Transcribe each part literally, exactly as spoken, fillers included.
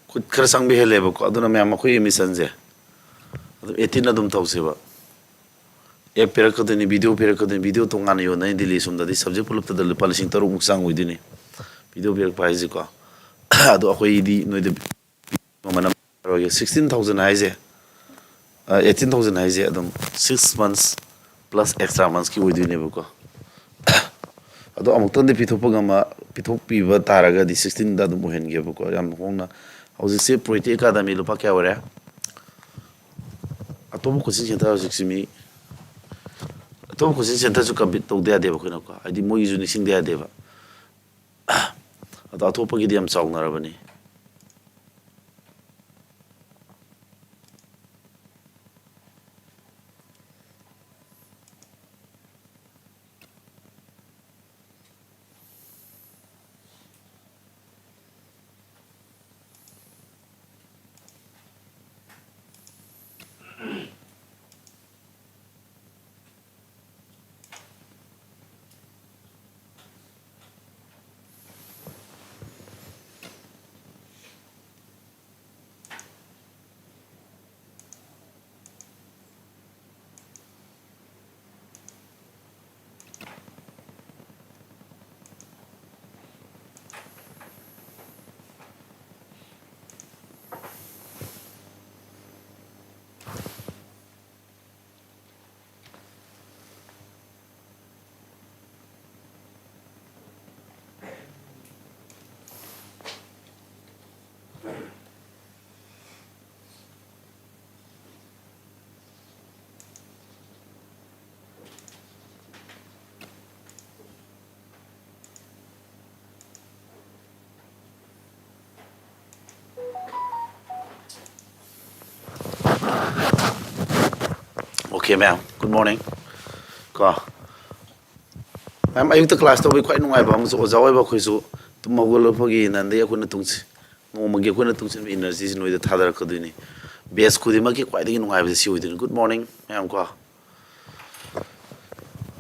ꯈꯨꯠ ꯈꯔ ꯆꯪꯕ ꯍꯦꯜꯂꯦꯕꯀꯣ꯫ ꯑꯗꯨꯅ ꯃꯌꯥꯝ, ꯑꯩꯈꯣꯏ ꯑꯦꯗꯃꯤꯁꯟꯁꯦ ꯑꯗꯨꯝ ꯑꯩꯠꯇꯤꯟ ꯑꯗꯨꯝ ꯇꯧꯁꯦꯕ꯫ ꯑꯦꯞ ꯄꯤꯔꯛꯀꯗꯣꯏꯅꯤ, ꯚꯤꯗꯤꯑꯣ ꯄꯤꯔꯛꯀꯗꯣꯏꯅꯤ꯫ ꯚꯤꯗꯤꯑꯣ ꯇꯣꯉꯥꯟꯅ ꯌꯣꯟꯅꯩ ꯗꯤꯜꯂꯤ ꯁꯣꯝꯗꯗꯤ꯫ ꯁꯕꯖꯦꯛ ꯄꯨꯂꯞꯇꯗ ꯂꯨꯄꯥ ꯂꯤꯁꯤꯡ ꯇꯔꯨꯛꯃꯨꯛ ꯆꯥꯡ ꯑꯣꯏꯗꯣꯏꯅꯤ ꯚꯤꯗꯤꯑꯣ ꯄꯤꯔꯛꯄ ꯍꯥꯏꯁꯦꯀꯣ꯫ ꯑꯗꯣ ꯑꯩꯈꯣꯏꯗꯤ ꯅꯣꯏꯗ ꯃꯃꯜ ꯑꯃ ꯍꯥꯏꯔꯣꯏꯒꯦ꯫ ꯁꯤꯛꯁꯇꯤꯟ ꯊꯥꯎꯖꯟ ꯍꯥꯏꯁꯦ, ꯑꯩꯠꯇꯤꯟ ꯊꯥꯎꯖꯟ ꯍꯥꯏꯁꯦ ꯑꯗꯨꯝ ꯁꯤꯛꯁ ꯃꯟꯁ ꯄ꯭ꯂꯁ ꯑꯦꯛꯁꯇ꯭ꯔꯥ ꯃꯟꯁꯀꯤ ꯑꯣꯏꯗꯣꯏꯅꯦꯕꯀꯣ꯫ ꯑꯗꯣ ꯑꯃꯨꯛꯇꯪꯗꯤ ꯄꯤꯊꯣꯛꯄ ꯉꯝꯃ, ꯄꯤꯊꯣꯛꯄꯤꯕ ꯇꯥꯔꯒꯗꯤ ꯁꯤꯛꯁꯇꯤꯟꯗ ꯑꯗꯨꯝ ꯑꯣꯏꯍꯟꯒꯦꯕꯀꯣ, ꯌꯥꯝ ꯍꯣꯡꯅ꯫ ꯍꯧꯖꯤꯛꯁꯦ ꯄ꯭ꯔꯣꯏꯇꯤ ꯑꯦꯀꯥꯗꯃꯤ ꯂꯨꯄꯥ ꯀꯌꯥ ꯑꯣꯏꯔꯦ? ꯑꯇꯣꯞꯄ ꯀꯣꯆꯤꯡ ꯁꯦꯟꯇꯔ ꯍꯧꯖꯤꯛꯁꯤ ꯃꯤ, ꯑꯇꯣꯞꯄ ꯀꯣꯆꯤꯡ ꯁꯦꯟꯇꯔꯁꯨ ꯀꯝꯄꯤꯠ ꯇꯧꯗ ꯌꯥꯗꯦꯕ ꯑꯩꯈꯣꯏꯅꯀꯣ, ꯍꯥꯏꯗꯤ ꯃꯣꯏꯒꯤꯁꯨ ꯅꯤꯡꯁꯤꯡꯗ ꯌꯥꯗꯦꯕ꯫ ꯑꯗꯣ ꯑꯇꯣꯞꯄꯒꯤꯗꯤ ꯌꯥꯝ ꯆꯥꯎꯅꯔꯕꯅꯤ꯫ Okay, ma'am. Good morning. ꯀꯣ, ꯃꯌꯥꯝ, ꯑꯌꯨꯛꯇ ꯀ꯭ꯂꯥꯁ ꯇꯧꯕꯒꯤ ꯈ꯭ꯋꯥꯏ ꯅꯨꯡꯉꯥꯏꯕ ꯑꯃꯁꯨ, ꯑꯣꯖꯥ ꯑꯣꯏꯕ ꯑꯩꯈꯣꯏꯁꯨ ꯇꯨꯝ ꯍꯧꯒꯠꯂꯛꯄꯒꯤ ꯅꯟꯗꯩ ꯑꯩꯈꯣꯏꯅ ꯇꯨꯡꯁꯤ-, ꯅꯣꯡꯃꯒꯤ ꯑꯩꯈꯣꯏꯅ ꯇꯨꯡꯁꯤꯟꯕ ꯏꯅꯔꯖꯤꯁꯤ ꯅꯣꯏꯗ ꯊꯥꯗꯔꯛꯀꯗꯣꯏꯅꯤ꯫ ꯕꯦꯁ ꯈꯨꯗꯤꯡꯃꯛꯀꯤ ꯈ꯭ꯋꯥꯏꯗꯒꯤ ꯅꯨꯡꯉꯥꯏꯕꯁꯤ ꯁꯤ ꯑꯣꯏꯗꯣꯏꯅꯤ꯫ Good morning, ꯃꯌꯥꯝ ꯀꯣ꯫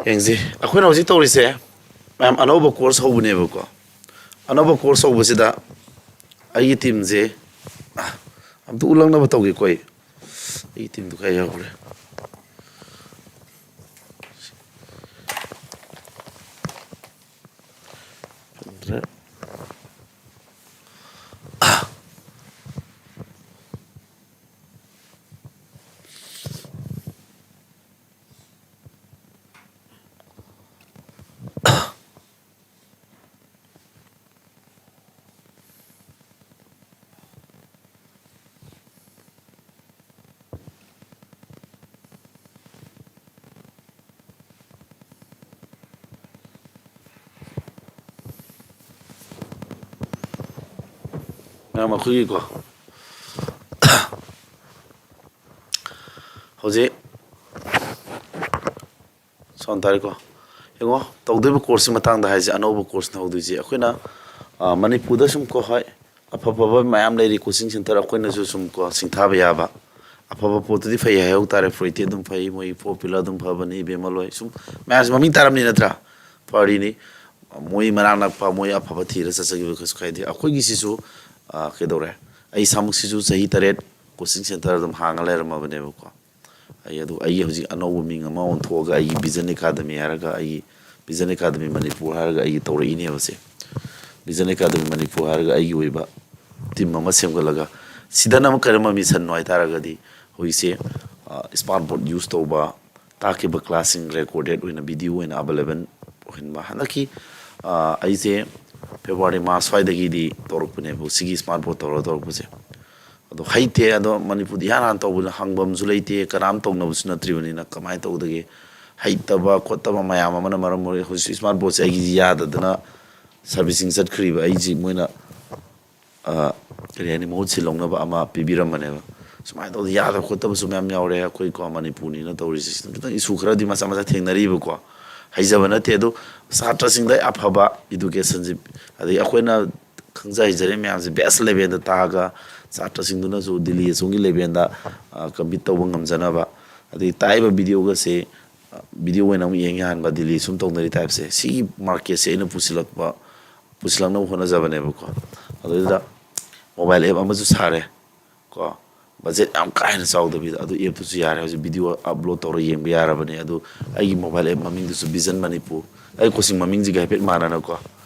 ꯌꯦꯡꯁꯤ, ꯑꯩꯈꯣꯏꯅ ꯍꯧꯖꯤꯛ ꯇꯧꯔꯤꯁꯦ, ꯃꯌꯥꯝ, ꯑꯅꯧꯕ ꯀꯣꯔꯁ ꯍꯧꯕꯅꯦꯕꯀꯣ꯫ ꯑꯅꯧꯕ ꯀꯣꯔꯁ ꯍꯧꯕꯁꯤꯗ ꯑꯩꯒꯤ ꯇꯤꯝꯁꯦ ꯑꯝꯇ ꯎꯠꯂꯛꯅꯕ ꯇꯧꯒꯦꯀꯣ ꯑꯩ꯫ ꯑꯩꯒꯤ ꯇꯤꯝꯗꯨ ꯀꯥꯏ ꯌꯧꯈ꯭ꯔꯦ? ꯐꯪꯗ꯭ꯔꯦ꯫ ꯃꯌꯥꯝ ꯑꯩꯈꯣꯏꯒꯤꯀꯣ, ꯍꯧꯖꯤꯛ ꯁꯣꯝ ꯇꯥꯔꯦꯀꯣ꯫ ꯌꯦꯡꯉꯣ, ꯇꯧꯗꯣꯏꯕ ꯀꯣꯔꯁꯀꯤ ꯃꯇꯥꯡꯗ ꯍꯥꯏꯁꯦ, ꯑꯅꯧꯕ ꯀꯣꯔꯁꯅ ꯍꯧꯗꯣꯏꯁꯦ꯫ ꯑꯩꯈꯣꯏꯅ, ꯑ, ꯃꯅꯤꯄꯨꯔꯗ ꯁꯨꯝ ꯀꯣ, ꯍꯣꯏ, ꯑꯐ ꯑꯐꯕ ꯃꯌꯥꯝ ꯂꯩꯔꯤ, ꯀꯣꯆꯤꯡ ꯁꯦꯟꯇꯔ, ꯑꯩꯈꯣꯏꯅꯁꯨ ꯁꯨꯝ ꯀꯣ, ꯁꯤꯡꯊꯥꯕ ꯌꯥꯕ꯫ ꯑꯐꯕ ꯄꯣꯠꯇꯨꯗꯤ ꯐꯩ ꯍꯥꯏꯍꯧ ꯇꯥꯔꯦ, ꯐ꯭ꯔꯣꯏꯠꯇꯤ ꯑꯗꯨꯝ ꯐꯩ, ꯃꯣꯏ ꯄꯣꯄꯨꯂꯔ ꯑꯗꯨꯝ ꯐꯕꯅꯤ, ꯏꯕꯦꯝꯃ ꯂꯣꯏ꯫ ꯁꯨꯝ ꯃꯌꯥꯝꯁꯦ ꯃꯃꯤꯡ ꯇꯥꯔꯝꯅꯤ ꯅꯠꯇ꯭ꯔꯥ? ꯐꯔꯤꯅꯤ꯫ ꯃꯣꯏ ꯃꯅꯥꯛ ꯅꯛꯄ, ꯃꯣꯏ ꯑꯐꯕ ꯊꯤꯔ ꯆꯠꯆꯈꯤꯕ ꯀꯩꯁꯨ ꯀꯥꯏꯗꯦ꯫ ꯑꯩꯈꯣꯏꯒꯤꯁꯤꯁꯨ, ꯑ, ꯀꯩꯗꯧꯔꯦ? ꯑꯩ ꯏꯁꯥꯃꯛꯁꯤꯁꯨ ꯆꯍꯤ ꯇꯔꯦꯠ ꯀꯣꯆꯤꯡ ꯁꯦꯟꯇꯔ ꯑꯗꯨꯝ ꯍꯥꯡꯉ ꯂꯩꯔꯝꯃꯕꯅꯦꯕꯀꯣ꯫ ꯑꯩ ꯑꯗꯨ, ꯑꯩꯒꯤ ꯍꯧꯖꯤꯛ ꯑꯅꯧꯕ ꯃꯤꯡ ꯑꯃ ꯑꯣꯟꯊꯣꯛꯑꯒ, ꯑꯩꯒꯤ ꯚꯤꯖꯟ ꯑꯦꯀꯥꯗꯃꯤ ꯍꯥꯏꯔꯒ, ꯑꯩꯒꯤ ꯚꯤꯖꯟ ꯑꯦꯀꯥꯗꯃꯤ ꯃꯅꯤꯄꯨꯔ ꯍꯥꯏꯔꯒ ꯑꯩꯒꯤ ꯇꯧꯔꯛꯏꯅꯦꯕꯁꯦ꯫ ꯚꯤꯖꯟ ꯑꯦꯀꯥꯗꯃꯤ ꯃꯅꯤꯄꯨꯔ ꯍꯥꯏꯔꯒ ꯑꯩꯒꯤ ꯑꯣꯏꯕ ꯇꯤꯝ ꯑꯃ ꯁꯦꯝꯒꯠꯂꯒ, ꯁꯤꯗꯅ ꯑꯃꯨꯛ ꯀꯔꯝꯕ ꯃꯤꯁꯟꯅꯣ ꯍꯥꯏ ꯇꯥꯔꯒꯗꯤ, ꯍꯧꯖꯤꯛꯁꯦ, ꯑ, ꯁ꯭ꯃꯥꯔꯠ ꯕꯣꯔꯗ ꯌꯨꯁ ꯇꯧꯕ, ꯇꯥꯛꯈꯤꯕ ꯀ꯭ꯂꯥꯁꯁꯤꯡ ꯔꯦꯀꯣꯔꯗꯦꯠ ꯑꯣꯏꯅ, ꯚꯤꯗꯤꯑꯣ ꯑꯣꯏꯅ ꯑꯦꯕꯥꯏꯂꯦꯕꯜ ꯑꯣꯏꯍꯟꯕ꯫ ꯍꯟꯗꯛꯀꯤ, ꯑ, ꯑꯩꯁꯦ ꯐꯦꯕ꯭ꯔꯨꯋꯥꯔꯤ, ꯃꯥꯔꯆ ꯁ꯭ꯋꯥꯏꯗꯒꯤꯗꯤ ꯇꯧꯔꯛꯄꯅꯦꯕ, ꯁꯤꯒꯤ ꯁ꯭ꯃꯥꯔꯠ ꯕꯣꯔꯗ ꯇꯧꯔ ꯇꯧꯔꯛꯄꯁꯦ꯫ ꯑꯗꯣ ꯍꯩꯇꯦ꯫ ꯑꯗꯣ ꯃꯅꯤꯄꯨꯔꯗ ꯏꯍꯥꯟ ꯍꯥꯟꯅ ꯇꯧꯕꯅꯤꯅ ꯍꯪꯐꯝꯁꯨ ꯂꯩꯇꯦ, ꯀꯅꯥꯝ ꯇꯧꯅꯕꯁꯨ ꯅꯠꯇ꯭ꯔꯤꯕꯅꯤꯅ ꯀꯃꯥꯏꯅ ꯇꯧꯗꯒꯦ? ꯍꯩꯇꯕ ꯈꯣꯠꯇꯕ ꯃꯌꯥꯝ ꯑꯃꯅ ꯃꯔꯝ ꯑꯣꯏꯔꯒ ꯍꯧꯖꯤꯛ ꯁ꯭ꯃꯥꯔꯠ ꯕꯣꯔꯗꯁꯦ ꯑꯩꯒꯤ ꯌꯥꯗꯗꯅ ꯁꯔꯚꯤꯁꯤꯡ ꯆꯠꯈ꯭ꯔꯤꯕ ꯑꯩꯁꯤ ꯃꯣꯏꯅ, ꯑ, ꯀꯔꯤ ꯍꯥꯏꯅꯤ, ꯃꯍꯨꯠ ꯁꯤꯜꯍꯧꯅꯕ ꯑꯃ ꯄꯤꯕꯤꯔꯝꯕꯅꯦꯕ꯫ ꯁꯨꯃꯥꯏꯅ ꯇꯧꯗꯅ ꯌꯥꯗꯕ ꯈꯣꯠꯇꯕꯁꯨ ꯃꯌꯥꯝ ꯌꯥꯎꯔꯦ꯫ ꯑꯩꯈꯣꯏꯀꯣ, ꯃꯅꯤꯄꯨꯔꯅꯤꯅ ꯇꯧꯔꯤꯁꯦ, ꯁꯤꯗ ꯈꯤꯇꯪ ꯏꯁꯨ ꯈꯔꯗꯤ ꯃꯆꯥ ꯃꯆꯥ ꯊꯦꯡꯅꯔꯤꯕꯀꯣ꯫ ꯍꯩꯖꯕ ꯅꯠꯇꯦ, ꯑꯗꯣ ꯁꯥꯇ꯭ꯔꯁꯤꯡꯗ ꯑꯐꯕ ꯏꯗꯨꯀꯦꯁꯟꯁꯤ, ꯑꯗꯩ ꯑꯩꯈꯣꯏꯅ ꯈꯪꯖ ꯍꯩꯖꯔꯦ ꯃꯌꯥꯝꯁꯦ ꯕꯦꯁ ꯂꯦꯚꯦꯜꯗ ꯇꯥꯛꯑꯒ, ꯁꯥꯇ꯭ꯔꯁꯤꯡꯗꯨꯅꯁꯨ ꯗꯤꯜꯂꯤ ꯑꯁꯣꯝꯒꯤ ꯂꯦꯚꯦꯜꯗ, ꯑ, ꯀꯝꯄꯤꯠ ꯇꯧꯕ ꯉꯝꯖꯅꯕ, ꯑꯗꯩ ꯇꯥꯛꯏꯕ ꯚꯤꯗꯤꯑꯣꯒꯁꯦ, ꯑ, ꯚꯤꯗꯤꯑꯣ ꯑꯣꯏꯅ ꯑꯃꯨꯛ ꯌꯦꯡ ꯌꯥꯍꯟꯕ, ꯗꯤꯜꯂꯤ ꯁꯨꯝ ꯇꯧꯅꯔꯤ ꯇꯥꯏꯞꯁꯦ, ꯁꯤꯒꯤ ꯃꯥꯔꯀꯦꯠꯁꯦ ꯑꯩꯅ ꯄꯨꯁꯤꯜꯂꯛꯄ, ꯄꯨꯁꯤꯜꯂꯛꯅꯕ ꯍꯣꯠꯅꯖꯕꯅꯦꯕꯀꯣ꯫ ꯑꯗꯨꯗ ꯃꯣꯕꯥꯏꯜ ꯑꯦꯞ ꯑꯃꯁꯨ ꯁꯥꯔꯦ ꯀꯣ꯫ ꯕꯖꯦꯠ ꯌꯥꯝ ꯀꯥ ꯍꯦꯟꯅ ꯆꯥꯎꯗꯕꯤꯗ, ꯑꯗꯨ ꯑꯦꯞꯇꯨꯁꯨ ꯌꯥꯔꯦ꯫ ꯍꯧꯖꯤꯛ ꯚꯤꯗꯤꯑꯣ ꯑꯞꯂꯣꯗ ꯇꯧꯔ ꯌꯦꯡꯕ ꯌꯥꯔꯕꯅꯦ꯫ ꯑꯗꯨ ꯑꯩꯒꯤ ꯃꯣꯕꯥꯏꯜ ꯑꯦꯞ ꯃꯃꯤꯡꯗꯨꯁꯨ ꯚꯤꯖꯟ ꯃꯅꯤꯄꯨꯔ, ꯑꯩ ꯀꯣꯆꯤꯡ ꯃꯃꯤꯡꯁꯤꯒ ꯍꯥꯏꯐꯦꯠ ꯃꯥꯟꯅꯅꯀꯣ,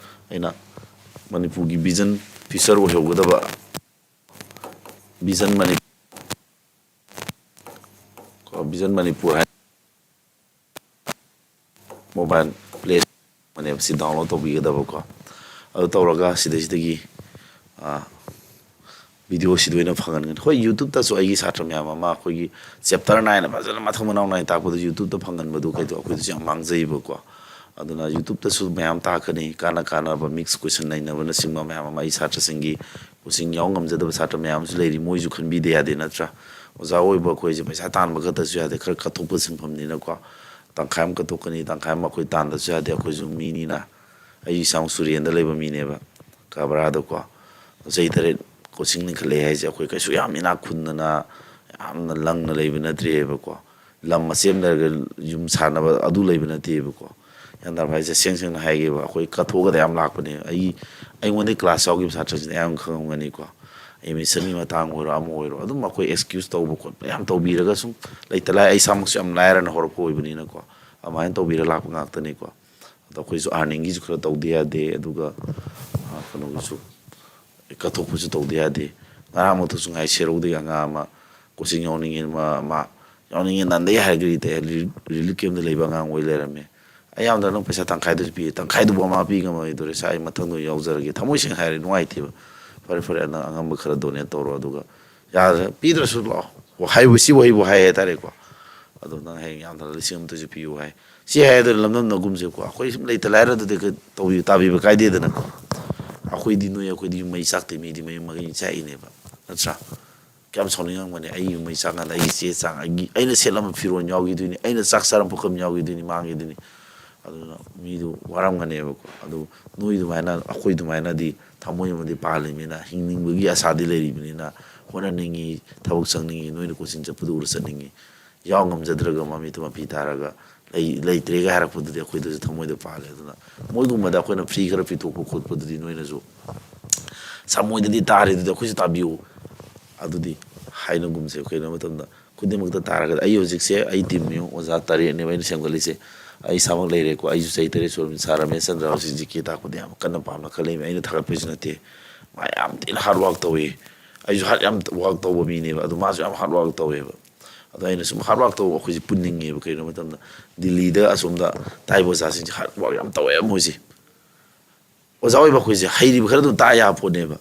ꯑꯩꯅ ꯃꯅꯤꯄꯨꯔꯒꯤ ꯚꯤꯖꯟ ꯐ꯭ꯌꯨꯆꯔ ꯑꯣꯏꯍꯧꯒꯗꯕ ꯚꯤꯖꯟ ꯃꯅꯤꯄꯨꯔ ꯀꯣ, ꯚꯤꯖꯟ ꯃꯅꯤꯄꯨꯔ ꯍꯥꯏ ꯃꯣꯕꯥꯏꯜ ꯄ꯭ꯂꯦ ꯃꯅꯦꯕ ꯁꯤ ꯗꯥꯎꯟꯂꯣꯗ ꯇꯧꯕꯤꯒꯗꯕꯀꯣ꯫ ꯑꯗꯨ ꯇꯧꯔꯒ ꯁꯤꯗꯩꯁꯤꯗꯒꯤ ꯚꯤꯗꯤꯑꯣꯁꯤꯗ ꯑꯣꯏꯅ ꯐꯪꯍꯟꯒꯅꯤ꯫ ꯍꯣꯏ, ꯌꯨꯇ꯭ꯌꯨꯕꯇꯁꯨ ꯑꯩꯒꯤ ꯁꯥꯇ꯭ꯔ ꯃꯌꯥꯝ ꯑꯃ ꯑꯩꯈꯣꯏꯒꯤ ꯆꯦꯞꯇꯔ ꯅꯥꯏꯅ ꯐꯖꯅ ꯃꯊꯪ ꯃꯅꯥꯎ ꯅꯥꯏꯅ ꯇꯥꯛꯄꯗ ꯌꯨꯇ꯭ꯌꯨꯕꯇ ꯐꯪꯍꯟꯕꯗꯨ ꯀꯩꯗꯣ ꯑꯩꯈꯣꯏꯗꯁꯨ ꯌꯥꯝ ꯃꯥꯡꯖꯩꯕꯀꯣ꯫ ꯑꯗꯨꯅ ꯌꯨꯇ꯭ꯌꯨꯕꯇꯁꯨ ꯃꯌꯥꯝ ꯇꯥꯛꯀꯅꯤ, ꯀꯥꯟꯅ ꯀꯥꯟꯅꯕ ꯃꯤꯛꯁ ꯀꯣꯏꯁꯟ ꯅꯩꯅꯕꯅꯆꯤꯡꯕ ꯃꯌꯥꯝ ꯑꯃ ꯑꯩ ꯁꯥꯇ꯭ꯔꯁꯤꯡꯒꯤ ꯀꯣꯆꯤꯡ ꯌꯥꯎ ꯉꯝꯖꯗꯕ ꯁꯥꯇ꯭ꯔ ꯃꯌꯥꯝ ꯑꯃꯁꯨ ꯂꯩꯔꯤ, ꯃꯣꯏꯁꯨ ꯈꯟꯕꯤꯗ ꯌꯥꯗꯦ ꯅꯠꯇ꯭ꯔꯥ? ꯑꯣꯖꯥ ꯑꯣꯏꯕ ꯑꯩꯈꯣꯏꯁꯦ ꯄꯩꯁꯥ ꯇꯥꯟꯕ ꯈꯛꯇꯁꯨ ꯌꯥꯗꯦ, ꯈꯔ ꯀꯠꯊꯣꯛꯄ ꯁꯤꯟꯐꯝꯅꯤꯅꯀꯣ꯫ ꯇꯪꯈꯥꯏ ꯑꯃ ꯀꯠꯊꯣꯛꯀꯅꯤ, ꯇꯪꯈꯥꯏ ꯑꯃ ꯑꯩꯈꯣꯏ ꯇꯥꯟꯗꯁꯨ ꯌꯥꯗꯦ, ꯑꯩꯈꯣꯏꯁꯨ ꯃꯤꯅꯤꯅ꯫ ꯑꯩ ꯏꯁꯥꯃꯛꯁꯨ ꯔꯦꯟꯗ ꯂꯩꯕ ꯃꯤꯅꯦꯕ, ꯀꯥ ꯚꯔꯥꯗꯀꯣ꯫ ꯆꯍꯤ ꯇꯔꯦꯠ ꯀꯣꯆꯤꯡ ꯂꯤꯡꯈꯠꯂꯛꯑꯦ ꯍꯥꯏꯁꯦ ꯑꯩꯈꯣꯏ ꯀꯩꯁꯨ ꯌꯥꯝ ꯏꯅꯥꯛ ꯈꯨꯟꯗꯅ, ꯌꯥꯝꯅ ꯂꯪꯅ ꯂꯩꯕ ꯅꯠꯇ꯭ꯔꯤꯑꯕꯀꯣ꯫ ꯂꯝ ꯃꯆꯦꯠ ꯑꯃ ꯂꯩꯔꯒ ꯌꯨꯝ ꯁꯥꯟꯅꯕ ꯑꯗꯨ ꯂꯩꯕ ꯅꯠꯇꯦꯕꯀꯣ꯫ ꯒ꯭ꯌꯥꯟ ꯇꯥꯔꯕ ꯍꯥꯏꯁꯦ? ꯁꯦꯡ ꯁꯦꯡꯅ ꯍꯥꯏꯒꯦꯕ, ꯑꯩꯈꯣꯏ ꯀꯠꯊꯣꯛꯀꯗ ꯌꯥꯝ ꯂꯥꯛꯄꯅꯦ꯫ ꯑꯩ, ꯑꯩꯉꯣꯟꯗꯩ ꯀ꯭ꯂꯥꯁ ꯌꯥꯎꯈꯤꯕ ꯁꯥꯇ꯭ꯔꯁꯤꯡꯗꯤ ꯑꯌꯥꯝꯕ ꯈꯪꯉꯝꯒꯅꯤꯀꯣ꯫ ꯑꯦꯗꯃꯤꯁꯟꯒꯤ ꯃꯇꯥꯡ ꯑꯣꯏꯔꯣ, ꯑꯃ ꯑꯣꯏꯔꯣ, ꯑꯗꯨꯝ ꯑꯩꯈꯣꯏ ꯑꯦꯛꯁꯀ꯭ꯌꯨꯁ ꯇꯧꯕ ꯈꯣꯠꯄ ꯌꯥꯝ ꯇꯧꯕꯤꯔꯒ, ꯁꯨꯝ ꯂꯩꯇ ꯂꯥꯏ, ꯑꯩ ꯏꯁꯥꯃꯛꯁꯨ ꯌꯥꯝ ꯂꯥꯏꯔꯅ ꯍꯧꯔꯛꯄ ꯑꯣꯏꯕꯅꯤꯅꯀꯣ, ꯑꯗꯨꯃꯥꯏꯅ ꯇꯧꯕꯤꯔ ꯂꯥꯛꯄ ꯉꯥꯛꯇꯅꯤꯀꯣ꯫ ꯑꯗꯣ ꯑꯩꯈꯣꯏꯁꯨ ꯑꯥꯔꯅꯤꯡꯒꯤꯁꯨ ꯈꯔ ꯇꯧꯗ ꯌꯥꯗꯦ, ꯑꯗꯨꯒ, ꯑ, ꯀꯩꯅꯣꯒꯤꯁꯨ, ꯀꯠꯊꯣꯛꯄꯁꯨ ꯇꯧꯗ ꯌꯥꯗꯦ꯫ ꯉꯔꯥꯡꯃꯛꯇꯁꯨ ꯉꯥꯏ, ꯁꯦꯔꯧꯗꯒꯤ ꯑꯉꯥꯡ ꯑꯃ ꯀꯣꯆꯤꯡ ꯌꯥꯎꯅꯤꯡꯉꯦ, ꯃꯥ, ꯃꯥ ꯌꯥꯎꯅꯤꯡꯉꯦ, ꯅꯥꯟꯗꯩ ꯍꯥꯏꯔꯒ ꯔꯤꯂꯤꯐ ꯀꯦꯝꯗ ꯂꯩꯕ ꯑꯉꯥꯡ ꯑꯣꯏ ꯂꯩꯔꯝꯃꯦ꯫ ꯑꯩ ꯌꯥꯝꯗ꯭ꯔ ꯅꯪ ꯄꯩꯁꯥ ꯇꯪꯈꯥꯏꯗꯨꯁꯨ ꯄꯤꯌꯦ, ꯇꯪꯈꯥꯏꯗꯨꯕꯨ ꯃꯥ ꯄꯤ ꯉꯝꯃꯣꯏꯗꯣꯔꯦ, ꯁꯥ ꯑꯩ ꯃꯊꯪꯗꯣ ꯌꯥꯎꯖꯔꯒꯦ꯫ ꯊꯃꯣꯏ ꯁꯦꯡꯅ ꯍꯥꯏꯔꯦ, ꯅꯨꯡꯉꯥꯏꯇꯦꯕ꯫ ꯐꯔꯦ, ꯐꯔꯦ, ꯅꯪ ꯑꯉꯝꯕ ꯈꯔ ꯗꯣꯅꯦꯠ ꯇꯧꯔꯣ, ꯑꯗꯨꯒ ꯌꯥꯗ꯭ꯔꯦ, ꯄꯤꯗ꯭ꯔꯁꯨ ꯂꯥꯛꯑꯣ꯫ ꯋꯥꯍꯩꯕꯨ, ꯁꯤ ꯋꯥꯍꯩꯕꯨ ꯍꯥꯏ ꯍꯥꯏꯇꯥꯔꯦꯀꯣ꯫ ꯑꯗꯣ ꯅꯪ ꯍꯌꯦꯡ ꯌꯥꯝꯗ꯭ꯔ ꯂꯤꯁꯤꯡ ꯑꯃꯇꯁꯨ ꯄꯤꯌꯨ ꯍꯥꯏ꯫ ꯁꯤ ꯍꯥꯏ ꯑꯗꯨꯅ ꯂꯝꯗꯝꯅꯒꯨꯝꯁꯦꯀꯣ꯫ ꯑꯩꯈꯣꯏ ꯁꯨꯝ ꯂꯩꯇ ꯂꯥꯏꯔ ꯑꯗꯨꯗꯤ ꯀ-, ꯇꯧꯕꯤ-, ꯇꯥꯕꯤꯕ ꯀꯥꯏꯗꯦꯗꯅꯀꯣ꯫ ꯑꯩꯈꯣꯏꯗꯤ ꯅꯣꯏ, ꯑꯩꯈꯣꯏꯗꯤ ꯌꯨꯝ ꯃꯩ ꯆꯥꯛꯇꯦ, ꯃꯤꯗꯤ ꯃꯌꯨꯝ ꯃꯀꯩ ꯆꯥꯛꯏꯅꯦꯕ, ꯅꯠꯇ꯭ꯔꯥ? ꯀꯌꯥꯝ ꯁꯥꯎꯅꯤꯡꯉꯝꯒꯅꯤ꯫ ꯑꯩ ꯌꯨꯝ ꯃꯩ ꯆꯥꯛꯀꯥꯟꯗ ꯑꯩꯒꯤ ꯆꯦ ꯆꯥꯡ, ꯑꯩꯒꯤ, ꯑꯩꯅ ꯁꯦꯠꯂꯝꯕ ꯐꯤꯔꯣꯜ ꯌꯥꯎꯈꯤꯗꯣꯏꯅꯤ, ꯑꯩꯅ ꯆꯥꯛ ꯆꯥꯔꯝꯕ ꯄꯨꯈꯝ ꯌꯥꯎꯈꯤꯗꯣꯏꯅꯤ, ꯃꯥꯡꯈꯤꯗꯣꯏꯅꯤ꯫ ꯑꯗꯨꯅ ꯃꯤꯗꯨ ꯋꯥꯔꯝꯒꯅꯦꯕꯀꯣ꯫ ꯑꯗꯨ ꯅꯣꯏ ꯑꯗꯨꯃꯥꯏꯅ, ꯑꯩꯈꯣꯏ ꯑꯗꯨꯃꯥꯏꯅꯗꯤ ꯊꯃꯣꯏ ꯑꯃꯗꯤ ꯄꯥꯜꯂꯤꯕꯅꯤꯅ, ꯍꯤꯡꯅꯤꯡꯕꯒꯤ ꯑꯁꯥꯗꯤ ꯂꯩꯔꯤꯕꯅꯤꯅ, ꯍꯣꯠꯅꯅꯤꯡꯉꯤ, ꯊꯕꯛ ꯆꯪꯅꯤꯡꯉꯤ, ꯅꯣꯏꯅ ꯀꯣꯆꯤꯡ ꯆꯠꯄꯗꯨ ꯎꯔ ꯆꯠꯅꯤꯡꯉꯤ꯫ ꯌꯥꯎ ꯉꯝꯖꯗ꯭ꯔꯒ ꯃꯃꯤꯠꯇ ꯃꯄꯤ ꯇꯥꯔꯒ ꯂꯩ-, ꯂꯩꯇ꯭ꯔꯦꯒ ꯍꯥꯏꯔꯛꯄꯗꯨꯗꯤ ꯑꯩꯈꯣꯏꯗꯁꯨ ꯊꯃꯣꯏꯗ ꯄꯥꯜꯂꯦ꯫ ꯑꯗꯨꯅ ꯃꯣꯏꯒꯨꯝꯕꯗ ꯑꯩꯈꯣꯏꯅ ꯐ꯭ꯔꯤ ꯈꯔ ꯄꯤꯊꯣꯛꯄ ꯈꯣꯠꯄꯗꯨꯗꯤ ꯅꯣꯏꯅꯁꯨ ꯁꯥꯃꯣꯏꯗꯗꯤ ꯇꯥꯔꯦ, ꯑꯗꯨꯗꯤ ꯑꯩꯈꯣꯏꯁꯨ ꯇꯥꯕꯤꯌꯨ꯫ ꯑꯗꯨꯗꯤ ꯍꯥꯏꯅꯒꯨꯝꯁꯦ꯫ ꯀꯩꯅꯣ ꯃꯇꯝꯗ ꯈꯨꯗꯤꯡꯃꯛꯇ ꯇꯥꯔꯒꯗꯤ, ꯑꯩ ꯍꯧꯖꯤꯛꯁꯦ ꯑꯩ ꯇꯤꯝ ꯌꯦꯡꯉꯨ, ꯑꯣꯖꯥ ꯇꯔꯦꯠꯅꯦꯕ ꯑꯩꯅ ꯁꯦꯝꯒꯠꯂꯤꯁꯦ꯫ ꯑꯩ ꯏꯁꯥꯃꯛ ꯂꯩꯔꯦꯀꯣ, ꯑꯩꯁꯨ ꯆꯍꯤ ꯇꯔꯦꯠ ꯁꯨꯔꯕꯅꯤ꯫ ꯁꯥꯔ ꯔꯃꯦꯁ ꯆꯟꯗ꯭ꯔ ꯍꯧꯖꯤꯛ ꯖꯤ ꯀꯦ ꯇꯥꯛꯄꯗ ꯌꯥꯝ ꯀꯟꯅ ꯄꯥꯝꯅ ꯈꯜꯂꯛꯏꯕꯅꯤ꯫ ꯑꯩꯅ ꯊꯥꯒꯠꯄꯁꯨ ꯅꯠꯇꯦ, ꯃꯥ ꯌꯥꯝ ꯊꯤꯅ ꯍꯥꯔꯗ ꯋꯥꯔꯛ ꯇꯧꯏ꯫ ꯑꯩꯁꯨ ꯍꯥꯔꯗ ꯌꯥꯝ ꯋꯥꯔꯛ ꯇꯧꯕ ꯃꯤꯅꯦꯕ, ꯑꯗꯨ ꯃꯥꯁꯨ ꯌꯥꯝ ꯍꯥꯔꯗ ꯋꯥꯔꯛ ꯇꯧꯋꯦꯕ꯫ ꯑꯗꯣ ꯑꯩꯅ ꯁꯨꯝ ꯍꯥꯔꯗ ꯋꯥꯔꯛ ꯇꯧꯕ ꯑꯩꯈꯣꯏꯁꯦ ꯄꯨꯟꯅꯤꯡꯉꯦꯕ꯫ ꯀꯩꯒꯤꯅꯣ ꯃꯇꯝꯗ ꯗꯤꯜꯂꯤꯗ ꯑꯁꯣꯝꯗ ꯇꯥꯛꯏꯕ ꯑꯣꯖꯥꯁꯤꯡꯁꯦ ꯍꯥꯔꯗ ꯋꯥꯔꯛ ꯌꯥꯝ ꯇꯧꯋꯦꯕ ꯃꯣꯏꯁꯦ꯫ ꯑꯣꯖꯥ ꯑꯣꯏꯕ ꯑꯩꯈꯣꯏꯁꯦ ꯍꯩꯔꯤꯕ ꯈꯔ ꯑꯗꯨꯝ ꯇꯥꯛ ꯌꯥꯕ ꯄꯣꯠꯅꯦꯕ꯫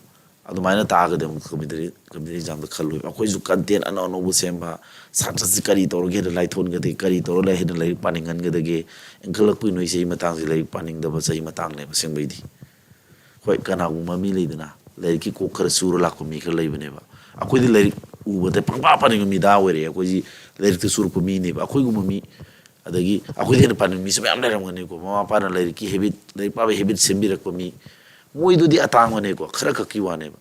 ꯑꯗꯨꯃꯥꯏꯅ ꯇꯥꯛꯑꯒꯗꯤ ꯑꯃꯨꯛ ꯀꯝꯄꯤꯇꯤꯇꯤꯚ, ꯀꯝꯄꯤꯇꯤꯇꯤꯚ ꯑꯦꯛꯖꯥꯝꯗ ꯈꯜꯂꯣꯏꯕ꯫ ꯑꯩꯈꯣꯏꯁꯨ ꯀꯟꯇꯦꯟ ꯑꯅꯧ ꯑꯅꯧꯕ ꯁꯦꯝꯕ, ꯁꯥꯇ꯭ꯔꯁꯤ ꯀꯔꯤ ꯇꯧꯔꯒ ꯍꯦꯟꯅ ꯂꯥꯏꯊꯣꯛꯍꯟꯒꯗꯒꯦ, ꯀꯔꯤ ꯇꯧꯔꯒ ꯍꯦꯟꯅ ꯂꯥꯏꯔꯤꯛ ꯄꯥꯅꯤꯡꯍꯟꯒꯗꯒꯦ, ꯏꯟꯈꯠꯂꯛꯄꯒꯤ ꯅꯣꯏ ꯆꯍꯤ ꯃꯇꯥꯡꯁꯤ ꯂꯥꯏꯔꯤꯛ ꯄꯥꯅꯤꯡꯗꯕ ꯆꯍꯤ ꯃꯇꯥꯡꯅꯦꯕ ꯑꯁꯦꯡꯕꯩꯗꯤ꯫ ꯍꯣꯏ, ꯀꯅꯥꯒꯨꯝꯕ ꯃꯤ ꯂꯩꯗꯅ, ꯂꯥꯏꯔꯤꯛꯀꯤ ꯀꯣꯛ ꯈꯔ ꯆꯨꯔ ꯂꯥꯛꯄ ꯃꯤ ꯈꯔ ꯂꯩꯕꯅꯦꯕ꯫ ꯑꯩꯈꯣꯏꯗꯤ ꯂꯥꯏꯔꯤꯛ ꯎꯕꯗ ꯄꯪꯄꯥ ꯄꯥꯅꯤꯡꯕ ꯃꯤꯗꯥ ꯑꯣꯏꯔꯛꯑꯦ꯫ ꯑꯩꯈꯣꯏꯁꯤ ꯂꯥꯏꯔꯤꯛꯇ ꯆꯨꯔꯛꯄ ꯃꯤꯅꯦꯕ꯫ ꯑꯩꯈꯣꯏꯒꯨꯝꯕ ꯃꯤ, ꯑꯗꯒꯤ ꯑꯩꯈꯣꯏꯗꯤ ꯍꯦꯟꯅ ꯄꯥꯅꯤꯡꯕ ꯃꯤꯁꯨ ꯃꯌꯥꯝ ꯂꯩꯔꯝꯒꯅꯤꯀꯣ꯫ ꯃꯃꯥ ꯃꯄꯥꯅ ꯂꯥꯏꯔꯤꯛꯀꯤ ꯍꯦꯕꯤꯠ, ꯂꯥꯏꯔꯤꯛ ꯄꯥꯕꯒꯤ ꯍꯦꯕꯤꯠ ꯁꯦꯝꯕꯤꯔꯛꯄ ꯃꯤ, ꯃꯣꯏꯗꯨꯗꯤ ꯑꯇꯥꯡꯕꯅꯦꯀꯣ, ꯈꯔ ꯈꯛꯀꯤ ꯋꯥꯅꯦꯕ꯫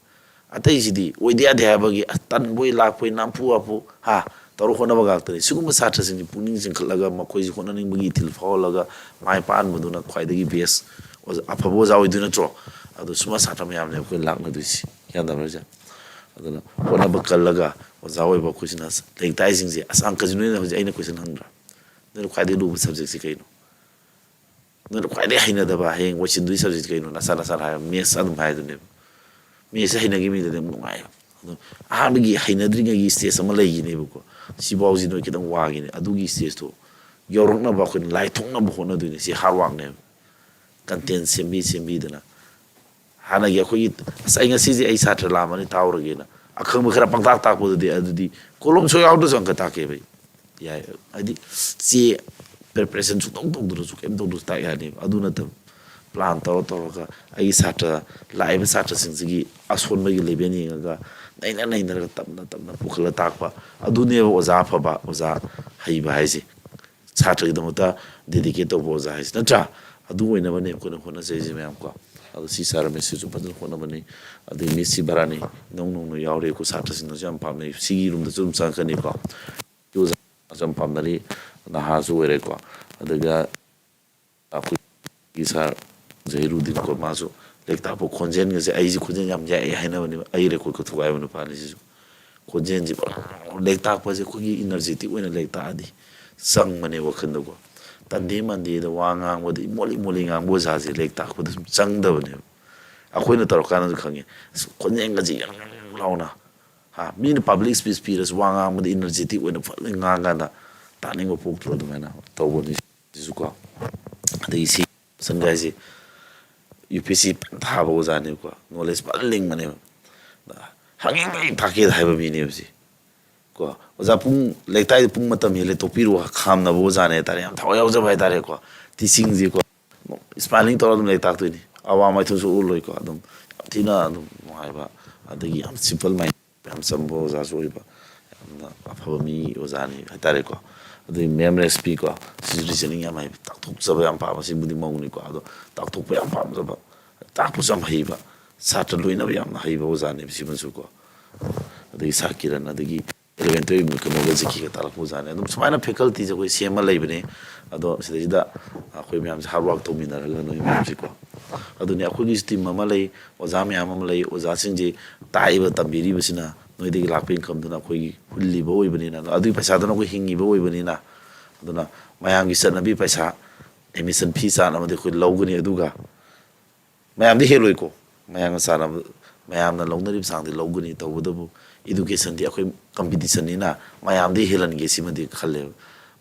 ꯑꯇꯩꯁꯤꯗꯤ ꯑꯣꯏꯗ ꯌꯥꯗꯦ ꯍꯥꯏꯕꯒꯤ, ꯑꯁ, ꯇꯟꯕꯣꯏ ꯂꯥꯛꯄꯣꯏ, ꯅꯝꯐꯨ ꯍꯥꯐꯨ ꯍꯥ ꯇꯧꯔ ꯍꯣꯠꯅꯕ ꯉꯥꯛꯇꯅꯤ꯫ ꯁꯤꯒꯨꯝꯕ ꯁꯥꯇ꯭ꯔꯁꯤꯡꯁꯤ ꯄꯨꯛꯅꯤꯡ ꯆꯤꯡꯈꯠꯂꯒ, ꯃꯈꯣꯏꯁꯤ ꯍꯣꯠꯅꯅꯤꯡꯕꯒꯤ ꯏꯊꯤꯜ ꯐꯥꯎꯍꯜꯂꯒ, ꯃꯥꯏ ꯄꯥꯛꯍꯟꯕꯗꯨꯅ ꯈ꯭ꯋꯥꯏꯗꯒꯤ ꯕꯦꯁ, ꯑꯣꯖꯥ-, ꯑꯐꯕ ꯑꯣꯖꯥ ꯑꯣꯏꯗꯣꯏ ꯅꯠꯇ꯭ꯔꯣ? ꯑꯗꯣ ꯁꯨꯝꯕ ꯁꯥꯇ꯭ꯔ ꯃꯌꯥꯝꯅꯦ ꯑꯩꯈꯣꯏ ꯂꯥꯛꯅꯗꯣꯏꯁꯤ, ꯒ꯭ꯌꯥꯟ ꯇꯥꯕ꯭ꯔꯥ ꯍꯥꯏꯁꯦ? ꯑꯗꯨꯅ ꯍꯣꯠꯅꯕ ꯀꯜꯂꯒ ꯑꯣꯖꯥ ꯑꯣꯏꯕ ꯑꯩꯈꯣꯏꯁꯤꯅ ꯂꯥꯏꯔꯤꯛ ꯇꯥꯛꯏꯁꯤꯡꯁꯦ, ꯑꯁ, ꯑꯪꯀꯁꯤ ꯅꯣꯏꯅ ꯍꯧꯖꯤꯛ ꯑꯩꯅ ꯀꯣꯏꯁꯟ ꯍꯪꯗ꯭ꯔꯥ? ꯅꯣꯏꯅ ꯈ꯭ꯋꯥꯏꯗꯒꯤ ꯂꯨꯕ ꯁꯕꯖꯦꯛꯁꯤ ꯀꯩꯅꯣ? ꯅꯣꯏꯅ ꯈ꯭ꯋꯥꯏꯗꯒꯤ ꯍꯩꯅꯗꯕ, ꯍꯌꯦꯡ ꯋꯥꯏꯁꯤꯟꯗꯣꯏ ꯁꯕꯖꯦꯛꯁꯤ ꯀꯩꯅꯣ? ꯅꯁꯥ ꯅꯁꯥꯅ ꯍꯥꯏꯌꯣ꯫ ꯃꯦꯠꯁ ꯑꯗꯨꯝ ꯍꯥꯏꯗꯨꯅꯦꯕ꯫ ꯃꯦꯠꯁꯁꯦ ꯍꯩꯅꯈꯤꯕ ꯃꯤꯗꯗꯤ ꯌꯥꯝ ꯅꯨꯡꯉꯥꯏꯌꯦꯕ꯫ ꯑꯗꯣ ꯑꯍꯥꯟꯕꯒꯤ ꯍꯩꯅꯗ꯭ꯔꯤꯉꯩꯒꯤ ꯁ꯭ꯇꯦꯖ ꯑꯃ ꯂꯩꯈꯤꯅꯦꯕꯀꯣ, ꯁꯤꯐꯥꯎꯁꯤ ꯅꯣꯏ ꯈꯤꯇꯪ ꯋꯥꯈꯤꯅꯦ꯫ ꯑꯗꯨꯒꯤ ꯁ꯭ꯇꯦꯖꯇꯣ ꯌꯧꯔꯛꯅꯕ ꯑꯩꯈꯣꯏꯅ ꯂꯥꯏꯊꯣꯛꯅꯕ ꯍꯣꯠꯅꯗꯣꯏꯅꯦ꯫ ꯁꯤ ꯍꯥꯔꯗ ꯋꯥꯔꯛꯅꯦꯕ꯫ ꯀꯟꯇꯦꯟ ꯁꯦꯝꯕꯤ ꯁꯦꯝꯕꯤꯗꯅ, ꯍꯥꯟꯅꯒꯤ ꯑꯩꯈꯣꯏꯒꯤ, "ꯑꯁ, ꯑꯩ ꯉꯁꯤꯁꯦ ꯑꯩ ꯁꯥꯇ꯭ꯔ ꯂꯥꯛꯑꯝꯃꯅꯤ, ꯇꯥꯍꯧꯔꯒꯦꯅ" ꯑꯈꯪꯕ ꯈꯔ ꯄꯪꯇꯥꯛ ꯇꯥꯛꯄꯗꯨꯗꯤ, ꯑꯗꯨꯗꯤ ꯀꯣꯂꯣꯝ ꯁꯣꯏ ꯌꯥꯎꯗ꯭ꯔꯁꯨ ꯑꯪꯀ ꯇꯥꯛꯀꯦꯕ ꯑꯩ꯫ ꯌꯥꯏ, ꯍꯥꯏꯗꯤ ꯆꯦ ꯄ꯭ꯔꯤꯄꯦꯔꯦꯁꯟ ꯁꯨꯡꯇꯧ ꯇꯧꯗ꯭ꯔꯁꯨ, ꯀꯩꯝ ꯇꯧꯗ꯭ꯔꯁꯨ ꯇꯥꯛ ꯌꯥꯅꯦꯕ꯫ ꯑꯗꯨ ꯅꯠꯇꯕ, ꯄ꯭ꯂꯥꯟ ꯇꯧꯔ ꯇꯧꯔꯒ ꯑꯩꯒꯤ ꯁꯥꯇ꯭ꯔ, ꯂꯥꯛꯏꯕ ꯁꯥꯇ꯭ꯔꯁꯤꯡꯁꯤꯒꯤ ꯑꯁꯣꯟꯕꯒꯤ ꯂꯦꯚꯦꯜ ꯌꯦꯡꯉꯒ ꯅꯩꯅ ꯅꯩꯅꯔꯒ ꯇꯞꯅ ꯇꯞꯅ ꯄꯨꯈꯠꯂ ꯇꯥꯛꯄ, ꯑꯗꯨꯅꯦꯕ ꯑꯣꯖꯥ ꯑꯐꯕ, ꯑꯣꯖꯥ ꯍꯩꯕ ꯍꯥꯏꯁꯦ꯫ ꯁꯥꯇ꯭ꯔꯒꯤꯗꯃꯛꯇ ꯗꯦꯗꯤꯀꯦꯠ ꯇꯧꯕ ꯑꯣꯖꯥ ꯍꯥꯏꯁꯦ, ꯅꯠꯇ꯭ꯔꯥ? ꯑꯗꯨ ꯑꯣꯏꯅꯕꯅꯦ ꯑꯩꯈꯣꯏꯅ ꯍꯣꯠꯅꯖꯩꯁꯦ, ꯃꯌꯥꯝ ꯀꯣ꯫ ꯑꯗꯣ ꯁꯤ ꯁꯥꯔ ꯔꯃꯦꯁꯁꯤꯁꯨ ꯐꯖꯅ ꯍꯣꯠꯅꯕꯅꯤ꯫ ꯑꯗꯩ ꯃꯤꯁ ꯁꯤꯕꯔꯥꯅꯤ ꯅꯧ ꯅꯧꯅ ꯌꯥꯎꯔꯤ, ꯑꯩꯈꯣꯏ ꯁꯥꯇ꯭ꯔꯁꯤꯡꯅꯁꯨ ꯌꯥꯝ ꯄꯥꯝꯅꯩ꯫ ꯁꯤꯒꯤ ꯔꯨꯝꯗꯁꯨ ꯑꯗꯨꯝ ꯆꯪꯉꯛꯀꯅꯤꯀꯣ꯫ ꯑꯣꯖꯥꯁꯨ ꯌꯥꯝ ꯄꯥꯝꯅꯔꯤ, ꯅꯍꯥꯁꯨ ꯑꯣꯏꯔꯦꯀꯣ꯫ ꯑꯗꯨꯒ ꯑꯩꯈꯣꯏꯒꯤ ꯁꯥꯔ ꯖꯍꯤꯔꯨꯗꯤꯟ ꯀꯣ, ꯃꯥꯁꯨ ꯂꯥꯏꯔꯤꯛ ꯇꯥꯛꯄ ꯈꯣꯟꯖꯦꯜꯒꯁꯦ, ꯑꯩꯁꯦ ꯈꯣꯟꯖꯦꯜ ꯌꯥꯝ ꯌꯥꯛꯑꯦ ꯍꯥꯏꯅꯕꯅꯦꯕ, ꯑꯩ ꯔꯦꯀꯣꯔꯠꯀ ꯊꯨꯒꯥꯏꯕ ꯅꯨꯄꯥꯅꯤ ꯁꯤꯁꯨ꯫ ꯈꯣꯟꯖꯦꯜꯁꯦ ꯄꯨꯔꯥ ꯂꯥꯏꯔꯤꯛ ꯇꯥꯛꯄꯁꯦ ꯑꯩꯈꯣꯏꯒꯤ ꯏꯅꯔꯖꯦꯇꯤꯛ ꯑꯣꯏꯅ ꯂꯥꯏꯔꯤꯛ ꯇꯥꯛꯑꯗꯤ ꯆꯪꯕꯅꯦ ꯋꯥꯈꯜꯗꯀꯣ꯫ ꯇꯟꯗꯦ ꯃꯟꯗꯦꯗ ꯋꯥ ꯉꯥꯡꯕꯗ ꯏꯃꯣꯠꯂꯤ ꯏꯃꯣꯠꯂꯤ ꯉꯥꯡꯕ ꯑꯣꯖꯥꯁꯦ ꯂꯥꯏꯔꯤꯛ ꯇꯥꯛꯄꯗ ꯁꯨꯝ ꯆꯪꯗꯕꯅꯦꯕ꯫ ꯑꯩꯈꯣꯏꯅ ꯇꯧꯔꯀꯥꯟꯗꯁꯨ ꯈꯪꯉꯦ, ꯑꯁ, ꯈꯣꯟꯖꯦꯜꯒꯁꯦ ꯌꯥꯝ ꯂꯥꯎꯅ, ꯍꯥ, ꯃꯤꯅ ꯄꯕ꯭ꯂꯤꯛ ꯁ꯭ꯄꯤꯆ ꯄꯤꯔꯁꯨ ꯋꯥ ꯉꯥꯡꯕꯗ ꯏꯅꯔꯖꯦꯇꯤꯛ ꯑꯣꯏꯅ ꯐꯖꯅ ꯉꯥꯡꯀꯥꯟꯗ ꯇꯥꯅꯤꯡꯕ ꯄꯣꯛꯇ꯭ꯔꯣ? ꯑꯗꯨꯃꯥꯏꯅ ꯇꯧꯕꯅꯤ ꯁꯤꯁꯨꯀꯣ꯫ ꯑꯗꯒꯤ ꯁꯤ ꯁꯟ ꯒꯥꯏꯁꯤ ꯌꯨ ꯄꯤ ꯑꯦꯁ ꯁꯤ ꯊꯥꯕ ꯑꯣꯖꯥꯅꯦꯕꯀꯣ, ꯅꯣꯂꯦꯖ ꯐꯖꯅ ꯂꯤꯡꯕꯅꯦꯕ꯫ ꯍꯪꯅꯤꯡꯕ ꯍꯦꯛ ꯇꯥꯛꯀꯦ ꯍꯥꯏꯕ ꯃꯤꯅꯦꯕ ꯁꯤ꯫ ꯀꯣ, ꯑꯣꯖꯥ ꯄꯨꯡ ꯂꯩꯇꯥꯏꯗ ꯄꯨꯡ ꯃꯇꯝ ꯍꯦꯜꯂꯦ ꯇꯣꯛꯄꯤꯔꯣ ꯈꯥꯝꯅꯕ ꯑꯣꯖꯥꯅꯦ ꯍꯥꯏꯇꯥꯔꯦ, ꯌꯥꯝ ꯊꯋꯥꯏ ꯌꯥꯎꯖꯕ ꯍꯥꯏꯇꯥꯔꯦꯀꯣ꯫ ꯇꯤꯆꯤꯡꯁꯤꯀꯣ ꯁ꯭ꯃꯥꯏꯂꯤꯡ ꯇꯧꯔ ꯑꯗꯨꯝ ꯂꯥꯏꯔꯤꯛ ꯇꯥꯛꯇꯣꯏꯅꯤ, ꯑꯋꯥ ꯃꯥꯏꯊꯣꯡꯁꯨ ꯎꯠꯂꯣꯏꯀꯣ꯫ ꯑꯗꯨꯝ ꯌꯥꯝ ꯊꯤꯅ ꯑꯗꯨꯝ ꯅꯨꯡꯉꯥꯏꯕ, ꯑꯗꯒꯤ ꯌꯥꯝ ꯁꯤꯝꯄꯜ ꯃꯥꯏꯟ, ꯌꯥꯝ ꯆꯝꯕ ꯑꯣꯖꯥꯁꯨ ꯑꯣꯏꯕ, ꯌꯥꯝꯅ ꯑꯐꯕ ꯃꯤ ꯑꯣꯖꯥꯅꯤ ꯍꯥꯏꯇꯥꯔꯦꯀꯣ꯫ ꯑꯗꯨꯒꯤ ꯃꯦꯝ ꯔꯦꯁꯄꯤꯀꯣ, ꯁꯤꯁꯨ ꯔꯤꯖꯅꯤꯡ ꯌꯥꯝ ꯍꯩ, ꯇꯥꯛꯊꯣꯛꯆꯕ ꯌꯥꯝ ꯄꯥꯝꯕ, ꯁꯤꯕꯨꯗꯤ ꯃꯧꯅꯤꯀꯣ, ꯑꯗꯣ ꯇꯥꯛꯊꯣꯛꯄ ꯌꯥꯝ ꯄꯥꯝꯖꯕ, ꯇꯥꯛꯄꯁꯨ ꯌꯥꯝ ꯍꯩꯕ, ꯁꯥꯇ꯭ꯔ ꯂꯣꯏꯅꯕ ꯌꯥꯝꯅ ꯍꯩꯕ ꯑꯣꯖꯥꯅꯦꯕ ꯁꯤꯃꯁꯨꯀꯣ꯫ ꯑꯗꯒꯤ ꯁꯥꯔ ꯀꯤꯔꯟ, ꯑꯗꯒꯤ ꯏꯂꯚꯦꯟ ꯇꯨꯌꯦꯜꯞ ꯀꯩꯅꯣꯒ ꯖꯤ ꯀꯦꯒ ꯇꯥꯛꯂꯛꯄ ꯑꯣꯖꯥꯅꯦ꯫ ꯑꯗꯨꯝ ꯁꯨꯃꯥꯏꯅ ꯐꯦꯀꯜꯇꯤꯁꯦ ꯑꯩꯈꯣꯏ ꯁꯦꯝꯃ ꯂꯩꯕꯅꯦ꯫ ꯑꯗꯣ ꯁꯤꯗꯩꯁꯤꯗ ꯑꯩꯈꯣꯏ ꯃꯌꯥꯝꯁꯦ ꯍꯥꯔꯗ ꯋꯥꯔꯛ ꯇꯧꯃꯤꯟꯅꯔꯒ ꯅꯣꯏ ꯃꯌꯥꯝꯁꯤꯀꯣ, ꯑꯗꯨꯅꯤ ꯑꯩꯈꯣꯏꯒꯤꯁꯨ ꯇꯤꯝ ꯑꯃ ꯂꯩ, ꯑꯣꯖꯥ ꯃꯌꯥꯝ ꯑꯃ ꯂꯩ꯫ ꯑꯣꯖꯥꯁꯤꯡꯁꯤ ꯇꯥꯛꯏꯕ ꯇꯝꯕꯤꯔꯤꯕꯁꯤꯅ ꯅꯣꯏꯗꯒꯤ ꯂꯥꯛꯄ ꯏꯟꯀꯝꯗꯨꯅ ꯑꯩꯈꯣꯏꯒꯤ ꯍꯨꯜꯂꯤꯕ ꯑꯣꯏꯕꯅꯤꯅ, ꯑꯗꯨꯒꯤ ꯄꯩꯁꯥꯗꯨꯅ ꯑꯩꯈꯣꯏ ꯍꯤꯡꯉꯤꯕ ꯑꯣꯏꯕꯅꯤꯅ꯫ ꯑꯗꯨꯅ ꯃꯌꯥꯝꯒꯤ ꯆꯠꯅꯕꯤ ꯄꯩꯁꯥ, ꯑꯦꯗꯃꯤꯁꯟ ꯐꯤ ꯆꯥꯡ ꯑꯃꯗꯤ ꯑꯩꯈꯣꯏ ꯂꯧꯒꯅꯤ, ꯑꯗꯨꯒ ꯃꯌꯥꯝꯗꯤ ꯍꯦꯜꯂꯣꯏꯀꯣ, ꯃꯌꯥꯝꯅ ꯆꯥꯟꯅꯕ, ꯃꯌꯥꯝꯅ ꯂꯧꯅꯔꯤꯕ ꯆꯥꯡꯗꯤ ꯂꯧꯒꯅꯤ꯫ ꯇꯧꯕꯇꯕꯨ ꯏꯗꯨꯀꯦꯁꯟꯗꯤ ꯑꯩꯈꯣꯏ ꯀꯝꯄꯤꯇꯤꯁꯟꯅꯤꯅ ꯃꯌꯥꯝꯗꯤ ꯍꯦꯜꯍꯟꯒꯦ ꯁꯤꯃꯗꯤ ꯈꯜꯂꯦꯕ꯫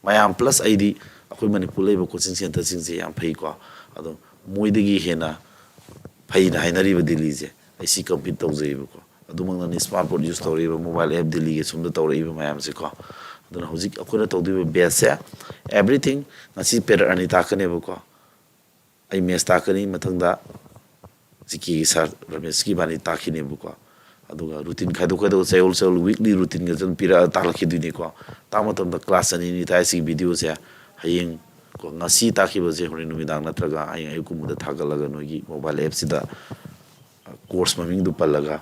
ꯃꯌꯥꯝ ꯄ꯭ꯂꯁ ꯑꯩꯗꯤ ꯑꯩꯈꯣꯏ ꯃꯅꯤꯄꯨꯔ ꯂꯩꯕ ꯀꯣꯆꯤꯡ ꯁꯦꯟꯇꯔꯁꯤꯡꯁꯦ ꯌꯥꯝ ꯐꯩꯀꯣ, ꯑꯗꯣ ꯃꯣꯏꯗꯒꯤ ꯍꯦꯟꯅ ꯐꯩꯅ ꯍꯥꯏꯅꯔꯤꯕ ꯗꯤꯜꯂꯤꯁꯦ ꯑꯩ ꯁꯤ ꯀꯝꯄꯤꯠ ꯇꯧꯖꯩꯕꯀꯣ꯫ ꯑꯗꯨꯃꯛꯅꯅꯤ ꯁ꯭ꯃꯥꯔꯠ ꯕꯣꯔꯗ ꯌꯨꯁ ꯇꯧꯔꯛꯏꯕ, ꯃꯣꯕꯥꯏꯜ ꯑꯦꯞ ꯗꯤꯜꯂꯤꯒꯤ ꯁꯣꯝꯗ ꯇꯧꯔꯛꯏꯕ ꯃꯌꯥꯝꯁꯦꯀꯣ꯫ ꯑꯗꯨꯅ ꯍꯧꯖꯤꯛ ꯑꯩꯈꯣꯏꯅ ꯇꯧꯗꯣꯏꯕ ꯕꯦꯠꯁꯁꯦ, ꯑꯦꯕ꯭ꯔꯤꯊꯤꯡ, ꯉꯁꯤ ꯄꯦꯔꯠ ꯑꯅꯤ ꯇꯥꯛꯀꯅꯦꯕꯀꯣ꯫ ꯑꯩ ꯃꯦꯠꯁ ꯇꯥꯛꯀꯅꯤ, ꯃꯊꯪꯗ ꯖꯤ ꯀꯦꯒꯤ ꯁꯥꯔ ꯔꯃꯦꯁꯀꯤ ꯏꯕꯥꯅꯤ ꯇꯥꯛꯈꯤꯅꯦꯕꯀꯣ꯫ ꯑꯗꯨꯒ ꯔꯨꯇꯤꯟ ꯈꯥꯏꯗꯣꯛ ꯈꯥꯏꯗꯣꯛ, ꯆꯌꯣꯜ ꯆꯌꯣꯜ, ꯋꯤꯛꯂꯤ ꯔꯨꯇꯤꯟꯒ ꯑꯗꯨꯝ ꯄꯤꯔꯛꯑ ꯇꯥꯛꯂꯛꯈꯤꯗꯣꯏꯅꯤꯀꯣ꯫ ꯇꯥꯛ ꯃꯇꯝꯗ ꯀ꯭ꯂꯥꯁ ꯑꯅꯤ ꯑꯅꯤ ꯇꯥꯛꯑꯦ꯫ ꯁꯤꯒꯤ ꯚꯤꯗꯤꯑꯣꯁꯦ ꯍꯌꯦꯡ ꯀꯣ, ꯉꯁꯤ ꯇꯥꯛꯈꯤꯕꯁꯦ ꯍꯣꯔꯦꯟ ꯅꯨꯃꯤꯗꯥꯡ ꯅꯠꯇ꯭ꯔꯒ ꯍꯌꯦꯡ ꯑꯌꯨꯛꯀꯨꯝꯕꯗ ꯊꯥꯒꯠꯂꯒ ꯅꯣꯏꯒꯤ ꯃꯣꯕꯥꯏꯜ ꯑꯦꯞꯁꯤꯗ ꯀꯣꯔꯁ ꯃꯃꯤꯡꯗꯨ ꯄꯜꯂꯒ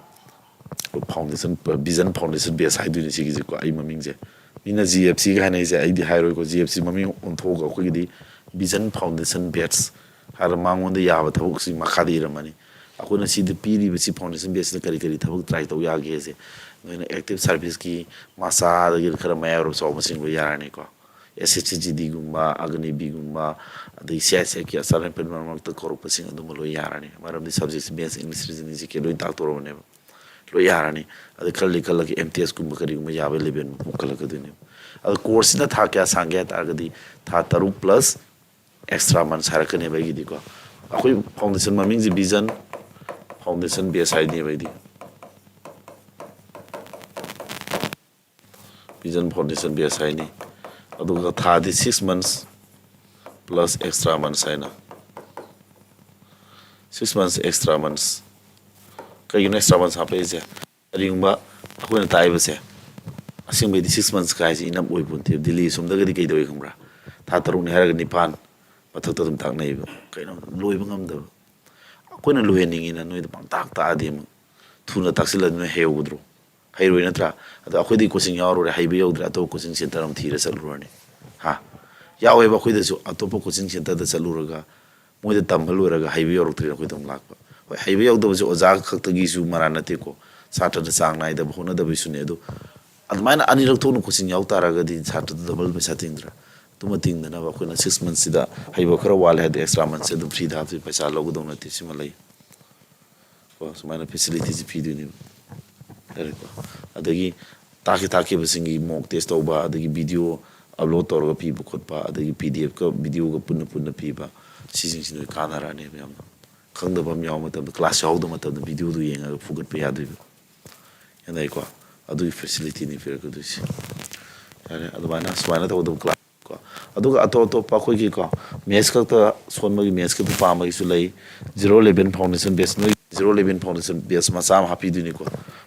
ꯐꯥꯎꯟꯗꯦꯁꯟ, ꯚꯤꯖꯟ ꯐꯥꯎꯟꯗꯦꯁꯟ ꯕꯦꯠꯁ ꯍꯥꯏꯗꯣꯏꯅꯤ ꯁꯤꯒꯤꯁꯦꯀꯣ꯫ ꯑꯩ ꯃꯃꯤꯡꯁꯦ ꯃꯤꯅ ꯖꯤ ꯑꯦꯐ ꯁꯤꯒ ꯍꯥꯏꯅꯩꯁꯦ, ꯑꯩꯗꯤ ꯍꯥꯏꯔꯣꯏꯀꯣ꯫ ꯖꯤ ꯑꯦꯐ ꯁꯤ ꯃꯃꯤꯡ ꯑꯣꯟꯊꯣꯛꯑꯒ ꯑꯩꯈꯣꯏꯒꯤꯗꯤ ꯚꯤꯖꯟ ꯐꯥꯎꯟꯗꯦꯁꯟ ꯕꯦꯠꯁ ꯍꯥꯏꯔ ꯃꯉꯣꯟꯗ ꯌꯥꯕ ꯊꯕꯛꯁꯤ ꯃꯈꯥꯗ ꯏꯔꯝꯃꯅꯤ꯫ ꯑꯩꯈꯣꯏꯅ ꯁꯤꯗ ꯄꯤꯔꯤꯕꯁꯤ, ꯐꯥꯎꯟꯗꯦꯁꯟ ꯕꯦꯁꯁꯤꯗ ꯀꯔꯤ ꯀꯔꯤ ꯊꯕꯛ ꯇ꯭ꯔꯥꯏ ꯇꯧ ꯌꯥꯒꯦꯁꯦ, ꯅꯣꯏꯅ ꯑꯦꯛꯇꯤꯚ ꯁꯥꯔꯚꯤꯁꯀꯤ ꯃꯆꯥꯗꯒꯤ ꯈꯔ ꯃꯌꯥꯏ ꯑꯣꯏꯔꯞ ꯆꯥꯎꯕꯁꯤꯡ ꯂꯣꯏ ꯌꯥꯔꯅꯤꯀꯣ꯫ ꯑꯦꯁ ꯑꯦꯁ ꯁꯤ ꯖꯤ ꯗꯤꯒꯨꯝꯕ, ꯑꯒꯅꯤꯕꯤꯒꯨꯝꯕ, ꯑꯗꯩ ꯁꯤ ꯑꯥꯏ ꯑꯦꯁ ꯑꯦꯐꯀꯤ ꯑꯆꯥꯔ ꯃꯔꯛꯇ ꯀꯧꯔꯛꯄꯁꯤꯡ ꯑꯗꯨꯝꯕ ꯂꯣꯏ ꯌꯥꯔꯅꯤ꯫ ꯃꯔꯝꯗꯤ ꯁꯕꯖꯦꯛꯁꯤ ꯃꯦꯠꯁ, ꯏꯪꯂꯤꯁ, ꯔꯤꯖꯅꯤꯡꯁꯤ ꯀꯦ ꯂꯣꯏ ꯇꯥꯛꯇꯣꯔꯕꯅꯦꯕ꯫ ꯂꯣꯏ ꯌꯥꯔꯅꯤ꯫ ꯑꯗꯩ ꯈꯔ ꯂꯩꯈꯠꯂꯒ ꯑꯦꯝ ꯇꯤ ꯑꯦꯁꯀꯨꯝꯕ ꯀꯔꯤꯒꯨꯝꯕ ꯌꯥꯕ ꯂꯦꯚꯦꯜ ꯑꯃ ꯄꯨꯈꯠꯂꯛꯀꯗꯣꯏꯅꯦꯕ꯫ ꯑꯗꯣ ꯀꯣꯔꯁꯁꯤꯅ ꯊꯥ ꯀꯌꯥ ꯁꯥꯡꯒꯦ ꯍꯥꯏ ꯇꯥꯔꯒꯗꯤ, ꯊꯥ ꯇꯔꯨꯛ ꯄ꯭ꯂꯁ ꯑꯦꯛꯁꯇ꯭ꯔꯥ ꯃꯟꯁ ꯍꯥꯏꯔꯛꯀꯅꯦꯕ ꯑꯩꯒꯤꯗꯤꯀꯣ꯫ ꯑꯩꯈꯣꯏ ꯐꯥꯎꯟꯗꯦꯁꯟ ꯃꯃꯤꯡꯁꯦ ꯚꯤꯖꯟ ꯐꯥꯎꯟꯗꯦꯁꯟ ꯕꯦꯁ ꯍꯥꯏꯅꯦꯕ ꯑꯩꯗꯤ꯫ ꯚꯤꯖꯟ ꯐꯥꯎꯟꯗꯦꯁꯟ ꯕꯦꯁ ꯍꯥꯏꯅꯤ꯫ ꯑꯗꯨꯒ ꯊꯥꯗꯤ six months plus extra months ꯍꯥꯏꯅ, ꯁꯤꯛꯁ ꯃꯟꯁ ꯑꯦꯛꯁꯇ꯭ꯔꯥ ꯃꯟꯁ꯫ ꯀꯩꯒꯤꯅꯣ ꯑꯦꯛꯁꯇ꯭ꯔꯥ ꯃꯟꯁ ꯍꯥꯞꯄꯛꯏꯁꯦ? ꯀꯔꯤꯒꯨꯝꯕ ꯑꯩꯈꯣꯏꯅ ꯇꯥꯛꯏꯕꯁꯦ, ꯑꯁꯦꯡꯕꯩꯗꯤ ꯁꯤꯛꯁ ꯃꯟꯁ ꯀꯥꯏꯁꯦ ꯏꯅꯞ ꯑꯣꯏꯕ ꯅꯠꯇꯦ꯫ ꯗꯤꯜꯂꯤ ꯁꯣꯝꯗꯒꯗꯤ ꯀꯩꯗꯧꯏ ꯈꯪꯕ꯭ꯔꯥ? ꯊꯥ ꯇꯔꯨꯛꯅꯤ ꯍꯥꯏꯔꯒ ꯅꯤꯄꯥꯟ ꯃꯊꯛꯇ ꯑꯗꯨꯝ ꯇꯥꯛꯅꯩꯕ꯫ ꯀꯩꯅꯣ, ꯂꯣꯏꯕ ꯉꯝꯗꯕ꯫ ꯑꯩꯈꯣꯏꯅ ꯂꯣꯏꯍꯟꯅꯤꯡꯉꯤꯅ ꯅꯣꯏꯗ ꯄꯪꯇꯥꯛ ꯇꯥꯛꯑꯗꯤ ꯑꯃꯨꯛ ꯊꯨꯅ ꯇꯥꯛꯁꯤꯜꯂꯗꯤ ꯅꯣꯏ ꯍꯩꯍꯧꯒꯗ꯭ꯔꯣ? ꯍꯩꯔꯣꯏ ꯅꯠꯇ꯭ꯔꯥ? ꯑꯗꯣ ꯑꯩꯈꯣꯏꯗꯤ ꯀꯣꯆꯤꯡ ꯌꯥꯎꯔꯨꯔꯦ, ꯍꯩꯕ ꯌꯧꯗ꯭ꯔꯦ, ꯑꯇꯣꯞꯄ ꯀꯣꯆꯤꯡ ꯁꯦꯟꯇꯔ ꯑꯃ ꯊꯤꯔ ꯆꯠꯂꯨꯔꯅꯤ꯫ ꯍꯥ? ꯌꯥꯎꯋꯦꯕ ꯑꯩꯈꯣꯏꯗꯁꯨ, ꯑꯇꯣꯞꯄ ꯀꯣꯆꯤꯡ ꯁꯦꯟꯇꯔꯗ ꯆꯠꯂꯨꯔꯒ ꯃꯣꯏꯗ ꯇꯝꯕ ꯂꯣꯏꯔꯒ ꯍꯩꯕ ꯌꯧꯔꯛꯇ꯭ꯔꯦꯅ ꯑꯩꯈꯣꯏꯗ ꯑꯃꯨꯛ ꯂꯥꯛꯄ꯫ ꯍꯣꯏ, ꯍꯩꯕ ꯌꯧꯗꯕꯁꯦ ꯑꯣꯖꯥ ꯈꯛꯇꯒꯤꯁꯨ ꯃꯔꯥ ꯅꯠꯇꯦꯀꯣ, ꯁꯥꯇ꯭ꯔꯗ ꯆꯥꯡ ꯅꯥꯏꯗꯕ ꯍꯣꯠꯅꯗꯕꯒꯤꯁꯨꯅꯦ꯫ ꯑꯗꯣ ꯑꯗꯨꯃꯥꯏꯅ ꯑꯅꯤꯔꯛ ꯊꯣꯛꯅ ꯀꯣꯆꯤꯡ ꯌꯥꯎ ꯇꯥꯔꯒꯗꯤ ꯁꯥꯇ꯭ꯔꯗ ꯗꯕꯜ ꯄꯩꯁꯥ ꯇꯤꯡꯗ꯭ꯔꯥ? ꯑꯗꯨꯃ ꯇꯤꯡꯗꯅꯕ ꯑꯩꯈꯣꯏꯅ ꯁꯤꯛꯁ ꯃꯟꯁꯁꯤꯗ ꯍꯩꯕ ꯈꯔ ꯋꯥꯠꯂꯦ ꯍꯥꯏꯗꯤ ꯑꯦꯛꯁꯇ꯭ꯔꯥ ꯃꯟꯁꯁꯦ ꯑꯗꯨꯝ ꯐ꯭ꯔꯤꯗ ꯍꯥꯞꯇꯣꯏ, ꯄꯩꯁꯥ ꯂꯧꯒꯗꯧ ꯅꯠꯇꯦ꯫ ꯁꯤꯃ ꯂꯩ꯫ ꯀꯣ, ꯁꯨꯃꯥꯏꯅ ꯐꯦꯁꯤꯂꯤꯇꯤꯁꯤ ꯄꯤꯗꯣꯏꯅꯦꯕ꯫ ꯌꯥꯔꯦꯀꯣ? ꯑꯗꯒꯤ ꯇꯥꯛꯈꯤ ꯇꯥꯛꯈꯤꯕꯁꯤꯡꯒꯤ ꯃꯣꯛ ꯇꯦꯁ ꯇꯧꯕ, ꯑꯗꯒꯤ ꯚꯤꯗꯤꯑꯣ ꯑꯞꯂꯣꯗ ꯇꯧꯔꯒ ꯄꯤꯕ ꯈꯣꯠꯄ, ꯑꯗꯒꯤ ꯄꯤ ꯗꯤ ꯑꯦꯐꯀ ꯚꯤꯗꯤꯑꯣꯒ ꯄꯨꯟꯅ ꯄꯨꯟꯅ ꯄꯤꯕ, ꯁꯤꯁꯤꯡꯁꯤ ꯅꯣꯏ ꯀꯥꯟꯅꯔꯛꯑꯅꯦꯕ ꯌꯥꯝꯅ꯫ ꯈꯪꯗꯕ ꯑꯃ ꯌꯥꯎꯕ ꯃꯇꯝꯗ, ꯀ꯭ꯂꯥꯁ ꯌꯥꯎꯗꯕ ꯃꯇꯝꯗ ꯚꯤꯗꯤꯑꯣꯗꯨ ꯌꯦꯡꯉꯒ ꯐꯨꯒꯠꯄ ꯌꯥꯗꯣꯏꯕ꯫ ꯌꯥꯅꯩꯀꯣ? ꯑꯗꯨꯒꯤ ꯐꯦꯁꯤꯂꯤꯇꯤꯅꯤ ꯄꯤꯔꯛꯀꯗꯣꯏꯁꯦ꯫ ꯌꯥꯔꯦ, ꯑꯗꯨꯃꯥꯏꯅ, ꯁꯨꯃꯥꯏꯅ ꯇꯧꯒꯗꯕ ꯀ꯭ꯂꯥꯁ ꯀꯣ꯫ ꯑꯗꯨꯒ ꯑꯇꯣꯞ ꯑꯇꯣꯞꯄ ꯑꯩꯈꯣꯏꯒꯤ ꯀꯣ, ꯃꯦꯠꯁ ꯈꯛꯇ ꯁꯣꯟꯕꯒꯤ, ꯃꯦꯠꯁ ꯈꯛꯇ ꯄꯥꯝꯕꯒꯤꯁꯨ ꯂꯩ꯫ Zero eleven foundation base, ꯅꯣꯏ zero eleven foundation base ꯃꯆꯥ ꯑꯃ ꯍꯥꯞꯄꯤꯗꯣꯏꯅꯤꯀꯣ꯫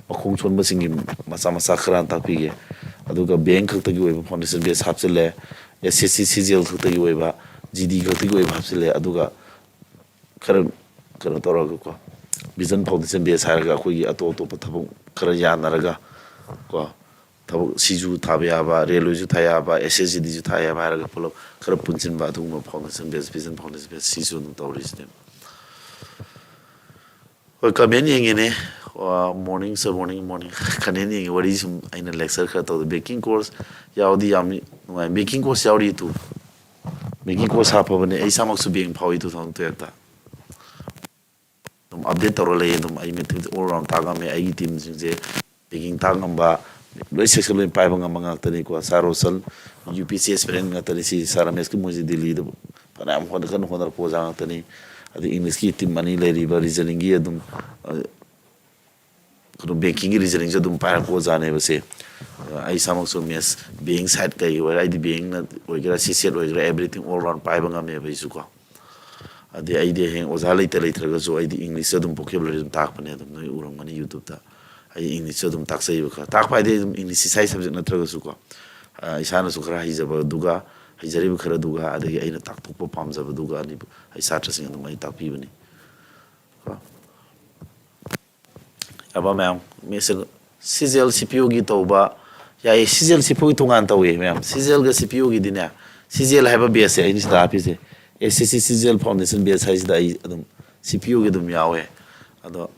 ꯃꯈꯣꯡ ꯁꯣꯟꯕꯁꯤꯡꯒꯤ ꯃꯆꯥ ꯃꯆꯥ ꯈꯔ ꯇꯥꯛꯄꯤꯒꯦ꯫ ꯑꯗꯨꯒ ꯕꯦꯡ ꯈꯛꯇꯒꯤ ꯑꯣꯏꯕ foundation base ꯍꯥꯞꯆꯤꯜꯂꯦ꯫ ꯑꯦꯁ S C, C G L ꯈꯛꯇꯒꯤ ꯑꯣꯏꯕ, ꯖꯤ ꯗꯤ ꯈꯛꯇꯒꯤ ꯑꯣꯏꯕ ꯍꯥꯞꯆꯤꯜꯂꯦ꯫ ꯑꯗꯨꯒ ꯈꯔ ꯀꯩꯅꯣ ꯇꯧꯔꯒꯀꯣ, ꯚꯤꯖꯟ ꯐꯥꯎꯟꯗꯦꯁꯟ ꯕꯦꯁ ꯍꯥꯏꯔꯒ ꯑꯩꯈꯣꯏꯒꯤ ꯑꯇꯣꯞ ꯑꯇꯣꯞꯄ ꯊꯕꯛ ꯈꯔ ꯌꯥꯅꯔꯒ ꯀꯣ, ꯊꯕꯛ ꯁꯤꯁꯨ ꯊꯥꯕ ꯌꯥꯕ, ꯔꯦꯜꯋꯦꯁꯨ ꯊꯥ ꯌꯥꯕ, ꯑꯦꯁ ꯑꯦꯁ ꯖꯤ ꯗꯤꯁꯨ ꯊꯥ ꯌꯥꯕ ꯍꯥꯏꯔꯒ ꯄꯨꯂꯞ ꯈꯔ ꯄꯨꯟꯁꯤꯟꯕ ꯑꯗꯨꯒꯨꯝꯕ foundation base, vision foundation base ꯁꯤꯁꯨ ꯑꯗꯨꯝ ꯇꯧꯔꯤꯁꯤꯅꯦ꯫ ꯍꯣꯏ, comment ꯌꯦꯡꯉꯦꯅꯦ꯫ Morning sir, morning, morning꯫ Comment ꯌꯦꯡꯉꯦ, ꯋꯥꯔꯤ ꯁꯨꯝ ꯑꯩꯅ lecture ꯈꯔ ꯇꯧꯗ, banking course ꯌꯥꯎꯗꯤ ꯌꯥꯝ ꯅꯨꯡꯉꯥꯏ꯫ Banking course ꯌꯥꯎꯔꯤ ꯇꯨ꯫ Banking course ꯍꯥꯞꯄꯕꯅꯦ꯫ ꯑꯩ ꯏꯁꯥꯃꯛꯁꯨ bank ꯐꯥꯎꯏ two thousand twelve ꯇ꯫ ꯑꯗꯨꯝ update ꯇꯧꯔ ꯂꯩ꯫ ꯑꯗꯨꯝ ꯑꯩ mathematics all round ꯇꯥꯛ ꯉꯝꯃꯦ꯫ ꯑꯩꯒꯤ team ꯁꯤꯡꯁꯦ banking ꯇꯥꯛ ꯉꯝꯕ, ꯂꯣꯏ section ꯂꯣꯏ ꯄꯥꯏꯕ ꯉꯝꯕ ꯉꯥꯛꯇꯅꯤꯀꯣ꯫ Sir Roshan, U P S C aspirant ꯉꯥꯛꯇꯅꯤ꯫ ꯁꯤ Sir ꯔꯃꯦꯁꯀꯤ ꯃꯣꯏꯁꯦ ꯗꯤꯜꯂꯤꯗ ꯐꯅꯌꯥꯝ ꯍꯣꯠꯅ, ꯀꯟꯅ ꯍꯣꯠꯅꯔꯛꯄ ꯑꯣꯖꯥ ꯉꯥꯛꯇꯅꯤ꯫ ꯑꯗꯩ English ꯀꯤ team ꯑꯅꯤ ꯂꯩꯔꯤꯕ, reasoning ꯒꯤ ꯑꯗꯨꯝ, ꯑ, ꯀꯩꯅꯣ, banking ꯒꯤ reasoning ꯁꯨ ꯑꯗꯨꯝ ꯄꯥꯏꯔꯛꯄ ꯑꯣꯖꯥꯅꯦꯕ ꯁꯦ꯫ ꯑ, ꯑꯩ ꯏꯁꯥꯃꯛꯁꯨ maths, bank side ꯀꯩ ꯑꯣꯏꯔꯦ, ꯑꯩꯗꯤ bank ꯅ ꯑꯣꯏꯒꯦꯔꯥ, C C L ꯑꯣꯏꯒꯦꯔꯥ, everything all round ꯄꯥꯏꯕ ꯉꯝꯃꯦꯕ ꯑꯩꯁꯨ ꯀꯣ꯫ ꯑꯗꯩ ꯑꯩꯗꯤ ꯍꯌꯦꯡ ꯑꯣꯖꯥ ꯂꯩꯇ ꯂꯩꯇ꯭ꯔꯒꯁꯨ ꯑꯩꯗꯤ English ꯁꯨ ꯑꯗꯨꯝ vocabulary ꯑꯗꯨꯝ ꯇꯥꯛꯄꯅꯦ꯫ ꯑꯗꯨꯝ ꯅꯣꯏ ꯎꯔꯝꯒꯅꯤ YouTube ꯇ꯫ ꯑꯩ English ꯁꯨ ꯑꯗꯨꯝ ꯇꯥꯛꯆꯩꯕ ꯈꯔ꯫ ꯇꯥꯛꯄ ꯍꯥꯏꯗꯤ ꯑꯗꯨꯝ English ꯏꯁꯥꯒꯤ subject ꯅꯠꯇ꯭ꯔꯒꯁꯨ ꯀꯣ꯫ ꯑ, ꯏꯁꯥꯅꯁꯨ ꯈꯔ ꯍꯩꯖꯕꯗꯨꯒ, ꯍꯩꯖꯔꯤꯕ ꯈꯔꯗꯨꯒ, ꯑꯗꯒꯤ ꯑꯩꯅ ꯇꯥꯛꯊꯣꯛꯄ ꯄꯥꯝꯖꯕꯗꯨꯒ ꯑꯅꯤ ꯑꯩ ꯁꯥꯇ꯭ꯔꯁꯤꯡ ꯑꯗꯨꯝ ꯑꯩ ꯇꯥꯛꯄꯤꯕꯅꯤ꯫ ꯀꯣ꯫ ꯌꯥꯕ ꯃꯌꯥꯝ, ꯃꯦꯁꯦ-, C G L C P O ꯒꯤ ꯇꯧꯕ ꯌꯥꯏꯌꯦ꯫ C G L C P O ꯒꯤ ꯇꯣꯉꯥꯟ ꯇꯧꯏ ꯃꯌꯥꯝ꯫ C G L ꯒ C P O ꯒꯤꯗꯤꯅꯦ, C G L ꯍꯥꯏꯕ batch ꯁꯦ ꯑꯩꯅ ꯁꯤꯗ ꯍꯥꯞꯄꯤꯁꯦ, S S C C G L foundation batch ꯍꯥꯏꯁꯤꯗ ꯑꯩ ꯑꯗꯨꯝ C P O ꯒꯤ ꯑꯗꯨꯝ ꯌꯥꯎꯋꯦ꯫ ꯑꯗꯣ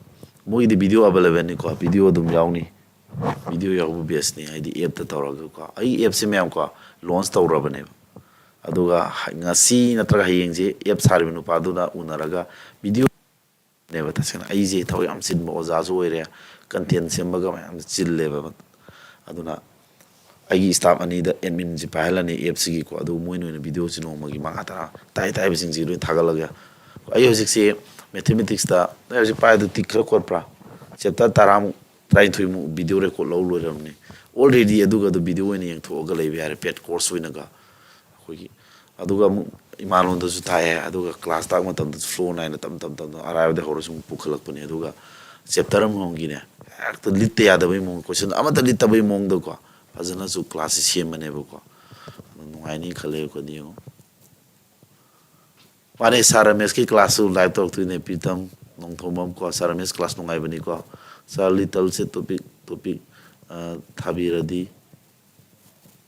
ꯃꯣꯏꯒꯤꯗꯤ video available ꯅꯤꯀꯣ, video ꯑꯗꯨꯝ ꯌꯥꯎꯅꯤ꯫ Video ꯌꯥꯎꯕ batch ꯅꯤ, ꯍꯥꯏꯗꯤ app ꯇ ꯇꯧꯔꯒꯀꯣ꯫ ꯑꯩ app ꯁꯦ ꯃꯌꯥꯝ ꯀꯣ launch ꯇꯧꯔꯕꯅꯦꯕ꯫ ꯑꯗꯨꯒ ꯍ-, ꯉꯁꯤ ꯅꯠꯇ꯭ꯔꯒ ꯍꯌꯦꯡꯁꯦ app ꯁꯥꯔꯤꯕ ꯅꯨꯄꯥꯗꯨꯅ ꯎꯅꯔꯒ video ꯅꯦꯕ꯫ ꯇꯁꯦꯡꯅ ꯑꯩꯁꯦ ꯊꯕꯛ ꯌꯥꯝ ꯆꯤꯟꯕ ꯑꯣꯖꯥꯁꯨ ꯑꯣꯏꯔꯦ, content ꯁꯦꯝꯕꯒ ꯃꯌꯥꯝ ꯆꯤꯜꯂꯦꯕ꯫ ꯑꯗꯨꯅ ꯑꯩꯒꯤ staff ꯑꯅꯤꯗ admin ꯁꯤ ꯄꯥꯏꯍꯜꯂꯅꯤ app ꯁꯤꯒꯤꯀꯣ, ꯑꯗꯨꯒ ꯃꯣꯏꯅ ꯑꯣꯏꯅ video ꯁꯤ ꯅꯣꯡꯃꯒꯤ ꯃꯉꯥ ꯇꯔꯥ ꯇꯥꯏ ꯇꯥꯏꯕꯁꯤꯡꯁꯤ ꯂꯣꯏ ꯊꯥꯒꯠꯂꯒꯦ꯫ ꯑꯩ ꯍꯧꯖꯤꯛꯁꯤ mathematics ꯇ, ꯅꯣꯏ ꯍꯧꯖꯤꯛ ꯄꯥꯏꯗꯨ tick ꯈꯔ ꯀꯣꯠꯄ꯭ꯔꯥ? Chapter ꯇꯔꯥꯃꯨꯛ, ꯇꯔꯥꯅꯤꯊꯣꯏꯃꯨꯛ video record ꯂꯧ ꯂꯣꯏꯔꯕꯅꯤ꯫ Already ꯑꯗꯨꯒ ꯑꯗꯨ video ꯑꯣꯏꯅ ꯌꯦꯡꯊꯣꯛꯑꯒ ꯂꯩꯕ ꯌꯥꯔꯦ, paid course ꯑꯣꯏꯅꯒ꯫ ꯑꯩꯈꯣꯏꯒꯤ, ꯑꯗꯨꯒ ꯑꯃꯨꯛ ꯏꯃꯥꯂꯣꯟꯗꯁꯨ ꯊꯥꯏꯌꯦ, ꯑꯗꯨꯒ class ꯇꯥꯛꯄ ꯃꯇꯝꯗꯁꯨ flow ꯅꯥꯏꯅ ꯇꯞ ꯇꯞ ꯇꯞꯅ ꯑꯔꯥꯏꯕꯗꯩ ꯍꯧꯔ ꯁꯨꯝ ꯄꯨꯈꯠꯂꯛꯄꯅꯦ꯫ ꯑꯗꯨꯒ chapter ꯑꯃꯃꯝꯒꯤꯅꯦ, ꯍꯦꯛꯇ ꯂꯤꯠꯇ ꯌꯥꯗꯕꯩ ꯃꯑꯣꯡ, question ꯑꯃꯠꯇ ꯂꯤꯠꯇꯕꯩ ꯃꯑꯣꯡꯗꯀꯣ, ꯐꯖꯅꯁꯨ class ꯁꯤ ꯁꯦꯝꯕꯅꯦꯕꯀꯣ꯫ ꯑꯗꯨ ꯅꯨꯡꯉꯥꯏꯅꯤ ꯈꯜꯂꯦ ꯑꯩꯈꯣꯏꯗꯤ꯫ ꯌꯦꯡꯉꯣ, ꯃꯥꯅꯦ, Sir ꯔꯃꯦꯁꯀꯤ class ꯁꯨ live ꯇꯧꯔꯛꯇꯣꯏꯅꯦ꯫ ꯄ꯭ꯔꯤꯇꯝ ꯅꯣꯡꯊꯣꯝꯕꯝ ꯀꯣ, Sir Ramesh class ꯅꯨꯡꯉꯥꯏꯕꯅꯤꯀꯣ꯫ Sir ꯂꯤꯇꯜꯁꯦ topic, topic ꯑ, ꯊꯥꯕꯤꯔꯗꯤ,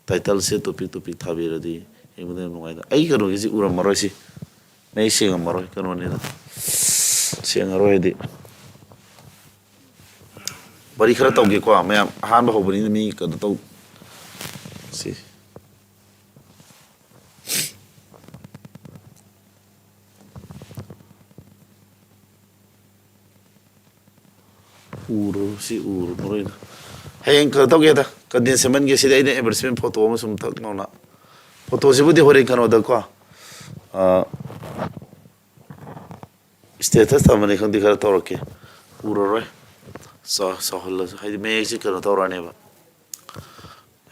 ꯇꯥꯏꯇꯜꯁꯦ ꯇꯣꯄꯤꯛ ꯇꯣꯄꯤꯛ ꯊꯥꯕꯤꯔꯗꯤ ꯌꯦꯡꯕꯗ ꯌꯥꯝ ꯅꯨꯡꯉꯥꯏꯗ꯫ ꯑꯩ ꯀꯩꯅꯣꯒꯤꯁꯤ ꯎꯔꯝꯃꯔꯣꯏ, ꯁꯤ ꯃꯌꯦꯛ ꯁꯦꯡꯉꯝꯃꯔꯣꯏ, ꯀꯩꯅꯣꯅꯤꯅ ꯁꯦꯡꯉꯔꯣꯏ ꯍꯥꯏꯗꯤ꯫ ꯋꯥꯔꯤ ꯈꯔ ꯇꯧꯒꯦꯀꯣ ꯃꯌꯥꯝ, ꯑꯍꯥꯟꯕ ꯍꯧꯕꯅꯤꯅ ꯃꯤ ꯀꯩꯅꯣ ꯇꯧ꯫ ꯁꯤ ꯎꯔꯣ, ꯁꯤ ꯎꯔꯣ, ꯃꯔꯨ ꯑꯣꯏꯅ ꯍꯌꯦꯡ ꯀꯩꯅꯣ ꯇꯧꯒꯦꯗ, ꯀꯟꯗꯦꯟꯁ ꯁꯦꯝꯍꯟꯒꯦ꯫ ꯁꯤꯗꯤ ꯑꯩꯅ ꯑꯦꯗꯚꯔꯇꯤꯁꯃꯦꯟ ꯐꯣꯇꯣ ꯑꯃ ꯁꯨꯝ ꯊꯛ ꯂꯥꯎꯅ꯫ ꯐꯣꯇꯣꯁꯤꯕꯨꯗꯤ ꯍꯣꯔꯦꯟ ꯀꯩꯅꯣꯗꯀꯣ, ꯑ, ꯁ꯭ꯇꯦꯇꯁ ꯊꯝꯕꯅꯤ ꯈꯪꯗꯦ, ꯈꯔ ꯇꯧꯔꯛꯀꯦ꯫ ꯎꯔꯔꯣꯏ꯫ ꯆꯥ-, ꯆꯥꯎꯍꯜꯂꯁꯨ, ꯍꯥꯏꯗꯤ ꯃꯌꯦꯛꯁꯤ ꯀꯩꯅꯣ ꯇꯧꯔꯅꯦꯕ꯫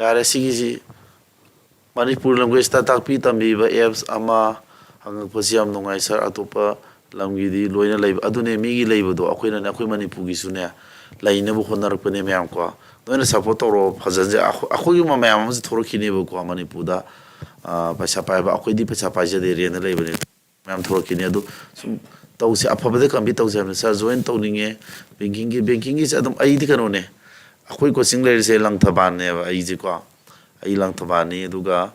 ꯌꯥꯔꯦ, ꯁꯤꯒꯤꯁꯤ ꯃꯅꯤꯄꯨꯔ ꯂꯦꯡꯒ꯭ꯋꯦꯖꯇ ꯇꯥꯛꯄꯤ ꯇꯝꯕꯤꯕ ꯑꯦꯞꯁ ꯑꯃ ꯍꯪꯉꯛꯄꯁꯤ ꯌꯥꯝ ꯅꯨꯡꯉꯥꯏ ꯁꯥꯔ꯫ ꯑꯇꯣꯞꯄ ꯂꯝꯒꯤꯗꯤ ꯂꯣꯏꯅ ꯂꯩꯕ꯫ ꯑꯗꯨꯅꯦ, ꯃꯤꯒꯤ ꯂꯩꯕꯗꯣ ꯑꯩꯈꯣꯏꯅꯅꯦ, ꯑꯩꯈꯣꯏ ꯃꯅꯤꯄꯨꯔꯒꯤꯁꯨꯅꯦ ꯂꯩꯅꯕ ꯍꯣꯠꯅꯔꯛꯄꯅꯦ ꯃꯌꯥꯝ ꯀꯣ꯫ ꯅꯣꯏꯅ ꯁꯞꯄꯣꯔꯠ ꯇꯧꯔꯣ ꯐꯖꯅꯁꯦ꯫ ꯑꯩꯈꯣꯏ, ꯑꯩꯈꯣꯏꯒꯨꯝꯕ ꯃꯌꯥꯝ ꯑꯃꯁꯨ ꯊꯣꯛꯂꯛꯈꯤꯅꯦꯕꯀꯣ ꯃꯅꯤꯄꯨꯔꯗ꯫ ꯑ, ꯄꯩꯁꯥ ꯄꯥꯏꯕ, ꯑꯩꯈꯣꯏꯗꯤ ꯄꯩꯁꯥ ꯄꯥꯏꯖꯗꯦ, ꯔꯦꯟꯗ ꯂꯩꯕꯅꯦ꯫ ꯃꯌꯥꯝ ꯊꯣꯛꯂꯛꯈꯤꯅꯤ꯫ ꯑꯗꯨ ꯁꯨꯝ ꯇꯧꯁꯦ, ꯑꯐꯕꯗ ꯀꯝꯄꯤꯠ ꯇꯧꯁꯦ ꯍꯥꯏꯕꯅꯤ꯫ ꯁꯥꯔ, ꯖꯣꯏꯟ ꯇꯧꯅꯤꯡꯉꯦ ꯕꯦꯡꯀꯤꯡꯒꯤ꯫ ꯕꯦꯡꯀꯤꯡꯒꯤꯁꯦ ꯑꯗꯨꯝ ꯑꯩꯗꯤ ꯀꯩꯅꯣꯅꯦ, ꯑꯩꯈꯣꯏ ꯀꯣꯆꯤꯡ ꯂꯩꯔꯤꯁꯦ ꯂꯪꯊꯕꯥꯜꯅꯦꯕ ꯑꯩꯁꯦꯀꯣ꯫ ꯑꯩ ꯂꯪꯊꯕꯥꯜꯅꯤ, ꯑꯗꯨꯒ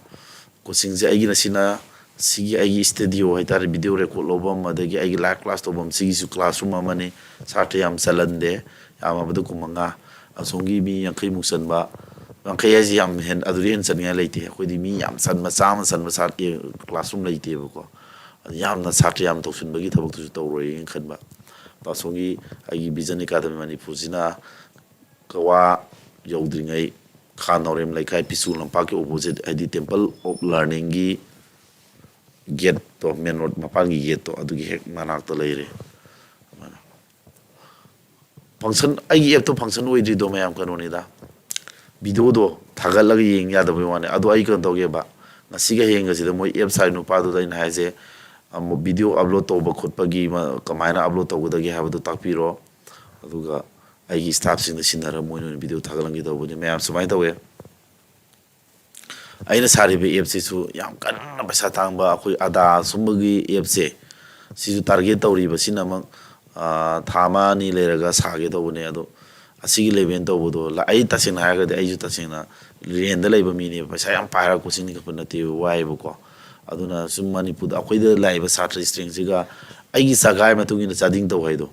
ꯀꯣꯆꯤꯡꯁꯦ ꯑꯩꯒꯤ ꯉꯁꯤꯅ ꯁꯤꯒꯤ ꯑꯩꯒꯤ ꯁ꯭ꯇꯨꯗꯤꯑꯣ ꯍꯥꯏꯇꯥꯔꯦ, ꯚꯤꯗꯤꯑꯣ ꯔꯦꯀꯣꯔꯠ ꯂꯧꯐꯝ, ꯑꯗꯒꯤ ꯑꯩꯒꯤ ꯂꯥꯏꯚ ꯀ꯭ꯂꯥꯁ ꯇꯧꯐꯝ, ꯁꯤꯒꯤꯁꯨ ꯀ꯭ꯂꯥꯁꯔꯨꯝ ꯑꯃꯅꯤ꯫ ꯁꯥꯇ꯭ꯔ ꯌꯥꯝ ꯆꯜꯍꯟꯗꯦ, ꯌꯥꯝꯃꯕꯗ ꯀꯨꯟ ꯃꯉꯥ꯫ ꯑꯁꯣꯝꯒꯤ ꯃꯤ ꯌꯥꯡꯈꯩꯃꯨꯛ ꯆꯟꯕ, ꯌꯥꯡꯈꯩ ꯍꯥꯏꯁꯦ ꯌꯥꯝ ꯍꯦꯟ-, ꯑꯗꯨꯗꯤ ꯍꯦꯟꯅ ꯆꯟꯅꯤꯡꯉꯥꯏ ꯂꯩꯇꯦ꯫ ꯑꯩꯈꯣꯏꯗꯤ ꯃꯤ ꯌꯥꯝ ꯆꯟꯕ, ꯆꯥꯝꯃ ꯆꯟꯕ ꯁꯥꯇ꯭ꯔ ꯀ꯭ꯂꯥꯁꯔꯨꯝ ꯂꯩꯇꯦꯕꯀꯣ꯫ ꯑꯗꯨ ꯌꯥꯝꯅ ꯁꯥꯇ꯭ꯔ ꯌꯥꯝ ꯇꯧꯁꯤꯟꯕꯒꯤ ꯊꯕꯛꯇꯨꯁꯨ ꯇꯧꯔꯣꯏꯅ ꯈꯟꯕ꯫ ꯑꯗꯣ ꯑꯁꯣꯝꯒꯤ ꯑꯩꯒꯤ ꯚꯤꯖꯟ ꯑꯦꯀꯥꯗꯃꯤ ꯃꯅꯤꯄꯨꯔꯁꯤꯅ ꯀꯋꯥ ꯌꯧꯗ꯭ꯔꯤꯉꯩ ꯈꯥ ꯅꯥꯎꯔꯦꯝ ꯂꯩꯀꯥꯏ ꯄꯤꯆꯨ ꯂꯝꯄꯥꯛꯀꯤ ꯑꯣꯄꯣꯖꯤꯠ, ꯍꯥꯏꯗꯤ ꯇꯦꯝꯄꯜ ꯑꯣꯐ ꯂꯔꯅꯤꯡꯒꯤ ꯒꯦꯠꯇꯣ, ꯃꯦꯟ ꯔꯣꯗ ꯃꯄꯥꯟꯒꯤ ꯒꯦꯠꯇꯣ, ꯑꯗꯨꯒꯤ ꯍꯦꯛ ꯃꯅꯥꯛꯇ ꯂꯩꯔꯦ꯫ ꯑꯗꯨꯃꯥꯏꯅ꯫ ꯐꯪꯁꯟ, ꯑꯩꯒꯤ ꯑꯦꯞꯇꯣ ꯐꯪꯁꯟ ꯑꯣꯏꯗ꯭ꯔꯤꯗꯣ ꯃꯌꯥꯝ ꯀꯩꯅꯣꯅꯤꯗ, ꯚꯤꯗꯤꯑꯣꯗꯣ ꯊꯥꯒꯠꯂꯒ ꯌꯦꯡ ꯌꯥꯗꯕꯩ ꯋꯥꯅꯤ꯫ ꯑꯗꯣ ꯑꯩ ꯀꯩꯅꯣ ꯇꯧꯒꯦꯕ, ꯉꯁꯤꯒ ꯍꯌꯦꯡꯒꯁꯤꯗ ꯃꯣꯏ ꯑꯦꯞ ꯁꯥꯔꯤ ꯅꯨꯄꯥꯗꯨꯗ ꯑꯩꯅ ꯍꯥꯏꯁꯦ, ꯑꯃꯨꯛ ꯚꯤꯗꯤꯑꯣ ꯑꯞꯂꯣꯗ ꯇꯧꯕ ꯈꯣꯠꯄꯒꯤ ꯃ-, ꯀꯃꯥꯏꯅ ꯑꯞꯂꯣꯗ ꯇꯧꯒꯗꯒꯦ ꯍꯥꯏꯕꯗꯣ ꯇꯥꯛꯄꯤꯔꯣ꯫ ꯑꯗꯨꯒ ꯑꯩꯒꯤ ꯁ꯭ꯇꯥꯐꯁꯤꯡꯗ ꯁꯤꯟꯅꯔꯒ ꯃꯣꯏꯅ ꯑꯣꯏꯅ ꯚꯤꯗꯤꯑꯣ ꯊꯥꯒꯠꯍꯟꯒꯦ ꯇꯧꯕꯅꯤ꯫ ꯃꯌꯥꯝ ꯁꯨꯃꯥꯏꯅ ꯇꯧꯋꯦ꯫ ꯑꯩꯅ ꯁꯥꯔꯤꯕ ꯑꯦꯞꯁꯤꯁꯨ ꯌꯥꯝ ꯀꯟꯅ ꯄꯩꯁꯥ ꯇꯥꯡꯕ, ꯑꯩꯈꯣꯏ ꯑꯗꯥ ꯁꯨꯝꯕꯒꯤ ꯑꯦꯞꯁꯦ, ꯁꯤꯁꯨ ꯇꯥꯔꯒꯦꯠ ꯇꯧꯔꯤꯕ꯫ ꯁꯤꯅ ꯑꯃꯨꯛ, ꯑꯥ, ꯊꯥ ꯑꯃ ꯑꯅꯤ ꯂꯩꯔꯒ ꯁꯥꯒꯦ ꯇꯧꯕꯅꯦ꯫ ꯑꯗꯣ ꯑꯁꯤꯒꯤ ꯂꯦꯚꯦꯜ ꯇꯧꯕꯗꯣ ꯂ-, ꯑꯩ ꯇꯁꯦꯡꯅ ꯍꯥꯏꯔꯒꯗꯤ ꯑꯩꯁꯨ ꯇꯁꯦꯡꯅ ꯔꯦꯟꯗ ꯂꯩꯕ ꯃꯤꯅꯦꯕ, ꯄꯩꯁꯥ ꯌꯥꯝ ꯄꯥꯏꯔꯒ ꯀꯣꯆꯤꯡ ꯂꯤꯡꯈꯠꯄ ꯅꯠꯇꯦꯕ, ꯋꯥꯏꯑꯦꯕꯀꯣ꯫ ꯑꯗꯨꯅ ꯁꯨꯝ ꯃꯅꯤꯄꯨꯔꯗ ꯑꯩꯈꯣꯏꯗ ꯂꯥꯛꯏꯕ ꯁꯥꯇ꯭ꯔ ꯏꯁꯇ꯭ꯔꯦꯡꯁꯤꯒ ꯑꯩꯒꯤ ꯆꯒꯥꯏ ꯃꯇꯨꯡ ꯏꯟꯅ ꯆꯥꯗꯤꯡ ꯇꯧ ꯍꯥꯏꯗꯣ,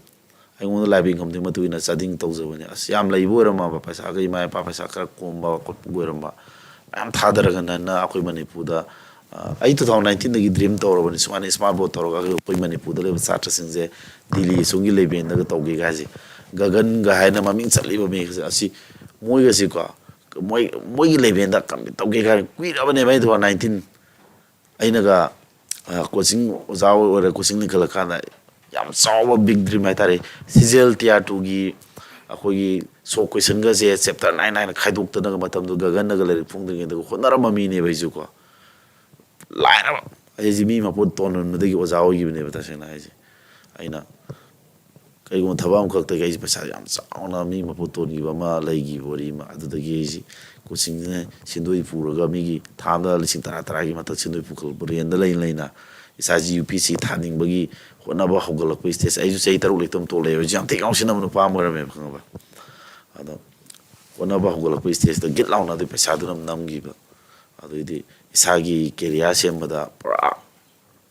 ꯑꯩꯉꯣꯟꯗ ꯂꯥꯏꯕ ꯏꯟꯀꯝꯗꯨꯒꯤ ꯃꯇꯨꯡ ꯏꯟꯅ ꯆꯥꯗꯤꯡ ꯇꯧꯖꯕꯅꯦ꯫ ꯑꯁ, ꯌꯥꯝ ꯂꯩꯕ ꯑꯣꯏꯔꯝꯃꯕ, ꯄꯩꯁꯥꯒ ꯏꯃꯥ ꯏꯄꯥ ꯄꯩꯁꯥ ꯈꯔ ꯀꯣꯝꯕ ꯈꯣꯠꯄ ꯑꯣꯏꯔꯝꯕ, ꯃꯌꯥꯝ ꯊꯥꯗꯔꯒ ꯅꯟꯅ ꯑꯩꯈꯣꯏ ꯃꯅꯤꯄꯨꯔꯗ, ꯑ, ꯑꯩ two thousand nineteenꯗꯒꯤ ꯗ꯭ꯔꯤꯝ ꯇꯧꯔꯕꯅꯤ, ꯁꯨꯃꯥꯏꯅ ꯏꯁꯃꯥꯔꯠ ꯕꯣꯔꯗ ꯇꯧꯔꯒ ꯑꯩꯈꯣꯏ ꯃꯅꯤꯄꯨꯔꯗ ꯂꯩꯕ ꯁꯥꯇ꯭ꯔꯁꯤꯡꯁꯦ ꯗꯤꯜꯂꯤ ꯑꯁꯣꯝꯒꯤ ꯂꯦꯚꯦꯜꯗꯒ ꯇꯧꯒꯦ ꯍꯥꯏꯁꯦ꯫ ꯒꯒꯟꯒ ꯍꯥꯏꯅ ꯃꯃꯤꯡ ꯆꯠꯂꯤꯕ ꯃꯤꯁꯦ, ꯑꯁꯤ ꯃꯣꯏꯒꯁꯤꯀꯣ, ꯃꯣꯏ, ꯃꯣꯏꯒꯤ ꯂꯦꯚꯦꯜꯗ ꯀꯝꯄꯤꯠ ꯇꯧꯒꯦ ꯀꯥꯏꯅ ꯀꯨꯏꯔꯕꯅꯦꯕ ꯑꯩ two thousand nineteen꯫ ꯑꯩꯅꯒ, ꯑ, ꯀꯣꯆꯤꯡ ꯑꯣꯖꯥ ꯑꯣꯏꯔ ꯀꯣꯆꯤꯡ ꯂꯤꯡꯈꯠꯂꯀꯥꯟꯗ ꯌꯥꯝ ꯆꯥꯎꯕ ꯕꯤꯛ ꯗ꯭ꯔꯤꯝ ꯍꯥꯏꯇꯥꯔꯦ, CGL Tier twoꯒꯤ ꯑꯩꯈꯣꯏꯒꯤ ꯁꯣꯛ ꯀꯣꯏꯁꯟꯒꯁꯦ ꯆꯦꯞꯇꯔ ꯅꯥꯏꯟ ꯅꯥꯏꯟ ꯈꯥꯏꯗꯣꯛꯇꯅꯒ ꯃꯇꯝꯗꯨ ꯒꯒꯟꯅꯒ ꯂꯥꯏꯔꯤꯛ ꯐꯣꯡꯗ꯭ꯔꯤꯉꯩꯗꯒ ꯍꯣꯠꯅꯔꯝꯕ ꯃꯤꯅꯦꯕ ꯑꯩꯁꯨꯀꯣ꯫ ꯂꯥꯏꯔꯕ ꯑꯩꯁꯦ ꯃꯤ ꯃꯄꯣꯠ ꯇꯣꯟꯍꯟꯕꯗꯒꯤ ꯑꯣꯖꯥ ꯑꯣꯏꯈꯤꯕꯅꯦꯕ, ꯇꯁꯦꯡꯅ ꯍꯥꯏꯁꯦ꯫ ꯑꯩꯅ ꯀꯩꯒꯨꯝꯕ ꯊꯕꯛ ꯑꯃꯈꯛꯇꯒꯤ ꯑꯩꯁꯦ ꯄꯩꯁꯥ ꯌꯥꯝ ꯆꯥꯎꯅ ꯃꯤ ꯃꯄꯣꯠ ꯇꯣꯟꯈꯤꯕ ꯑꯃ ꯂꯩꯈꯤꯕ ꯋꯥꯔꯤ ꯑꯃ, ꯑꯗꯨꯗꯒꯤ ꯑꯩꯁꯦ ꯀꯣꯆꯤꯡꯁꯤꯅ ꯁꯦꯟꯗꯣꯏ ꯄꯨꯔꯒ ꯃꯤꯒꯤ ꯊꯥ ꯑꯃꯗ ꯂꯤꯁꯤꯡ ꯇꯔꯥ, ꯇꯔꯥꯒꯤ ꯃꯊꯛ ꯁꯦꯟꯗꯣꯏ ꯄꯨꯈꯠꯂꯛꯄ, ꯔꯦꯟꯗ ꯂꯩꯅ ꯂꯩꯅ ꯏꯁꯥꯁꯤ UPSC ꯊꯥꯅꯤꯡꯕꯒꯤ ꯍꯣꯠꯅꯕ ꯍꯧꯒꯠꯂꯛꯄ ꯏꯁꯇꯦꯖ꯫ ꯑꯩꯁꯨ ꯆꯍꯤ ꯇꯔꯨꯛ ꯂꯩꯇꯝ ꯇꯣꯛꯂꯛꯑꯦꯕ꯫ ꯑꯩꯁꯨ ꯌꯥꯝ ꯊꯤ ꯉꯥꯎꯁꯤꯟꯅꯕ ꯅꯨꯄꯥ ꯑꯃ ꯑꯣꯏꯔꯝꯃꯦꯕ, ꯈꯪꯉꯕ? ꯑꯗꯣ ꯍꯣꯠꯅꯕ ꯍꯧꯒꯠꯂꯛꯄ ꯏꯁꯇꯦꯖꯇ ꯒꯤꯠ ꯂꯥꯎꯅ ꯑꯗꯨ ꯄꯩꯁꯥꯗꯨꯅ ꯅꯝꯈꯤꯕ꯫ ꯑꯗꯨꯏꯗꯤ ꯏꯁꯥꯒꯤ ꯀꯦꯔꯤꯌꯔ ꯁꯦꯝꯕꯗ ꯄꯨꯔꯥ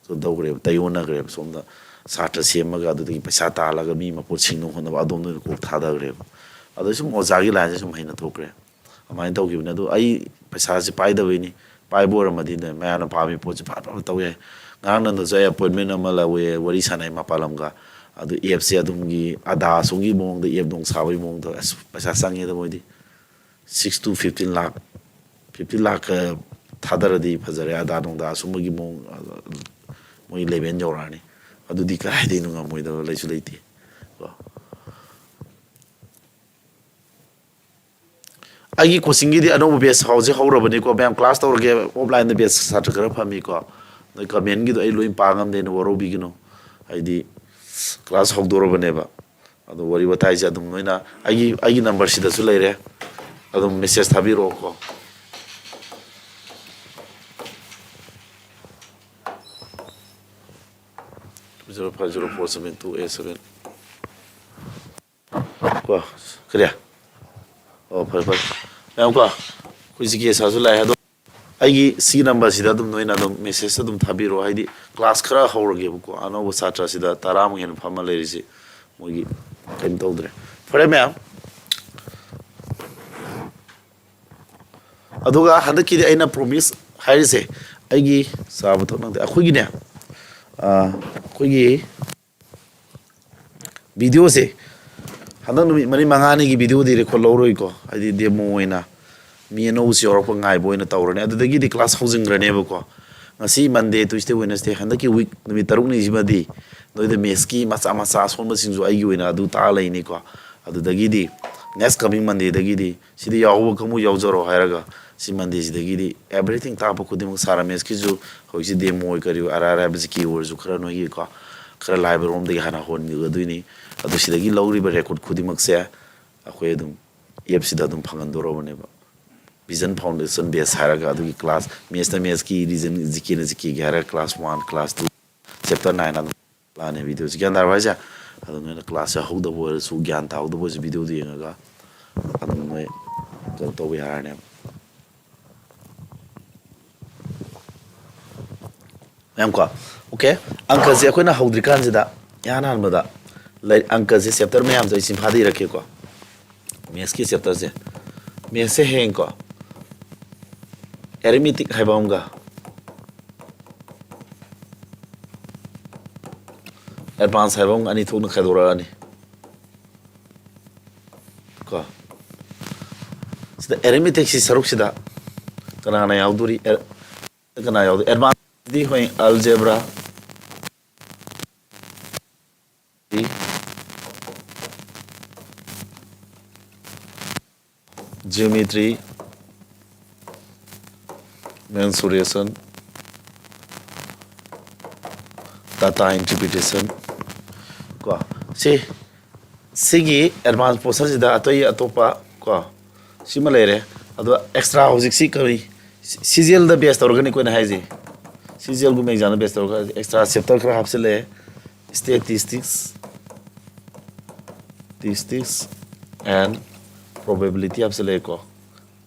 ꯀꯩꯅꯣ ꯇꯧꯈ꯭ꯔꯦꯕ, ꯇꯩ ꯑꯣꯟꯅꯈ꯭ꯔꯦꯕ꯫ ꯁꯣꯝꯗ ꯁꯥꯇ꯭ꯔ ꯁꯦꯝꯃꯒ ꯑꯗꯨꯗꯒꯤ ꯄꯩꯁꯥ ꯇꯥꯜꯂꯒ ꯃꯤ ꯃꯄꯣꯠ ꯁꯤꯡꯅꯕ ꯍꯣꯠꯅꯕ, ꯑꯗꯣꯝꯗ ꯑꯣꯏꯅ ꯀꯣꯛ ꯊꯥꯗꯈ꯭ꯔꯦꯕ꯫ ꯑꯗꯩ ꯁꯨꯝ ꯑꯣꯖꯥꯒꯤ ꯂꯥꯏꯟꯁꯦ ꯁꯨꯝ ꯍꯩꯅ ꯊꯣꯛꯈ꯭ꯔꯦ꯫ ꯑꯗꯨꯃꯥꯏꯅ ꯇꯧꯈꯤꯕꯅꯦ꯫ ꯑꯗꯣ ꯑꯩ ꯄꯩꯁꯥꯁꯦ ꯄꯥꯏꯗꯕꯩꯅꯤ, ꯄꯥꯏꯕ ꯑꯣꯏꯔꯝꯃꯗꯤꯅꯦ, ꯃꯌꯥꯝꯅ ꯄꯥꯝꯃꯤ ꯄꯣꯠꯁꯦ ꯐꯠ ꯐꯠ ꯇꯧ ꯌꯥꯏ꯫ ꯉꯔꯥꯡ ꯅꯟꯗꯁꯨ ꯑꯩ ꯑꯦꯄꯣꯏꯟꯃꯦꯟ ꯑꯃ ꯂꯧꯋꯦ, ꯋꯥꯔꯤ ꯁꯥꯟꯅꯩ ꯃꯄꯥꯟ ꯂꯝꯒ꯫ ꯑꯗꯨ ꯑꯦꯞꯁꯦ ꯑꯗꯨꯝꯒꯤ ꯑꯗꯥ ꯑꯁꯣꯝꯒꯤ ꯃꯑꯣꯡꯗ, ꯑꯦꯞ ꯅꯨꯡ ꯁꯥꯕꯒꯤ ꯃꯑꯣꯡꯗ, ꯑꯁ, ꯄꯩꯁꯥ ꯆꯪꯉꯦꯗ ꯃꯣꯏꯗꯤ꯫ Six to fifteen lakh, fifteen lakh ꯊꯥꯗꯔꯗꯤ ꯐꯖꯔꯦ, ꯑꯗꯥ ꯅꯨꯡꯗꯥ ꯑꯁꯨꯝꯕꯒꯤ ꯃꯑꯣꯡ, ꯃꯣꯏ ꯂꯦꯚꯦꯜ ꯌꯧꯔꯛꯑꯅꯤ꯫ ꯑꯗꯨꯗꯤ ꯀꯗꯥꯏꯗꯩꯅꯣ, ꯉꯝꯃꯣꯏꯗꯕ ꯂꯩꯁꯨ ꯂꯩꯇꯦ ꯀꯣ꯫ ꯑꯩꯒꯤ ꯀꯣꯆꯤꯡꯒꯤꯗꯤ ꯑꯅꯧꯕ ꯕꯦꯁ ꯍꯧꯖꯤꯛ ꯍꯧꯔꯕꯅꯤꯀꯣ ꯃꯌꯥꯝ, ꯀ꯭ꯂꯥꯁ ꯇꯧꯔꯒꯦ꯫ ꯑꯣꯐꯂꯥꯏꯟꯗ ꯕꯦꯁ ꯁꯥꯇ꯭ꯔ ꯈꯔ ꯐꯝꯃꯤꯀꯣ, ꯅꯣꯏ ꯀꯃꯦꯟꯒꯤꯗꯣ ꯑꯩ ꯂꯣꯏ ꯄꯥ ꯉꯝꯗꯦꯅ ꯋꯥꯔꯧꯕꯤꯒꯅꯨ꯫ ꯍꯥꯏꯗꯤ ꯀ꯭ꯂꯥꯁ ꯍꯧꯗꯣꯔꯕꯅꯦꯕ꯫ ꯑꯗꯣ ꯋꯥꯔꯤ ꯋꯥꯇꯥꯏꯁꯦ ꯑꯗꯨꯝ ꯅꯣꯏꯅ ꯑꯩꯒꯤ, ꯑꯩꯒꯤ ꯅꯝꯕꯔꯁꯤꯗꯁꯨ ꯂꯩꯔꯦ, ꯑꯗꯨꯝ message ꯊꯥꯕꯤꯔꯛꯑꯣꯀꯣ꯫ Two zero five zero four seven two eight seven꯫ ꯀꯣ, ꯀꯔꯤ? ꯑꯣ, ꯐꯔꯦ, ꯐꯔꯦ꯫ ꯃꯌꯥꯝ ꯀꯣ, ꯑꯩꯈꯣꯏ ꯖꯤ ꯀꯦ ꯁꯥꯔꯁꯨ ꯂꯥꯛꯑꯦ꯫ ꯑꯗꯣ ꯑꯩꯒꯤ ꯁꯤ ꯅꯝꯕꯔꯁꯤꯗ ꯑꯗꯨꯝ ꯅꯣꯏꯅ ꯑꯗꯨꯝ ꯃꯦꯁꯦꯖ ꯑꯗꯨꯝ ꯊꯥꯕꯤꯔꯛꯑꯣ, ꯍꯥꯏꯗꯤ ꯀ꯭ꯂꯥꯁ ꯈꯔ ꯍꯧꯔꯒꯦꯕꯀꯣ꯫ ꯑꯅꯧꯕ ꯁꯥꯇ꯭ꯔꯁꯤꯗ ꯇꯔꯥꯃꯨꯛ ꯍꯦꯟꯅ ꯐꯝꯃ ꯂꯩꯔꯤꯁꯤ, ꯃꯣꯏꯒꯤ ꯀꯩꯅꯣ ꯇꯧꯗ꯭ꯔꯦ꯫ ꯐꯔꯦ ꯃꯌꯥꯝ, ꯑꯗꯨꯒ ꯍꯟꯗꯛꯀꯤꯗꯤ ꯑꯩꯅ ꯄ꯭ꯔꯣꯃꯤꯁ ꯍꯥꯏꯔꯤꯁꯦ, ꯑꯩꯒꯤ ꯆꯥꯕ ꯊꯛꯅꯕꯗꯤ ꯑꯩꯈꯣꯏꯒꯤꯅꯦ, ꯑꯩꯈꯣꯏꯒꯤ ꯚꯤꯗꯤꯑꯣꯁꯦ ꯍꯟꯗꯛ ꯅꯨꯃꯤꯠ ꯃꯔꯤ ꯃꯉꯥꯅꯤꯒꯤ ꯚꯤꯗꯤꯑꯣꯗꯤ ꯔꯦꯀꯣꯔꯠ ꯂꯧꯔꯣꯏꯀꯣ, ꯍꯥꯏꯗꯤ ꯗꯦꯃꯣ ꯑꯣꯏꯅ ꯃꯤ ꯑꯅꯧꯕꯁꯤ ꯌꯧꯔꯛꯄ ꯉꯥꯏꯕ ꯑꯣꯏꯅ ꯇꯧꯔꯅꯤ꯫ ꯑꯗꯨꯗꯒꯤꯗꯤ ꯀ꯭ꯂꯥꯁ ꯍꯧꯖꯤꯟꯈ꯭ꯔꯅꯦꯕꯀꯣ꯫ ꯉꯁꯤ ꯃꯟꯗꯦ, ꯇ꯭ꯌꯨꯁꯗꯦ, ꯋꯦꯅꯁꯗꯦ, ꯍꯟꯗꯛꯀꯤ ꯋꯤꯛ ꯅꯨꯃꯤꯠ ꯇꯔꯨꯛꯅꯤꯁꯤꯃꯗꯤ ꯅꯣꯏꯗ ꯃꯦꯠꯁꯀꯤ ꯃꯆꯥ ꯃꯆꯥ ꯑꯁꯣꯟꯕꯁꯤꯡꯁꯨ ꯑꯩꯒꯤ ꯑꯣꯏꯅ ꯑꯗꯨ ꯇꯥꯛꯑ ꯂꯩꯅꯤꯀꯣ꯫ ꯑꯗꯨꯗꯒꯤꯗꯤ next coming ꯃꯟꯗꯦꯗꯒꯤꯗꯤ ꯁꯤꯗ ꯌꯥꯎꯕ ꯀꯥꯡꯕꯨ ꯌꯥꯎꯖꯔꯣ ꯍꯥꯏꯔꯒ, ꯁꯤ ꯃꯟꯗꯦꯁꯤꯗꯒꯤꯗꯤ everything ꯇꯥꯛꯄ ꯈꯨꯗꯤꯡꯃꯛ ꯁꯥꯔ ꯔꯥꯃꯦꯁꯀꯤꯁꯨ ꯍꯧꯖꯤꯛꯁꯤ ꯗꯦꯃꯣ ꯑꯣꯏ ꯀꯔꯤ ꯑꯣꯏ, ꯑꯔꯥꯏ ꯑꯔꯥꯏꯕ ꯖꯤ ꯀꯦ ꯑꯣꯏꯔꯁꯨ ꯈꯔ ꯅꯣꯏꯒꯤꯀꯣ, ꯈꯔ ꯂꯥꯏꯕ ꯔꯣꯝꯗꯒꯤ ꯍꯥꯟꯅ ꯍꯣꯟꯒꯗꯣꯏꯅꯤ꯫ ꯑꯗꯨ ꯁꯤꯗꯒꯤ ꯂꯧꯔꯤꯕ ꯔꯦꯀꯣꯔꯠ ꯈꯨꯗꯤꯡꯃꯛꯁꯦ ꯑꯩꯈꯣꯏ ꯑꯗꯨꯝ ꯑꯦꯞꯁꯤꯗ ꯑꯗꯨꯝ ꯐꯪꯍꯟꯗꯣꯔꯕꯅꯦꯕ꯫ ꯚꯤꯖꯟ ꯐꯥꯎꯟꯗꯦꯁꯟ ꯕꯦꯁ ꯍꯥꯏꯔꯒ ꯑꯗꯨꯒꯤ ꯀ꯭ꯂꯥꯁ, ꯃꯦꯠꯁꯅ ꯃꯦꯠꯁꯀꯤ, ꯔꯤꯖꯟ, ꯖꯤ ꯀꯦꯅ ꯖꯤ ꯀꯦꯒꯤ ꯍꯥꯏꯔꯒ class one, class two, chapter nine ꯑꯗꯨꯝ ꯂꯥꯛꯑꯅꯤ ꯚꯤꯗꯤꯑꯣꯁꯤ꯫ ꯒ꯭ꯌꯥꯟ ꯇꯥꯔꯕ ꯍꯥꯏꯁꯦ? ꯑꯗꯨ ꯅꯣꯏꯅ ꯀ꯭ꯂꯥꯁ ꯌꯥꯎꯍꯧꯗꯕ ꯑꯣꯏꯔꯁꯨ, ꯒ꯭ꯌꯥꯟ ꯇꯥꯍꯧꯗꯕ ꯑꯣꯏꯔꯁꯨ, ꯚꯤꯗꯤꯑꯣꯗꯨ ꯌꯦꯡꯉꯒ ꯑꯗꯨꯝ ꯅꯣꯏ ꯀꯩꯅꯣ ꯇꯧꯕ ꯌꯥꯔꯅꯦꯕ꯫ ꯃꯌꯥꯝ ꯀꯣ, ꯑꯣꯀꯦ, ꯑꯪꯀꯁꯦ ꯑꯩꯈꯣꯏꯅ ꯍꯧꯗ꯭ꯔꯤꯀꯥꯟꯁꯤꯗ ꯏꯍꯥꯟ ꯍꯥꯟꯕꯗ ꯂꯥꯏꯔꯤꯛ, ꯑꯪꯀꯁꯦ ꯆꯦꯞꯇꯔ ꯃꯌꯥꯝꯁꯦ ꯑꯩ ꯆꯤꯟꯐꯥꯗ ꯏꯔꯛꯀꯦꯀꯣ꯫ ꯃꯦꯠꯁꯀꯤ ꯆꯦꯞꯇꯔꯁꯦ, ꯃꯦꯠꯁꯁꯦ ꯍꯌꯦꯡꯀꯣ ꯑꯦꯔꯤꯃꯦꯇꯤꯛ ꯍꯥꯏꯕ ꯑꯃꯒ ꯑꯦꯗꯚꯥꯟꯁ ꯍꯥꯏꯕ ꯑꯃꯒ ꯑꯅꯤ ꯊꯣꯛꯅ ꯈꯥꯏꯗꯣꯔꯛꯑꯅꯤ ꯀꯣ꯫ ꯁꯤꯗ ꯑꯦꯔꯤꯃꯦꯇꯤꯛꯁꯤ ꯁꯔꯨꯛꯁꯤꯗ ꯀꯅꯥꯅ ꯌꯥꯎꯗꯣꯔꯤ? ꯑꯦ-, ꯀꯅꯥ ꯌꯥꯎꯗꯣꯔꯤ? ꯑꯦꯗꯚꯥꯟꯁꯇꯤ ꯍꯣꯏ, ꯑꯜꯖꯦꯕ꯭ꯔꯥ, geometry, mensuration, data interpretation ꯀꯣ꯫ ꯁꯤ, ꯁꯤꯒꯤ ꯑꯦꯗꯚꯥꯟꯁ ꯄꯣꯔꯁꯟꯁꯤꯗ ꯑꯇꯩ ꯑꯇꯣꯞꯄ ꯀꯣ, ꯁꯤꯃ ꯂꯩꯔꯦ꯫ ꯑꯗꯣ ꯑꯦꯛꯁꯇ꯭ꯔꯥ ꯍꯧꯖꯤꯛꯁꯤ ꯀꯔꯤ, ꯁꯤ-, ꯁꯤ ꯖꯤ ꯑꯦꯜꯗ ꯕꯦꯁ ꯇꯧꯔꯒꯅꯤ ꯑꯩꯈꯣꯏꯅ ꯍꯥꯏꯁꯦ꯫ ꯁꯤ ꯖꯤ ꯑꯦꯜꯒꯨꯝꯕ ꯑꯦꯛꯖꯥꯝꯗ ꯕꯦꯁ ꯇꯧꯔꯒ ꯑꯦꯛꯁꯇ꯭ꯔꯥ ꯆꯦꯞꯇꯔ ꯈꯔ ꯍꯥꯞꯆꯤꯜꯂꯛꯑꯦ꯫ Statistics, Statistics and probability ꯍꯥꯞꯆꯤꯜꯂꯛꯑꯦꯀꯣ꯫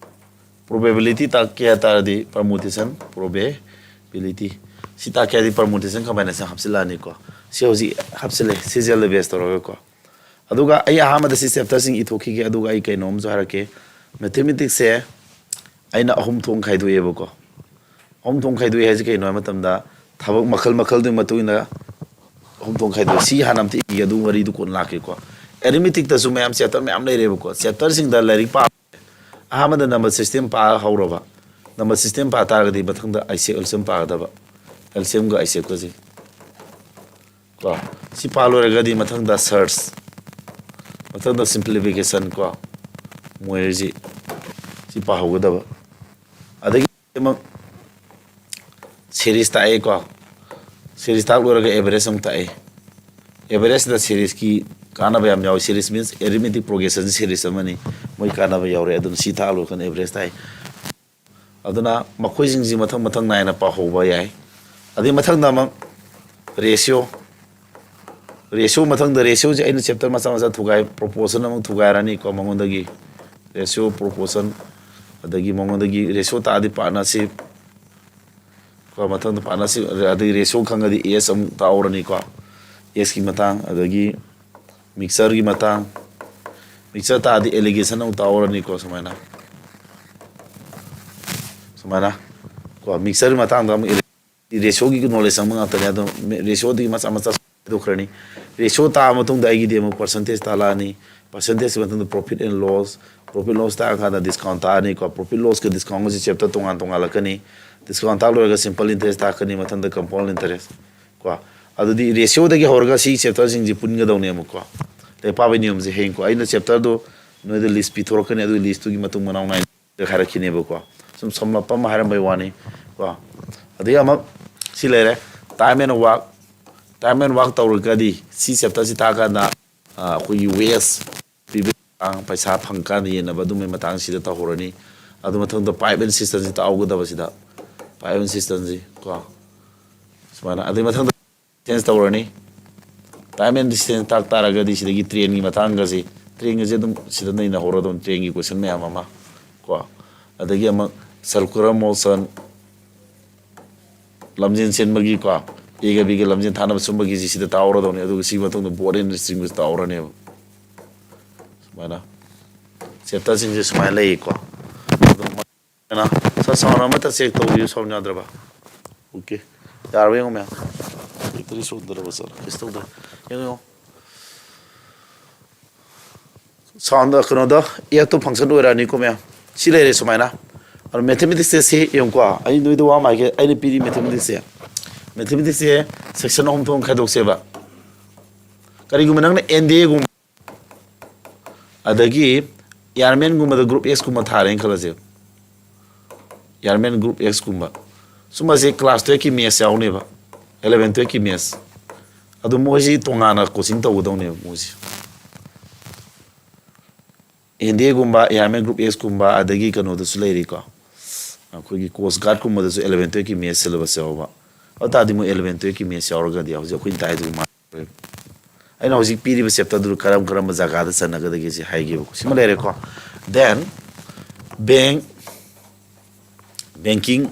Probability ꯇꯥꯛꯀꯦ ꯍꯥꯏ ꯇꯥꯔꯗꯤ permutation, probability꯫ ꯁꯤ ꯇꯥꯛꯀꯦ ꯍꯥꯏꯗꯤ permutation combination ꯍꯥꯞꯆꯤꯜꯂꯛꯑꯅꯤꯀꯣ꯫ ꯁꯤ ꯍꯧꯖꯤꯛ ꯍꯥꯞꯆꯤꯜꯂꯦ, ꯁꯤ ꯖꯦꯜꯗ ꯕꯦꯁ ꯇꯧꯔꯒꯀꯣ꯫ ꯑꯗꯨꯒ ꯑꯩ ꯑꯍꯥꯟꯕꯗ ꯁꯤ ꯆꯦꯞꯇꯔꯁꯤꯡ ꯏꯊꯣꯛꯈꯤꯒꯦ, ꯑꯗꯨꯒ ꯑꯩ ꯀꯩꯅꯣꯝꯁꯨ ꯍꯥꯏꯔꯛꯀꯦ꯫ ꯃꯦꯊꯃꯦꯇꯤꯛꯁꯁꯦ ꯑꯩꯅ ꯑꯍꯨꯝ ꯊꯣꯛꯅ ꯈꯥꯏꯗꯣꯛꯑꯦꯕꯀꯣ꯫ ꯑꯍꯨꯝ ꯊꯣꯛꯅ ꯈꯥꯏꯗꯣꯛꯑꯦ ꯍꯥꯏꯁꯦ ꯀꯩꯅꯣ ꯍꯥꯏꯕ ꯃꯇꯝꯗ, ꯊꯕꯛ ꯃꯈꯜ ꯃꯈꯜꯗꯨꯒꯤ ꯃꯇꯨꯡ ꯏꯟꯅ ꯑꯍꯨꯝ ꯊꯣꯛꯅ ꯈꯥꯏꯗꯣꯛꯑꯦ꯫ ꯁꯤ ꯍꯥꯟꯅ ꯑꯝꯇ ꯏꯒꯦ, ꯑꯗꯨ ꯋꯥꯔꯤꯗꯨ ꯀꯣꯟꯅ ꯂꯥꯛꯀꯦꯀꯣ꯫ ꯑꯦꯔꯤꯃꯦꯇꯤꯛꯇꯁꯨ ꯃꯌꯥꯝ, ꯆꯦꯞꯇꯔ ꯃꯌꯥꯝ ꯂꯩꯔꯦꯕꯀꯣ꯫ ꯆꯦꯞꯇꯔꯁꯤꯡꯗ ꯂꯥꯏꯔꯤꯛ ꯄꯥ ꯑꯍꯥꯟꯕꯗ ꯅꯝꯕꯔ ꯁꯤꯁꯇꯦꯝ ꯄꯥ ꯍꯧꯔꯕ꯫ ꯅꯝꯕꯔ ꯁꯤꯁꯇꯦꯝ ꯄꯥ ꯇꯥꯔꯒꯗꯤ ꯃꯊꯪꯗ ꯑꯥꯏꯁꯦꯞ ꯑꯦꯜꯁꯤꯌꯝ ꯄꯥꯒꯗꯕ꯫ ꯑꯦꯜꯁꯤꯌꯝꯒ ꯑꯥꯏꯁꯦꯞꯀꯁꯦ ꯀꯣ꯫ ꯁꯤ ꯄꯥ ꯂꯣꯏꯔꯒꯗꯤ ꯃꯊꯪꯗ ꯁꯔꯁ, ꯃꯊꯪꯗ ꯁꯤꯝꯄ꯭ꯂꯤꯐꯤꯀꯦꯁꯟ ꯀꯣ, ꯃꯣꯏꯁꯤ ꯁꯤ ꯄꯥꯍꯧꯒꯗꯕ꯫ ꯑꯗꯒꯤ ꯑꯃꯨꯛ ꯁꯦꯔꯤꯁ ꯇꯥꯛꯑꯦꯀꯣ꯫ ꯁꯦꯔꯤꯁ ꯇꯥꯛ ꯂꯣꯏꯔꯒ ꯑꯦꯚꯔꯦꯖ ꯑꯃꯨꯛ ꯇꯥꯛꯑꯦ꯫ ꯑꯦꯚꯔꯦꯖꯇ ꯁꯦꯔꯤꯁꯀꯤ ꯀꯥꯟꯅꯕ ꯌꯥꯝ ꯌꯥꯎꯋꯤ꯫ Series means arithmetic progression series ꯑꯃꯅꯤ꯫ ꯃꯣꯏ ꯀꯥꯟꯅꯕ ꯌꯥꯎꯔꯦ꯫ ꯑꯗꯨꯅ ꯁꯤ ꯇꯥꯛ ꯂꯣꯏꯔꯀꯥꯟꯗ ꯑꯦꯚꯔꯦꯖ ꯇꯥꯛꯑꯦ꯫ ꯑꯗꯨꯅ ꯃꯈꯣꯏꯁꯤꯡꯁꯤ ꯃꯊꯪ ꯃꯊꯪ ꯅꯥꯏꯅ ꯄꯥꯍꯧꯕ ꯌꯥꯏ꯫ ꯑꯗꯩ ꯃꯊꯪꯗ ꯑꯃꯨꯛ ꯔꯦꯁꯤꯌꯣ꯫ ꯔꯦꯁꯤꯌꯣ ꯃꯊꯪꯗ ꯔꯦꯁꯤꯌꯣꯁꯦ ꯑꯩꯅ ꯆꯦꯞꯇꯔ ꯃꯆꯥ ꯃꯆꯥ ꯊꯨꯒꯥꯏ, ꯄ꯭ꯔꯣꯄꯣꯔꯁꯟ ꯑꯃꯨꯛ ꯊꯨꯒꯥꯏꯔꯅꯤꯀꯣ ꯃꯉꯣꯟꯗꯒꯤ꯫ ꯔꯦꯁꯤꯌꯣ, ꯄ꯭ꯔꯣꯄꯣꯔꯁꯟ, ꯑꯗꯒꯤ ꯃꯉꯣꯟꯗꯒꯤ ꯔꯦꯁꯤꯌꯣ ꯇꯥꯛꯑꯗꯤ ꯄꯥꯔꯠꯅꯔꯁꯤꯞ ꯀꯣ, ꯃꯊꯪꯗ ꯄꯥꯔꯠꯅꯔꯁꯤꯞ, ꯑꯗꯒꯤ ꯔꯦꯁꯤꯌꯣ ꯈꯪꯉꯗꯤ ꯑꯦꯁ ꯑꯃꯨꯛ ꯇꯥꯛꯍꯧꯔꯅꯤꯀꯣ꯫ ꯑꯦꯁꯀꯤ ꯃꯇꯥꯡ, ꯑꯗꯒꯤ ꯃꯤꯛꯆꯔꯒꯤ ꯃꯇꯥꯡ, ꯃꯤꯛꯆꯔ ꯇꯥꯛꯑꯗꯤ ꯑꯦꯂꯤꯒꯦꯁꯟ ꯑꯃꯨꯛ ꯇꯥꯛꯍꯧꯔꯅꯤꯀꯣ꯫ ꯁꯨꯃꯥꯏꯅ, ꯁꯨꯃꯥꯏꯅ ꯀꯣ, ꯃꯤꯛꯆꯔꯒꯤ ꯃꯇꯥꯡꯗ ꯑꯃꯨꯛ ꯔꯦꯁꯤꯌꯣꯒꯤ ꯅꯣꯂꯦꯖ ꯆꯪꯕ ꯉꯥꯛꯇꯅꯦ꯫ ꯑꯗꯣ ꯔꯦꯁꯤꯌꯣꯗꯒꯤ ꯃꯆꯥ ꯃꯆꯥ ꯈꯥꯏꯗꯣꯛꯈ꯭ꯔꯅꯤ꯫ ꯔꯦꯁꯤꯌꯣ ꯇꯥꯛꯑ ꯃꯇꯨꯡꯗ ꯑꯩꯒꯤꯗꯤ ꯑꯃꯨꯛ ꯄꯥꯔꯁꯦꯟꯇꯦꯖ ꯇꯥꯛꯂꯛꯑꯅꯤ꯫ ꯄꯥꯔꯁꯦꯟꯇꯦꯖꯀꯤ ꯃꯇꯨꯡꯗ profit and loss, profit loss ꯇꯥꯛꯑꯀꯥꯟꯗ ꯗꯤꯁꯀꯥꯎꯟ ꯇꯥꯛꯑꯅꯤꯀꯣ꯫ ꯄ꯭ꯔꯣꯐꯤꯠ ꯂꯣꯁꯀ ꯗꯤꯁꯀꯥꯎꯟꯒꯁꯦ ꯆꯦꯞꯇꯔ ꯇꯣꯉꯥꯟ ꯇꯣꯉꯥꯜꯂꯛꯀꯅꯤ꯫ ꯗꯤꯁꯀꯥꯎꯟ ꯇꯥꯛ ꯂꯣꯏꯔꯒ ꯁꯤꯝꯄꯜ ꯏꯟꯇꯔꯦꯁ ꯇꯥꯛꯀꯅꯤ, ꯃꯊꯪꯗ ꯀꯝꯄꯥꯎꯟ ꯏꯟꯇꯔꯦꯁ ꯀꯣ꯫ ꯑꯗꯨꯗꯤ ꯔꯦꯁꯤꯌꯣꯗꯒꯤ ꯍꯧꯔꯒ ꯁꯤ ꯆꯦꯞꯇꯔꯁꯤꯡꯁꯤ ꯄꯨꯟꯒꯗꯧꯅꯦꯕꯀꯣ꯫ ꯂꯥꯏꯔꯤꯛ ꯄꯥꯕꯒꯤ ꯅꯤꯌꯣꯝꯁꯦ ꯍꯌꯦꯡꯀꯣ ꯑꯩꯅ ꯆꯦꯞꯇꯔꯗꯣ ꯅꯣꯏꯗ ꯂꯤꯁ ꯄꯤꯊꯣꯔꯛꯀꯅꯤ, ꯑꯗꯨꯒꯤ ꯂꯤꯁꯇꯨꯒꯤ ꯃꯇꯨꯡ ꯃꯅꯥꯎ ꯅꯥꯏꯅ ꯍꯥꯏꯔꯛꯈꯤꯅꯦꯕꯀꯣ꯫ ꯁꯨꯝ ꯁꯝꯂꯞꯄ ꯑꯃ ꯍꯥꯏꯔꯝꯕꯩ ꯋꯥꯅꯤ ꯀꯣ꯫ ꯑꯗꯒꯤ ꯑꯃꯨꯛ ꯁꯤ ꯂꯩꯔꯦ, time and work꯫ Time and work ꯇꯧꯔꯒꯗꯤ ꯁꯤ ꯆꯦꯞꯇꯔꯁꯤ ꯇꯥꯛꯑꯀꯥꯟꯗ, ꯑ, ꯑꯩꯈꯣꯏꯒꯤ ꯋꯦꯁ ꯄꯤꯕꯒꯤ ꯃꯇꯥꯡ, ꯄꯩꯁꯥ ꯐꯪꯀꯥꯟꯗ ꯌꯦꯟꯅꯕ ꯑꯗꯨꯝꯕꯒꯤ ꯃꯇꯥꯡꯁꯤꯗ ꯇꯧꯍꯧꯔꯅꯤ꯫ ꯑꯗꯨ ꯃꯊꯪꯗ ꯄꯥꯏꯞ ꯑꯦꯟ ꯁꯤꯁꯇꯝꯁꯤ ꯇꯥꯛꯍꯧꯒꯗꯕꯁꯤꯗ, ꯄꯥꯏꯞ ꯑꯦꯟ ꯁꯤꯁꯇꯝꯁꯤ ꯀꯣ, ꯁꯨꯃꯥꯏꯅ꯫ ꯑꯗꯨꯒꯤ ꯃꯊꯪꯗ ꯆꯦꯟꯖ ꯇꯧꯔꯅꯤ꯫ Time and distance ꯇꯥꯛ ꯇꯥꯔꯒꯗꯤ ꯁꯤꯗꯒꯤ trainꯒꯤ ꯃꯇꯥꯡꯒꯁꯤ, trainꯒꯁꯦ ꯑꯗꯨꯝ ꯁꯤꯗ ꯅꯩꯅꯍꯧꯔꯗꯧꯅꯤ, trainꯒꯤ question ꯃꯌꯥꯝ ꯑꯃ ꯀꯣ꯫ ꯑꯗꯒꯤ ꯑꯃꯨꯛ circular motion, ꯂꯝꯖꯦꯟ ꯆꯦꯟꯕꯒꯤꯀꯣ, Aꯒ Bꯒ ꯂꯝꯖꯦꯟ ꯊꯥꯅꯕ ꯁꯨꯝꯕꯒꯤꯁꯤ ꯁꯤꯗ ꯇꯥꯛꯍꯧꯔꯗꯧꯅꯤ꯫ ꯑꯗꯨꯒ ꯁꯤꯒꯤ ꯃꯇꯨꯡꯗ ball and stringꯒꯁꯨ ꯇꯥꯛꯍꯧꯔꯅꯦꯕ꯫ ꯁꯨꯃꯥꯏꯅ chapterꯁꯤꯡꯁꯦ ꯁꯨꯃꯥꯏꯅ ꯂꯩꯀꯣ꯫ ꯑꯗꯨꯝ ꯁꯥꯔ, sound ꯑꯃꯇ check ꯇꯧꯕꯤꯌꯨ, sound ꯌꯥꯗ꯭ꯔꯕ? Okay, ꯌꯥꯔꯕ ꯌꯦꯡꯉꯣ ꯃꯌꯥꯝ꯫ Battery ꯁꯣꯟꯗ꯭ꯔꯕ ꯁꯥꯔ? ꯀꯩꯁꯨ ꯇꯧꯗ꯭ꯔꯦ꯫ ꯌꯦꯡꯉꯣ, ꯌꯦꯡꯉꯣ꯫ Sound, ꯀꯩꯅꯣꯗ, Aꯗꯣ function ꯑꯣꯏꯔꯛꯑꯅꯤꯀꯣ ꯃꯌꯥꯝ꯫ ꯁꯤ ꯂꯩꯔꯦ ꯁꯨꯃꯥꯏꯅ꯫ ꯑꯗꯣ mathematicsꯁꯦ ꯁꯤ ꯌꯦꯡꯉꯨꯀꯣ, ꯑꯩ ꯅꯣꯏꯗ ꯋꯥ ꯑꯃ ꯍꯥꯏꯒꯦ, ꯑꯩꯅ ꯄꯤꯔꯤ mathematicsꯁꯦ, mathematicsꯁꯦ section ꯑꯍꯨꯝ ꯊꯣꯛꯅ ꯈꯥꯏꯗꯣꯛꯁꯦꯕ꯫ ꯀꯔꯤꯒꯨꯝꯕ ꯅꯪꯅ NDAꯒꯨꯝꯕ, ꯑꯗꯒꯤ Airmanꯒꯨꯝꯕꯗ group Xꯀꯨꯝꯕ ꯊꯥꯔꯦꯅ ꯈꯜꯂꯁꯦ, Airman group Xꯀꯨꯝꯕ, ꯁꯨꯝꯕꯁꯦ class twelveꯀꯤ maths ꯌꯥꯎꯅꯦꯕ, eleven twelveꯀꯤ maths꯫ ꯑꯗꯨ ꯃꯣꯏꯁꯤ ꯇꯣꯉꯥꯟꯅ coaching ꯇꯧꯒꯗꯧꯅꯦꯕ ꯃꯣꯏꯁꯤ꯫ NDAꯒꯨꯝꯕ, Airman group Xꯀꯨꯝꯕ, ꯑꯗꯒꯤ ꯀꯩꯅꯣꯗꯁꯨ ꯂꯩꯔꯤꯀꯣ, ꯑꯩꯈꯣꯏꯒꯤ Coast Guardꯀꯨꯝꯕꯗꯁꯨ eleven twelveꯀꯤ maths syllabus ꯌꯥꯎꯕ꯫ ꯑꯗꯨ ꯇꯥꯔꯗꯤ ꯃꯣꯏ eleven twelveꯀꯤ maths ꯌꯥꯎꯔꯒꯗꯤ ꯍꯧꯖꯤꯛ ꯑꯩꯈꯣꯏꯅ ꯇꯥꯏꯗꯨꯒꯤ ꯃꯥꯟꯅꯔꯣꯏꯕ꯫ ꯑꯩꯅ ꯍꯧꯖꯤꯛ ꯄꯤꯔꯤꯕ chapterꯗꯨ ꯀꯔꯝ ꯀꯔꯝꯕ ꯖꯒꯥꯗ ꯆꯟꯅꯒꯗꯒꯦ ꯁꯤ ꯍꯥꯏꯒꯦꯕꯀꯣ꯫ ꯁꯤꯃ ꯂꯩꯔꯦꯀꯣ꯫ Then bank, banking,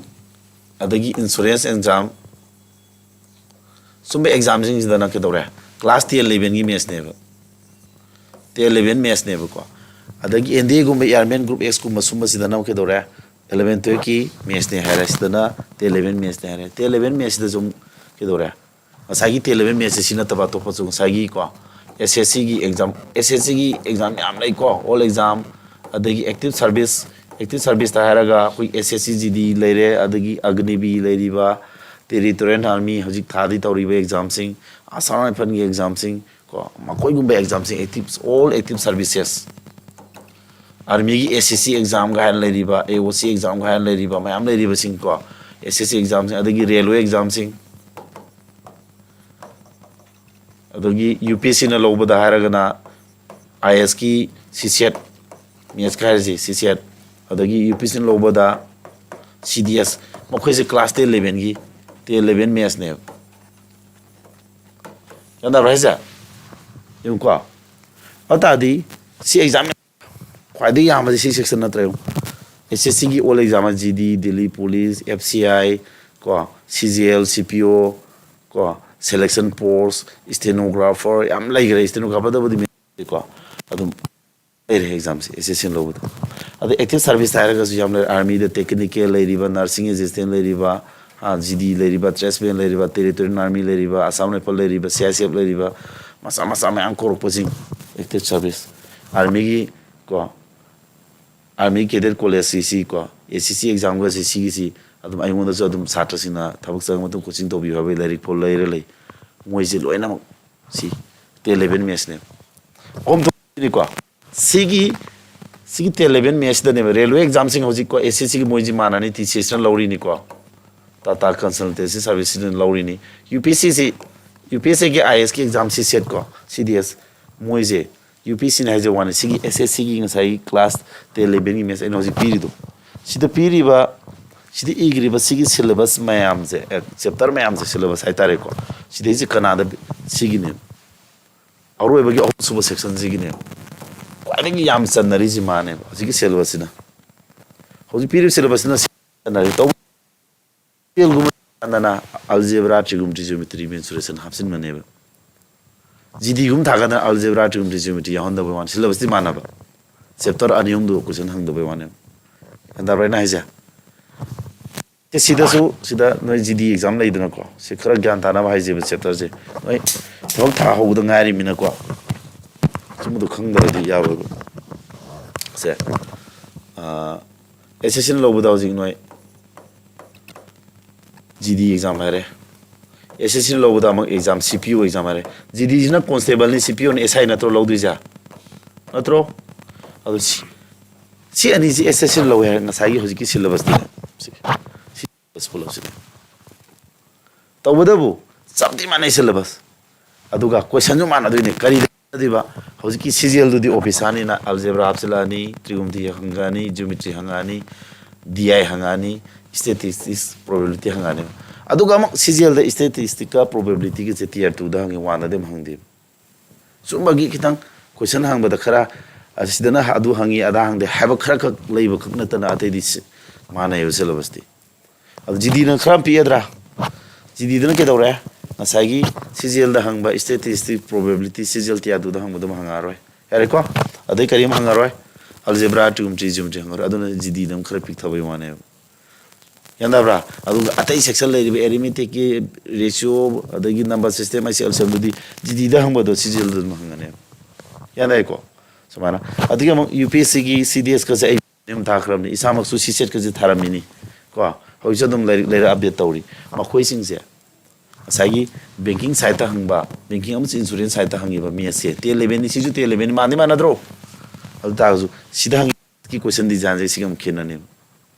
ꯑꯗꯒꯤ insurance exam, ꯁꯨꯝꯕ examꯁꯤꯡꯁꯤꯗꯅ ꯀꯩꯗꯧꯔꯦ? Class ten elevenꯒꯤ mathsꯅꯦꯕ, ten eleven mathsꯅꯦꯕꯀꯣ꯫ ꯑꯗꯒꯤ NDAꯒꯨꯝꯕ, Airman group Xꯀꯨꯝꯕ ꯁꯨꯝꯕꯁꯤꯗꯅ ꯑꯃꯨꯛ ꯀꯩꯗꯧꯔꯦ? Eleven twelveꯀꯤ mathsꯅꯦ ꯍꯥꯏꯔꯦ, ꯁꯤꯗꯅ ten eleven mathsꯅꯦ ꯍꯥꯏꯔꯦ꯫ Ten eleven mathsꯁꯤꯗꯁꯨ ꯑꯃꯨꯛ ꯀꯩꯗꯧꯔꯦ? ꯉꯁꯥꯏꯒꯤ ten eleven mathsꯁꯦ ꯁꯤ ꯅꯠꯇꯕ ꯑꯇꯣꯞꯄꯁꯨ ꯉꯁꯥꯏꯒꯤ ꯀꯣ, SSCꯒꯤ exam, SSCꯒꯤ exam ꯌꯥꯝ ꯂꯩꯀꯣ, all exam, ꯑꯗꯒꯤ active service, active serviceꯇ ꯍꯥꯏꯔꯒ ꯑꯩꯈꯣꯏ SSC GD ꯂꯩꯔꯦ, ꯑꯗꯒꯤ Agniveer ꯂꯩꯔꯤꯕ, Territorial Army ꯍꯧꯖꯤꯛ ꯊꯥꯗꯤ ꯇꯧꯔꯤꯕ examꯁꯤꯡ, Assam Riflesꯀꯤ examꯁꯤꯡ ꯀꯣ, ꯃꯈꯣꯏꯒꯨꯝꯕ examꯁꯤꯡ, active, all active services, Armyꯒꯤ SSC examꯒ ꯍꯥꯏꯅ ꯂꯩꯔꯤꯕ, AOC examꯒ ꯍꯥꯏꯅ ꯂꯩꯔꯤꯕ ꯃꯌꯥꯝ ꯂꯩꯔꯤꯕꯁꯤꯡ ꯀꯣ, SSC examꯁꯤꯡ, ꯑꯗꯒꯤ railway examꯁꯤꯡ, ꯑꯗꯒꯤ UPSCꯅ ꯂꯧꯕꯗ ꯍꯥꯏꯔꯒꯅ IASꯀꯤ CSAT, mathsꯀ ꯍꯥꯏꯔꯤꯁꯦ CSAT, ꯑꯗꯒꯤ UPSCꯅ ꯂꯧꯕꯗ CDS, ꯃꯈꯣꯏꯁꯦ class ten elevenꯒꯤ, ten eleven mathsꯅꯦꯕ꯫ ꯒ꯭ꯌꯥꯟ ꯇꯥꯕ꯭ꯔꯥ ꯍꯥꯏꯁꯦ? ꯌꯦꯡꯉꯨꯀꯣ꯫ ꯑꯗꯨ ꯇꯥꯔꯗꯤ ꯁꯤ ꯑꯦꯛꯖꯥꯝ ꯈ꯭ꯋꯥꯏꯗꯒꯤ ꯌꯥꯝꯕꯁꯦ ꯁꯤ ꯁꯦꯛꯁꯟ ꯅꯠꯇ꯭ꯔꯥ? ꯌꯦꯡꯉꯨ, ꯑꯦꯁ ꯑꯦꯁ ꯁꯤꯒꯤ all exam, G D, Delhi police, F C I, ꯀꯣ, ꯁꯤ ꯖꯤ ꯑꯦꯜ, ꯁꯤ ꯄꯤ ꯑꯣ, ꯀꯣ, ꯁꯦꯂꯦꯛꯁꯟ ꯐꯣꯔꯁ, ꯏꯁꯇꯦꯅꯣꯒ꯭ꯔꯥꯐꯔ ꯌꯥꯝ ꯂꯩꯈ꯭ꯔꯦ꯫ ꯏꯁꯇꯦꯅꯣꯒ꯭ꯔꯥꯐꯔꯗꯕꯨꯗꯤ ꯃꯤ ꯀꯣ ꯑꯗꯨꯝ ꯂꯩꯔꯦ ꯑꯦꯛꯖꯥꯝꯁꯦ ꯑꯦꯁ ꯑꯦꯁ ꯁꯤ ꯂꯧꯕꯗ꯫ ꯑꯗ ꯑꯦꯛꯇꯤꯚ ꯁꯥꯔꯚꯤꯁ ꯍꯥꯏꯔꯒꯁꯨ ꯌꯥꯝ ꯂꯩꯔꯦ꯫ ꯑꯥꯔꯃꯤꯗ ꯇꯦꯛꯅꯤꯀꯦꯜ ꯂꯩꯔꯤꯕ, ꯅꯔꯁꯤꯡ ꯑꯦꯁꯤꯁꯇꯦꯟ ꯂꯩꯔꯤꯕ, ꯖꯤ ꯗꯤ ꯂꯩꯔꯤꯕ, ꯇ꯭ꯔꯦꯁꯃꯦꯟ ꯂꯩꯔꯤꯕ, ꯇꯦꯔꯤꯇꯣꯔꯤꯌꯦꯜ ꯑꯥꯔꯃꯤ ꯂꯩꯔꯤꯕ, ꯑꯁꯥꯝ ꯔꯥꯏꯐꯜ ꯂꯩꯔꯤꯕ, ꯁꯤ ꯑꯥꯏ ꯑꯦꯁ ꯑꯦꯐ ꯂꯩꯔꯤꯕ, ꯃꯆꯥ ꯃꯆꯥ ꯃꯌꯥꯝ ꯀꯧꯔꯛꯄꯁꯤꯡ, ꯑꯦꯛꯇꯤꯚ ꯁꯥꯔꯚꯤꯁ꯫ ꯑꯥꯔꯃꯤꯒꯤ ꯀꯣ, ꯑꯥꯔꯃꯤ ꯀꯦꯗꯦꯠ ꯀꯣꯂꯦꯖꯁꯤ ꯁꯤ ꯀꯣ, ꯑꯦꯁ ꯑꯦꯁ ꯁꯤ ꯑꯦꯛꯖꯥꯝꯒꯁꯤ ꯁꯤꯒꯤꯁꯤ ꯑꯗꯨꯝ ꯑꯩꯉꯣꯟꯗꯁꯨ ꯑꯗꯨꯝ ꯁꯥꯇ꯭ꯔꯁꯤꯡꯅ ꯊꯕꯛ ꯆꯪꯉ ꯃꯇꯨꯡ ꯀꯣꯆꯤꯡ ꯇꯧꯕꯤꯌꯨ ꯍꯥꯏꯕꯒꯤ ꯂꯥꯏꯔꯤꯛ ꯐꯥꯎ ꯂꯩꯔ ꯂꯩ꯫ ꯃꯣꯏꯁꯦ ꯂꯣꯏꯅꯃꯛ ꯁꯤ ꯇꯦꯟ ꯏꯂꯦꯚꯦꯟ ꯃꯦꯠꯁꯅꯦꯕ꯫ ꯑꯍꯨꯝ ꯊꯣꯛꯅꯤꯀꯣ꯫ ꯁꯤꯒꯤ, ꯁꯤꯒꯤ ꯇꯦꯟ ꯏꯂꯦꯚꯦꯟ ꯃꯦꯠꯁꯤꯗꯅꯦꯕ ꯔꯦꯜꯋꯦ ꯑꯦꯛꯖꯥꯝꯁꯤꯡ ꯍꯧꯖꯤꯛꯀꯣ ꯑꯦꯁ ꯑꯦꯁ ꯁꯤꯒꯤ ꯃꯣꯏꯁꯤ ꯃꯥꯟꯅꯅꯤ, ꯇꯤ ꯁꯤ ꯑꯦꯁꯅ ꯂꯧꯔꯤꯅꯤꯀꯣ, ꯇꯥꯇꯥ ꯀꯟꯁꯜꯇꯦꯟꯁꯤ ꯁꯥꯔꯚꯤꯁꯁꯤꯅ ꯂꯧꯔꯤꯅꯤ꯫ ꯌꯨ ꯄꯤ ꯑꯦꯁ ꯁꯤꯁꯤ, ꯌꯨ ꯄꯤ ꯑꯦꯁ ꯁꯤꯒꯤ ꯑꯥꯏ ꯑꯦꯁꯀꯤ ꯑꯦꯛꯖꯥꯝ ꯁꯤ ꯁꯦꯠꯀꯣ, ꯁꯤ ꯗꯤ ꯑꯦꯁ, ꯃꯣꯏꯁꯦ ꯌꯨ ꯄꯤ ꯑꯦꯁ ꯁꯤꯅ ꯍꯥꯏꯖꯕ ꯋꯥꯅꯤ꯫ ꯁꯤꯒꯤ ꯑꯦꯁ ꯑꯦꯁ ꯁꯤꯒꯤ ꯉꯁꯥꯏꯒꯤ ꯀ꯭ꯂꯥꯁ ꯇꯦꯟ ꯏꯂꯦꯚꯦꯟꯒꯤ ꯃꯦꯠꯁ ꯑꯩꯅ ꯍꯧꯖꯤꯛ ꯄꯤꯔꯤꯗꯣ, ꯁꯤꯗ ꯄꯤꯔꯤꯕ, ꯁꯤꯗ ꯏꯈ꯭ꯔꯤꯕ ꯁꯤꯒꯤ ꯁꯤꯂꯦꯕꯁ ꯃꯌꯥꯝꯁꯦ, ꯑꯦ, ꯆꯦꯞꯇꯔ ꯃꯌꯥꯝꯁꯦ, ꯁꯤꯂꯦꯕꯁ ꯍꯥꯏꯇꯥꯔꯦꯀꯣ, ꯁꯤꯗꯩꯁꯤ ꯀꯅꯥꯗ ꯁꯤꯒꯤꯅꯦ? ꯑꯔꯣꯏꯕꯒꯤ ꯑꯍꯨꯝꯁꯨꯕ ꯁꯦꯛꯁꯟꯁꯤꯒꯤꯅꯦ ꯈ꯭ꯋꯥꯏꯗꯒꯤ ꯌꯥꯝ ꯆꯟꯅꯔꯤꯁꯤ ꯃꯥꯅꯦꯕ, ꯍꯧꯖꯤꯛꯀꯤ ꯁꯤꯂꯦꯕꯁꯁꯤꯅ꯫ ꯍꯧꯖꯤꯛ ꯄꯤꯔꯤꯕ ꯁꯤꯂꯦꯕꯁꯁꯤꯅ ꯁꯤ ꯆꯟꯅꯔꯤ꯫ ꯇꯧꯕ ꯇꯦꯜꯒꯨꯝꯕ ꯆꯟꯗꯅ ꯑꯜꯖꯦꯕ꯭ꯔꯥ, ꯇ꯭ꯔꯤꯒꯣꯅꯣꯃꯦꯇ꯭ꯔꯤ, ꯖꯤꯑꯣꯃꯦꯇ꯭ꯔꯤ, ꯃꯦꯟꯁꯨꯔꯦꯁꯟ ꯍꯥꯞꯆꯤꯟꯕꯅꯦꯕ꯫ ꯖꯤ ꯗꯤꯒꯨꯝꯕ ꯊꯥꯀꯥꯟꯗ ꯑꯜꯖꯦꯕ꯭ꯔꯥ, ꯇ꯭ꯔꯤꯒꯣꯅꯣꯃꯦꯇ꯭ꯔꯤ, ꯖꯤꯑꯣꯃꯦꯇ꯭ꯔꯤ ꯌꯥꯎꯍꯟꯗꯕꯩ ꯋꯥꯅꯤ, ꯁꯤꯂꯦꯕꯁꯇꯤ ꯃꯥꯟꯅꯕ꯫ ꯆꯦꯞꯇꯔ ꯑꯅꯤ ꯑꯍꯨꯝꯗꯨ ꯀꯣꯏꯁꯟ ꯍꯪꯗꯕꯩ ꯋꯥꯅꯦꯕ꯫ ꯒ꯭ꯌꯥꯟ ꯇꯥꯕ꯭ꯔꯥ ꯑꯩꯅ ꯍꯥꯏꯁꯦ? ꯁꯤ ꯁꯤꯗꯁꯨ, ꯁꯤꯗ ꯅꯣꯏ ꯖꯤ ꯗꯤ ꯑꯦꯛꯖꯥꯝ ꯂꯩꯗꯅꯀꯣ, ꯁꯤ ꯈꯔ ꯒ꯭ꯌꯥꯟ ꯇꯥꯅꯕ ꯍꯥꯏꯖꯦꯕ꯫ ꯆꯦꯞꯇꯔꯁꯦ ꯅꯣꯏ ꯊꯕꯛ ꯊꯥ ꯍꯧꯕꯗ ꯉꯥꯏꯔꯤꯃꯤꯅꯀꯣ, ꯁꯨꯝꯕꯗꯣ ꯈꯪꯗ꯭ꯔꯗꯤ ꯌꯥꯔꯣꯏꯕ꯫ ꯁꯦ, ꯑꯦꯁ ꯑꯦꯁ ꯁꯤꯅ ꯂꯧꯕꯗ ꯍꯧꯖꯤꯛ ꯅꯣꯏ ꯖꯤ ꯗꯤ ꯑꯦꯛꯖꯥꯝ ꯍꯥꯏꯔꯦ, ꯑꯦꯁ ꯑꯦꯁ ꯁꯤꯅ ꯂꯧꯕꯗ ꯑꯃꯨꯛ ꯑꯦꯛꯖꯥꯝ, ꯁꯤ ꯄꯤ ꯑꯣ ꯑꯦꯛꯖꯥꯝ ꯍꯥꯏꯔꯦ꯫ ꯖꯤ ꯗꯤꯁꯤꯅ ꯀꯣꯟꯁꯇꯦꯕꯜꯅꯤ, ꯁꯤ ꯄꯤ ꯑꯣꯅ ꯑꯦꯁ ꯑꯥꯏ ꯅꯠꯇ꯭ꯔꯣ ꯂꯧꯗꯣꯏꯁꯦ? ꯅꯠꯇ꯭ꯔꯣ? ꯑꯗꯨ ꯁꯤ, ꯁꯤ ꯑꯅꯤꯁꯤ ꯑꯦꯁ ꯑꯦꯁ ꯁꯤꯅ ꯂꯧꯋꯦ ꯍꯥꯏꯔꯦ, ꯉꯁꯥꯏꯒꯤ ꯍꯧꯖꯤꯛꯀꯤ ꯁꯤꯂꯦꯕꯁꯇꯨꯅꯦ꯫ ꯁꯤ, ꯁꯤ ꯁꯤꯂꯦꯕꯁ ꯄꯨꯂꯞꯁꯤꯅꯦ꯫ ꯇꯧꯕꯇꯕꯨ ꯆꯞꯇꯤ ꯃꯥꯟꯅꯩ ꯁꯤꯂꯦꯕꯁ, ꯑꯗꯨꯒ ꯀꯣꯏꯁꯟꯁꯨ ꯃꯥꯟꯅꯗꯣꯏꯅꯦ꯫ ꯀꯔꯤꯗ ꯃꯥꯟꯅꯗꯣꯏꯕ? ꯍꯧꯖꯤꯛꯀꯤ ꯁꯤ ꯖꯤ ꯑꯦꯜꯗꯨꯗꯤ ꯑꯣꯐꯤꯁꯥꯔꯅꯤꯅ ꯑꯜꯖꯦꯕ꯭ꯔꯥ ꯍꯥꯞꯆꯤꯜꯂꯛꯑꯅꯤ, ꯇ꯭ꯔꯤꯒꯣꯅꯣꯃꯦꯇ꯭ꯔꯤ ꯍꯪꯉꯛꯑꯅꯤ, ꯖꯤꯑꯣꯃꯦꯇ꯭ꯔꯤ ꯍꯪꯉꯛꯑꯅꯤ, ꯗꯤ ꯑꯥꯏ ꯍꯪꯉꯛꯑꯅꯤ, ꯁ꯭ꯇꯦꯇꯤꯁꯇꯤꯛꯁ, ꯄ꯭ꯔꯣꯕꯦꯕꯤꯂꯤꯇꯤ ꯍꯪꯉꯛꯑꯅꯤ꯫ ꯑꯗꯨꯒ ꯑꯃꯨꯛ ꯁꯤꯖꯦꯜꯗ statisticꯀ probabilityꯒꯁꯦ tier twoꯗ ꯍꯪꯉꯤ, oneꯗꯗꯤ ꯑꯃꯨꯛ ꯍꯪꯗꯦꯕ꯫ ꯁꯨꯝꯕꯒꯤ ꯈꯤꯇꯪ question ꯍꯪꯕꯗ ꯈꯔ ꯑꯁꯤꯗꯅ ꯑꯗꯨ ꯍꯪꯉꯤ ꯑꯗꯥ ꯍꯪꯗꯦ ꯍꯥꯏꯕ ꯈꯔ ꯈꯛ ꯂꯩꯕ ꯈꯛ ꯅꯠꯇꯅ ꯑꯇꯩꯗꯤ ꯁꯤ-, ꯃꯥꯟꯅꯩꯕ syllabusꯇꯤ꯫ ꯑꯗꯨ GDꯗꯅ ꯈꯔ ꯑꯃ ꯄꯤꯛꯑꯗ꯭ꯔꯥ? GDꯗꯅ ꯀꯩꯗꯧꯔꯦ? ꯉꯁꯥꯏꯒꯤ ꯁꯤꯖꯦꯜꯗ ꯍꯪꯕ statistic, probability, ꯁꯤꯖꯦꯜ tier twoꯗ ꯍꯪꯕꯗꯨ ꯑꯃ ꯍꯪꯉꯛꯑꯔꯣꯏ꯫ ꯌꯥꯔꯦꯀꯣ? ꯑꯗꯩ ꯀꯔꯤ ꯑꯃ ꯍꯪꯉꯔꯣꯏ? Algebra, trigonometry, geometry ꯍꯪꯉꯔꯣꯏ꯫ ꯑꯗꯨꯅ GDꯗ ꯑꯃꯨꯛ ꯈꯔ ꯄꯤꯛꯊꯕꯩ ꯋꯥꯅꯦꯕ꯫ ꯒ꯭ꯌꯥꯟ ꯇꯥꯕ꯭ꯔꯥ? ꯑꯗꯨꯒ ꯑꯇꯩ section ꯂꯩꯔꯤꯕ arithmeticꯀꯤ, ratio, ꯑꯗꯒꯤ number system, ICLCMꯗꯨꯗꯤ GDꯗ ꯍꯪꯕꯗꯣ ꯁꯤꯖꯦꯜꯗ ꯑꯗꯨꯝ ꯍꯪꯒꯅꯦꯕ꯫ ꯒ꯭ꯌꯥꯟ ꯇꯥꯏꯀꯣ? ꯁꯨꯃꯥꯏꯅ꯫ ꯑꯗꯨꯒꯤ ꯑꯃꯨꯛ UPSCꯒꯤ CDSꯀꯁꯦ ꯑꯩ ꯑꯗꯨꯝ ꯊꯥꯈ꯭ꯔꯕꯅꯤ꯫ ꯏꯁꯥꯃꯛꯁꯨ CSATꯀꯁꯦ ꯊꯥꯔꯝꯃꯤꯅꯤ꯫ ꯀꯣ? ꯍꯧꯖꯤꯛꯁꯨ ꯑꯗꯨꯝ ꯂꯥꯏꯔꯤꯛ ꯂꯩꯔ update ꯇꯧꯔꯤ꯫ ꯃꯈꯣꯏꯁꯤꯡꯁꯦ ꯉꯁꯥꯏꯒꯤ banking sideꯇ ꯍꯪꯕ, banking ꯑꯃꯁꯨꯡ insurance sideꯇ ꯍꯪꯉꯤꯕ mathsꯁꯦ, ten elevenꯅꯤ, ꯁꯤꯁꯨ ten elevenꯅꯤ, ꯃꯥꯟꯗꯤ ꯃꯥꯟꯅꯗ꯭ꯔꯣ? ꯑꯗꯨ ꯇꯥꯔꯒꯁꯨ ꯁꯤꯗ ꯍꯪꯉꯤꯀꯤ questionꯗꯤ ꯖꯥꯟꯁꯦ ꯁꯤꯒ ꯑꯃꯨꯛ ꯈꯦꯠꯅꯅꯦꯕ꯫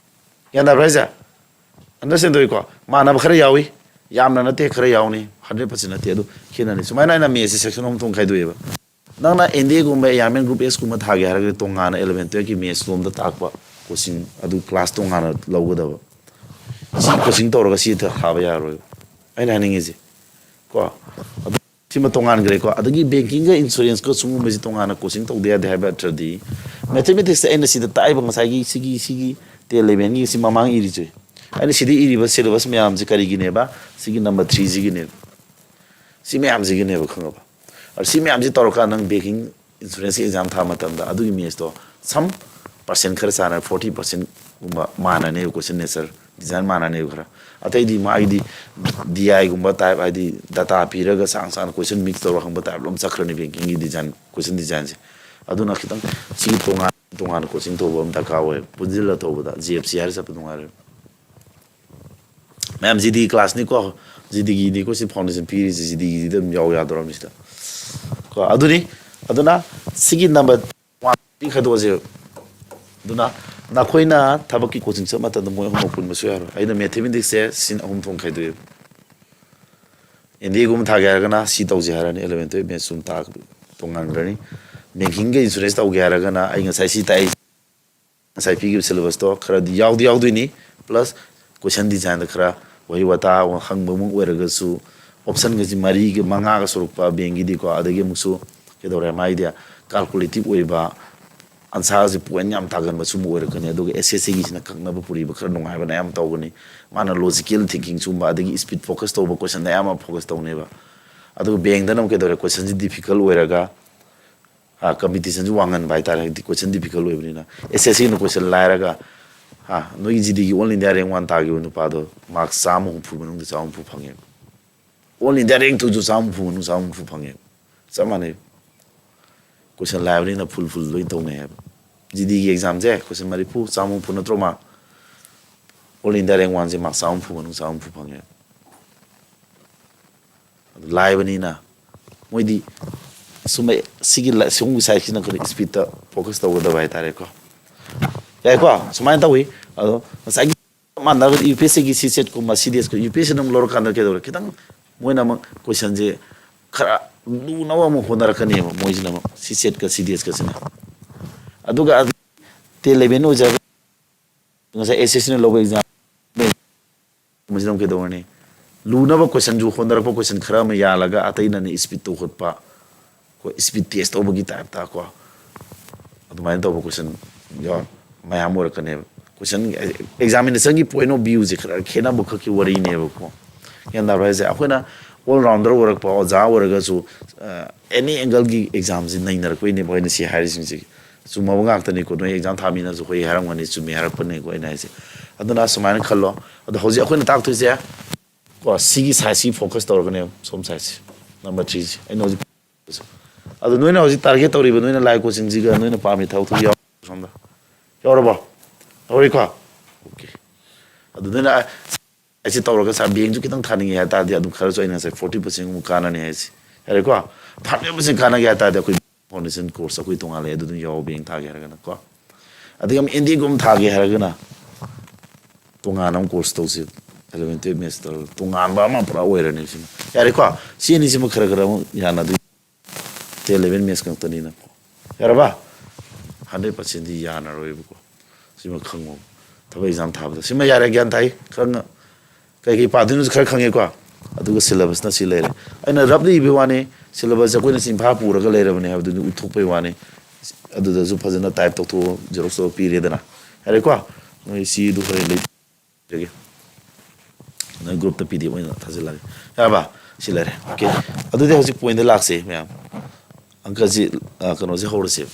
ꯒ꯭ꯌꯥꯟ ꯇꯥꯕ꯭ꯔꯥ ꯍꯥꯏꯁꯦ? Understand ꯇꯧꯏꯀꯣ? ꯃꯥꯟꯅꯕ ꯈꯔ ꯌꯥꯎꯏ, ꯌꯥꯝꯅ ꯅꯠꯇꯦ, ꯈꯔ ꯌꯥꯎꯅꯤ, hundred percent ꯅꯠꯇꯦ, ꯑꯗꯨ ꯈꯦꯠꯅꯅꯤ꯫ ꯁꯨꯃꯥꯏꯅ ꯑꯩꯅ mathsꯁꯦ section ꯑꯍꯨꯝ ꯊꯣꯛꯅ ꯈꯥꯏꯗꯣꯛꯑꯦꯕ꯫ ꯅꯪꯅ NDAꯒꯨꯝꯕ, ARMN group Sꯒꯨꯝꯕ ꯊꯥꯒꯦ ꯍꯥꯏꯔꯒꯗꯤ ꯇꯣꯉꯥꯟꯅ eleven twelveꯀꯤ maths ꯂꯣꯝꯗ ꯇꯥꯛꯄ coaching ꯑꯗꯨ class ꯇꯣꯉꯥꯟꯅ ꯂꯧꯒꯗꯕ꯫ ꯁꯤ coaching ꯇꯧꯔꯒ ꯁꯤ ꯊꯥꯕ ꯌꯥꯔꯣꯏꯕ꯫ ꯑꯩꯅ ꯍꯥꯏꯅꯤꯡꯉꯤꯁꯦ ꯀꯣ꯫ ꯑꯗꯨ ꯁꯤꯃ ꯇꯣꯉꯥꯟꯈ꯭ꯔꯦꯀꯣ꯫ ꯑꯗꯒꯤ bankingꯒ insuranceꯀ ꯁꯤꯒꯨꯝꯕꯁꯤ ꯇꯣꯉꯥꯟꯅ coaching ꯇꯧꯗ ꯌꯥꯗꯦ ꯍꯥꯏꯕ ꯑꯔꯊꯗꯤ, mathematicsꯇ ꯑꯩꯅ ꯁꯤꯗ ꯇꯥꯛꯏꯕ ꯉꯁꯥꯏꯒꯤ ꯁꯤꯒꯤ, ꯁꯤꯒꯤ ten elevenꯒꯤ ꯁꯤ ꯃꯃꯥꯡ ꯏꯔꯤꯁꯦ, ꯑꯩꯅ ꯁꯤꯗ ꯏꯔꯤꯕ syllabus ꯃꯌꯥꯝꯁꯦ ꯀꯔꯤꯒꯤꯅꯦꯕ? ꯁꯤꯒꯤ number threeꯁꯤꯒꯤꯅꯦꯕ꯫ ꯁꯤ ꯃꯌꯥꯝꯁꯤꯒꯤꯅꯦꯕ, ꯈꯪꯉꯕ? ꯑꯗꯣ ꯁꯤ ꯃꯌꯥꯝꯁꯤ ꯇꯧꯔꯀꯥꯟꯗ ꯅꯪ banking, insuranceꯀꯤ exam ꯊꯥꯕ ꯃꯇꯝꯗ ꯑꯗꯨꯒꯤ mathsꯇꯣ some percent ꯈꯔ ꯆꯥꯟꯅ, forty percentꯒꯨꯝꯕ ꯃꯥꯟꯅꯅꯦꯕ, question nature design ꯃꯥꯟꯅꯅꯦꯕ ꯈꯔ꯫ ꯑꯇꯩꯗꯤ ꯃꯥꯒꯤꯗꯤ DIꯒꯨꯝꯕ type, ꯍꯥꯏꯗꯤ data ꯄꯤꯔꯒ ꯁꯥꯡ ꯁꯥꯡꯅ question mix ꯇꯧꯔ ꯍꯪꯕ type ꯂꯣꯝ ꯆꯠꯈ꯭ꯔꯅꯤ bankingꯒꯤ design, question designꯁꯦ꯫ ꯑꯗꯨꯅ ꯈꯤꯇꯪ ꯁꯤꯒꯤ ꯇꯣꯉꯥꯟ ꯇꯣꯉꯥꯟꯅ coaching ꯇꯧꯕ ꯑꯃ ꯗꯔꯀꯥꯔ ꯑꯣꯏꯌꯦꯕ꯫ ꯄꯨꯟꯁꯤꯜꯂ ꯇꯧꯕꯗ GFC ꯍꯥꯏꯔ ꯆꯠꯄ ꯅꯨꯡꯉꯥꯏꯔꯣꯏꯕ꯫ ꯃꯌꯥꯝ GD classꯅꯤꯀꯣ, GDꯒꯤꯅꯤꯀꯣ ꯁꯤ foundation ꯄꯤꯔꯤꯁꯦ, GDꯒꯤꯗꯤ ꯑꯗꯨꯝ ꯌꯥꯎ ꯌꯥꯗꯧꯔꯕꯅꯤ ꯁꯤꯗ꯫ ꯀꯣ, ꯑꯗꯨꯅꯤ, ꯑꯗꯨꯅ ꯁꯤꯒꯤ number one ꯈꯥꯏꯗꯣꯛꯑꯁꯦ꯫ ꯑꯗꯨꯅ ꯅꯈꯣꯏꯅ ꯊꯕꯛꯀꯤ coaching ꯆꯠꯄ ꯃꯇꯝꯗ ꯃꯣꯏ ꯑꯍꯨꯝꯃꯛ ꯄꯨꯟꯕꯁꯨ ꯌꯥꯔꯣꯏ꯫ ꯑꯩꯅ mathematicsꯁꯦ scene ꯑꯍꯨꯝ ꯊꯣꯛꯅ ꯈꯥꯏꯗꯣꯛꯑꯦꯕ꯫ NDAꯒꯨꯝꯕ ꯊꯥꯒꯦ ꯍꯥꯏꯔꯒꯅ ꯁꯤ ꯇꯧꯁꯦ ꯍꯥꯏꯔꯅꯤ, eleven twelve maths ꯁꯨꯝ ꯇꯥꯛ-, ꯇꯣꯉꯥꯟꯈ꯭ꯔꯅꯤ꯫ Bankingꯒ insurance ꯇꯧꯒꯦ ꯍꯥꯏꯔꯒꯅ ꯑꯩ ꯉꯁꯥꯏ ꯁꯤ ꯇꯥꯛꯏ, ꯉꯁꯥꯏ ꯄꯤꯈꯤꯕ syllabusꯇꯣ ꯈꯔꯗꯤ ꯌꯥꯎꯗꯤ ꯌꯥꯎꯗꯣꯏꯅꯤ, plus question designꯗ ꯈꯔ ꯋꯥꯍꯩ ꯋꯥꯇꯥ ꯍꯪꯕꯃꯛ ꯑꯣꯏꯔꯒꯁꯨ, option ꯒꯁꯤ ꯃꯔꯤꯒ ꯃꯉꯥꯒ ꯁꯨꯔꯛꯄ ꯕꯦꯡꯒꯤꯗꯤꯀꯣ꯫ ꯑꯗꯒꯤ ꯑꯃꯨꯛꯁꯨ ꯀꯩꯗꯧꯔꯦ ꯍꯥꯏꯗꯤ, calculative ꯑꯣꯏꯕ, answer ꯁꯤ point ꯌꯥꯝ ꯇꯥꯒꯟꯕ ꯁꯨꯝꯕ ꯑꯣꯏꯔꯛꯀꯅꯤ꯫ ꯑꯗꯨꯒ S S C ꯒꯤꯁꯤꯅ ꯀꯛꯅꯕ ꯄꯨꯔꯤꯕ ꯈꯔ ꯅꯨꯡꯉꯥꯏꯕꯅ ꯑꯌꯥꯝꯕ ꯇꯧꯒꯅꯤ꯫ ꯃꯥꯅ logical thinking ꯁꯨꯝꯕ, ꯑꯗꯒꯤ speed focus ꯇꯧꯕ question ꯗ ꯑꯌꯥꯝꯕ focus ꯇꯧꯅꯦꯕ꯫ ꯑꯗꯨꯒ ꯕꯦꯡꯗꯅ ꯑꯃꯨꯛ ꯀꯩꯗꯧꯔꯦ, question ꯁꯤ difficult ꯑꯣꯏꯔꯒ, ꯑ, competition ꯁꯨ ꯋꯥꯡꯍꯟꯕ ꯍꯥꯏꯇꯥꯔꯦ, ꯍꯥꯏꯗꯤ question difficult ꯑꯣꯏꯕꯅꯤꯅ꯫ S S C ꯅ question ꯂꯥꯏꯔꯒ, ꯑ, ꯅꯣꯏꯒꯤ G D ꯒꯤ all India rank one ꯇꯥꯈꯤꯕ ꯅꯨꯄꯥꯗꯣ mark ꯆꯥꯝꯃ ꯍꯨꯝꯐꯨ ꯃꯅꯨꯡꯗ ꯆꯥꯝꯃ ꯍꯨꯝꯐꯨ ꯐꯪꯉꯦꯕ꯫ All India rank two ꯁꯨ ꯆꯥꯝꯃ ꯍꯨꯝꯐꯨ ꯃꯅꯨꯡ ꯆꯥꯝꯃ ꯍꯨꯝꯐꯨ ꯐꯪꯉꯦꯕ꯫ ꯆꯞ ꯃꯥꯟꯅꯩ꯫ Question ꯂꯥꯏꯕꯅꯤꯅ full full ꯂꯣꯏ ꯇꯧꯅꯩ ꯍꯥꯏꯕ꯫ G D ꯒꯤ exam ꯁꯦ question ꯃꯔꯤꯐꯨ, ꯆꯥꯝꯃ ꯍꯨꯝꯐꯨ ꯅꯠꯇ꯭ꯔꯣ mark? All India rank one ꯁꯦ mark ꯆꯥꯝꯃ ꯍꯨꯝꯐꯨ ꯃꯅꯨꯡ ꯆꯥꯝꯃ ꯍꯨꯝꯐꯨ ꯐꯪꯉꯦ꯫ ꯑꯗꯨ ꯂꯥꯏꯕꯅꯤꯅ ꯃꯣꯏꯗꯤ ꯁꯨꯝꯕ ꯁꯤꯒꯤ ꯂ-, ꯁꯤꯒꯨꯝꯕ side ꯁꯤꯅ ꯀꯩꯅꯣ speed ꯇ focus ꯇꯧꯒꯗꯕ ꯍꯥꯏꯇꯥꯔꯦꯀꯣ꯫ ꯌꯥꯏꯀꯣ? ꯁꯨꯃꯥꯏꯅ ꯇꯧꯋꯤ꯫ ꯑꯗꯣ ꯉꯁꯥꯏꯒꯤ ꯆꯞ ꯃꯥꯟꯅꯔꯒ U P S C ꯒꯤ C SAT ꯀꯨꯝꯕ, C D S ꯀ, U P S C ꯅ ꯑꯃꯨꯛ ꯂꯧꯔꯀꯥꯟꯗ ꯀꯩꯗꯧꯔꯦ? ꯈꯤꯇꯪ ꯃꯣꯏꯅ ꯑꯃꯨꯛ question ꯁꯦ ꯈꯔ ꯂꯨꯅꯕ ꯑꯃꯨꯛ ꯍꯣꯠꯅꯔꯛꯀꯅꯦꯕ ꯃꯣꯏꯁꯤꯅ ꯑꯃꯨꯛ, C SAT ꯀ C D S ꯀꯁꯤꯅ꯫ ꯑꯗꯨꯒ ten eleven ꯑꯣꯏꯖꯔꯒ ꯉꯁꯥꯏ S S C ꯅ ꯂꯧꯕ exam ꯃꯁꯤꯗ ꯑꯃꯨꯛ ꯀꯩꯗꯧꯔꯅꯤ? ꯂꯨꯅꯕ question ꯁꯨ ꯍꯣꯠꯅꯔꯛꯄ question ꯈꯔ ꯑꯃ ꯌꯥꯜꯂꯒ ꯑꯇꯩꯅ speed ꯇꯧ ꯈꯣꯠꯄ, ꯑꯩꯈꯣꯏ speed test ꯇꯧꯕꯒꯤ type ꯇ ꯀꯣ, ꯑꯗꯨꯃꯥꯏꯅ ꯇꯧꯕ question ꯌꯥꯎ-, ꯃꯌꯥꯝ ꯑꯣꯏꯔꯛꯀꯅꯦꯕ꯫ Question, examination ꯒꯤ point of view ꯁꯦ ꯈꯔ ꯈꯦꯠꯅꯕ ꯈꯛꯀꯤ ꯋꯥꯔꯤꯅꯦꯕꯀꯣ꯫ ꯒ꯭ꯌꯥꯟ ꯇꯥꯕ꯭ꯔꯥ ꯍꯥꯏꯁꯦ? ꯑꯩꯈꯣꯏꯅ all rounder ꯑꯣꯏꯔꯛꯄ ꯑꯣꯖꯥ ꯑꯣꯏꯔꯒꯁꯨ, ꯑ, any angle ꯒꯤ exam ꯁꯦ ꯅꯩꯅꯔꯛꯄꯩꯅꯦꯕ ꯑꯩꯅ ꯁꯤ ꯍꯥꯏꯔꯤꯁꯤꯡꯁꯦ꯫ ꯆꯨꯝꯃꯕ ꯉꯥꯛꯇꯅꯤꯀꯣ, ꯅꯣꯏ exam ꯊꯥ ꯃꯤꯅꯁꯨ ꯍꯣꯏ ꯍꯥꯏꯔꯝꯒꯅꯤ, ꯆꯨꯝꯃꯤ ꯍꯥꯏꯔꯛꯄꯅꯤꯀꯣ ꯑꯩꯅ ꯍꯥꯏꯁꯦ꯫ ꯑꯗꯨꯅ ꯁꯨꯃꯥꯏꯅ ꯈꯜꯂꯣ꯫ ꯑꯗꯣ ꯍꯧꯖꯤꯛ ꯑꯩꯈꯣꯏꯅ ꯇꯥꯛꯇꯣꯏꯁꯦ ꯀꯣ, ꯁꯤꯒꯤ side ꯁꯤ focus ꯇꯧꯔꯒꯅꯦꯕ, ꯁꯣꯝ side ꯁꯤ, number three ꯁꯤ꯫ ꯑꯩꯅ ꯍꯧꯖꯤꯛ, ꯑꯗꯣ ꯅꯣꯏꯅ ꯍꯧꯖꯤꯛ target ꯇꯧꯔꯤꯕ ꯅꯣꯏꯅ ꯂꯥꯏ coaching ꯁꯤꯒ ꯅꯣꯏꯅ ꯄꯥꯝꯃꯤ ꯊꯕꯛꯇꯨ ꯌꯥꯎ-, ꯁꯣꯝꯗ ꯌꯥꯎꯔꯕꯣ? ꯌꯥꯎꯔꯤꯀꯣ? OK꯫ ꯑꯗꯨ ꯅꯣꯏꯅ ꯑꯩꯁꯦ ꯇꯧꯔꯒ ꯁꯥꯔ ꯕꯦꯡꯁꯨ ꯈꯤꯇꯪ ꯊꯥꯅꯤꯡꯉꯦ ꯍꯥꯏ ꯇꯥꯔꯗꯤ, ꯑꯗꯨꯝ ꯈꯔꯁꯨ ꯑꯩꯅ ꯉꯁꯥꯏ forty percent ꯒꯨꯝꯕ ꯀꯥꯟꯅꯅꯤ ꯍꯥꯏꯁꯦ꯫ ꯌꯥꯔꯦꯀꯣ? Five percent ꯀꯥꯟꯅꯒꯦ ꯍꯥꯏ ꯇꯥꯔꯗꯤ ꯑꯩꯈꯣꯏ foundation course ꯑꯩꯈꯣꯏ ꯇꯣꯉꯥꯟ ꯂꯩ, ꯑꯗꯨ ꯑꯗꯨꯝ ꯌꯥꯎ, ꯕꯦꯡ ꯊꯥꯒꯦ ꯍꯥꯏꯔꯒꯅꯀꯣ꯫ ꯑꯗꯒꯤ ꯑꯃꯨꯛ N D A ꯒꯨꯝꯕ ꯊꯥꯒꯦ ꯍꯥꯏꯔꯒꯅ ꯇꯣꯉꯥꯟꯅ ꯑꯃꯨꯛ course ꯇꯧꯁꯤ, eleven twelve maths ꯇꯧꯔꯒ ꯇꯣꯉꯥꯟꯕ ꯑꯃ ꯄꯨꯔꯥ ꯑꯣꯏꯔꯅꯤ ꯁꯤꯅ꯫ ꯌꯥꯔꯦꯀꯣ? ꯁꯤ ꯑꯅꯤꯁꯤꯃ ꯈꯔ ꯈꯔ ꯑꯃꯨꯛ ꯌꯥꯅꯗꯣꯏ꯫ Ten eleven maths ꯉꯥꯛꯇꯅꯤꯅꯀꯣ꯫ ꯌꯥꯔꯕ? Hundred percent ꯗꯤ ꯌꯥꯅꯔꯣꯏꯕꯀꯣ꯫ ꯁꯤꯃ ꯈꯪꯉꯣ꯫ ꯊꯕꯛ exam ꯊꯥꯕꯗ꯫ ꯁꯤꯃ ꯌꯥꯔꯦ, ꯒ꯭ꯌꯥꯟ ꯇꯥꯏ? ꯈꯪꯉ-, ꯀꯩ ꯀꯩ ꯄꯥꯗꯣꯏꯅꯣꯁꯨ ꯈꯔ ꯈꯪꯉꯦꯀꯣ꯫ ꯑꯗꯨꯒ syllabus ꯅ ꯁꯤ ꯂꯩꯔꯦ꯫ ꯑꯩꯅ roughly ꯏꯕꯒꯤ ꯋꯥꯅꯤ, syllabus ꯁꯦ ꯑꯩꯈꯣꯏꯅ ꯆꯤꯟꯐꯥ ꯄꯨꯔꯒ ꯂꯩꯔꯕꯅꯦ ꯍꯥꯏꯕꯗꯨꯗꯤ ꯎꯠꯊꯣꯛꯄꯩ ꯋꯥꯅꯤ꯫ ꯑꯗꯨꯗꯁꯨ ꯐꯖꯅ type ꯇꯧꯊꯣꯛꯑꯣ, xerox ꯇꯧꯔ ꯄꯤꯔꯦꯗꯅ꯫ ꯌꯥꯔꯦꯀꯣ? ꯅꯣꯏ ꯁꯤꯗꯨ ꯍꯣꯔꯦꯟ ꯂꯩꯖꯒꯦ꯫ ꯅꯣꯏ group ꯇ P D F ꯑꯣꯏꯅ ꯊꯥꯖꯤꯜꯂꯛꯑꯒꯦ꯫ ꯌꯥꯔꯕ? ꯁꯤ ꯂꯩꯔꯦ꯫ OK꯫ ꯑꯗꯨꯗꯤ ꯍꯧꯖꯤꯛ point ꯇ ꯂꯥꯛꯁꯦ ꯃꯌꯥꯝ꯫ ꯑꯪꯀꯁꯤ, ꯑ, ꯀꯩꯅꯣꯁꯤ ꯍꯧꯔꯁꯦ꯫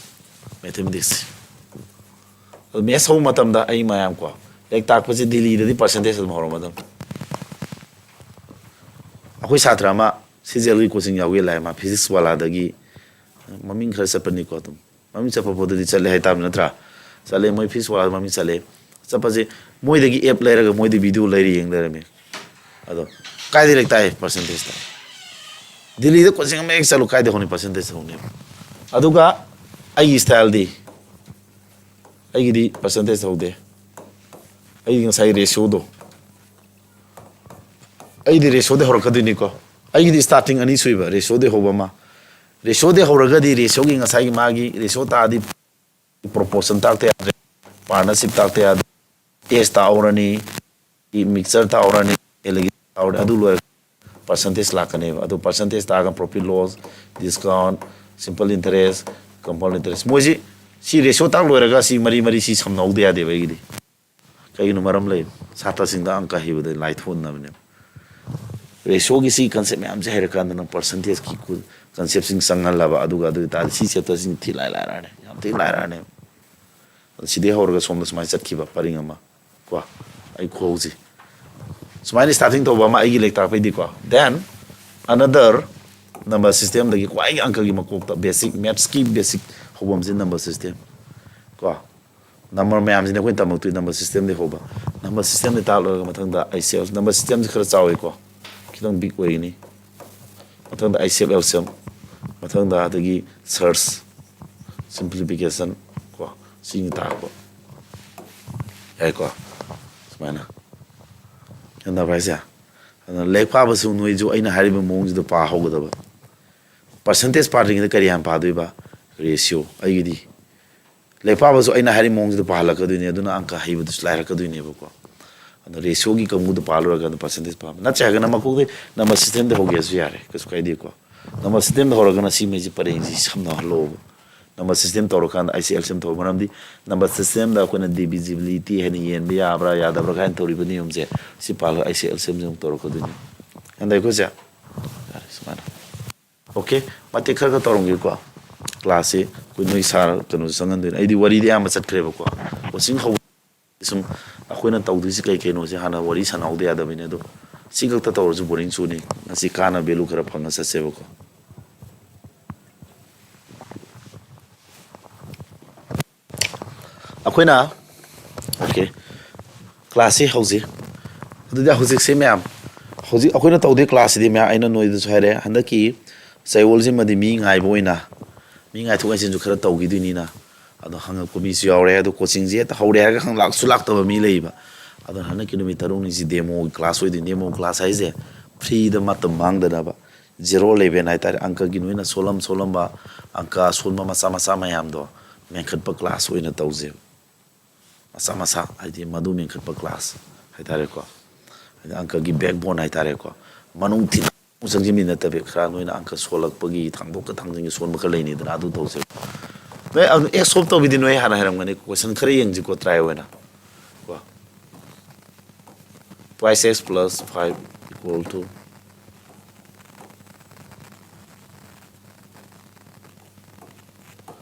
Mathematics꯫ ꯑꯗꯨ maths ꯍꯧꯕ ꯃꯇꯝꯗ ꯑꯩ ꯃꯌꯥꯝ ꯀꯣ, ꯂꯥꯏꯔꯤꯛ ꯇꯥꯛꯄꯁꯦ ꯗꯤꯜꯂꯤꯗꯗꯤ percentage ꯑꯗꯨꯝ ꯍꯧꯔꯝꯃꯗꯕꯅꯤ꯫ ꯑꯩꯈꯣꯏ ꯁꯥꯇ꯭ꯔ ꯑꯃ C G L ꯒꯤ coaching ꯌꯥꯎꯒꯦ ꯂꯥꯛꯑꯦ, ꯃꯥ physics ꯋꯥꯂꯥꯗꯒꯤ, ꯃꯃꯤꯡ ꯈꯔ ꯆꯠꯄꯅꯤꯀꯣ, ꯑꯗꯨꯝ ꯃꯃꯤꯡ ꯆꯠꯄ ꯄꯣꯠꯇꯗꯤ ꯆꯠꯂꯦ ꯍꯥꯏꯇꯥꯕꯅꯤ ꯅꯠꯇ꯭ꯔꯥ? ꯆꯠꯂꯦ, ꯃꯣꯏ physics ꯋꯥꯂꯥꯗ ꯃꯃꯤꯡ ꯆꯠꯂꯦ꯫ ꯆꯠꯄꯁꯦ ꯃꯣꯏꯗꯒꯤ app ꯂꯩꯔꯒ ꯃꯣꯏꯗꯤ video ꯂꯩꯔ ꯌꯦꯡ ꯂꯩꯔꯝꯃꯦ꯫ ꯑꯗꯣ ꯀꯥꯏꯗ ꯂꯥꯏꯔꯤꯛ ꯇꯥꯛꯑꯦ percentage ꯇ? ꯗꯤꯜꯂꯤꯗ coaching ꯑꯃ ꯍꯦꯛ ꯆꯠꯂꯨ, ꯀꯥꯏꯗ ꯍꯧꯅꯤ percentage ꯍꯧꯅꯦꯕ? ꯑꯗꯨꯒ ꯑꯩꯒꯤ style ꯗꯤ, ꯑꯩꯒꯤꯗꯤ percentage ꯍꯧꯗꯦ꯫ ꯑꯩꯒꯤ ꯉꯁꯥꯏ ratio ꯗꯣ, ꯑꯩꯗꯤ ratio ꯗꯩ ꯍꯧꯔꯛꯀꯗꯣꯏꯅꯤꯀꯣ꯫ ꯑꯩꯒꯤꯗꯤ starting ꯑꯅꯤ ꯁꯨꯏꯕ, ratio ꯗꯩ ꯍꯧꯕ ꯑꯃ꯫ Ratio ꯗꯩ ꯍꯧꯔꯒꯗꯤ ratio ꯒꯤ ꯉꯁꯥꯏꯒꯤ ꯃꯥꯒꯤ ratio ꯇꯥꯔꯗꯤ proportion ꯇꯥꯛꯇ ꯌꯥꯗ꯭ꯔꯦ, partnership ꯇꯥꯛꯇ ꯌꯥꯗ꯭ꯔꯦ, taste ꯇꯥꯛꯍꯧꯔꯅꯤ, mixture ꯇꯥꯛꯍꯧꯔꯅꯤ, elegant ꯇꯥꯛꯍꯧꯔꯅꯤ, ꯑꯗꯨ ꯂꯣꯏꯔꯒ percentage ꯂꯥꯛꯀꯅꯦꯕ꯫ ꯑꯗꯨ percentage ꯇꯥꯛꯑꯒ profit loss, discount, simple interest, compound interest, ꯃꯣꯏꯁꯤ ꯁꯤ ratio ꯇꯥꯛ ꯂꯣꯏꯔꯒ ꯁꯤ ꯃꯔꯤ ꯃꯔꯤ ꯁꯤ ꯁꯝꯅꯍꯧꯗ ꯌꯥꯗꯦꯕ ꯑꯩꯒꯤꯗꯤ꯫ ꯀꯩꯒꯤꯅꯣ? ꯃꯔꯝ ꯂꯩ꯫ ꯁꯥꯇ꯭ꯔꯁꯤꯡꯗ ꯑꯪꯀ ꯍꯩꯕꯗ ꯂꯥꯏꯊꯣꯛꯍꯟꯅꯕꯅꯦꯕ꯫ Ratio ꯒꯤ ꯁꯤ concept ꯃꯌꯥꯝꯁꯦ ꯍꯩꯔꯀꯥꯟꯗ ꯅꯪ percentage ꯀꯤ concept ꯁꯤꯡ ꯆꯪꯍꯜꯂꯕ, ꯑꯗꯨꯒ ꯑꯗꯨ ꯑꯣꯏꯇꯥꯔꯗꯤ ꯁꯤ chapter ꯁꯤꯡ ꯊꯤ ꯂꯥꯏ ꯂꯥꯏꯔꯛꯑꯅꯤ, ꯌꯥꯝ ꯊꯤ ꯂꯥꯏꯔꯛꯑꯅꯦꯕ꯫ ꯁꯤꯗꯩ ꯍꯧꯔꯒ ꯁꯣꯝꯗ ꯁꯨꯃꯥꯏꯅ ꯆꯠꯈꯤꯕ ꯄꯔꯤꯡ ꯑꯃ ꯀꯣ, ꯑꯩ ꯈꯨꯍꯧꯁꯤ ꯁꯨꯃꯥꯏꯅ starting ꯇꯧꯕ ꯑꯃ ꯑꯩꯒꯤ ꯂꯥꯏꯔꯤꯛ ꯇꯥꯛꯄꯩꯗꯤꯀꯣ꯫ Then another number system ꯗꯒꯤ ꯈ꯭ꯋꯥꯏꯒꯤ ꯑꯪꯀꯒꯤ ꯃꯀꯣꯛꯇ basic maths ꯀꯤ basic ꯍꯧꯐꯝꯁꯦ number system ꯀꯣ꯫ Number ꯃꯌꯥꯝꯁꯤꯅ ꯑꯩꯈꯣꯏꯅ ꯇꯝꯃꯛꯇꯣꯏ number system ꯗꯒꯤ ꯍꯧꯕ꯫ Number system ꯗꯒꯤ ꯇꯥꯛꯂꯣꯏꯔꯒ ꯃꯊꯪꯗ I C F, number system ꯁꯦ ꯈꯔ ꯆꯥꯎꯋꯤꯀꯣ, ꯈꯤꯇꯪ big ꯑꯣꯏꯒꯅꯤ꯫ ꯃꯊꯪꯗ I C F L C M, ꯃꯊꯪꯗ ꯑꯗꯒꯤ search, simplification ꯀꯣ, ꯁꯤꯅꯤ ꯇꯥꯛꯄ꯫ ꯌꯥꯏꯀꯣ? ꯁꯨꯃꯥꯏꯅ꯫ ꯒ꯭ꯌꯥꯟ ꯇꯥꯕ꯭ꯔꯥ ꯍꯥꯏꯁꯦ? ꯑꯗꯨꯅ ꯂꯥꯏꯔꯤꯛ ꯄꯥꯕꯁꯨ ꯅꯣꯏꯁꯨ ꯑꯩꯅ ꯍꯥꯏꯔꯤꯕ ꯃꯑꯣꯡꯁꯤꯗ ꯄꯥꯍꯧꯒꯗꯕ꯫ Percentage ꯄꯥꯗ꯭ꯔꯤꯉꯩꯗ ꯀꯔꯤ ꯍꯥꯟꯅ ꯄꯥꯗꯣꯏꯕ? Ratio꯫ ꯑꯩꯒꯤꯗꯤ ꯂꯥꯏꯔꯤꯛ ꯄꯥꯕꯁꯨ ꯑꯩꯅ ꯍꯥꯏꯔꯤꯕ ꯃꯑꯣꯡꯁꯤꯗ ꯄꯥꯍꯜꯂꯛꯀꯗꯣꯏꯅꯤ, ꯑꯗꯨꯅ ꯑꯪꯀ ꯍꯩꯕꯗꯨꯁꯨ ꯂꯥꯏꯔꯛꯀꯗꯣꯏꯅꯦꯕꯀꯣ꯫ ꯑꯗꯣ ꯔꯦꯁꯤꯌꯣꯒꯤ ꯀꯥꯡꯕꯨꯗꯣ ꯄꯥꯜꯂꯨꯔꯒ ꯑꯗꯨꯝ ꯄꯥꯔꯁꯦꯟꯇꯦꯖ ꯄꯥꯝꯃꯦ꯫ ꯅꯠꯇ꯭ꯔꯒꯅ ꯃꯀꯣꯛꯇꯩ ꯅꯝꯕꯔ ꯁꯤꯁꯇꯦꯝꯗ ꯍꯧꯒꯦꯁꯨ ꯌꯥꯔꯦ, ꯀꯩꯁꯨ ꯀꯥꯏꯗꯦꯀꯣ꯫ ꯅꯝꯕꯔ ꯁꯤꯁꯇꯦꯝꯗ ꯍꯧꯔꯒꯅ ꯁꯤ ꯃꯩꯁꯤ ꯄꯔꯦꯡꯁꯤ ꯁꯝꯅꯍꯜꯂꯣꯕ꯫ ꯅꯝꯕꯔ ꯁꯤꯁꯇꯦꯝ ꯇꯧꯔꯀꯥꯟꯗ ꯑꯩꯁꯤ ꯑꯦꯜꯁꯤꯌꯝ ꯇꯧꯕ ꯃꯔꯝꯗꯤ ꯅꯝꯕꯔ ꯁꯤꯁꯇꯦꯝꯗ ꯑꯩꯈꯣꯏꯅ ꯗꯤꯚꯤꯖꯤꯕꯤꯂꯤꯇꯤ ꯍꯥꯏꯅ ꯌꯦꯟꯕ ꯌꯥꯕ꯭ꯔꯥ ꯌꯥꯗꯕ꯭ꯔꯥ ꯀꯥꯏꯅ ꯇꯧꯔꯤꯕ ꯅꯤꯌꯣꯝꯁꯦ ꯁꯤ ꯄꯥꯜꯂꯒ ꯑꯩꯁꯤ ꯑꯦꯜꯁꯤꯌꯝꯁꯦ ꯑꯃꯨꯛ ꯇꯧꯔꯛꯀꯗꯣꯏꯅꯤ꯫ ꯒ꯭ꯌꯥꯟ ꯇꯥꯏꯀꯣ ꯁꯦ? ꯌꯥꯔꯦ, ꯁꯨꯃꯥꯏꯅ꯫ ꯑꯣꯀꯦ, ꯃꯇꯦꯛ ꯈꯔ ꯈꯔ ꯇꯧꯔꯝꯒꯦꯀꯣ꯫ ꯀ꯭ꯂꯥꯁꯁꯤ ꯑꯩꯈꯣꯏ ꯅꯣꯏ ꯁꯥꯔ ꯀꯩꯅꯣꯁꯨ ꯆꯪꯍꯟꯗꯣꯏꯅꯦ꯫ ꯑꯩꯗꯤ ꯋꯥꯔꯤꯗꯤ ꯑꯌꯥꯝꯕ ꯆꯠꯈ꯭ꯔꯦꯕꯀꯣ꯫ ꯀꯣꯆꯤꯡ ꯍꯧꯕ ꯁꯨꯝ ꯑꯩꯈꯣꯏꯅ ꯇꯧꯗꯣꯏꯁꯤ ꯀꯩ ꯀꯩꯅꯣꯁꯦ ꯍꯥꯟꯅ ꯋꯥꯔꯤ ꯁꯥꯟꯅꯍꯧꯗ ꯌꯥꯗꯕꯅꯤꯅ, ꯑꯗꯣ ꯁꯤ ꯈꯛꯇ ꯇꯧꯔꯁꯨ ꯕꯣꯔꯤꯡ ꯆꯨꯅꯤ꯫ ꯉꯁꯤ ꯀꯥꯟꯅꯕ ꯚꯦꯂꯨ ꯈꯔ ꯐꯪꯉ ꯆꯠꯁꯦꯕꯀꯣ꯫ ꯑꯩꯈꯣꯏꯅ ꯑꯣꯀꯦ, ꯀ꯭ꯂꯥꯁꯁꯤ ꯍꯧꯖꯩ꯫ ꯑꯗꯨꯗꯤ ꯍꯧꯖꯤꯛꯁꯤ ꯃꯌꯥꯝ, ꯍꯧꯖꯤꯛ ꯑꯩꯈꯣꯏꯅ ꯇꯧꯗꯣꯏ ꯀ꯭ꯂꯥꯁꯁꯤꯗꯤ ꯃꯌꯥꯝ ꯑꯩꯅ ꯅꯣꯏꯗꯁꯨ ꯍꯥꯏꯔꯦ, ꯍꯟꯗꯛꯀꯤ ꯆꯌꯣꯜꯁꯤꯃꯗꯤ ꯃꯤ ꯉꯥꯏꯕ ꯑꯣꯏꯅ, ꯃꯤ ꯉꯥꯏꯊꯣꯛ ꯉꯥꯏꯁꯤꯟꯁꯨ ꯈꯔ ꯇꯧꯈꯤꯗꯣꯏꯅꯤꯅ꯫ ꯑꯗꯣ ꯍꯪꯉꯛꯄ ꯃꯤꯁꯨ ꯌꯥꯎꯔꯦ꯫ ꯑꯗꯣ ꯀꯣꯆꯤꯡꯁꯦ ꯍꯦꯛꯇ ꯍꯧꯔꯦ ꯍꯥꯏꯔꯒ ꯈꯪꯂꯥꯛꯁꯨ ꯂꯥꯛꯇꯕ ꯃꯤ ꯂꯩꯌꯦꯕ꯫ ꯑꯗꯨꯅ ꯍꯟꯗꯛꯀꯤ ꯅꯨꯃꯤꯠ ꯇꯔꯨꯛꯅꯤꯁꯤ ꯗꯦꯃꯣ ꯀ꯭ꯂꯥꯁ ꯑꯣꯏꯗꯣꯏꯅꯤ꯫ ꯗꯦꯃꯣ ꯀ꯭ꯂꯥꯁ ꯍꯥꯏꯁꯦ ꯐ꯭ꯔꯤꯗ ꯃꯇꯝ ꯃꯥꯡꯗꯅꯕ, ꯖꯦꯔꯣ ꯂꯦꯚꯦꯟ ꯍꯥꯏꯇꯥꯔꯦ, ꯑꯪꯀꯒꯤ ꯅꯣꯏꯅ ꯁꯣꯜꯂꯝ ꯁꯣꯜꯂꯝꯕ ꯑꯪꯀ ꯑꯁꯣꯟꯕ ꯃꯆꯥ ꯃꯆꯥ ꯃꯌꯥꯝꯗꯣ ꯃꯦꯟꯈꯠꯄ ꯀ꯭ꯂꯥꯁ ꯑꯣꯏꯅ ꯇꯧꯖꯦꯕ꯫ ꯃꯆꯥ ꯃꯆꯥ ꯍꯥꯏꯗꯤ ꯃꯗꯨ ꯃꯦꯟꯈꯠꯄ ꯀ꯭ꯂꯥꯁ ꯍꯥꯏꯇꯥꯔꯦꯀꯣ꯫ ꯍꯥꯏꯗꯤ ꯑꯪꯀꯒꯤ ꯕꯦꯛꯕꯣꯟ ꯍꯥꯏꯇꯥꯔꯦꯀꯣ꯫ ꯃꯅꯨꯡ ꯊꯤꯅ ꯑꯃꯨꯛ ꯆꯪꯁꯤꯟꯕꯤ ꯅꯠꯇꯕꯤ, ꯈꯔ ꯅꯣꯏꯅ ꯑꯪꯀ ꯁꯣꯜꯂꯛꯄꯒꯤ ꯊꯥꯡꯗꯣꯛꯀ ꯊꯥꯡꯖꯤꯟꯒ ꯁꯣꯟꯕ ꯈꯔ ꯂꯩꯅꯤꯗꯅ, ꯑꯗꯨ ꯇꯧꯁꯦꯕ꯫ ꯅꯣꯏ ꯑꯗꯨ ꯑꯦꯛꯁ ꯁꯣꯜꯕ ꯇꯧꯕꯤꯗꯤ ꯅꯣꯏ ꯍꯥꯟꯅ ꯍꯩꯔꯝꯒꯅꯤ꯫ ꯀꯣꯏꯁꯟ ꯈꯔ ꯌꯦꯡꯁꯤꯀꯣ, ꯇ꯭ꯔꯥꯏ ꯑꯣꯏꯅ ꯀꯣ꯫ Twice x plus five equal to,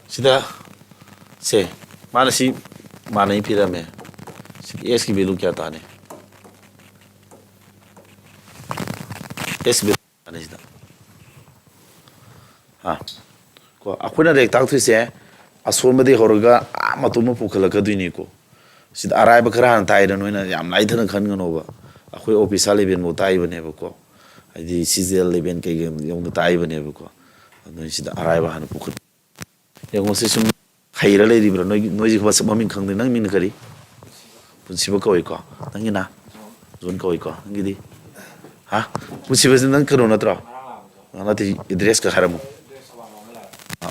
ꯁꯤꯗ ꯁꯦ, ꯃꯥꯅ ꯁꯤ ꯃꯥꯟꯅꯩ ꯄꯤꯔꯝꯃꯦ꯫ ꯁꯤꯗꯤ ꯑꯦꯛꯁꯀꯤ ꯚꯦꯂꯨ ꯀꯌꯥ ꯇꯥꯅꯤ? ꯑꯦꯛꯁ ꯚꯦꯂꯨ ꯇꯥꯅꯤ ꯁꯤꯗ꯫ ꯍꯥ? ꯀꯣ, ꯑꯩꯈꯣꯏꯅ ꯔꯦꯛ ꯇꯥꯛꯇꯣꯏꯁꯦ ꯑꯁꯣꯟꯕꯗꯒꯤ ꯍꯧꯔꯒ ꯑꯥ ꯃꯇꯣꯟ ꯑꯃ ꯄꯨꯈꯠꯂꯛꯀꯗꯣꯏꯅꯤꯀꯣ꯫ ꯁꯤꯗ ꯑꯔꯥꯏꯕ ꯈꯔ ꯍꯥꯟꯅ ꯇꯥꯛꯏꯗ, ꯅꯣꯏꯅ ꯌꯥꯝ ꯂꯥꯏꯊꯅ ꯈꯟꯒꯅꯣꯕ꯫ ꯑꯩꯈꯣꯏ ꯑꯣꯐꯤꯁꯥꯔ ꯂꯦꯚꯦꯜꯐꯥꯎ ꯇꯥꯛꯏꯕꯅꯦꯕꯀꯣ꯫ ꯍꯥꯏꯗꯤ ꯁꯤ ꯖꯤ ꯑꯦꯜ ꯂꯦꯚꯦꯜ ꯀꯩꯀꯩ ꯌꯧꯅ ꯇꯥꯛꯏꯕꯅꯦꯕꯀꯣ꯫ ꯑꯗꯨꯅ ꯁꯤꯗ ꯑꯔꯥꯏꯕ ꯍꯥꯟꯅ ꯄꯨꯈꯠ-, ꯌꯦꯡꯉꯣ, ꯁꯤ ꯁꯨꯝ ꯍꯩꯔ ꯂꯩꯔꯤꯕ꯭ꯔꯥ? ꯅꯣꯏꯒꯤ, ꯅꯣꯏꯁꯤ ꯃꯁꯛ ꯃꯃꯤꯡ ꯈꯪꯗꯦ꯫ ꯅꯪ ꯃꯤꯡꯅ ꯀꯔꯤ? ꯄꯨꯟꯁꯤꯕ ꯀꯧꯏꯀꯣ꯫ ꯅꯪꯒꯤꯅ? ꯖꯣꯟ ꯀꯧꯏꯀꯣ꯫ ꯅꯪꯒꯤꯗꯤ? ꯍꯥ? ꯄꯨꯟꯁꯤꯕꯁꯤ ꯅꯪ ꯀꯩꯅꯣ ꯅꯠꯇ꯭ꯔꯣ? ꯑ, ꯅꯠꯇꯦ, ꯑꯦꯗ꯭ꯔꯦꯁꯀ ꯍꯥꯏꯔꯝꯃꯨ꯫ ꯑ,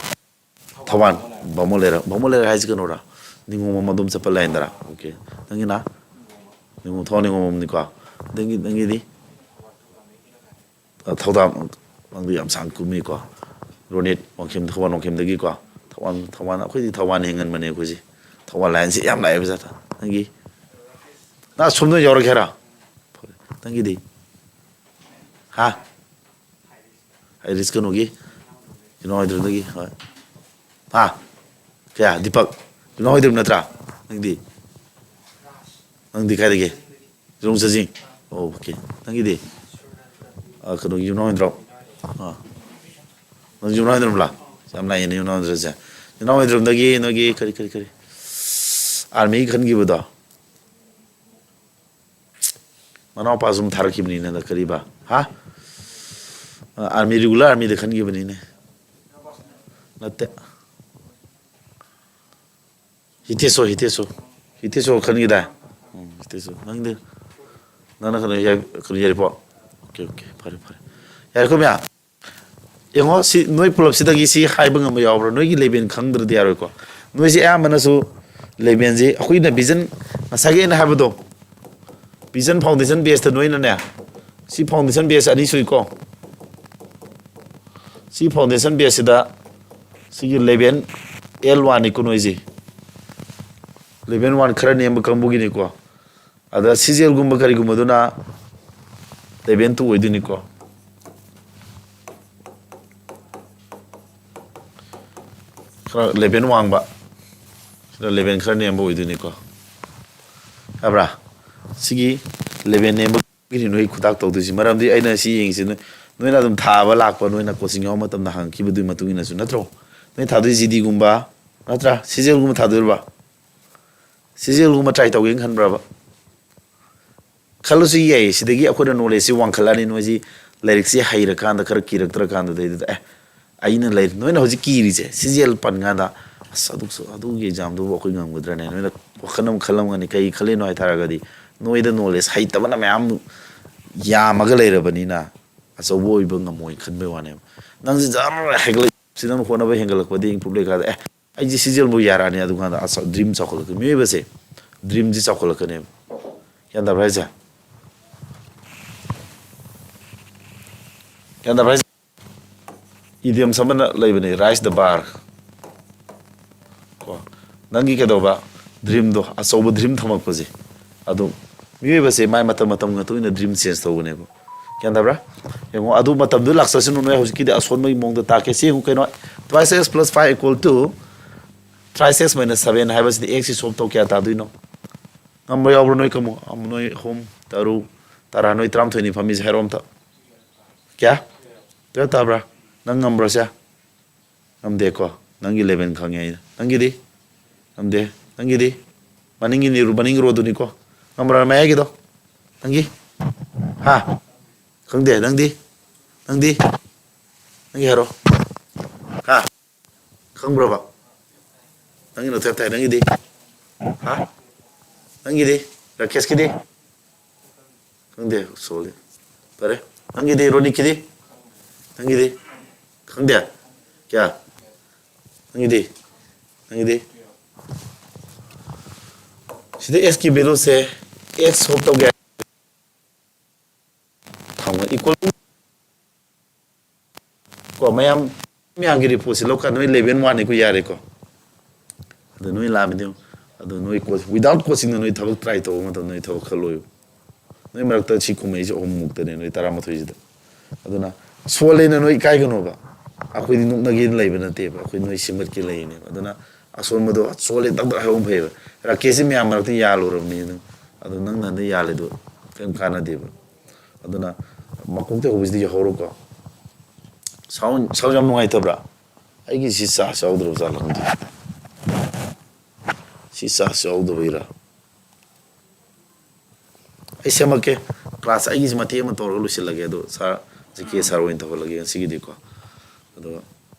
ꯊꯧꯕꯥꯜ, ꯕꯥꯃꯣꯟ ꯂꯩꯔꯛ꯫ ꯕꯥꯃꯣꯟ ꯂꯩꯔꯛ ꯍꯥꯏꯁꯤ ꯀꯩꯅꯣꯔꯥ? ꯅꯤꯉꯣꯝꯕꯝ ꯑꯗꯣꯝ ꯆꯠꯄ ꯂꯥꯏꯟꯗꯔꯥ? ꯑꯣꯀꯦ꯫ ꯅꯪꯒꯤꯅ? ꯅꯤꯉꯣꯝ, ꯊꯧꯕꯥꯜ ꯅꯤꯉꯣꯝꯕꯝꯅꯤꯀꯣ꯫ ꯅꯪꯒꯤ, ꯅꯪꯒꯤꯗꯤ? ꯑ, ꯊꯧꯗꯥꯝ, ꯅꯪꯗꯤ ꯌꯥꯝ ꯁꯥꯡ ꯀꯨꯝꯃꯤꯀꯣ꯫ ꯔꯣꯅꯤꯠ ꯋꯥꯡꯈꯦꯝ, ꯊꯧꯕꯥꯜ ꯋꯥꯡꯈꯦꯝꯗꯒꯤꯀꯣ꯫ ꯊꯧꯕꯥꯜ, ꯊꯧꯕꯥꯜ, ꯑꯩꯈꯣꯏꯗꯤ ꯊꯧꯕꯥꯜꯅ ꯍꯦꯟꯒꯟꯕꯅꯦ ꯑꯩꯈꯣꯏꯁꯦ꯫ ꯊꯧꯕꯥꯜ ꯂꯥꯏꯟꯁꯦ ꯌꯥꯝ ꯂꯥꯛꯑꯦꯕ ꯖꯥꯠꯇ꯫ ꯅꯪꯒꯤ? ꯅꯪ ꯑꯁꯣꯝꯗ ꯌꯧꯔꯛꯀꯦ ꯍꯥꯏꯔꯣ? ꯅꯪꯒꯤꯗꯤ? ꯍꯥ? ꯑꯥꯏꯔꯤꯁ ꯀꯩꯅꯣꯒꯤ? ꯏꯅꯥꯎ ꯍꯣꯏꯗ꯭ꯔꯣꯝꯗꯒꯤ? ꯍꯣꯏ꯫ ꯍꯥ? ꯀꯌꯥ? ꯗꯤꯄꯛ? ꯏꯅꯥꯎ ꯍꯣꯏꯗ꯭ꯔꯣꯝ ꯅꯠꯇ꯭ꯔꯥ? ꯅꯪꯗꯤ? ꯅꯪꯗꯤ ꯀꯥꯏꯗꯒꯤ? ꯌꯨꯝ ꯆꯠꯁꯤ? ꯑꯣꯀꯦ꯫ ꯅꯪꯒꯤꯗꯤ? ꯑ, ꯀꯩꯅꯣꯒꯤ ꯌꯨꯝꯅꯥꯝ ꯑꯣꯏꯗ꯭ꯔꯣ? ꯑ꯫ ꯅꯪ ꯌꯨꯝꯅꯥꯝ ꯑꯣꯏꯗ꯭ꯔꯣꯝꯂꯥ? ꯌꯥꯝ ꯂꯥꯛꯑꯦꯅꯦ ꯌꯨꯝꯅꯥꯝ ꯑꯣꯏꯗ꯭ꯔꯁꯦ꯫ ꯌꯨꯝꯅꯥꯝ ꯑꯣꯏꯗ꯭ꯔꯣꯝꯗꯒꯤ ꯅꯣꯏꯒꯤ ꯀꯔꯤ, ꯀꯔꯤ, ꯀꯔꯤ? ꯑꯥꯔꯃꯤ ꯈꯟꯈꯤꯕꯗꯣ? ꯃꯅꯥꯎꯄꯥꯁꯨ ꯑꯃ ꯊꯥꯔꯛꯈꯤꯕꯅꯤꯅ ꯀꯔꯤꯕ? ꯍꯥ? ꯑ, ꯑꯥꯔꯃꯤ, ꯔꯤꯒꯨꯂꯔ ꯑꯥꯔꯃꯤꯗ ꯈꯟꯈꯤꯕꯅꯤꯅꯦ꯫ ꯅꯠꯇꯦ꯫ ꯍꯤꯇꯦꯁꯣ, ꯍꯤꯇꯦꯁꯣ꯫ ꯍꯤꯇꯦꯁꯣ ꯈꯟꯈꯤꯗꯥꯏ? ꯎꯝ, ꯍꯤꯇꯦꯁꯣ꯫ ꯅꯪꯗꯤ? ꯅꯪꯅ ꯀꯩꯅꯣ ꯌꯥꯏ-, ꯀꯩꯅꯣ ꯌꯥꯏꯔꯤꯄꯣꯛ? Okay, okay. ꯐꯔꯦ, ꯐꯔꯦ꯫ ꯌꯥꯔꯦꯀꯣ, ꯃꯌꯥꯝ? ꯌꯦꯡꯉꯣ, ꯁꯤ ꯅꯣꯏ ꯄꯨꯂꯞꯁꯤꯗꯒꯤ ꯁꯤ ꯍꯥꯏꯕ ꯉꯝꯕ ꯌꯥꯎꯕ꯭ꯔꯥ? ꯅꯣꯏꯒꯤ ꯂꯦꯕꯦꯟ ꯈꯪꯗ꯭ꯔꯗꯤ ꯌꯥꯔꯣꯏꯀꯣ꯫ ꯅꯣꯏꯁꯦ ꯑꯌꯥꯝꯕꯅꯁꯨ ꯂꯦꯕꯦꯟꯁꯦ ꯑꯩꯈꯣꯏꯅ ꯚꯤꯖꯟ, ꯉꯁꯥꯏꯒꯤ ꯑꯩꯅ ꯍꯥꯏꯕꯗꯣ, ꯚꯤꯖꯟ ꯐꯥꯎꯟꯗꯦꯁꯟ ꯕꯦꯁꯇ ꯅꯣꯏꯅꯅꯦ, ꯁꯤ ꯐꯥꯎꯟꯗꯦꯁꯟ ꯕꯦꯁ ꯑꯅꯤ ꯁꯨꯏꯀꯣ꯫ ꯁꯤ ꯐꯥꯎꯟꯗꯦꯁꯟ ꯕꯦꯁꯁꯤꯗ ꯁꯤꯒꯤ ꯂꯦꯕꯦꯟ ꯑꯦꯜ ꯋꯥꯟꯅꯤꯀꯣ ꯅꯣꯏꯁꯦ꯫ ꯂꯦꯕꯦꯟ ꯋꯥꯟ ꯈꯔ ꯅꯦꯝꯕ ꯀꯥꯡꯕꯨꯒꯤꯅꯤꯀꯣ꯫ ꯑꯗ ꯁꯤꯖꯦꯜꯒꯨꯝꯕ ꯀꯔꯤꯒꯨꯝꯕꯗꯨꯅ ꯂꯦꯕꯦꯟ ꯇꯨ ꯑꯣꯏꯗꯣꯏꯅꯤꯀꯣ꯫ ꯈꯔ ꯂꯦꯕꯦꯟ ꯋꯥꯡꯕ, ꯁꯤꯅ ꯂꯦꯕꯦꯟ ꯈꯔ ꯅꯦꯝꯕ ꯑꯣꯏꯗꯣꯏꯅꯤꯀꯣ꯫ ꯌꯥꯕ꯭ꯔꯥ? ꯁꯤꯒꯤ ꯂꯦꯕꯦꯟ ꯅꯦꯝꯕꯒꯤꯅꯤ ꯅꯣꯏ ꯈꯨꯇꯥꯛ ꯇꯧꯗꯣꯏꯁꯤ꯫ ꯃꯔꯝꯗꯤ ꯑꯩꯅ ꯁꯤ ꯌꯦꯡꯉꯤꯁꯤ ꯅꯣꯏ, ꯅꯣꯏꯅ ꯑꯗꯨꯝ ꯊꯥꯕ ꯂꯥꯛꯄ, ꯅꯣꯏꯅ ꯀꯣꯆꯤꯡ ꯌꯥꯎꯕ ꯃꯇꯝꯗ ꯍꯪꯉꯛꯈꯤꯕꯗꯨꯒꯤ ꯃꯇꯨꯡ ꯏꯟꯅꯁꯨ ꯅꯠꯇ꯭ꯔꯣ? ꯅꯣꯏ ꯊꯥꯗꯣꯏ ꯖꯤꯗꯤꯒꯨꯝꯕ ꯅꯠꯇ꯭ꯔꯥ? ꯁꯤꯖꯦꯜꯒꯨꯝꯕ ꯊꯥꯗꯣꯏꯔꯕ? ꯁꯤꯖꯦꯜꯒꯨꯝꯕ ꯇ꯭ꯔꯥꯏ ꯇꯧꯒꯦꯅ ꯈꯟꯕ꯭ꯔꯕ? ꯈꯜꯂꯁꯨ ꯌꯥꯏꯌꯦ꯫ ꯁꯤꯗꯒꯤ ꯑꯩꯈꯣꯏꯅ ꯅꯣꯂꯦꯖꯁꯤ ꯋꯥꯡꯈꯠꯂꯛꯑꯅꯤ꯫ ꯅꯣꯏꯁꯤ ꯂꯥꯏꯔꯤꯛꯁꯤ ꯍꯩꯔꯀꯥꯟꯗ, ꯈꯔ ꯀꯤꯔꯛꯇ꯭ꯔꯀꯥꯟꯗꯨꯗꯩꯗꯨꯗ, "ꯑꯦ, ꯑꯩꯅ ꯂꯩ-," ꯅꯣꯏꯅ ꯍꯧꯖꯤꯛ ꯀꯤꯔꯤꯁꯦ, ꯁꯤꯖꯦꯜ ꯄꯟ ꯀꯥꯟꯗ, "ꯑꯁ, ꯑꯗꯨꯁꯨ, ꯑꯗꯨꯒꯤ ꯑꯦꯛꯖꯥꯝꯗꯨꯕꯨ ꯑꯩꯈꯣꯏ ꯉꯝꯒꯗ꯭ꯔꯅꯦ?" ꯅꯣꯏꯅ ꯋꯥꯈꯜ ꯑꯃ ꯈꯜꯂꯝꯒꯅꯤ꯫ ꯀꯩ ꯈꯜꯂꯤꯅꯣ ꯍꯥꯏ ꯇꯥꯔꯒꯗꯤ, ꯅꯣꯏꯗ ꯅꯣꯂꯦꯖ ꯍꯩꯇꯕꯅ ꯃꯌꯥꯝ ꯌꯥꯝꯃꯒ ꯂꯩꯔꯕꯅꯤꯅ, ꯑꯆꯧꯕ ꯑꯣꯏꯕ ꯉꯝꯃꯣꯏ ꯈꯟꯕꯩ ꯋꯥꯅꯦꯕ꯫ ꯅꯪꯁꯤ ꯖꯔ ꯍꯦꯛꯒꯠꯂꯛ-, ꯁꯤ ꯅꯪ ꯍꯣꯠꯅꯕ ꯍꯦꯟꯒꯠꯂꯛꯄꯗꯒꯤ ꯏꯝꯄ꯭ꯔꯨꯞ ꯂꯩꯀꯥꯟꯗ, "ꯑꯦ, ꯑꯩꯁꯦ ꯁꯤꯖꯦꯜꯕꯨ ꯌꯥꯔꯛꯑꯅꯤ", ꯑꯗꯨꯀꯥꯟꯗ ꯑꯁ, ꯗ꯭ꯔꯤꯝ ꯆꯥꯎꯈꯠꯂꯛꯀꯅꯤ꯫ ꯃꯤꯑꯣꯏꯕꯁꯦ ꯗ꯭ꯔꯤꯝꯁꯤ ꯆꯥꯎꯈꯠꯂꯛꯀꯅꯦꯕ꯫ ꯒ꯭ꯌꯥꯟ ꯇꯥꯕ꯭ꯔꯥ ꯍꯥꯏꯁꯦ? ꯒ꯭ꯌꯥꯟ ꯇꯥꯕ꯭ꯔꯥ ꯍꯥꯏꯁꯦ? Idioms ꯑꯃꯅ ꯂꯩꯕꯅꯦ, "Raise the bar"꯫ ꯀꯣ, ꯅꯪꯒꯤ ꯀꯩꯗꯧꯕ, ꯗ꯭ꯔꯤꯝꯗꯣ, ꯑꯆꯧꯕ ꯗ꯭ꯔꯤꯝ ꯊꯝꯃꯛꯄꯁꯦ, ꯑꯗꯨ ꯃꯤꯑꯣꯏꯕꯁꯦ ꯃꯥꯏ ꯃꯇꯝ ꯃꯇꯝꯒꯤ ꯃꯇꯨꯡ ꯏꯟꯅ ꯗ꯭ꯔꯤꯝ ꯆꯦꯟꯖ ꯇꯧꯕꯅꯦꯕ꯫ ꯒ꯭ꯌꯥꯟ ꯇꯥꯕ꯭ꯔꯥ? ꯌꯦꯡꯉꯣ, ꯑꯗꯨ ꯃꯇꯝꯗꯨ ꯂꯥꯛꯆꯁꯅꯨ, ꯅꯣꯏ ꯍꯧꯖꯤꯛꯀꯤꯗꯤ ꯑꯁꯣꯟꯕꯒꯤ ꯃꯑꯣꯡꯗ ꯇꯥꯛꯀꯦ꯫ ꯁꯤ ꯌꯦꯡꯉꯨ ꯀꯩꯅꯣ, twice x plus five equal to thrice x minus seven ꯍꯥꯏꯕꯁꯤꯗꯤ x ꯁꯤ ꯁꯣꯜꯕ ꯇꯧ ꯀꯌꯥ ꯇꯥꯗꯣꯏꯅꯣ? ꯉꯝꯕ ꯌꯥꯎꯕ꯭ꯔꯣ ꯅꯣꯏ ꯀꯥꯡꯕꯨ? ꯑꯃ, ꯅꯣꯏ ꯑꯍꯨꯝ, ꯇꯔꯨꯛ, ꯇꯔꯥ, ꯅꯣꯏ ꯇꯔꯥꯃꯥꯊꯣꯏꯅꯤ ꯐꯝꯃꯤꯁꯦ, ꯍꯥꯏꯔꯣ ꯑꯝꯇ꯫ ꯀꯌꯥ? ꯇꯨꯌꯦꯜꯞ ꯇꯥꯕ꯭ꯔꯥ? ꯅꯪ ꯉꯝꯕ꯭ꯔꯣ ꯁꯦ? ꯉꯝꯗꯦꯀꯣ? ꯅꯪꯒꯤ ꯏꯂꯦꯚꯦꯟ ꯈꯪꯉꯦ ꯑꯩꯅ꯫ ꯅꯪꯒꯤꯗꯤ? ꯉꯝꯗꯦ꯫ ꯅꯪꯒꯤꯗꯤ? ꯃꯅꯤꯡꯒꯤ ꯅꯤꯔꯨ-, ꯃꯅꯤꯡ ꯔꯣꯗꯨꯅꯤꯀꯣ? ꯉꯝꯕ꯭ꯔꯥ ꯃꯌꯥꯏꯒꯤꯗꯣ? ꯅꯪꯒꯤ? ꯍꯥ? ꯈꯪꯗꯦ꯫ ꯅꯪꯗꯤ? ꯅꯪꯗꯤ? ꯅꯪꯒꯤ ꯍꯥꯏꯔꯣ꯫ ꯍꯥ? ꯈꯪꯕ꯭ꯔꯕ? ꯅꯪꯒꯤꯅ ꯇꯨꯌꯦꯜꯞ ꯇꯥꯏ, ꯅꯪꯒꯤꯗꯤ? ꯍꯥ? ꯅꯪꯒꯤꯗꯤ? ꯔꯥꯀꯦꯁꯀꯤꯗꯤ? ꯈꯪꯗꯦ, ꯁꯣꯜꯂꯤ꯫ ꯐꯔꯦ꯫ ꯅꯪꯒꯤꯗꯤ, ꯔꯣꯅꯤꯛꯀꯤꯗꯤ? ꯅꯪꯒꯤꯗꯤ? ꯈꯪꯗꯦ? ꯀꯌꯥ? ꯅꯪꯒꯤꯗꯤ? ꯅꯪꯒꯤꯗꯤ? ꯁꯤꯗ x ꯀꯤ value ꯁꯦ, x ꯁꯣꯜꯕ ꯇꯧꯒꯦ꯫ ꯊꯝꯃꯣ, equal to ꯀꯣ, ꯃꯌꯥꯝ, ꯃꯌꯥꯝꯒꯤ ꯔꯤꯄꯣꯔꯠꯁꯦ ꯂꯧꯀꯥꯟꯗ ꯅꯣꯏ ꯏꯂꯦꯚꯦꯟ ꯋꯥꯟꯅꯤꯀꯣ, ꯌꯥꯔꯦꯀꯣ? ꯑꯗꯣ ꯅꯣꯏ ꯂꯥꯛꯑꯝꯃꯤꯗꯤ ꯌꯦꯡꯉꯨ꯫ ꯑꯗꯣ ꯅꯣꯏ ꯀꯣ-, without coaching ꯗ ꯅꯣꯏ ꯊꯕꯛ ꯇ꯭ꯔꯥꯏ ꯇꯧꯕ ꯃꯇꯝꯗ ꯅꯣꯏ ꯊꯕꯛ ꯈꯜꯂꯣꯏꯕ꯫ ꯅꯣꯏ ꯃꯔꯛꯇ ꯁꯤ ꯀꯨꯝꯍꯩꯁꯦ ꯑꯍꯨꯝꯃꯨꯛꯇꯅꯦ, ꯅꯣꯏ ꯇꯔꯥꯃꯥꯊꯣꯏꯁꯤꯗ꯫ ꯑꯗꯨꯅ ꯁꯣꯜꯂꯦꯅ ꯅꯣꯏ ꯏꯀꯥꯏꯒꯅꯣꯕ꯫ ꯑꯩꯈꯣꯏꯗꯤ ꯅꯣꯛꯅꯒꯦꯅ ꯂꯩꯕ ꯅꯠꯇꯦꯕ, ꯑꯩꯈꯣꯏ ꯅꯣꯏ ꯁꯦꯝꯒꯠꯀꯦ ꯂꯩꯔꯤꯅꯦꯕ꯫ ꯑꯗꯨꯅ ꯑꯁꯣꯟꯕꯗꯣ ꯁꯣꯜꯂꯦ ꯇꯛ ꯇꯛ ꯍꯥꯏꯍꯧꯕ ꯐꯩꯌꯦꯕ꯫ ꯔꯥꯀꯦꯁꯁꯤ ꯃꯌꯥꯝ ꯃꯔꯛꯇ ꯌꯥꯜꯂꯨꯔꯕꯅꯤ ꯑꯗꯨꯝ꯫ ꯑꯗꯣ ꯅꯪꯅ ꯍꯟꯗꯛ ꯌꯥꯜꯂꯤꯗꯣ ꯀꯔꯤꯝ ꯀꯥꯟꯅꯗꯦꯕ꯫ ꯑꯗꯨꯅ ꯃꯀꯣꯛꯇꯩ ꯍꯧꯕꯁꯤꯗꯤ ꯌꯥꯍꯧꯔꯣꯀꯣ꯫ Sound, sound ꯌꯥꯝ ꯅꯨꯡꯉꯥꯏꯇꯕ꯭ꯔꯥ? ꯑꯩꯒꯤ ꯁꯤ charge ꯌꯥꯎꯗ꯭ꯔꯕ ꯖꯥꯠꯂ ꯈꯪꯗꯦ꯫ ꯁꯤ charge ꯌꯥꯎꯗꯕꯩꯔꯥ? ꯑꯩ ꯁꯦꯝꯃꯛꯀꯦ꯫ Class ꯑꯩꯒꯤꯁꯤ ꯃꯇꯦꯛ ꯑꯃ ꯇꯧꯔꯒ ꯂꯣꯏꯁꯤꯜꯂꯒꯦ꯫ ꯑꯗꯣ sir, ꯖꯤ ꯀꯦ sir ꯑꯣꯏꯅ ꯇꯧꯍꯜꯂꯒꯦ ꯉꯁꯤꯒꯤꯗꯤꯀꯣ꯫ ꯑꯗꯨꯒ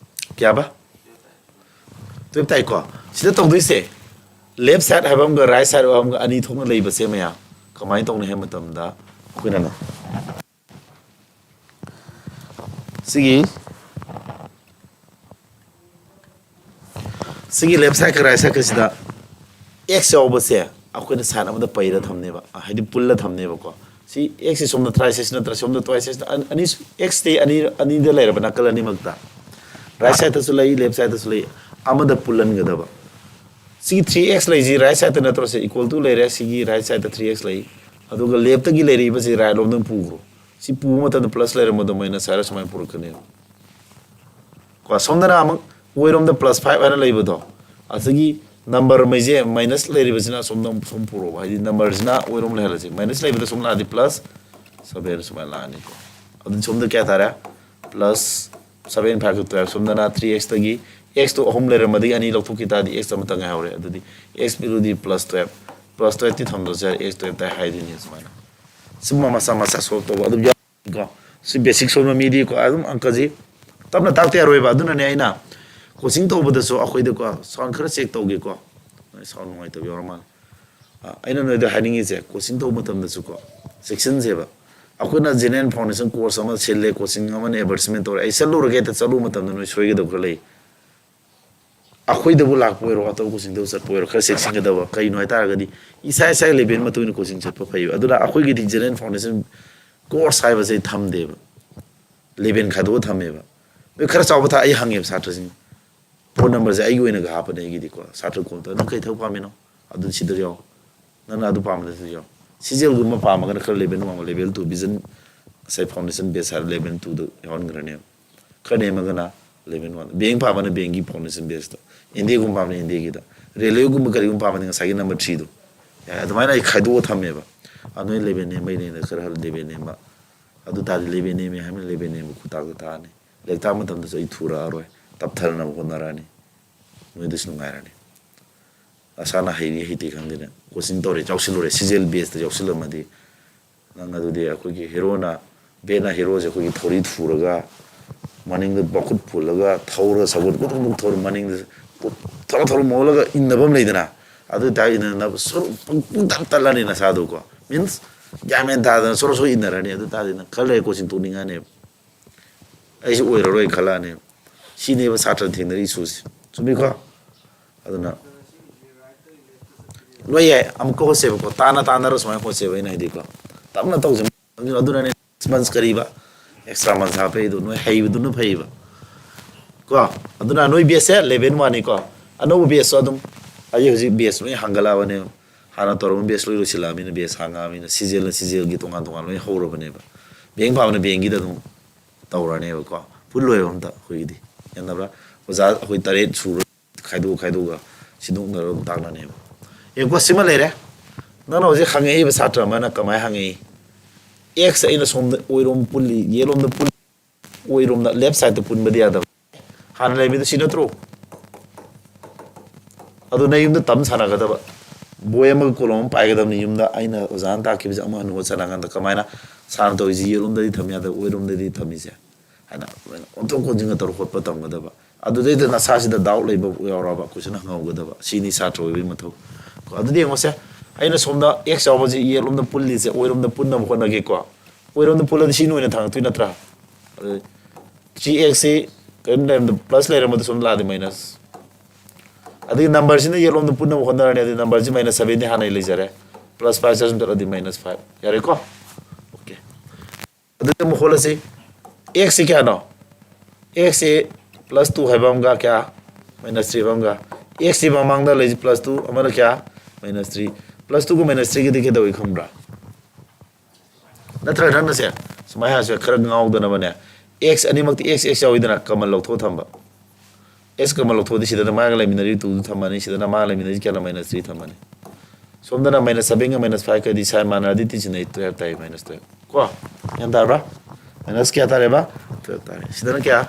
ꯀꯌꯥꯕ? ꯇꯨꯌꯦꯜꯞ ꯇꯥꯏꯀꯣ? ꯁꯤꯗ ꯇꯧꯗꯣꯏꯁꯦ, left side ꯍꯥꯏꯕ ꯑꯃꯒ right side ꯍꯥꯏꯕ ꯑꯃꯒ ꯑꯅꯤ ꯊꯣꯛꯅ ꯂꯩꯕꯁꯦ ꯃꯌꯥꯝ꯫ ꯀꯃꯥꯏꯅ ꯇꯧꯅꯤ ꯍꯥꯏꯕ ꯃꯇꯝꯗ, ꯑꯩꯈꯣꯏꯅꯅꯦ, ꯁꯤꯒꯤ, ꯁꯤꯒꯤ left side ꯀ right side ꯀꯁꯤꯗ x ꯌꯥꯎꯕꯁꯦ, ꯑꯩꯈꯣꯏꯅ ꯁꯥꯏꯟ ꯑꯃꯗ ꯄꯩꯔ ꯊꯝꯅꯦꯕ, ꯍꯥꯏꯗꯤ ꯄꯨꯜꯂ ꯊꯝꯅꯦꯕꯀꯣ꯫ ꯁꯤ ꯑꯦꯛꯁꯁꯤ ꯁꯣꯝꯗ ꯇ꯭ꯔꯥꯏꯁꯦꯁ ꯅꯠꯇ꯭ꯔꯥ ꯁꯣꯝꯗ ꯇ꯭ꯔꯥꯏꯁꯦꯁ ꯑꯅꯤ, ꯑꯦꯛꯁꯇꯤ ꯑꯅꯤ, ꯑꯅꯤꯗ ꯂꯩꯔꯕ ꯅꯥꯀꯜ ꯑꯅꯤꯃꯛꯇ, ꯔꯥꯏꯠ ꯁꯥꯏꯗꯇꯁꯨ ꯂꯩ, ꯂꯦꯐ ꯁꯥꯏꯗꯇꯁꯨ ꯂꯩ, ꯑꯃꯗ ꯄꯨꯜꯍꯟꯒꯗꯕ꯫ ꯁꯤꯒꯤ ꯊ꯭ꯔꯤ ꯑꯦꯛꯁ ꯂꯩꯁꯤ ꯔꯥꯏꯠ ꯁꯥꯏꯗꯇ ꯅꯠꯇ꯭ꯔꯣ? ꯁꯤ ꯏꯀ꯭ꯋꯦꯜ ꯇꯨ ꯂꯩꯔꯦ, ꯁꯤꯒꯤ ꯔꯥꯏꯠ ꯁꯥꯏꯗꯇ ꯊ꯭ꯔꯤ ꯑꯦꯛꯁ ꯂꯩ, ꯑꯗꯨꯒ ꯂꯦꯐꯇꯒꯤ ꯂꯩꯔꯛꯏꯕꯁꯤ ꯔꯥꯏꯠ ꯂꯣꯝꯗ ꯄꯨꯈ꯭ꯔꯣ꯫ ꯁꯤ ꯄꯨꯕ ꯃꯇꯝꯗ ꯄ꯭ꯂꯁ ꯂꯩꯔꯝꯕꯗꯣ ꯃꯥꯏꯅꯁ ꯍꯥꯏꯔ ꯁꯨꯃꯥꯏꯅ ꯄꯨꯔꯛꯀꯅꯦꯕ꯫ ꯀꯣ, ꯁꯣꯝꯗꯅ ꯑꯃꯨꯛ ꯑꯣꯏꯔꯣꯝꯗ ꯄ꯭ꯂꯁ ꯐꯥꯏꯚ ꯍꯥꯏꯅ ꯂꯩꯕꯗꯣ, ꯑꯁꯤꯒꯤ ꯅꯝꯕꯔ ꯃꯩꯁꯦ ꯃꯥꯏꯅꯁ ꯂꯩꯔꯤꯕꯁꯤꯅ ꯁꯣꯝꯗ ꯑꯃꯨꯛ ꯁꯨꯝ ꯄꯨꯔꯛꯑꯣꯕ, ꯍꯥꯏꯗꯤ ꯅꯝꯕꯔꯁꯤꯅ ꯑꯣꯏꯔꯣꯝ ꯂꯩꯍꯜꯂꯁꯤ, ꯃꯥꯏꯅꯁ ꯂꯩꯕꯗ ꯁꯨꯝ ꯂꯥꯛꯑꯗꯤ ꯄ꯭ꯂꯁ ꯁꯚꯦꯟ ꯁꯨꯃꯥꯏꯅ ꯂꯥꯛꯑꯅꯤꯀꯣ꯫ ꯑꯗꯨꯅ ꯁꯣꯝꯗ ꯀꯌꯥ ꯇꯥꯔꯦ? ꯄ꯭ꯂꯁ ꯁꯚꯦꯟ ꯐꯥꯏꯚ ꯇꯨ ꯇꯨꯌꯦꯜꯐ꯫ ꯁꯣꯝꯗꯅ ꯊ꯭ꯔꯤ ꯑꯦꯛꯁꯇꯒꯤ ꯑꯦꯛꯁꯇꯣ ꯑꯍꯨꯝ ꯂꯩꯔꯝꯕꯗꯒꯤ ꯑꯅꯤ ꯂꯧꯊꯣꯛꯈꯤ ꯇꯥꯔꯗꯤ ꯑꯦꯛꯁ ꯑꯃꯇꯪ ꯉꯥꯏꯍꯧꯔꯦ꯫ ꯑꯗꯨꯗꯤ ꯑꯦꯛꯁ ꯚꯦꯂꯨꯗꯤ ꯄ꯭ꯂꯁ ꯇꯨꯌꯦꯜꯐ, ꯄ꯭ꯂꯁ ꯇꯨꯌꯦꯜꯐꯇꯤ ꯊꯝꯗ꯭ꯔꯁꯨ ꯌꯥꯔꯦ, ꯑꯦꯛꯁ ꯇꯨꯌꯦꯜꯐꯇ ꯍꯥꯏꯗꯣꯏꯅꯤ ꯁꯨꯃꯥꯏꯅ꯫ ꯁꯨꯝ ꯃꯆꯥ ꯃꯆꯥ ꯁꯣꯜꯕ ꯇꯧꯕ ꯑꯗꯨꯝ ꯌꯥꯎꯏꯀꯣ꯫ ꯁꯤ ꯕꯦꯁꯤꯛ ꯁꯣꯟꯕ ꯃꯤꯗꯤꯀꯣ ꯑꯗꯨꯝ ꯑꯪꯀꯁꯤ ꯇꯞꯅ ꯇꯥꯛꯇ ꯌꯥꯔꯣꯏꯕ꯫ ꯑꯗꯨꯅꯅꯦ ꯑꯩꯅ ꯀꯣꯆꯤꯡ ꯇꯧꯕꯗꯁꯨ ꯑꯩꯈꯣꯏꯗꯀꯣ ꯁꯥꯎꯟ ꯈꯔ ꯆꯦꯛ ꯇꯧꯒꯦꯀꯣ꯫ ꯁꯥꯎꯟ ꯅꯨꯡꯉꯥꯏꯇꯕ ꯌꯥꯎꯔ ꯃꯥꯜꯂꯦ꯫ ꯑ, ꯑꯩꯅ ꯅꯣꯏꯗ ꯍꯥꯏꯅꯤꯡꯉꯤꯁꯦ, ꯀꯣꯆꯤꯡ ꯇꯧꯕ ꯃꯇꯝꯗꯁꯨꯀꯣ ꯆꯦꯛꯁꯤꯟꯁꯦꯕ꯫ ꯑꯩꯈꯣꯏꯅ ꯖꯦꯅꯔꯦꯜ ꯐꯥꯎꯟꯗꯦꯁꯟ ꯀꯣꯔꯁ ꯑꯃ ꯁꯤꯜꯂꯦ, ꯀꯣꯆꯤꯡ ꯑꯃꯅ ꯑꯦꯗꯚꯔꯇꯤꯁꯃꯦꯟ ꯇꯧꯔꯦ, ꯑꯩ ꯆꯠꯂꯨꯔꯒꯦ ꯍꯦꯛꯇ ꯆꯠꯂꯨꯕ ꯃꯇꯝꯗ ꯅꯣꯏ ꯁꯣꯏꯒꯗꯕ ꯈꯔ ꯂꯩ꯫ ꯑꯩꯈꯣꯏꯗꯕꯨ ꯂꯥꯛꯄ ꯑꯣꯏꯔꯣ, ꯑꯇꯣꯞꯄ ꯀꯣꯆꯤꯡꯗꯕꯨ ꯆꯠꯄ ꯑꯣꯏꯔꯣ, ꯈꯔ ꯆꯦꯛꯁꯤꯟꯒꯗꯕ꯫ ꯀꯩꯅꯣ ꯍꯥꯏꯇꯥꯔꯒꯗꯤ ꯏꯁꯥ ꯏꯁꯥꯒꯤ ꯂꯦꯚꯦꯜ ꯃꯇꯨꯡ ꯏꯟꯅ ꯀꯣꯆꯤꯡ ꯆꯠꯄ ꯐꯩꯌꯦꯕ꯫ ꯑꯗꯨꯅ ꯑꯩꯈꯣꯏꯒꯤꯗꯤ ꯖꯦꯅꯔꯦꯜ ꯐꯥꯎꯟꯗꯦꯁꯟ ꯀꯣꯔꯁ ꯍꯥꯏꯕꯁꯦ ꯊꯝꯗꯦꯕ, ꯂꯦꯚꯦꯜ ꯈꯥꯏꯗꯣꯛꯑ ꯊꯝꯃꯦꯕ꯫ ꯅꯣꯏ ꯈꯔ ꯆꯥꯎꯕ ꯊꯥ ꯑꯩ ꯍꯪꯉꯦꯕ ꯁꯥꯇ꯭ꯔꯁꯤꯡ, ꯐꯣꯟ ꯅꯝꯕꯔꯁꯦ ꯑꯩꯒꯤ ꯑꯣꯏꯅꯒ ꯍꯥꯞꯄꯅꯦ ꯑꯩꯒꯤꯗꯤꯀꯣ꯫ ꯁꯥꯇ꯭ꯔ ꯀꯣꯜ ꯇꯧꯔ, "ꯅꯪ ꯀꯩ ꯊꯕꯛ ꯄꯥꯝꯃꯤꯅꯣ? ꯑꯗꯨ ꯁꯤꯗ ꯌꯥꯎ꯫ ꯅꯪꯅ ꯑꯗꯨ ꯄꯥꯝꯕꯗ ꯁꯤꯗ ꯌꯥꯎ"꯫ ꯁꯤꯖꯦꯜꯒꯨꯝꯕ ꯄꯥꯝꯃꯒꯅ ꯈꯔ ꯂꯦꯚꯦꯜ ꯋꯥꯡꯕ, ꯂꯦꯚꯦꯜ ꯇꯨ, ꯚꯤꯖꯟ ꯉꯁꯥꯏ ꯐꯥꯎꯟꯗꯦꯁꯟ ꯕꯦꯁ ꯍꯥꯏꯔ ꯂꯦꯚꯦꯜ ꯇꯨꯗ ꯌꯥꯎꯍꯟꯈ꯭ꯔꯅꯦꯕ꯫ ꯈꯔ ꯅꯦꯝꯃꯒꯅ ꯂꯦꯚꯦꯜ ꯋꯥꯟ꯫ ꯕꯦꯡ ꯄꯥꯝꯃꯒꯅ ꯕꯦꯡꯒꯤ ꯐꯥꯎꯟꯗꯦꯁꯟ ꯕꯦꯁꯇ, ꯑꯦꯟ ꯗꯤ ꯑꯦꯒꯨꯝꯕ ꯄꯥꯝꯃꯒꯅ ꯑꯦꯟ ꯗꯤ ꯑꯦꯒꯤꯗ, ꯔꯦꯜꯋꯦꯒꯨꯝꯕ ꯀꯔꯤꯒꯨꯝꯕ ꯄꯥꯝꯃꯒꯅ ꯉꯁꯥꯏꯒꯤ ꯅꯝꯕꯔ ꯊ꯭ꯔꯤꯗꯣ꯫ ꯌꯥꯏ, ꯑꯗꯨꯃꯥꯏꯅ ꯑꯩ ꯈꯥꯏꯗꯣꯛꯑ ꯊꯝꯃꯦꯕ꯫ ꯑ, ꯅꯣꯏ ꯂꯦꯚꯦꯜ ꯅꯦꯝꯕꯩꯅꯦꯅ ꯈꯔ ꯂꯦꯚꯦꯜ ꯅꯦꯝꯕ, ꯑꯗꯨ ꯇꯥꯔꯗꯤ ꯂꯦꯚꯦꯜ ꯅꯦꯝꯃꯦ ꯍꯥꯏꯕꯅ ꯂꯦꯚꯦꯜ ꯅꯦꯝꯕ ꯈꯨꯇꯥꯛꯇ ꯇꯥꯔꯅꯤ꯫ ꯂꯥꯏꯔꯤꯛ ꯇꯥꯛꯄ ꯃꯇꯝꯗꯁꯨ ꯑꯩ ꯊꯨꯔꯛꯑꯔꯣꯏ, ꯇꯞꯊꯅꯕ ꯍꯣꯠꯅꯔꯛꯑꯅꯤ꯫ ꯅꯣꯏꯗꯁꯨ ꯅꯨꯡꯉꯥꯏꯔꯅꯤ꯫ ꯅꯁꯥꯅ ꯍꯩꯔꯤ ꯍꯩꯇꯦ ꯈꯪꯗꯦꯅ ꯀꯣꯆꯤꯡ ꯇꯧꯔꯦ, ꯌꯥꯎꯁꯤꯜꯂꯨꯔꯦ, ꯁꯤꯖꯦꯜ ꯕꯦꯁꯇ ꯌꯥꯎꯁꯤꯜꯂꯝꯃꯗꯤ ꯅꯪ ꯑꯗꯨꯗꯤ ꯑꯩꯈꯣꯏꯒꯤ ꯍꯦꯔꯣꯅ, ꯕꯦꯠꯅ ꯍꯦꯔꯣꯁꯦ ꯑꯩꯈꯣꯏꯒꯤ ꯊꯧꯔꯤ ꯊꯨꯔꯒ ꯃꯅꯤꯡꯗ ꯃꯈꯨꯠ ꯄꯨꯜꯂꯒ ꯊꯧꯔꯒ ꯁꯒꯣꯜ ꯒꯨꯗꯨꯛ ꯒꯨꯗꯨꯛ ꯊꯧꯔ ꯃꯅꯤꯡꯗ ꯊꯧꯔ ꯊꯧꯔ ꯃꯣꯜꯂꯒ ꯏꯟꯅꯕ ꯑꯃ ꯂꯩꯗꯅ, ꯑꯗꯨ ꯑꯣꯏꯇꯥꯔꯗꯤ ꯏꯟꯅꯅꯕ ꯁꯨꯔꯨ ꯄꯨꯡ ꯄꯨꯡ ꯇꯠ ꯇꯠꯂꯅꯤ ꯅꯁꯥꯗꯨꯀꯣ꯫ ꯃꯤꯟꯁ ꯒ꯭ꯌꯥꯟ ꯃꯦꯟ ꯇꯥꯗꯅ ꯁꯣꯔꯣ ꯁꯣꯔꯣ ꯏꯟꯅꯔꯅꯤ꯫ ꯑꯗꯨ ꯑꯣꯏꯇꯥꯔꯗꯤ ꯅꯪ ꯈꯔ ꯂꯩꯔ ꯀꯣꯆꯤꯡ ꯇꯣꯛꯅꯤꯡꯉꯅꯦꯕ꯫ ꯑꯩꯁꯨ ꯑꯣꯏꯔꯔꯣꯏ ꯈꯜꯂꯛꯑꯅꯦꯕ꯫ ꯁꯤꯅꯦꯕ ꯁꯥꯇ꯭ꯔ ꯊꯦꯡꯅꯔꯤ ꯏꯁꯨꯁꯦ꯫ ꯆꯨꯝꯃꯤꯀꯣ? ꯑꯗꯨꯅ ꯂꯣꯏ ꯌꯥꯏ, ꯑꯃꯨꯛꯀ ꯍꯣꯠꯁꯦꯕꯀꯣ, ꯇꯥꯅ ꯇꯥꯅꯔ ꯁꯨꯃꯥꯏꯅ ꯍꯣꯠꯁꯦꯕ꯫ ꯑꯩꯅ ꯍꯥꯏꯗꯤꯀꯣ, ꯇꯞꯅ ꯇꯧꯁꯦ꯫ ꯑꯗꯨꯅꯅꯦ next month ꯀꯔꯤꯕ, extra month ꯍꯥꯞꯄꯛꯏꯗꯣ ꯅꯣꯏ ꯍꯩꯕꯗꯨꯅ ꯐꯩꯕ ꯀꯣ꯫ ꯑꯗꯨꯅ ꯅꯣꯏ batchꯁꯦ level oneꯅꯤꯀꯣ꯫ ꯑꯅꯧꯕ batchꯁꯨ ꯑꯗꯨꯝ, ꯑꯩ ꯍꯧꯖꯤꯛ batch ꯂꯣꯏ ꯍꯥꯡꯒꯠꯂꯛꯑꯕꯅꯦꯕ꯫ ꯍꯥꯟꯅ ꯇꯧꯔꯝꯕ batch ꯂꯣꯏ ꯂꯣꯏꯁꯤꯜꯂꯛꯑꯃꯤꯅ, batch ꯍꯥꯡꯉꯛꯑꯃꯤꯅ, seasonꯅ seasonꯒꯤ ꯇꯣꯉꯥꯟ ꯇꯣꯉꯥꯟ ꯂꯣꯏ ꯍꯧꯔꯕꯅꯦꯕ꯫ Bank ꯐꯥꯕꯅ bankꯒꯤꯗ ꯑꯗꯨꯝ ꯇꯧꯔꯅꯦꯕꯀꯣ꯫ ꯄꯨꯜꯂꯣꯏꯕ ꯑꯝꯇ ꯑꯩꯈꯣꯏꯒꯤꯗꯤ꯫ ꯒ꯭ꯌꯥꯟ ꯇꯥꯕ꯭ꯔꯥ? ꯑꯣꯖꯥ ꯑꯩꯈꯣꯏ ꯇꯔꯦꯠ ꯁꯨꯔ ꯈꯥꯏꯗꯣꯛ ꯈꯥꯏꯗꯣꯛꯑꯒ ꯁꯤꯟꯗꯣꯛꯅꯔꯒ ꯑꯗꯨꯝ ꯇꯥꯛꯅꯅꯦꯕ꯫ ꯌꯦꯡꯉꯨꯀꯣ, ꯁꯤꯃ ꯂꯩꯔꯦ꯫ ꯅꯪꯅ ꯍꯧꯖꯤꯛ ꯍꯪꯉꯛꯏꯕ ꯁꯥꯇ꯭ꯔ ꯑꯃꯅ ꯀꯃꯥꯏꯅ ꯍꯪꯉꯛꯏ? X ꯑꯩꯅ ꯁꯣꯝꯗ ꯑꯣꯏꯔꯣꯝ ꯄꯨꯜꯂꯤ, ꯌꯦꯠꯂꯣꯝꯗ ꯄꯨꯜꯂꯤ, ꯑꯣꯏꯔꯣꯝꯗ, left sideꯇ ꯄꯨꯟꯕꯗꯤ ꯌꯥꯗꯕ꯫ ꯍꯥꯟꯅ ꯂꯩꯔꯝꯃꯤꯗꯣ ꯁꯤ ꯅꯠꯇ꯭ꯔꯣ? ꯑꯗꯨ ꯅꯪ ꯌꯨꯝꯗ ꯇꯝ ꯁꯥꯟꯅꯒꯗꯕ꯫ ꯕꯣꯏ ꯑꯃꯒ ꯀꯣꯂꯣꯝ ꯑꯃ ꯄꯥꯏꯒꯗꯕꯅꯤ ꯌꯨꯝꯗ꯫ ꯑꯩꯅ ꯑꯣꯖꯥꯅ ꯇꯥꯛꯈꯤꯕꯁꯦ ꯑꯃꯨꯛ ꯍꯟꯅ ꯍꯣꯠ ꯁꯥꯟꯅꯀꯥꯟꯗ ꯀꯃꯥꯏꯅ ꯁꯥꯅ ꯇꯧꯔꯤꯁꯤ ꯌꯦꯠꯂꯣꯝꯗꯗꯤ ꯊꯝ ꯌꯥꯗꯕ, ꯑꯣꯏꯔꯣꯝꯗꯗꯤ ꯊꯝꯃꯤꯁꯦ ꯍꯥꯏꯅ ꯑꯣꯟꯊꯣꯛ ꯑꯣꯟꯁꯤꯟꯒ ꯇꯧꯔ ꯍꯣꯠꯄ ꯇꯝꯒꯗꯕ꯫ ꯑꯗꯨꯗꯩꯗ ꯅꯁꯥꯁꯤꯗ doubt ꯂꯩꯕ ꯌꯥꯎꯔꯕ question ꯍꯪꯍꯧꯒꯗꯕ꯫ ꯁꯤꯅꯤ ꯁꯥꯇ꯭ꯔ ꯑꯣꯏꯕꯒꯤ ꯃꯊꯧ꯫ ꯀꯣ, ꯑꯗꯨꯗꯤ ꯌꯦꯡꯉꯣꯁꯦ, ꯑꯩꯅ ꯁꯣꯝꯗ X ꯌꯥꯎꯕꯁꯤ ꯌꯦꯠꯂꯣꯝꯗ ꯄꯨꯜꯂꯤꯁꯦ ꯑꯣꯏꯔꯣꯝꯗ ꯄꯨꯟꯅꯕ ꯍꯣꯠꯅꯒꯦꯀꯣ꯫ ꯑꯣꯏꯔꯣꯝꯗ ꯄꯨꯜꯂꯗꯤ ꯁꯤꯅ ꯑꯣꯏꯅ ꯊꯥꯡꯒꯠꯇꯣꯏ ꯅꯠꯇ꯭ꯔꯥ? ꯑꯗꯨ three X ꯁꯤ ꯀꯔꯤꯝ ꯂꯩꯔꯝꯗ plus ꯂꯩꯔꯝꯕꯗ ꯁꯨꯝ ꯂꯥꯛꯑꯗꯤ minus꯫ ꯑꯗꯒꯤ numberꯁꯤꯅ ꯌꯦꯠꯂꯣꯝꯗ ꯄꯨꯟꯅꯕ ꯍꯣꯠꯅꯔꯅꯤ꯫ ꯑꯗꯨꯗꯤ numberꯁꯤ minus sevenꯗꯤ ꯍꯥꯟꯅ ꯂꯩꯖꯔꯦ, plus five ꯁꯨꯝ ꯆꯠꯂꯗꯤ minus five꯫ ꯌꯥꯔꯦꯀꯣ? Okay꯫ ꯑꯗꯨꯗꯤ ꯑꯃꯨꯛ ꯍꯣꯠꯂꯁꯤ꯫ X ꯁꯤ ꯀꯌꯥꯅꯣ? X ꯁꯤ plus two ꯍꯥꯏꯕ ꯑꯃꯒ ꯀꯌꯥ? Minus three ꯍꯥꯏꯕ ꯑꯃꯒ꯫ X ꯁꯤ ꯃꯃꯥꯡꯗ ꯂꯩꯁꯤ plus two, ꯑꯃꯅ ꯀꯌꯥ? Minus three꯫ Plus twoꯒ minus threeꯒꯗꯤ ꯀꯩꯗꯧꯏ ꯈꯪꯕ꯭ꯔꯥ? ꯅꯠꯇ꯭ꯔꯒ ꯅꯪꯅꯁꯦ ꯁꯨꯃꯥꯏꯅ ꯍꯥꯏꯔꯁꯨ ꯌꯥꯏ, ꯈꯔ ꯉꯥꯎꯗꯅꯕꯅꯦ꯫ X ꯑꯅꯤꯃꯛꯇꯤ X X ꯌꯥꯎꯋꯤꯗꯅ, common ꯂꯧꯊꯣꯛꯑ ꯊꯝꯕ꯫ X common ꯂꯧꯊꯣꯛꯑꯗꯤ ꯁꯤꯗꯅ ꯃꯥꯒ ꯂꯩꯃꯤꯟꯅꯔꯤ twoꯗꯨ ꯊꯝꯃꯅꯤ, ꯁꯤꯗꯅ ꯃꯥꯒ ꯂꯩꯃꯤꯟꯅꯔꯤ ꯀꯌꯥꯅꯣ? Minus three ꯊꯝꯃꯅꯤ꯫ ꯁꯣꯝꯗꯅ minus sevenꯒ minus fiveꯀꯗꯤ sign ꯃꯥꯟꯅꯔꯗꯤ ꯇꯤꯟꯁꯤꯟꯅꯩ, twelve ꯇꯥꯏ, minus twelve꯫ ꯀꯣ? ꯒ꯭ꯌꯥꯟ ꯇꯥꯔꯕ꯭ꯔꯥ? Minus ꯀꯌꯥ ꯇꯥꯔꯦꯕ? Twelve ꯇꯥꯔꯦ꯫ ꯁꯤꯗꯅ ꯀꯌꯥ?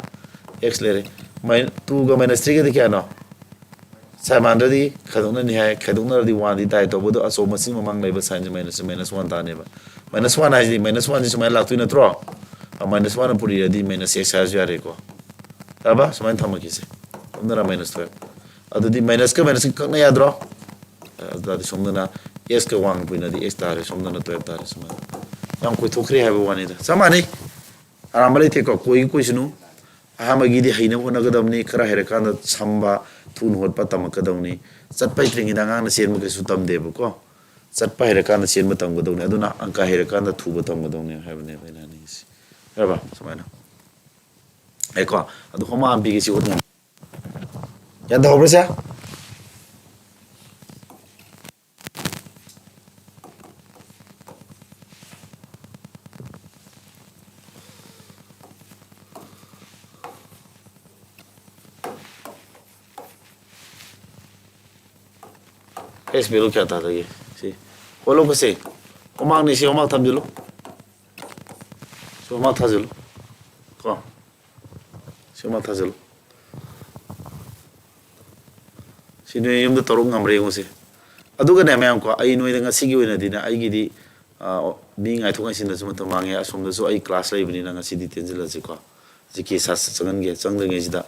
X ꯂꯩꯔꯦ꯫ Min-, twoꯒ minus threeꯒꯗꯤ ꯀꯌꯥꯅꯣ? Sign ꯃꯥꯟꯅꯗ꯭ꯔꯗꯤ ꯈꯥꯏꯗꯣꯛꯅꯅꯤ ꯍꯥꯏ, ꯈꯥꯏꯗꯣꯛꯅꯔꯗꯤ oneꯗꯤ ꯇꯥꯏ꯫ ꯇꯧꯕꯗꯣ ꯑꯆꯧꯕ ꯃꯁꯤꯡ ꯃꯃꯥꯡ ꯂꯩꯕ signꯁꯦ minus, minus one ꯇꯥꯅꯦꯕ꯫ Minus one ꯍꯥꯏꯁꯤꯗꯤ minus oneꯁꯤ ꯁꯨꯃꯥꯏꯅ ꯂꯥꯛꯇꯣꯏ ꯅꯠꯇ꯭ꯔꯣ? ꯑ, minus oneꯅ ꯄꯨꯔꯤꯔꯗꯤ minus X ꯍꯥꯏꯔꯁꯨ ꯌꯥꯔꯦꯀꯣ꯫ ꯌꯥꯔꯕ? ꯁꯨꯃꯥꯏꯅ ꯊꯝꯃꯛꯈꯤꯁꯦ꯫ ꯁꯣꯝꯗꯅ minus twelve꯫ ꯑꯗꯨꯗꯤ minusꯀ minusꯀ ꯀꯛꯅ ꯌꯥꯗ꯭ꯔꯣ? ꯑꯗꯨ ꯇꯥꯔꯗꯤ ꯁꯣꯝꯗꯅ Xꯀ oneꯒ ꯄꯨꯏꯅꯗꯤ X ꯇꯥꯔꯦ, ꯁꯣꯝꯗꯅ twelve ꯇꯥꯔꯦ꯫ ꯁꯨꯃꯥꯏꯅ ꯌꯥꯝ ꯀꯨꯏꯊꯣꯛꯈ꯭ꯔꯦ ꯍꯥꯏꯕ ꯋꯥꯅꯤꯗ, ꯆꯞ ꯃꯥꯟꯅꯩ꯫ ꯑꯔꯥꯟꯕ ꯂꯩꯇꯦꯀꯣ, ꯀꯣꯏꯒꯤ ꯀꯣꯏꯁꯅꯨ꯫ ꯑꯍꯥꯟꯕꯒꯤꯗꯤ ꯍꯩꯅꯕ ꯍꯣꯠꯅꯒꯗꯕꯅꯤ꯫ ꯈꯔ ꯍꯩꯔꯀꯥꯟꯗ ꯁꯝꯕ, ꯊꯨꯅ ꯍꯣꯠꯄ ꯇꯝꯃꯛꯀꯗꯧꯅꯤ꯫ ꯆꯠꯄ ꯍꯩꯇ꯭ꯔꯤꯉꯩꯗ ꯑꯉꯥꯡꯅ ꯆꯦꯟꯕ ꯀꯩꯁꯨ ꯇꯝꯗꯦꯕꯀꯣ꯫ ꯆꯠꯄ ꯍꯩꯔꯀꯥꯟꯗ ꯆꯦꯟꯕ ꯇꯝꯒꯗꯧꯅꯤ꯫ ꯑꯗꯨꯅ ꯑꯪꯀ ꯍꯩꯔꯀꯥꯟꯗ ꯊꯨꯕ ꯇꯝꯒꯗꯧꯅꯤ ꯍꯥꯏꯕꯅꯦꯕ ꯑꯩꯅ ꯍꯥꯏꯅꯤꯡꯉꯤꯁꯦ꯫ ꯌꯥꯔꯕ? ꯁꯨꯃꯥꯏꯅ꯫ ꯑꯩꯀꯣ, ꯑꯗꯨ ꯍꯣꯝꯋꯥꯛ ꯑꯃ ꯄꯤꯒꯦ, ꯁꯤ ꯍꯣꯠꯅ-, ꯒ꯭ꯌꯥꯟ ꯇꯥꯍꯧꯕ꯭ꯔꯥ ꯁꯦ? ꯑꯦꯁ ꯚꯦꯂꯨ ꯀꯌꯥ ꯇꯥꯗꯒꯦ? ꯁꯤ ꯍꯣꯠꯂꯣ ꯀꯁꯦ꯫ ꯍꯣꯝꯋꯥꯛꯅꯤ ꯁꯤ, ꯍꯣꯝꯋꯥꯛ ꯊꯝꯖꯤꯜꯂꯨ꯫ ꯁꯤ ꯍꯣꯝꯋꯥꯛ ꯊꯥꯖꯤꯜꯂꯨ꯫ ꯀꯣ꯫ ꯁꯤ ꯍꯣꯝꯋꯥꯛ ꯊꯥꯖꯤꯜꯂꯨ꯫ ꯁꯤ ꯅꯣꯏ ꯌꯨꯝꯗ ꯇꯧꯔꯛ ꯉꯝꯕ꯭ꯔꯥ ꯌꯦꯡꯉꯨꯁꯦ꯫ ꯑꯗꯨꯒꯅꯦ ꯃꯌꯥꯝ ꯀꯣ, ꯑꯩ ꯅꯣꯏꯗ ꯉꯁꯤꯒꯤ ꯑꯣꯏꯅꯗꯤꯅꯦ, ꯑꯩꯒꯤꯗꯤ, ꯑ, ꯃꯤ ꯉꯥꯏꯊꯣꯛ ꯉꯥꯏꯁꯤꯟꯗꯁꯨ ꯃꯇꯝ ꯃꯥꯡꯉꯦ, ꯑꯁꯣꯝꯗꯁꯨ ꯑꯩ ꯀ꯭ꯂꯥꯁ ꯂꯩꯕꯅꯤꯅ ꯉꯁꯤꯗꯤ ꯇꯦꯟꯁꯤꯜꯂꯁꯤꯀꯣ꯫ ꯖꯤ ꯀꯦ ꯁꯥ ꯆꯪꯍꯟꯒꯦ꯫ ꯆꯪꯗ꯭ꯔꯤꯉꯩꯁꯤꯗ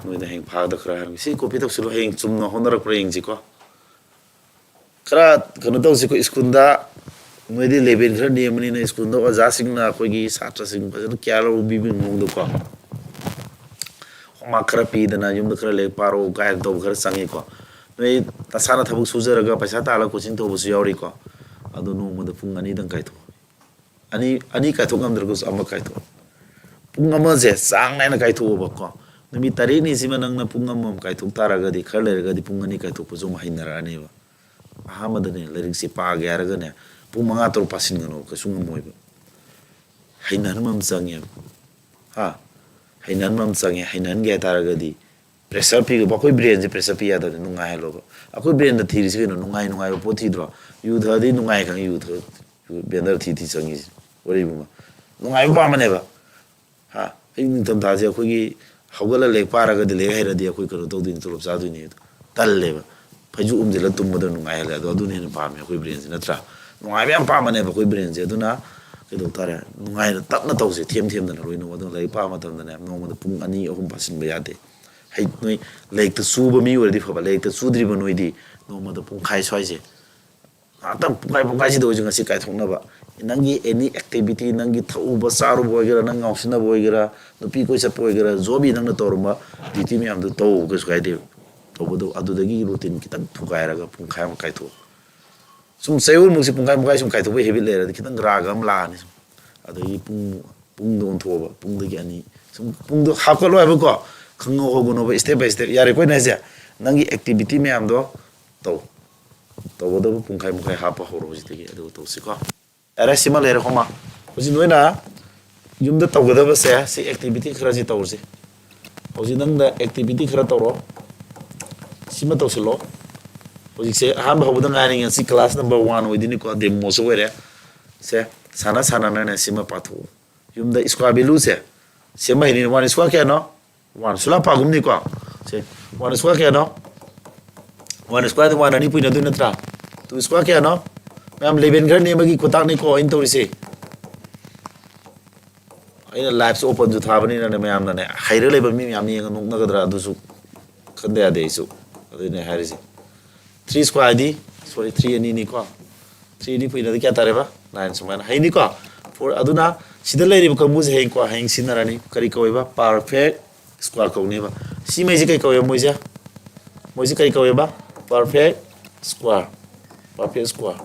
ꯅꯣꯏꯗ ꯍꯌꯦꯡ ꯐꯥꯒꯗ ꯈꯔ ꯍꯥꯏꯔꯝꯒꯦ꯫ ꯁꯤ ꯀꯣꯄꯤ ꯇꯧꯁꯤꯜꯂꯣ, ꯍꯌꯦꯡ ꯆꯨꯝꯅ ꯍꯣꯠꯅꯔꯛꯄ꯭ꯔꯥ ꯌꯦꯡꯁꯤꯀꯣ꯫ ꯈꯔ ꯀꯩꯅꯣ ꯇꯧꯁꯤꯀꯣ, ꯁ꯭ꯀꯨꯜꯗ ꯅꯣꯏꯗꯤ ꯂꯦꯚꯦꯜ ꯈꯔ ꯅꯦꯝꯕꯅꯤꯅ ꯁ꯭ꯀꯨꯜꯗ ꯑꯣꯖꯥꯁꯤꯡꯅ ꯑꯩꯈꯣꯏꯒꯤ ꯁꯥꯇ꯭ꯔꯁꯤꯡ ꯐꯖꯅ ꯀꯤꯌꯥꯔ ꯂꯧꯕꯤꯕꯒꯤ ꯃꯑꯣꯡꯗꯀꯣ꯫ ꯍꯣꯝꯋꯥꯛ ꯈꯔ ꯄꯤꯗꯅ ꯌꯨꯝꯗ ꯈꯔ ꯂꯥꯏꯔꯤꯛ ꯄꯥꯔꯣ ꯀꯥꯏꯅ ꯇꯧꯕ ꯈꯔ ꯆꯪꯉꯤꯀꯣ꯫ ꯅꯣꯏ ꯅꯁꯥꯅ ꯊꯕꯛ ꯁꯨꯖꯔꯒ ꯄꯩꯁꯥ ꯇꯥꯜꯂꯒ ꯀꯣꯆꯤꯡ ꯇꯧꯕꯁꯨ ꯌꯥꯎꯔꯤꯀꯣ꯫ ꯑꯗꯣ ꯅꯣꯡꯃꯗ ꯄꯨꯡ ꯑꯅꯤꯗꯪ ꯀꯥꯏꯊꯣꯛꯑꯣ꯫ ꯑꯅꯤ, ꯑꯅꯤ ꯀꯥꯏꯊꯣꯛ ꯉꯝꯗ꯭ꯔꯒꯁꯨ ꯑꯃ ꯀꯥꯏꯊꯣꯛꯑꯣ꯫ ꯄꯨꯡ ꯑꯃꯁꯦ ꯆꯥꯡ ꯅꯥꯏꯅ ꯀꯥꯏꯊꯣꯛꯑꯣꯕꯀꯣ꯫ ꯅꯨꯃꯤꯠ ꯇꯔꯦꯠꯅꯤꯁꯤꯃ ꯅꯪꯅ ꯄꯨꯡ ꯑꯃꯃꯝ ꯀꯥꯏꯊꯣꯛ ꯇꯥꯔꯒꯗꯤ, ꯈꯔ ꯂꯩꯔꯒꯗꯤ ꯄꯨꯡ ꯑꯅꯤ ꯀꯥꯏꯊꯣꯛꯄꯁꯨ ꯑꯃꯨꯛ ꯍꯩꯅꯔꯛꯑꯅꯦꯕ꯫ ꯑꯍꯥꯟꯕꯗꯅꯦ, ꯂꯥꯏꯔꯤꯛꯁꯦ ꯄꯥꯒꯦ ꯍꯥꯏꯔꯒꯅꯦ, ꯄꯨꯡ ꯃꯉꯥ ꯇꯔꯨꯛ ꯄꯥꯁꯤꯟꯒꯅꯣ, ꯀꯩꯁꯨ ꯉꯝꯃꯣꯏꯕ꯫ ꯍꯩꯅꯍꯟꯕ ꯑꯃ ꯆꯪꯉꯦꯕ꯫ ꯍꯥ? ꯍꯩꯅꯍꯟꯕ ꯑꯃ ꯆꯪꯉꯦ꯫ ꯍꯩꯅꯍꯟꯒꯦ ꯍꯥꯏ ꯇꯥꯔꯒꯗꯤ pressure ꯄꯤꯒꯗꯕ꯫ ꯑꯩꯈꯣꯏ brainꯁꯦ pressure ꯄꯤ ꯌꯥꯗꯕꯅꯤ, ꯅꯨꯡꯉꯥꯏꯍꯜꯂꯣꯕ꯫ ꯑꯩꯈꯣꯏ brainꯗ ꯊꯤꯔꯤꯁꯤ ꯀꯩꯅꯣ? ꯅꯨꯡꯉꯥꯏ ꯅꯨꯡꯉꯥꯏꯕ ꯄꯣꯠ ꯊꯤꯗ꯭ꯔꯣ? ꯌꯨ ꯊꯛꯑꯗꯤ ꯅꯨꯡꯉꯥꯏ ꯈꯪꯉꯤ, ꯌꯨ ꯊꯛ-, ꯌꯨ vendor ꯊꯤ ꯊꯤ ꯆꯪꯉꯤꯁꯦ꯫ ꯋꯥꯔꯤꯕꯨ ꯃꯥ-, ꯅꯨꯡꯉꯥꯏꯕ ꯄꯥꯝꯕꯅꯦꯕ꯫ ꯍꯥ? ꯑꯌꯨꯛ ꯅꯤꯡꯊꯝꯊꯥꯁꯦ ꯑꯩꯈꯣꯏꯒꯤ ꯍꯧꯒꯠꯂ ꯂꯥꯏꯔꯤꯛ ꯄꯥꯔꯒꯗꯤ, ꯂꯥꯏꯔꯤꯛ ꯍꯩꯔꯗꯤ ꯑꯩꯈꯣꯏ ꯀꯩꯅꯣ ꯇꯧꯗꯣꯏꯅꯤ, ꯇꯣꯂꯣꯞ ꯆꯥꯗꯣꯏꯅꯤ꯫ ꯇꯜꯂꯦꯕ꯫ ꯐꯩꯖꯨꯞ ꯎꯝꯁꯤꯜꯂ ꯇꯨꯝꯕꯗꯣ ꯅꯨꯡꯉꯥꯏꯍꯜꯂꯦ꯫ ꯑꯗꯣ ꯑꯗꯨꯅ ꯍꯦꯟꯅ ꯄꯥꯝꯃꯦ ꯑꯩꯈꯣꯏ brainꯁꯦ, ꯅꯠꯇ꯭ꯔꯥ? ꯅꯨꯡꯉꯥꯏꯕ ꯌꯥꯝ ꯄꯥꯝꯕꯅꯦꯕ ꯑꯩꯈꯣꯏ brainꯁꯦ꯫ ꯑꯗꯨꯅ ꯀꯩꯗꯧ ꯇꯥꯔꯦ? ꯅꯨꯡꯉꯥꯏꯅ ꯇꯞꯅ ꯇꯧꯁꯦ, ꯊꯦꯝ ꯊꯦꯝꯗꯅ ꯂꯣꯏꯅꯃꯛ꯫ ꯑꯗꯨꯅ ꯂꯥꯏꯔꯤꯛ ꯄꯥꯕ ꯃꯇꯝꯗꯅꯦ, ꯅꯣꯡꯃꯗ ꯄꯨꯡ ꯑꯅꯤ ꯑꯍꯨꯝ ꯄꯥꯁꯤꯟꯕ ꯌꯥꯗꯦ꯫ ꯍꯩ, ꯅꯣꯏ ꯂꯥꯏꯔꯤꯛꯇ ꯆꯨꯕ ꯃꯤ ꯑꯣꯏꯔꯗꯤ ꯐꯕ, ꯂꯥꯏꯔꯤꯛꯇ ꯆꯨꯗ꯭ꯔꯤꯕ ꯅꯣꯏꯗꯤ ꯅꯣꯡꯃꯗ ꯄꯨꯡꯈꯥꯏ ꯁ꯭ꯋꯥꯏꯁꯦ ꯉꯥꯏꯍꯥꯛꯇꯪ ꯄꯨꯡꯈꯥꯏ ꯄꯨꯡꯈꯥꯏꯁꯤꯗ ꯑꯣꯏꯁꯨ ꯉꯁꯤ ꯀꯥꯏꯊꯣꯛꯅꯕ꯫ ꯅꯪꯒꯤ any activity, ꯅꯪꯒꯤ ꯊꯛꯎꯕ ꯆꯥꯔꯨꯕ ꯑꯣꯏꯒꯦꯔꯥ, ꯅꯪ ꯉꯥꯎꯁꯤꯟꯅꯕ ꯑꯣꯏꯒꯦꯔꯥ, ꯅꯨꯄꯤ ꯀꯣꯏ ꯆꯠꯄ ꯑꯣꯏꯒꯦꯔꯥ, ꯖꯣꯕꯤ ꯅꯪꯅ ꯇꯧꯔꯝꯕ duty ꯃꯌꯥꯝꯗꯨ ꯇꯧ, ꯀꯩꯁꯨ ꯀꯥꯏꯗꯦ꯫ ꯇꯧꯕꯗꯣ ꯑꯗꯨꯗꯒꯤ routine ꯈꯤꯇꯪ ꯊꯨꯒꯥꯏꯔꯒ ꯄꯨꯡꯈꯥꯏ ꯑꯃ ꯀꯥꯏꯊꯣꯛꯑꯣ꯫ ꯁꯨꯝ ꯆꯌꯣꯜꯃꯨꯛꯁꯦ ꯄꯨꯡꯈꯥꯏ ꯄꯨꯡꯈꯥꯏ ꯁꯨꯝ ꯀꯥꯏꯊꯣꯛꯄꯒꯤ habit ꯂꯩꯔꯗꯤ ꯈꯤꯇꯪ ꯔꯥꯒ ꯑꯃ ꯂꯥꯛꯑꯅꯤ꯫ ꯁꯨꯝ ꯑꯗꯒꯤ ꯄꯨꯡ, ꯄꯨꯡꯗꯣ ꯑꯣꯟꯊꯣꯛꯑꯕ, ꯄꯨꯡꯗꯒꯤ ꯑꯅꯤ, ꯁꯨꯝ ꯄꯨꯡꯗꯣ ꯍꯥꯞꯀꯠꯂꯣ ꯍꯥꯏꯕꯀꯣ꯫ ꯈꯪꯍꯧ ꯍꯧꯒꯅꯣꯕ, step by step꯫ ꯌꯥꯔꯦꯀꯣ ꯑꯩꯅ ꯍꯥꯏꯁꯦ? ꯅꯪꯒꯤ activity ꯃꯌꯥꯝꯗꯣ ꯇꯧ꯫ ꯇꯧꯒꯗꯕ ꯄꯨꯡꯈꯥꯏ ꯃꯈꯥꯏ ꯍꯥꯞꯄ ꯍꯧꯔꯣ ꯍꯧꯖꯤꯛꯇꯒꯤ꯫ ꯑꯗꯨꯒ ꯇꯧꯁꯤꯀꯣ꯫ ꯌꯥꯔꯦ, ꯁꯤꯃ ꯂꯩꯔꯦ, ꯍꯣꯃꯥ꯫ ꯍꯧꯖꯤꯛ ꯅꯣꯏꯅ ꯌꯨꯝꯗ ꯇꯧꯒꯗꯕꯁꯦ, ꯁꯤ activity ꯈꯔꯁꯤ ꯇꯧꯔꯁꯤ꯫ ꯍꯧꯖꯤꯛ ꯅꯪꯅ activity ꯈꯔ ꯇꯧꯔꯣ꯫ ꯁꯤꯃ ꯇꯧꯁꯤꯜꯂꯣ꯫ ꯍꯧꯖꯤꯛꯁꯦ ꯑꯍꯥꯟꯕ ꯍꯧꯕꯗ ꯉꯥꯏꯔꯤ, ꯉꯁꯤ class number one ꯑꯣꯏꯗꯣꯏꯅꯤꯀꯣ, demoꯁꯨ ꯑꯣꯏꯔꯦ꯫ ꯁꯦ, ꯁꯥꯟꯅ ꯁꯥꯟꯅꯅꯅꯦ ꯁꯤꯃ ꯄꯥꯊꯣꯛꯎ꯫ ꯌꯨꯝꯗ square valueꯁꯦ ꯁꯦꯝꯕ ꯍꯩꯅꯤ꯫ One square ꯀꯌꯥꯅꯣ? One꯫ ꯁꯨꯂꯥ ꯄꯥꯒꯨꯝꯅꯤꯀꯣ꯫ ꯁꯦ, one square ꯀꯌꯥꯅꯣ? One squareꯗ one ꯑꯅꯤ ꯄꯨꯏꯅꯗꯣꯏ ꯅꯠꯇ꯭ꯔꯥ? Two square ꯀꯌꯥꯅꯣ? ꯃꯌꯥꯝ level ꯈꯔ ꯅꯦꯝꯕꯒꯤ ꯈꯨꯇꯥꯛꯅꯤꯀꯣ ꯑꯩꯅ ꯇꯧꯔꯤꯁꯦ꯫ ꯑꯩꯅ liveꯁꯨ openꯁꯨ ꯊꯥꯕꯅꯤꯅꯅꯦ, ꯃꯌꯥꯝꯅꯅꯦ, ꯍꯩꯔ ꯂꯩꯕ ꯃꯤ ꯃꯌꯥꯝ ꯌꯦꯡꯉ ꯅꯣꯛꯅꯒꯗ꯭ꯔꯥ, ꯑꯗꯨꯁꯨ ꯈꯟꯗ ꯌꯥꯗꯦ ꯑꯩꯁꯨ꯫ ꯑꯗꯨꯅꯦ ꯍꯥꯏꯔꯤꯁꯦ꯫ Three squareꯗꯤ, sorry, three ꯑꯅꯤꯅꯤꯀꯣ꯫ Threeꯗꯤ ꯄꯨꯏꯅꯗꯤ ꯀꯌꯥ ꯇꯥꯔꯦꯕ? Nine꯫ ꯁꯨꯃꯥꯏꯅ ꯍꯩꯅꯤꯀꯣ꯫ Four꯫ ꯑꯗꯨꯅ ꯁꯤꯗ ꯂꯩꯔꯤꯕ ꯀꯥꯡꯕꯨꯁꯦ ꯍꯌꯦꯡꯀꯣ, ꯍꯌꯦꯡ ꯁꯤꯖꯤꯟꯅꯔꯅꯤ꯫ ꯀꯔꯤ ꯀꯧꯋꯦꯕ? Perfect square ꯀꯧꯅꯦꯕ꯫ ꯁꯤꯃꯩꯁꯦ ꯀꯩ ꯀꯧꯋꯦꯕ ꯃꯣꯏꯁꯦ? ꯃꯣꯏꯁꯦ ꯀꯔꯤ ꯀꯧꯋꯦꯕ? Perfect square꯫ Perfect square꯫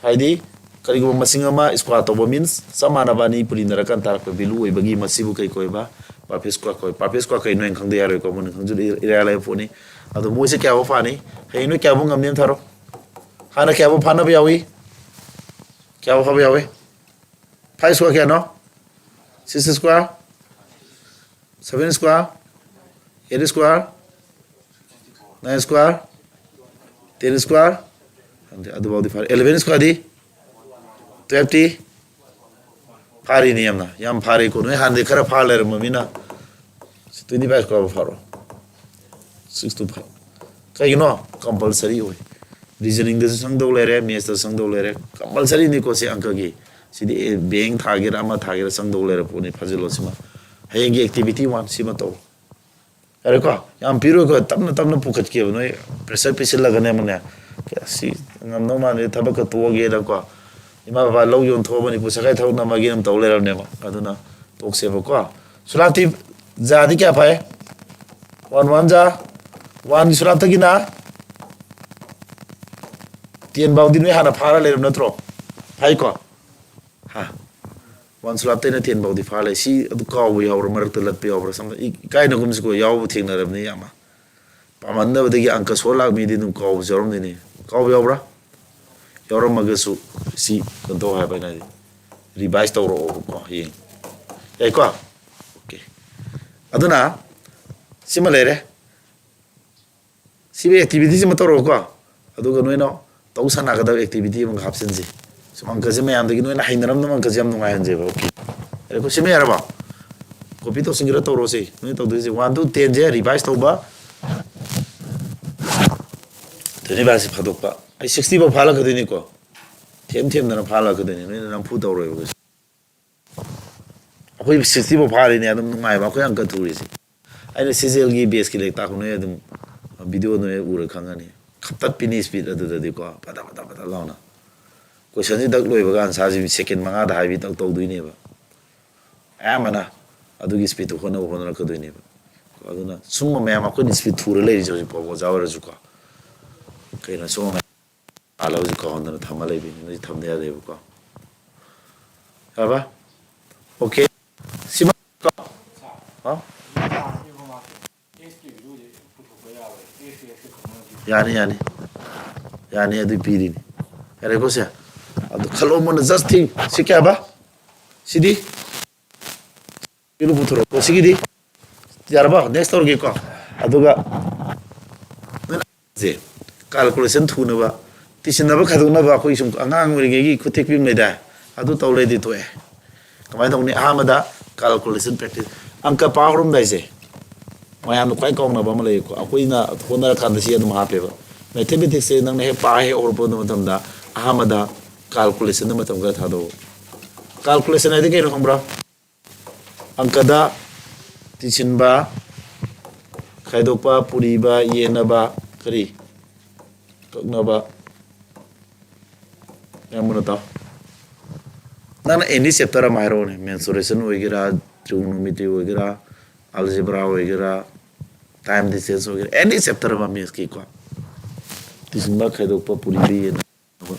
ꯍꯥꯏꯗꯤ ꯀꯔꯤꯒꯨꯝꯕ ꯃꯁꯤꯡ ꯑꯃ square ꯇꯧꯕ means ꯆꯞ ꯃꯥꯟꯅꯕ ꯑꯅꯤ ꯄꯨꯔꯤꯅꯔꯀꯥꯟ ꯇꯥꯔꯛꯄ value ꯑꯣꯏꯕꯒꯤ ꯃꯁꯤꯕꯨ ꯀꯔꯤ ꯀꯧꯋꯦꯕ? Perfect square ꯀꯧꯋꯦ꯫ Perfect square ꯀꯩꯅꯣ ꯍꯥꯏꯅ ꯈꯪꯗ ꯌꯥꯔꯣꯏꯀꯣ, ꯃꯨꯟꯅ ꯈꯪꯖꯤꯜꯂ ꯏꯔꯥꯏ ꯂꯥꯏꯕ ꯄꯣꯠꯅꯤ꯫ ꯑꯗꯣ ꯃꯣꯏꯁꯦ ꯀꯌꯥꯐꯥꯎ ꯐꯥꯅꯤ? ꯍꯌꯦꯡ ꯅꯣꯏ ꯀꯌꯥꯐꯥꯎ ꯉꯝꯅꯤ ꯑꯝꯊꯥꯔꯣ? ꯍꯥꯟꯅ ꯀꯌꯥꯐꯥꯎ ꯐꯥꯅꯕ ꯌꯥꯎꯏ? ꯀꯌꯥꯐꯥꯎ ꯐꯥꯕ ꯌꯥꯎꯏ? Five square ꯀꯌꯥꯅꯣ? Six square? Seven square? Eight square? Nine square? Ten square? ꯈꯪꯗꯦ, ꯑꯗꯨꯐꯥꯎꯗꯤ ꯐꯥꯔꯦ꯫ Eleven squareꯗꯤ? Twelveꯇꯤ? ꯐꯥꯔꯤꯅꯤ ꯌꯥꯝꯅ꯫ ꯌꯥꯝ ꯐꯥꯔꯦꯀꯣ꯫ ꯅꯣꯏ ꯍꯥꯟꯅꯗꯤ ꯈꯔ ꯐꯥ ꯂꯩꯔꯝꯃꯃꯤꯅ꯫ Twenty five square ꯐꯥꯔꯣ꯫ Six to five꯫ ꯀꯩꯒꯤꯅꯣ? Compulsory ꯑꯣꯏ꯫ Reasoningꯗꯁꯨ ꯆꯪꯗꯧ ꯂꯩꯔꯦ, mathsꯇꯁꯨ ꯆꯪꯗꯧ ꯂꯩꯔꯦ꯫ Compulsoryꯅꯤꯀꯣ ꯁꯤ ꯑꯪꯀꯒꯤ꯫ ꯁꯤꯗꯤ ꯑꯦ, bank ꯊꯥꯒꯦꯔꯥ ꯑꯃ ꯊꯥꯒꯦꯔꯥ ꯆꯪꯗꯧ ꯂꯩꯔ ꯄꯣꯠꯅꯤ꯫ ꯐꯥꯖꯤꯜꯂꯣ ꯁꯤꯃ꯫ ꯍꯌꯦꯡꯒꯤ activity one ꯁꯤꯃ ꯇꯧ꯫ ꯌꯥꯔꯦꯀꯣ? ꯌꯥꯝ ꯄꯤꯔꯣꯏꯀꯣ, ꯇꯞꯅ ꯇꯞꯅ ꯄꯨꯈꯠꯀꯦꯕ꯫ ꯅꯣꯏ pressure ꯄꯤꯁꯤꯜꯂꯒꯅꯦ ꯑꯃꯅꯦ, ꯁꯤ ꯉꯝꯗꯧ ꯃꯥꯟꯗꯦ, ꯊꯕꯛꯀ ꯇꯣꯛꯑꯒꯦꯅꯀꯣ, ꯏꯃꯥ ꯕꯕꯥ ꯂꯧ ꯌꯣꯟꯊꯣꯛꯑ ꯃꯅꯤꯄꯨꯔ ꯁꯔꯀꯥꯔꯒꯤ ꯊꯕꯛ ꯅꯝꯃꯒꯦ ꯑꯗꯨꯝ ꯇꯧ ꯂꯩꯔꯕꯅꯦꯕ꯫ ꯑꯗꯨꯅ ꯇꯣꯛꯁꯦꯕꯀꯣ꯫ ꯁꯨꯂꯥꯞꯇꯤ ꯖꯥꯗꯤ ꯀꯌꯥ ꯐꯥꯏ? ꯋꯥꯟ ꯋꯥꯟ ꯖꯥ, ꯋꯥꯟꯒꯤ ꯁꯨꯂꯥꯞꯇꯒꯤꯅ ꯇꯦꯟ ꯐꯥꯎꯗꯤ ꯅꯣꯏ ꯍꯥꯟꯅ ꯐꯥꯔ ꯂꯩꯔꯕ ꯅꯠꯇ꯭ꯔꯣ? ꯐꯥꯏꯀꯣ? ꯍꯥ? ꯋꯥꯟ ꯁꯨꯂꯥꯞꯇꯩꯅ ꯇꯦꯟ ꯐꯥꯎꯗꯤ ꯐꯥꯔ ꯂꯩ꯫ ꯁꯤ ꯑꯗꯨ ꯀꯥꯎꯕ ꯌꯥꯎꯕ꯭ꯔꯥ, ꯃꯔꯛꯇ ꯂꯠꯄ ꯌꯥꯎꯕ꯭ꯔꯥ? ꯁꯝꯅ ꯏ-, ꯏꯀꯥꯏꯅꯒꯨꯝꯁꯤꯀꯣ, ꯌꯥꯎꯕ ꯊꯦꯡꯅꯔꯕꯅꯤ ꯌꯥꯝꯅ꯫ ꯄꯥꯝꯃꯟꯗꯕꯗꯒꯤ ꯑꯪꯀ ꯁꯣꯜ ꯂꯥꯛ ꯃꯤꯗꯤ ꯑꯗꯨꯝ ꯀꯥꯎꯕꯁꯨ ꯌꯥꯎꯔꯝꯗꯣꯏꯅꯤ꯫ ꯀꯥꯎꯕ ꯌꯥꯎꯕ꯭ꯔꯥ? ꯌꯥꯎꯔꯝꯃꯒꯁꯨ ꯁꯤ ꯀꯩꯅꯣ ꯇꯧ ꯍꯥꯏꯕ ꯑꯩꯅ ꯍꯥꯏꯗꯤ, ꯔꯤꯚꯥꯏꯁ ꯇꯧꯔꯛꯑꯣꯕꯀꯣ ꯍꯌꯦꯡ꯫ ꯌꯥꯏꯀꯣ? ꯑꯣꯀꯦ꯫ ꯑꯗꯨꯅ ꯁꯤꯃ ꯂꯩꯔꯦ꯫ ꯁꯤꯒꯤ ꯑꯦꯛꯇꯤꯚꯤꯇꯤꯁꯤ ꯑꯃ ꯇꯧꯔꯛꯑꯣꯀꯣ꯫ ꯑꯗꯨꯒ ꯅꯣꯏꯅ ꯇꯧ ꯁꯥꯟꯅꯒꯗꯕ ꯑꯦꯛꯇꯤꯚꯤꯇꯤ ꯑꯃꯒ ꯍꯥꯞꯆꯤꯟꯁꯤ꯫ ꯁꯨꯝ ꯑꯪꯀꯁꯦ ꯃꯌꯥꯝꯗꯒꯤ ꯅꯣꯏꯅ ꯍꯩꯅꯔꯝꯗꯕ ꯑꯪꯀꯁꯦ ꯌꯥꯝ ꯅꯨꯡꯉꯥꯏꯍꯟꯁꯦꯕ꯫ ꯑꯣꯀꯦ꯫ ꯌꯥꯔꯦꯀꯣ? ꯁꯤꯃ ꯌꯥꯔꯕꯣ? ꯀꯣꯄꯤ ꯇꯧꯁꯤꯟꯒꯦꯔꯥ ꯇꯧꯔꯣꯁꯦ꯫ ꯅꯣꯏ ꯇꯧꯗꯣꯏꯁꯦ ꯋꯥꯟ ꯇꯨ ꯇꯦꯟꯁꯦ ꯔꯤꯚꯥꯏꯁ ꯇꯧꯕ, ꯇ꯭ꯋꯦꯟꯇꯤ ꯐꯥꯏꯚꯁꯦ ꯐꯥꯗꯣꯛꯄ꯫ ꯑꯩ ꯁꯤꯛꯁꯇꯤ ꯐꯥꯎ ꯐꯥꯍꯜꯂꯛꯀꯗꯣꯏꯅꯤꯀꯣ꯫ ꯊꯦꯝ ꯊꯦꯝꯗꯅ ꯐꯥꯍꯜꯂꯛꯀꯗꯣꯏꯅꯤ꯫ ꯅꯣꯏꯅ ꯅꯝꯐꯨ ꯇꯧꯔꯣꯏꯕ ꯀꯩꯁꯨ꯫ ꯑꯩꯈꯣꯏ ꯁꯤꯛꯁꯇꯤ ꯐꯥꯎ ꯐꯥꯔꯤꯅꯦ ꯑꯗꯨꯝ ꯅꯨꯡꯉꯥꯏꯕ ꯑꯩꯈꯣꯏ ꯑꯪꯀ ꯊꯨꯔꯤꯁꯦ꯫ ꯑꯩꯅ ꯁꯤꯖꯦꯜꯒꯤ ꯕꯦꯁꯀꯤ ꯂꯥꯏꯔꯤꯛ ꯇꯥꯛꯄ ꯅꯣꯏ ꯑꯗꯨꯝ ꯚꯤꯗꯤꯑꯣ ꯅꯣꯏ ꯎꯔ ꯈꯪꯉꯅꯤ꯫ ꯈꯞꯇꯠꯄꯤꯅꯤ ꯏꯁꯄꯤꯠ ꯑꯗꯨꯗꯗꯤꯀꯣ꯫ ꯄꯗ ꯄꯗ ꯄꯗ ꯂꯥꯎꯅ꯫ ꯀꯣꯏꯁꯟꯁꯤ ꯗꯛ ꯂꯣꯏꯕꯒ ꯑꯟꯁꯥꯔꯁꯤ ꯁꯦꯀꯦꯟ ꯃꯉꯥꯗ ꯍꯥꯏꯕꯤ ꯇꯧ ꯇꯧꯗꯣꯏꯅꯦꯕ꯫ ꯑꯌꯥꯝꯕꯅ ꯑꯗꯨꯒꯤ ꯏꯁꯄꯤꯠꯇꯨ ꯍꯣꯠꯅꯕ ꯍꯣꯠꯅꯔꯛꯀꯗꯣꯏꯅꯦꯕ꯫ ꯑꯗꯨꯅ ꯁꯨꯝꯕ ꯃꯌꯥꯝ ꯑꯩꯈꯣꯏꯅ ꯏꯁꯄꯤꯠ ꯊꯨꯔ ꯂꯩꯔꯤꯁꯦ ꯍꯧꯖꯤꯛ ꯐꯥꯎꯕ ꯑꯣꯖꯥ ꯑꯣꯏꯔꯁꯨꯀꯣ꯫ ꯀꯩꯅꯣ ꯁꯨꯝꯕ ꯃꯌꯥꯝ ꯑꯥ ꯂꯧꯁꯤ ꯀꯥꯎꯍꯟꯗꯅ ꯊꯝꯃ ꯂꯩꯕꯅꯤ꯫ ꯅꯣꯏꯁꯤ ꯊꯝꯗ ꯌꯥꯗꯦꯕꯀꯣ꯫ ꯌꯥꯔꯕ? ꯑꯣꯀꯦ꯫ ꯁꯤꯃ ꯀꯣ? ꯍꯥ? ꯌꯥꯅꯤ, ꯌꯥꯅꯤ꯫ ꯌꯥꯅꯤ, ꯑꯗꯨ ꯄꯤꯔꯤꯅꯤ꯫ ꯌꯥꯔꯦꯀꯣ ꯁꯦ? ꯑꯗꯨ ꯈꯜꯂꯣ ꯃꯨꯟꯅ, just think꯫ ꯁꯤ ꯀꯌꯥꯕ? ꯁꯤꯗꯤ? ꯀꯩꯅꯣ ꯄꯨꯊꯣꯔꯛꯄ ꯁꯤꯒꯤꯗꯤ ꯌꯥꯔꯕ? Next ꯇꯧꯔꯒꯦꯀꯣ꯫ ꯑꯗꯨꯒ ꯁꯦ, calculation ꯊꯨꯅꯕ, ꯇꯤꯁꯤꯟꯅꯕ ꯈꯥꯏꯗꯣꯛꯅꯕ ꯑꯩꯈꯣꯏ ꯁꯨꯝ ꯑꯉꯥꯡ ꯑꯣꯏꯔꯤꯉꯩꯒꯤ ꯈꯨꯠ ꯊꯦꯛꯄꯤ ꯑꯃ ꯂꯩꯗꯥꯏ? ꯑꯗꯨ ꯇꯧ ꯂꯩꯗꯤ ꯊꯣꯛꯑꯦ꯫ ꯀꯃꯥꯏꯅ ꯇꯧꯅꯤ? ꯑꯍꯥꯟꯕꯗ calculation practice, ꯑꯪꯀ ꯄꯥ ꯍꯧꯔꯝꯗꯥꯏꯁꯦ, ꯃꯌꯥꯝꯅ ꯈ꯭ꯋꯥꯏ ꯀꯥꯎꯅꯕ ꯑꯃ ꯂꯩꯌꯦꯀꯣ꯫ ꯑꯩꯈꯣꯏꯅ ꯍꯣꯠꯅꯔꯀꯥꯟꯗ ꯁꯤ ꯑꯗꯨꯝ ꯍꯥꯞꯄꯦꯕ꯫ Mathematicsꯁꯦ ꯅꯪꯅ ꯍꯦꯛ ꯄꯥ ꯍꯦꯛ ꯍꯧꯔꯛꯄ ꯃꯇꯝꯗ ꯑꯍꯥꯟꯕꯗ calculationꯗ ꯃꯇꯝ ꯈꯔ ꯊꯥꯗꯧ꯫ Calculation ꯍꯥꯏꯗꯤ ꯀꯩꯅꯣ ꯈꯪꯕ꯭ꯔꯥ? ꯑꯪꯀꯗ ꯇꯤꯁꯤꯟꯕ, ꯈꯥꯏꯗꯣꯛꯄ, ꯄꯨꯔꯤꯕ, ꯌꯦꯟꯅꯕ, ꯀꯔꯤ? ꯀꯛꯅꯕ꯫ ꯌꯥꯝ ꯃꯨꯟꯅ ꯇꯥꯎ꯫ ꯅꯪꯅ ꯑꯦꯅꯤ ꯆꯦꯞꯇꯔ ꯑꯃ ꯍꯥꯏꯔꯛꯑꯣꯅꯦ, ꯃꯦꯟꯁꯨꯔꯦꯁꯟ ꯑꯣꯏꯒꯦꯔꯥ, ꯇ꯭ꯔꯤꯒꯣꯅꯣꯃꯤꯇ꯭ꯔꯤ ꯑꯣꯏꯒꯦꯔꯥ, ꯑꯜꯖꯦꯕ꯭ꯔꯥ ꯑꯣꯏꯒꯦꯔꯥ, ꯇꯥꯏꯝ ꯗꯤꯁꯇꯦꯟꯁ ꯑꯣꯏꯒꯦꯔꯥ, ꯑꯦꯅꯤ ꯆꯦꯞꯇꯔ ꯑꯃ ꯃꯦꯠꯁꯀꯤꯀꯣ꯫ ꯇꯤꯁꯤꯟꯕ, ꯈꯥꯏꯗꯣꯛꯄ, ꯄꯨꯔꯤꯕ, ꯌꯦꯟꯅꯕ,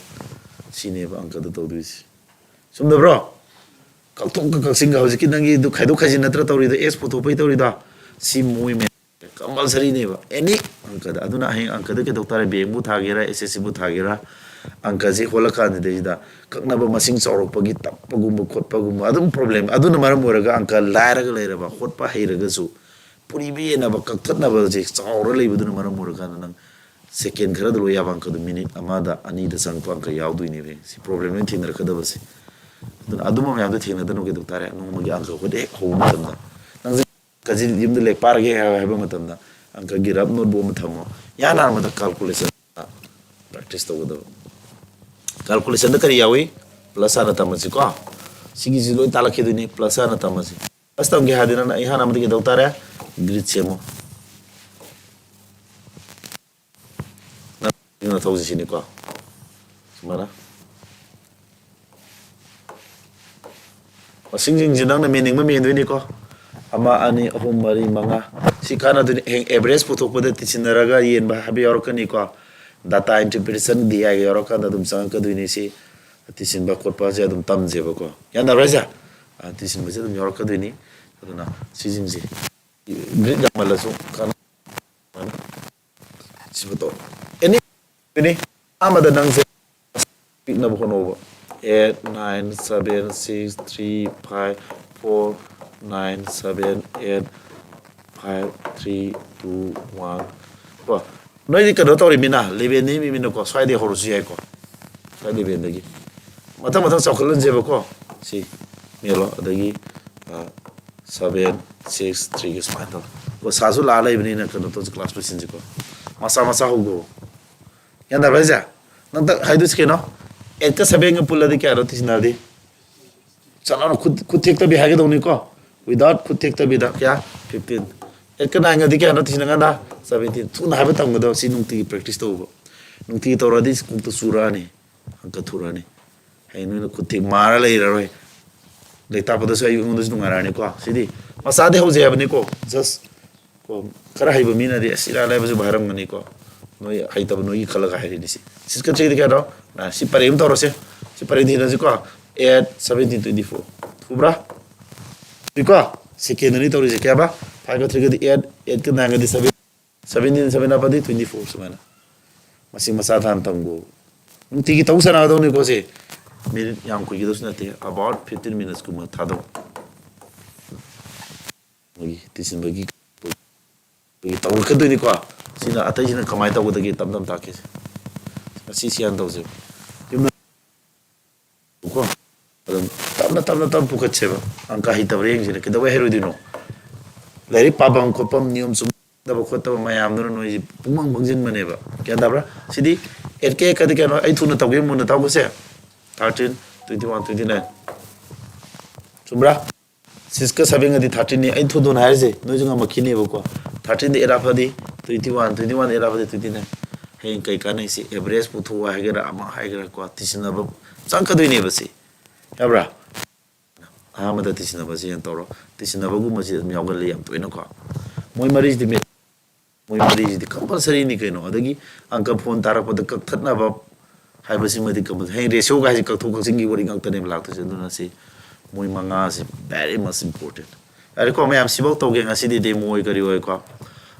ꯁꯤꯅꯦꯕ ꯑꯪꯀꯗ ꯇꯧꯗꯣꯏꯁꯦ꯫ ꯆꯨꯝꯗꯕ꯭ꯔꯣ? ꯀꯛꯊꯣꯛꯀ ꯀꯛꯆꯤꯟꯒ ꯍꯧꯖꯤꯛꯀꯤ ꯅꯪꯒꯤꯗꯨ ꯈꯥꯏꯗꯣꯛ ꯈꯥꯏꯖꯤꯟ ꯅꯠꯇ꯭ꯔ ꯇꯧꯔꯤꯗꯣ, ꯑꯦꯁ ꯄꯨꯊꯣꯛꯄꯩ ꯇꯧꯔꯤꯗꯣ꯫ ꯁꯤ ꯃꯣꯏ ꯃꯌꯥꯝ ꯀꯝꯄꯜꯁꯔꯤꯅꯦꯕ ꯑꯦꯅꯤ ꯑꯪꯀꯗ꯫ ꯑꯗꯨꯅ ꯍꯌꯦꯡ ꯑꯪꯀꯗ ꯀꯩꯗꯧ ꯇꯥꯔꯦ, ꯕꯦꯡꯕꯨ ꯊꯥꯒꯦꯔꯥ, ꯑꯦꯁ ꯑꯦꯁ ꯁꯤꯕꯨ ꯊꯥꯒꯦꯔꯥ, ꯑꯪꯀꯁꯤ ꯍꯣꯠꯂꯀꯥꯟꯗꯩꯁꯤꯗ ꯀꯛꯅꯕ ꯃꯁꯤꯡ ꯆꯥꯎꯔꯛꯄꯒꯤ ꯇꯞꯄꯒꯨꯝꯕ ꯈꯣꯠꯄꯒꯨꯝꯕ ꯑꯗꯨꯝ ꯄ꯭ꯔꯣꯕ꯭ꯂꯦꯝ꯫ ꯑꯗꯨꯅ ꯃꯔꯝ ꯑꯣꯏꯔꯒ ꯑꯪꯀ ꯂꯥꯏꯔꯒ ꯂꯩꯔꯕ, ꯍꯣꯠꯄ ꯍꯩꯔꯒꯁꯨ ꯄꯨꯔꯤꯕ ꯌꯦꯟꯅꯕ, ꯀꯛꯊꯠꯅꯕꯁꯦ ꯆꯥꯎꯔ ꯂꯩꯕꯗꯨꯅ ꯃꯔꯝ ꯑꯣꯏꯔꯀꯥꯟꯗ ꯅꯪ ꯁꯦꯀꯦꯟ ꯈꯔꯗ ꯂꯣꯏ ꯌꯥꯕ ꯑꯪꯀꯗꯣ ꯃꯤꯅꯤꯠ ꯑꯃꯗ ꯑꯅꯤꯗ ꯆꯪꯉꯛꯄ ꯑꯪꯀ ꯌꯥꯎꯗꯣꯏꯅꯦꯕ꯫ ꯁꯤ ꯄ꯭ꯔꯣꯕ꯭ꯂꯦꯝ ꯂꯣꯏ ꯊꯦꯡꯅꯔꯛꯀꯗꯕꯁꯦ꯫ ꯑꯗꯨꯅ ꯑꯗꯨꯝꯕ ꯃꯌꯥꯝꯗꯣ ꯊꯦꯡꯅꯗꯅꯕ ꯀꯩꯗꯧ ꯇꯥꯔꯦ? ꯅꯣꯡꯃꯒꯤ ꯑꯪꯀ ꯑꯩꯈꯣꯏꯗ ꯍꯦꯛ ꯍꯧꯕ ꯃꯇꯝꯗ ꯅꯪꯁꯦ ꯑꯪꯀꯁꯤ ꯌꯨꯝꯗ ꯂꯦꯛ ꯄꯥꯔꯒꯦ ꯍꯥꯏꯕ ꯃꯇꯝꯗ ꯑꯪꯀꯒꯤ ꯔꯐ ꯅꯣꯠꯕꯨꯛ ꯑꯃ ꯊꯝꯃꯣ꯫ ꯏꯍꯥꯟ ꯍꯥꯟꯕꯗ ꯀꯥꯜꯀꯨꯂꯦꯁꯟ ꯄ꯭ꯔꯦꯛꯇꯤꯁ ꯇꯧꯒꯗꯕ꯫ ꯀꯥꯜꯀꯨꯂꯦꯁꯟꯗ ꯀꯔꯤ ꯌꯥꯎꯏ? ꯄ꯭ꯂꯁ ꯍꯥꯟꯅ ꯇꯝꯃꯁꯤꯀꯣ꯫ ꯁꯤꯒꯤꯁꯤ ꯂꯣꯏ ꯇꯥꯜꯂꯛꯈꯤꯗꯣꯏꯅꯤ꯫ ꯄ꯭ꯂꯁ ꯍꯥꯟꯅ ꯇꯝꯃꯁꯤ꯫ ꯄ꯭ꯂꯁ ꯇꯝꯒꯦ ꯍꯥꯏꯔꯗꯤ ꯅꯪꯅ ꯏꯍꯥꯟ ꯍꯥꯟꯕꯗ ꯀꯩꯗꯧ ꯇꯥꯔꯦ? ꯒ꯭ꯔꯤꯠ ꯁꯦꯝꯃꯣ꯫ ꯅꯪ ꯊꯧꯁꯤ ꯁꯤꯅꯤꯀꯣ꯫ ꯁꯨꯃꯥꯏꯅ꯫ ꯃꯁꯤꯡꯁꯤꯡꯁꯤ ꯅꯪꯅ ꯃꯦꯟꯅꯤꯡꯕ ꯃꯦꯟꯗꯣꯏꯅꯤꯀꯣ꯫ ꯑꯃ, ꯑꯅꯤ, ꯑꯍꯨꯝ, ꯃꯔꯤ, ꯃꯉꯥ꯫ ꯁꯤ ꯀꯥꯟꯅꯗꯣꯏꯅꯤ꯫ ꯍꯌꯦꯡ ꯑꯦꯚꯔꯦꯖ ꯄꯨꯊꯣꯛꯄꯗ ꯇꯤꯁꯤꯟꯅꯔꯒ ꯌꯦꯟꯕ ꯍꯥꯏꯕ ꯌꯥꯎꯔꯛꯀꯅꯤꯀꯣ꯫ ꯗꯥꯇꯥ ꯏꯟꯇꯔꯄ꯭ꯔꯤꯇꯦꯁꯟ, ꯗꯤ ꯑꯥꯏꯒ ꯌꯥꯎꯔꯀꯥꯟꯗ ꯑꯗꯨꯝ ꯆꯪꯉꯛꯀꯗꯣꯏꯅꯤ꯫ ꯁꯤ ꯇꯤꯁꯤꯟꯕ ꯈꯣꯠꯄꯁꯦ ꯑꯗꯨꯝ ꯇꯝꯁꯦꯕꯀꯣ꯫ ꯒ꯭ꯌꯥꯟ ꯇꯥꯕ꯭ꯔꯥ ꯍꯥꯏꯁꯦ? ꯑ, ꯇꯤꯁꯤꯟꯕꯁꯦ ꯑꯗꯨꯝ ꯌꯥꯎꯔꯛꯀꯗꯣꯏꯅꯤ꯫ ꯑꯗꯨꯅ ꯁꯤꯁꯤꯡꯁꯦ ꯒ꯭ꯔꯤꯠ ꯌꯥꯝꯃꯜꯂꯁꯨ ꯀꯥꯟꯅ-, ꯁꯤꯕꯨ ꯇꯧ꯫ ꯑꯦꯅꯤ, ꯑꯦꯅꯤ ꯑꯃꯗ ꯅꯪꯁꯦ ꯄꯤꯛꯅꯕ ꯍꯣꯠꯅꯧꯕ꯫ Eight nine seven six three five four nine seven eight five three two one꯫ ꯀꯣ, ꯅꯣꯏꯗꯤ ꯀꯩꯅꯣ ꯇꯧꯔꯤꯃꯤꯅ, ꯂꯦꯚꯦꯟꯗꯒꯤ ꯃꯤꯃꯤꯅꯀꯣ, ꯁ꯭ꯋꯥꯏꯗꯒꯤ ꯍꯧꯔꯁꯨ ꯌꯥꯏꯀꯣ꯫ ꯁ꯭ꯋꯥꯏ ꯂꯦꯚꯦꯟꯗꯒꯤ ꯃꯊꯪ ꯃꯊꯪ ꯆꯥꯎꯈꯠꯍꯟꯁꯦꯕꯀꯣ꯫ ꯁꯤ ꯃꯦꯜꯂꯣ, ꯑꯗꯒꯤ, ꯑ, seven six three ꯒ ꯁꯨꯃꯥꯏꯅ ꯇꯧꯔꯣ꯫ ꯀꯣ, ꯁꯥꯁꯨ ꯂꯥꯛꯑ ꯂꯩꯕꯅꯤꯅ ꯀꯩꯅꯣ ꯇꯧꯁꯤ, ꯀ꯭ꯂꯥꯁ ꯂꯣꯏꯁꯤꯟꯁꯤꯀꯣ꯫ ꯃꯆꯥ ꯃꯆꯥ ꯍꯧꯗꯣꯛꯑꯣ꯫ ꯒ꯭ꯌꯥꯟ ꯇꯥꯕ꯭ꯔꯥ ꯍꯥꯏꯁꯦ? ꯅꯪ ꯇꯛ ꯍꯥꯏꯗꯣꯏꯁꯤ ꯀꯩꯅꯣ? Eight ꯀ seven ꯒ ꯄꯨꯜꯂꯗꯤ ꯀꯌꯥꯅꯣ ꯇꯤꯁꯤꯟꯅꯔꯗꯤ? ꯆꯠꯂꯣꯅ ꯈꯨꯠ, ꯈꯨꯠ ꯊꯦꯛꯇꯕꯤ ꯍꯥꯏꯒꯗꯧꯅꯤꯀꯣ꯫ Without ꯈꯨꯠ ꯊꯦꯛꯇꯕꯤꯗ ꯀꯌꯥ? Fifteen꯫ Eight ꯀ nine ꯒꯗꯤ ꯀꯌꯥꯅꯣ ꯇꯤꯁꯤꯟꯅꯀꯥꯟꯗ? Seventeen꯫ ꯊꯨꯅ ꯍꯥꯏꯕ ꯇꯝꯒꯗꯕ꯫ ꯁꯤ ꯅꯨꯡꯇꯤꯒꯤ ꯄ꯭ꯔꯦꯛꯇꯤꯁ ꯇꯧꯕ꯫ ꯅꯨꯡꯇꯤꯒꯤ ꯇꯧꯔꯗꯤ ꯀꯣꯛꯇ ꯆꯨꯔꯛꯑꯅꯤ, ꯑꯪꯀ ꯊꯨꯔꯛꯑꯅꯤ꯫ ꯍꯌꯦꯡ ꯅꯣꯏꯅ ꯈꯨꯠ ꯊꯦꯛ ꯃꯥꯔ ꯂꯩꯔꯔꯣꯏ꯫ ꯂꯥꯏꯔꯤꯛ ꯇꯥꯛꯄꯗꯁꯨ ꯑꯩ, ꯑꯩꯉꯣꯟꯗꯁꯨ ꯅꯨꯡꯉꯥꯏꯔꯛꯑꯅꯤꯀꯣ꯫ ꯁꯤꯗꯤ ꯃꯆꯥꯗꯤ ꯍꯧꯖꯩ ꯍꯥꯏꯕꯅꯤꯀꯣ꯫ Just ꯀꯣ, ꯈꯔ ꯍꯩꯕ ꯃꯤꯅꯗꯤ ꯑꯁ ꯏꯔꯥꯏ ꯂꯥꯏꯕꯁꯨ ꯍꯥꯏꯔꯝꯒꯅꯤꯀꯣ꯫ ꯅꯣꯏ ꯍꯩꯇꯕ ꯅꯣꯏꯒꯤ ꯈꯜꯂꯒ ꯍꯥꯏꯔꯤꯅꯤ ꯁꯤ꯫ ꯁꯤꯁꯀ ꯊ꯭ꯔꯤꯒꯗꯤ ꯀꯌꯥꯅꯣ? ꯅꯥꯏꯟ꯫ ꯁꯤ ꯄꯔꯦꯡ ꯑꯃ ꯇꯧꯔꯁꯦ꯫ ꯁꯤ ꯄꯔꯦꯡ ꯊꯤꯅꯁꯤꯀꯣ꯫ Eight, seventeen, twenty four. ꯊꯨꯕ꯭ꯔꯥ? ꯊꯨꯏꯀꯣ? ꯁꯦꯀꯦꯟ ꯑꯅꯤ ꯇꯧꯔꯤꯁꯦ꯫ ꯀꯌꯥꯕ? ꯐꯥꯏꯚꯀ ꯊ꯭ꯔꯤꯒꯗꯤ ꯑꯩꯠ, ꯑꯩꯠꯀ ꯅꯥꯏꯟꯒꯗꯤ ꯁꯚꯦꯟ, ꯁꯚꯦꯟꯇꯤꯟ ꯁꯚꯦꯟ ꯍꯥꯞꯄꯗꯤ ꯇ꯭ꯋꯦꯟꯇꯤ ꯐꯣꯔ ꯁꯨꯃꯥꯏꯅ꯫ ꯃꯁꯤ ꯃꯆꯥ ꯊꯥꯅ ꯇꯝꯒꯣ꯫ ꯅꯨꯡꯇꯤꯒꯤ ꯇꯧ ꯁꯥꯟꯅꯒꯗꯧꯅꯤꯀꯣ ꯁꯤ꯫ ꯃꯤꯅꯤꯠ ꯌꯥꯝ ꯀꯨꯏꯒꯗꯧꯁꯨ ꯅꯠꯇꯦ꯫ About fifteen minutesꯀꯨꯝꯕ ꯊꯥꯗꯧ꯫ ꯃꯣꯏꯒꯤ ꯇꯤꯁꯤꯟꯕꯒꯤ ꯑꯩꯈꯣꯏꯒꯤ ꯇꯧꯔꯛꯀꯗꯣꯏꯅꯤꯀꯣ꯫ ꯁꯤꯅ ꯑꯇꯩꯁꯤꯅ ꯀꯃꯥꯏꯅ ꯇꯧꯒꯗꯒꯦ ꯇꯞ ꯇꯞ ꯇꯥꯛꯀꯦꯁꯦ꯫ ꯉꯁꯤ ꯁꯤ ꯍꯥꯟꯅ ꯇꯧꯁꯦꯕ꯫ ꯌꯨꯝꯗ ꯀꯣ ꯑꯗꯨꯝ ꯇꯞꯅ ꯇꯞꯅ ꯇꯞꯅ ꯄꯨꯈꯠꯁꯦꯕ꯫ ꯑꯪꯀ ꯍꯩꯇꯕ꯭ꯔꯥ ꯌꯦꯡꯁꯤꯅꯦ꯫ ꯀꯩꯗꯧꯕꯩ ꯍꯩꯔꯣꯏꯗꯣꯏꯅꯣ? ꯂꯥꯏꯔꯤꯛ ꯄꯥꯐꯝ ꯈꯣꯠꯐꯝ ꯅꯤꯌꯣꯝ ꯆꯨꯝꯗꯕ ꯈꯣꯠꯇꯕ ꯃꯌꯥꯝꯗꯨꯅ ꯅꯣꯏꯁꯤ ꯄꯨꯡꯃꯪ ꯃꯪꯁꯤꯟꯕꯅꯦꯕ꯫ ꯒ꯭ꯌꯥꯟ ꯇꯥꯕ꯭ꯔꯥ? ꯁꯤꯗꯤ ꯑꯦꯠ ꯀꯦ ꯀꯗꯤ ꯀꯩꯅꯣ ꯑꯩ ꯊꯨꯅ ꯇꯧꯒꯦ ꯃꯨꯟꯅ ꯇꯧꯒꯁꯦ꯫ Thirteen, twenty one, twenty nine꯫ ꯆꯨꯝꯕ꯭ꯔꯥ? ꯁꯤꯛꯁꯀ ꯁꯚꯦꯟꯒꯗꯤ ꯊꯥꯔꯇꯤꯟꯅꯤ꯫ ꯑꯩ ꯊꯨꯗꯣꯟ ꯍꯥꯏꯔꯤꯁꯦ ꯅꯣꯏꯁꯨ ꯉꯝꯃꯛꯈꯤꯅꯦꯕꯀꯣ꯫ Thirteenꯗ ꯑꯦꯠ ꯍꯥꯞꯄꯗꯤ twenty one, twenty one ꯑꯦꯠ ꯍꯥꯞꯄꯗꯤ twenty nine꯫ ꯍꯌꯦꯡ ꯀꯩ ꯀꯥꯟꯅꯩꯁꯤ? ꯑꯦꯚꯔꯦꯖ ꯄꯨꯊꯣꯛꯑꯣ ꯍꯥꯏꯒꯦꯔꯥ ꯑꯃ ꯍꯥꯏꯒꯦꯔꯥ ꯀꯣ, ꯇꯤꯁꯤꯟꯅꯕ ꯆꯪꯉꯛꯀꯗꯣꯏꯅꯦꯕ ꯁꯤ꯫ ꯌꯥꯕ꯭ꯔꯥ? ꯑꯍꯥꯟꯕꯗ ꯇꯤꯁꯤꯟꯅꯕꯁꯤ ꯍꯦꯟꯅ ꯇꯧꯔꯣ꯫ ꯇꯤꯁꯤꯟꯅꯕꯒꯨꯝꯕꯁꯤ ꯑꯗꯨꯝ ꯌꯥꯎꯒꯜꯂꯤ ꯌꯥꯝ ꯇꯣꯏꯅꯀꯣ꯫ ꯃꯣꯏ ꯃꯔꯤꯁꯤꯗꯤ ꯃꯦ-, ꯃꯣꯏ ꯃꯔꯤꯁꯤꯗꯤ ꯀꯝꯄꯜꯁꯔꯤꯅꯤ ꯀꯩꯅꯣ꯫ ꯑꯗꯒꯤ ꯑꯪꯀ ꯐꯣꯟ ꯇꯥꯔꯛꯄꯗ ꯀꯛꯊꯠꯅꯕ ꯍꯥꯏꯕꯁꯤꯃꯗꯤ ꯀꯝꯄꯜꯁꯔꯤ꯫ ꯍꯌꯦꯡ ꯔꯦꯁꯤꯌꯣꯒ ꯍꯥꯏꯁꯦ ꯀꯛꯊꯣꯛ ꯀꯛꯁꯤꯟꯒꯤ ꯋꯥꯔꯤ ꯉꯥꯛꯇꯅꯦꯕ ꯂꯥꯛꯇꯣꯏꯁꯦ꯫ ꯑꯗꯨꯅ ꯁꯤ ꯃꯣꯏ ꯃꯉꯥꯁꯤ very much important꯫ ꯌꯥꯔꯦꯀꯣ, ꯃꯌꯥꯝ ꯁꯤꯐꯧ ꯇꯧꯒꯦ ꯉꯁꯤꯗꯤ, ꯗꯦꯃꯣ ꯑꯣꯏ ꯀꯔꯤ ꯑꯣꯏꯀꯣ꯫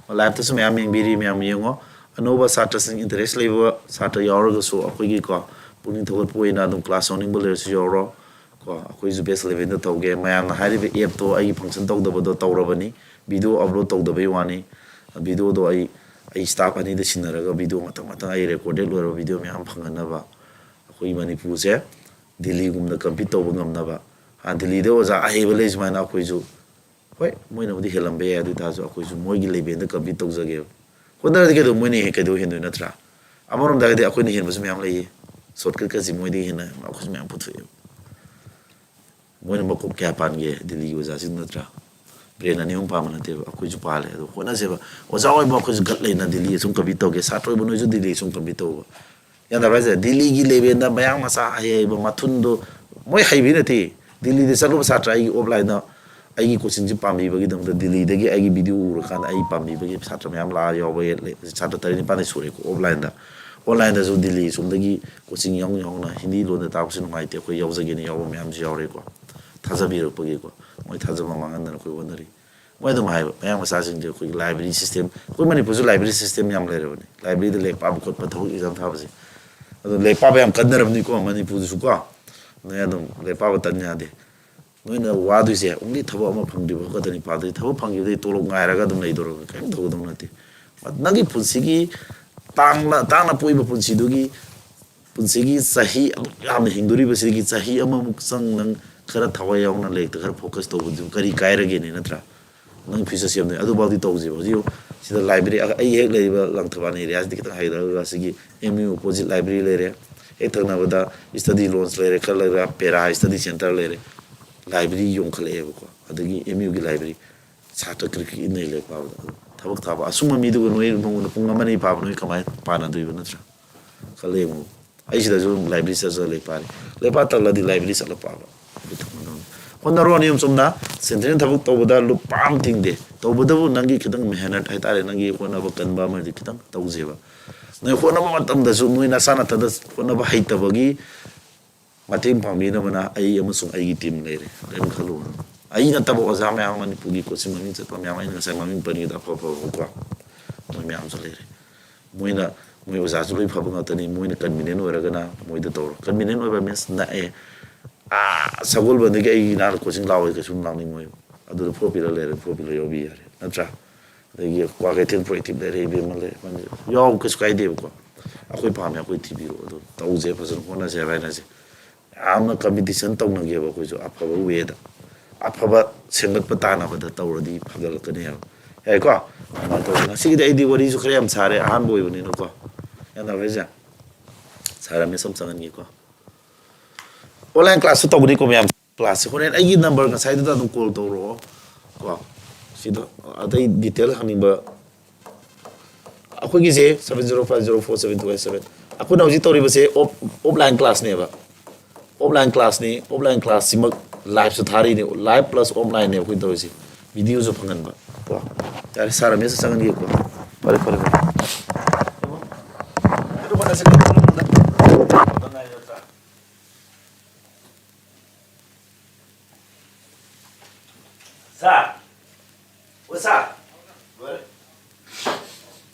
ꯂꯥꯏꯞꯇꯁꯨ ꯃꯌꯥꯝ ꯌꯦꯡꯕꯤꯔꯤ, ꯃꯌꯥꯝ ꯌꯦꯡꯉꯣ꯫ ꯑꯅꯧꯕ ꯁꯥꯇ꯭ꯔꯁꯤꯡ, ꯏꯟꯇꯔꯦꯁ ꯂꯩꯕ ꯁꯥꯇ꯭ꯔ ꯌꯥꯎꯔꯒꯁꯨ ꯑꯩꯈꯣꯏꯒꯤꯀꯣ ꯄꯨꯛꯅꯤꯡ ꯊꯧꯒꯠꯄ ꯑꯣꯏꯅ ꯑꯗꯨꯝ ꯀ꯭ꯂꯥꯁ ꯌꯥꯎꯅꯤꯡꯕ ꯂꯩꯔꯁꯨ ꯌꯥꯎꯔꯣ꯫ ꯀꯣ, ꯑꯩꯈꯣꯏꯁꯨ ꯕꯦꯁ ꯏꯂꯦꯚꯦꯟꯗ ꯇꯧꯒꯦ꯫ ꯃꯌꯥꯝꯅ ꯍꯥꯏꯔꯤꯕ ꯑꯦꯞꯇꯣ ꯑꯩꯒꯤ ꯐꯪꯁꯟ ꯇꯧꯗꯕꯗꯣ ꯇꯧꯔꯕꯅꯤ꯫ ꯚꯤꯗꯤꯑꯣ ꯑꯞꯂꯣꯗ ꯇꯧꯗꯕꯩ ꯋꯥꯅꯤ꯫ ꯚꯤꯗꯤꯑꯣꯗꯣ ꯑꯩ, ꯑꯩ ꯁ꯭ꯇꯥꯐ ꯑꯅꯤꯗ ꯁꯤꯟꯅꯔꯒ ꯚꯤꯗꯤꯑꯣ ꯃꯊꯪ ꯃꯊꯪ ꯑꯩ ꯔꯦꯀꯣꯔꯗꯦꯗ ꯑꯣꯏꯔꯕ ꯚꯤꯗꯤꯑꯣ ꯃꯌꯥꯝ ꯐꯪꯍꯟꯅꯕ꯫ ꯑꯩꯈꯣꯏ ꯃꯅꯤꯄꯨꯔꯁꯦ ꯗꯤꯜꯂꯤꯒꯨꯝꯅ ꯀꯝꯄꯤꯠ ꯇꯧꯕ ꯉꯝꯅꯕ꯫ ꯍꯥ, ꯗꯤꯜꯂꯤꯗ ꯑꯣꯖꯥ ꯑꯍꯩꯕ ꯂꯩ ꯁꯨꯃꯥꯏꯅ ꯑꯩꯈꯣꯏꯁꯨ, ꯍꯣꯏ, ꯃꯣꯏꯅꯕꯨꯗꯤ ꯍꯦꯜꯂꯝꯕ ꯌꯥꯏ, ꯑꯗꯨ ꯑꯣꯏ ꯇꯥꯔꯁꯨ ꯑꯩꯈꯣꯏꯁꯨ ꯃꯣꯏꯒꯤ ꯂꯦꯚꯦꯜꯗ ꯀꯝꯄꯤꯠ ꯇꯧꯖꯒꯦꯕ꯫ ꯍꯣꯠꯅꯔꯗꯤ ꯀꯩꯗꯧ, ꯃꯣꯏꯅ ꯍꯦꯟ-, ꯀꯩꯗꯧ ꯍꯦꯟꯗꯣꯏ ꯅꯠꯇ꯭ꯔꯥ? ꯑꯃꯔꯣꯝꯗ ꯍꯥꯏꯔꯒꯗꯤ ꯑꯩꯈꯣꯏꯅ ꯍꯦꯟꯕꯁꯨ ꯃꯌꯥꯝ ꯂꯩꯌꯦ꯫ ꯁꯣꯔꯠꯀꯠꯀꯁꯤ ꯃꯣꯏꯗꯒꯤ ꯍꯦꯟꯅ ꯑꯩꯈꯣꯏꯁꯨ ꯃꯌꯥꯝ ꯄꯨꯊꯣꯛꯑꯦꯕ꯫ ꯃꯣꯏꯅ ꯃꯀꯣꯛ ꯀꯌꯥ ꯄꯥꯟꯒꯦ ꯗꯤꯜꯂꯤꯒꯤ ꯑꯣꯖꯥꯁꯤꯡ ꯅꯠꯇ꯭ꯔꯥ? ꯕ꯭ꯔꯦꯟ ꯑꯅꯤ ꯑꯍꯨꯝ ꯄꯥꯟꯕ ꯅꯠꯇꯦꯕ, ꯑꯩꯈꯣꯏꯁꯨ ꯄꯥꯜꯂꯦ꯫ ꯑꯗꯣ ꯍꯣꯠꯅꯁꯦꯕ꯫ ꯑꯣꯖꯥ ꯑꯣꯏꯕ ꯑꯩꯈꯣꯏꯁꯨ ꯒꯠ ꯂꯩꯅ ꯗꯤꯜꯂꯤ ꯑꯁꯨꯝ ꯀꯝꯄꯤꯠ ꯇꯧꯒꯦ, ꯁꯥꯇ꯭ꯔ ꯑꯣꯏꯕ ꯅꯣꯏꯁꯨ ꯗꯤꯜꯂꯤ ꯑꯁꯨꯝ ꯀꯝꯄꯤꯠ ꯇꯧꯕ꯫ ꯒ꯭ꯌꯥꯟ ꯇꯥꯕ꯭ꯔꯥ ꯍꯥꯏꯁꯦ? ꯗꯤꯜꯂꯤꯒꯤ ꯂꯦꯚꯦꯜꯗ ꯃꯌꯥꯡ ꯃꯆꯥ ꯑꯍꯩ ꯍꯩꯕ ꯃꯊꯨꯟꯗꯣ, ꯃꯣꯏ ꯍꯩꯕꯩ ꯅꯠꯇꯦ꯫ ꯗꯤꯜꯂꯤꯗ ꯆꯠꯂꯨꯕ ꯁꯥꯇ꯭ꯔ ꯑꯩꯒꯤ ꯑꯣꯐꯂꯥꯏꯟꯗ ꯑꯩꯒꯤ ꯀꯣꯆꯤꯡꯁꯦ ꯄꯥꯝꯕꯤꯕꯒꯤꯗꯃꯛꯇ ꯗꯤꯜꯂꯤꯗꯒꯤ ꯑꯩꯒꯤ ꯚꯤꯗꯤꯑꯣ ꯎꯔꯀꯥꯟꯗ ꯑꯩ ꯄꯥꯝꯕꯤꯕꯒꯤ ꯁꯥꯇ꯭ꯔ ꯃꯌꯥꯝ ꯂꯥꯛꯑ ꯌꯥꯎꯕ ꯂꯩ꯫ ꯁꯥꯇ꯭ꯔ ꯇꯔꯦꯠ ꯅꯤꯄꯥꯜꯗꯤ ꯁꯨꯔꯦꯀꯣ ꯑꯣꯐꯂꯥꯏꯟꯗ꯫ ꯑꯣꯟꯂꯥꯏꯟꯗꯁꯨ ꯗꯤꯜꯂꯤ ꯁꯣꯝꯗꯒꯤ ꯀꯣꯆꯤꯡ ꯌꯥꯎꯅ ꯌꯥꯎꯅ ꯍꯤꯟꯗꯤ ꯂꯣꯟꯗ ꯇꯥꯛꯄꯁꯨ ꯅꯨꯡꯉꯥꯏꯇꯦ, ꯑꯩꯈꯣꯏ ꯌꯥꯎꯖꯒꯦꯅ ꯌꯥꯎꯕ ꯃꯌꯥꯝꯁꯨ ꯌꯥꯎꯔꯦꯀꯣ꯫ ꯊꯥꯖꯕꯤꯔꯛꯄꯒꯤꯀꯣ꯫ ꯃꯣꯏ ꯊꯥꯖꯕ ꯃꯥꯡꯍꯟꯗꯅ ꯑꯩꯈꯣꯏ ꯍꯣꯠꯅꯔꯤ꯫ ꯃꯣꯏ ꯑꯗꯨꯝ ꯍꯥꯏꯕ, ꯃꯌꯥꯡ ꯃꯆꯥꯁꯤꯡꯁꯦ ꯑꯩꯈꯣꯏꯒꯤ ꯂꯥꯏꯕ꯭ꯔꯦꯔꯤ ꯁꯤꯁꯇꯦꯝ, ꯑꯩꯈꯣꯏ ꯃꯅꯤꯄꯨꯔꯁꯨ ꯂꯥꯏꯕ꯭ꯔꯦꯔꯤ ꯁꯤꯁꯇꯦꯝ ꯌꯥꯝ ꯂꯩꯔꯕꯅꯤ꯫ ꯂꯥꯏꯕ꯭ꯔꯦꯔꯤꯗ ꯂꯥꯏꯔꯤꯛ ꯄꯥꯕ ꯈꯣꯠꯄ, ꯊꯕꯛ ꯑꯦꯛꯖꯥꯝ ꯊꯥꯕꯁꯦ꯫ ꯑꯗꯣ ꯂꯥꯏꯔꯤꯛ ꯄꯥꯕ ꯌꯥꯝ ꯀꯟꯅꯔꯕꯅꯤꯀꯣ ꯃꯅꯤꯄꯨꯔꯗꯁꯨ ꯀꯣ꯫ ꯅꯣꯏ ꯑꯗꯨꯝ ꯂꯥꯏꯔꯤꯛ ꯄꯥꯕ ꯇꯟ ꯌꯥꯗꯦ꯫ ꯅꯣꯏꯅ ꯋꯥꯗꯣꯏꯁꯦ only ꯊꯕꯛ ꯑꯃ ꯐꯪꯗ꯭ꯔꯤꯕ ꯈꯛꯇꯅꯤ ꯄꯥꯗꯣꯏ꯫ ꯊꯕꯛ ꯐꯪꯈꯤꯕꯗꯩ ꯇꯣꯂꯣꯞ ꯉꯥꯏꯔꯒ ꯑꯗꯨꯝ ꯂꯩꯗꯧꯔꯕꯅꯤ, ꯀꯔꯤꯝ ꯇꯧꯒꯗꯧ ꯅꯠꯇꯦ꯫ ꯅꯪꯒꯤ ꯄꯨꯟꯁꯤꯒꯤ ꯇꯥꯡꯅ, ꯇꯥꯡꯅ ꯄꯣꯛꯏꯕ ꯄꯨꯟꯁꯤꯗꯨꯒꯤ, ꯄꯨꯟꯁꯤꯒꯤ ꯆꯍꯤ ꯑꯗꯨꯛ ꯌꯥꯝꯅ ꯍꯤꯡꯗꯣꯔꯤꯕꯁꯤꯗꯒꯤ ꯆꯍꯤ ꯑꯃꯃꯨꯛ ꯆꯪ ꯅꯪ ꯈꯔ ꯊꯋꯥꯏ ꯌꯥꯎꯅ ꯂꯥꯏꯔꯤꯛꯇ ꯈꯔ ꯐꯣꯀꯁ ꯇꯧꯕꯗꯨ ꯀꯔꯤ ꯀꯥꯏꯔꯒꯦꯅꯦ, ꯅꯠꯇ꯭ꯔꯥ? ꯅꯪ ꯐ꯭ꯌꯨꯆꯔ ꯁꯦꯝꯗꯣꯏ꯫ ꯑꯗꯨꯐꯥꯎꯗꯤ ꯇꯧꯁꯦꯕ꯫ ꯍꯧꯖꯤꯛ ꯁꯤꯗ ꯂꯥꯏꯕ꯭ꯔꯦꯔꯤ, ꯑꯩ ꯍꯦꯛ ꯂꯩꯔꯤꯕ ꯂꯪꯊꯕꯥꯜ ꯑꯦꯔꯤꯌꯥꯁꯤꯗ ꯈꯤꯇꯪ ꯍꯥꯏꯒꯠꯂꯒ ꯁꯤꯒꯤ ꯑꯦꯝ ꯌꯨ ꯑꯣꯄꯣꯖꯤꯠ ꯂꯥꯏꯕ꯭ꯔꯦꯔꯤ ꯂꯩꯔꯦ, ꯍꯦꯛ ꯊꯪꯅꯕꯗ ꯁ꯭ꯇꯗꯤ ꯂꯣꯟꯁ ꯂꯩꯔꯦ, ꯈꯔ ꯂꯩꯔꯒ ꯄꯦꯔꯥ ꯁ꯭ꯇꯗꯤ ꯁꯦꯟꯇꯔ ꯂꯩꯔꯦ꯫ ꯂꯥꯏꯕ꯭ꯔꯦꯔꯤ ꯌꯣꯟꯈꯠꯂꯛꯑꯦꯕꯀꯣ꯫ ꯑꯗꯒꯤ ꯑꯦꯝ ꯌꯨꯒꯤ ꯂꯥꯏꯕ꯭ꯔꯦꯔꯤ ꯁꯥꯇ꯭ꯔ ꯀ꯭ꯔꯤꯛ ꯀ꯭ꯔꯤꯛ ꯏꯟꯅꯩ ꯂꯥꯏꯔꯤꯛ ꯄꯥꯕꯗ꯫ ꯑꯗꯣ ꯊꯕꯛ ꯊꯥꯕ ꯑꯁꯨꯝꯕ ꯃꯤꯗꯨꯒ ꯅꯣꯏ ꯅꯣꯡꯃꯗ ꯄꯨꯡ ꯑꯃ ꯑꯅꯤ ꯄꯥꯕ ꯅꯣꯏ ꯀꯃꯥꯏꯅ ꯄꯥꯅꯗꯣꯏꯕ, ꯅꯠꯇ꯭ꯔꯥ? ꯈꯜꯂ ꯌꯦꯡꯉꯨ꯫ ꯑꯩ ꯁꯤꯗꯁꯨ ꯂꯥꯏꯕ꯭ꯔꯦꯔꯤ ꯆꯠ ꯆꯠꯂ ꯂꯥꯏꯔꯤꯛ ꯄꯥꯔꯤ꯫ ꯂꯥꯏꯔꯤꯛ ꯄꯥ ꯇꯜꯂꯗꯤ ꯂꯥꯏꯕ꯭ꯔꯦꯔꯤ ꯆꯠꯂ ꯄꯥꯕ꯫ ꯑꯗꯨ ꯊꯝꯒꯗꯕꯅꯤ꯫ ꯍꯣꯠꯅꯔꯣ ꯅꯤꯌꯣꯝ ꯆꯨꯝꯅ꯫ ꯁꯦꯟꯇ꯭ꯔꯦꯜ ꯊꯕꯛ ꯇꯧꯕꯗ ꯂꯨꯄꯥ ꯑꯃ ꯇꯤꯡꯗꯦ꯫ ꯇꯧꯕꯗꯕꯨ ꯅꯪꯒꯤ ꯈꯤꯇꯪ ꯃꯦꯍꯅꯠ ꯍꯥꯏꯇꯥꯔꯦ, ꯅꯪꯒꯤ ꯍꯣꯠꯅꯕ ꯀꯟꯕ ꯑꯃꯗꯤ ꯈꯤꯇꯪ ꯇꯧꯖꯦꯕ꯫ ꯅꯣꯏ ꯍꯣꯠꯅꯕ ꯃꯇꯝꯗꯁꯨ ꯅꯣꯏ ꯅꯁꯥ ꯅꯊꯟꯗ ꯍꯣꯠꯅꯕ ꯍꯩꯇꯕꯒꯤ ꯃꯇꯦꯡ ꯄꯥꯡꯕꯤꯅꯕꯅ ꯑꯩ ꯑꯃꯁꯨꯡ ꯑꯩꯒꯤ ꯇꯤꯝ ꯂꯩꯔꯦ꯫ ꯀꯔꯤꯝ ꯈꯜꯂꯨꯒꯅꯨ꯫ ꯑꯩ ꯅꯠꯇꯕ ꯑꯣꯖꯥ ꯃꯌꯥꯝ ꯑꯃ, ꯃꯅꯤꯄꯨꯔꯒꯤ ꯀꯣꯆꯤꯡ ꯃꯃꯤꯡ ꯆꯠꯄ ꯃꯌꯥꯝ, ꯑꯩꯅ ꯉꯁꯥꯏ ꯃꯃꯤꯡ ꯄꯟꯈꯤꯕꯗ ꯑꯐ ꯑꯐꯕꯀꯣ, ꯃꯣꯏ ꯃꯌꯥꯝꯁꯨ ꯂꯩꯔꯦ꯫ ꯃꯣꯏꯅ, ꯃꯣꯏ ꯑꯣꯖꯥꯁꯨ ꯂꯣꯏ ꯐꯕ ꯉꯥꯛꯇꯅꯤ꯫ ꯃꯣꯏꯅ ꯀꯟꯚꯤꯅꯤꯌꯦꯟ ꯑꯣꯏꯔꯒꯅ ꯃꯣꯏꯗ ꯇꯧꯔꯣ꯫ ꯀꯟꯚꯤꯅꯤꯌꯦꯟ ꯑꯣꯏꯕ ꯃꯤꯟꯁ ꯅꯛꯑꯦ꯫ ꯑꯥ, ꯁꯒꯣꯜꯕꯟꯗꯒꯤ ꯑꯩꯒꯤ ꯏꯅꯥꯛꯇ ꯀꯣꯆꯤꯡ ꯂꯥꯛꯑꯣ ꯀꯩꯁꯨ ꯂꯥꯛꯅꯤꯡꯉꯣꯏꯕ꯫ ꯑꯗꯨꯗ ꯐꯣꯔ ꯄꯤꯂꯔ ꯂꯩꯔꯦ, ꯐꯣꯔ ꯄꯤꯂꯔ ꯌꯥꯎꯕꯤ ꯌꯥꯔꯦ, ꯅꯠꯇ꯭ꯔꯥ? ꯑꯗꯒꯤ ꯀ꯭ꯋꯥꯀꯩꯊꯦꯜ ꯄ꯭ꯔꯣꯑꯦꯛꯇꯤꯞ ꯂꯩꯔꯦ, ꯏꯕꯦꯝꯃ ꯂꯩꯔꯦ, ꯌꯥꯎ, ꯀꯩꯁꯨ ꯀꯥꯏꯗꯦꯕꯀꯣ꯫ ꯑꯩꯈꯣꯏ ꯄꯥꯝꯃꯦ, ꯑꯩꯈꯣꯏ ꯊꯤꯕꯤꯔꯛꯑꯣ, ꯑꯗꯨ ꯇꯧꯁꯦ, ꯐꯖꯅ ꯍꯣꯠꯅꯁꯦ ꯍꯥꯏꯕ ꯍꯥꯏꯅꯁꯦ꯫ ꯌꯥꯝꯅ ꯀꯝꯄꯤꯇꯤꯁꯟ ꯇꯧꯅꯒꯦꯕ ꯑꯩꯈꯣꯏꯁꯨ, ꯑꯐꯕ ꯋꯦꯗ, ꯑꯐꯕ ꯁꯦꯝꯒꯠꯄ ꯇꯥꯅꯕꯗ ꯇꯧꯔꯗꯤ ꯐꯒꯠꯂꯛꯀꯅꯦꯕ꯫ ꯌꯥꯏꯀꯣ? ꯑꯗꯨꯃꯥꯏꯅ ꯇꯧꯗꯅ ꯉꯁꯤꯒꯤꯗꯤ ꯑꯩꯗꯤ ꯋꯥꯔꯤꯁꯨ ꯈꯔ ꯌꯥꯝ ꯁꯥꯔꯦ, ꯑꯍꯥꯟꯕ ꯑꯣꯏꯕꯅꯤꯅꯀꯣ꯫ ꯌꯥꯝ ꯅꯨꯡꯉꯥꯏꯖꯩ꯫ ꯁꯥꯔ ꯔꯥꯃꯦꯁ ꯑꯃ ꯆꯪꯍꯟꯒꯦꯀꯣ꯫ ꯑꯣꯟꯂꯥꯏꯟ ꯀ꯭ꯂꯥꯁꯁꯨ ꯇꯧꯒꯅꯤꯀꯣ ꯃꯌꯥꯝ꯫ ꯀ꯭ꯂꯥꯁꯁꯦ ꯍꯣꯔꯦꯟ ꯑꯩꯒꯤ ꯅꯝꯕꯔ ꯉꯁꯥꯏꯗꯨꯗ ꯑꯗꯨꯝ ꯀꯣꯜ ꯇꯧꯔꯛꯑꯣ ꯀꯣ꯫ ꯁꯤꯗ ꯑꯇꯩ ꯗꯤꯇꯦꯜ ꯍꯪꯅꯤꯡꯕ, ꯑꯩꯈꯣꯏꯒꯤꯁꯦ seven zero five zero four seven two eight seven꯫ ꯑꯩꯈꯣꯏꯅ ꯍꯧꯖꯤꯛ ꯇꯧꯔꯤꯕꯁꯦ ꯑꯣꯞ ꯑꯣꯞꯂꯥꯏꯟ ꯀ꯭ꯂꯥꯁꯅꯦꯕ꯫ ꯑꯣꯞꯂꯥꯏꯟ ꯀ꯭ꯂꯥꯁꯅꯤ꯫ ꯑꯣꯞꯂꯥꯏꯟ ꯀ꯭ꯂꯥꯁꯁꯤꯃꯛ ꯂꯥꯏꯞꯁꯨ ꯊꯥꯔꯤꯅꯤ꯫ ꯂꯥꯏꯞ ꯄ꯭ꯂꯁ ꯑꯣꯞꯂꯥꯏꯟꯅꯦ ꯑꯩꯈꯣꯏꯅ ꯇꯧꯔꯤꯁꯦ꯫ ꯚꯤꯗꯤꯑꯣꯁꯨ ꯐꯪꯍꯟꯕ꯫ ꯀꯣ? ꯌꯥꯔꯦ, ꯁꯥꯔ ꯔꯃꯦꯁꯇ ꯆꯪꯍꯟꯒꯦꯀꯣ꯫ ꯐꯔꯦ, ꯐꯔꯦ, ꯐꯔꯦ꯫ ꯁꯥꯔ! ꯑꯣ ꯁꯥꯔ! ꯂꯣꯏꯔꯦ꯫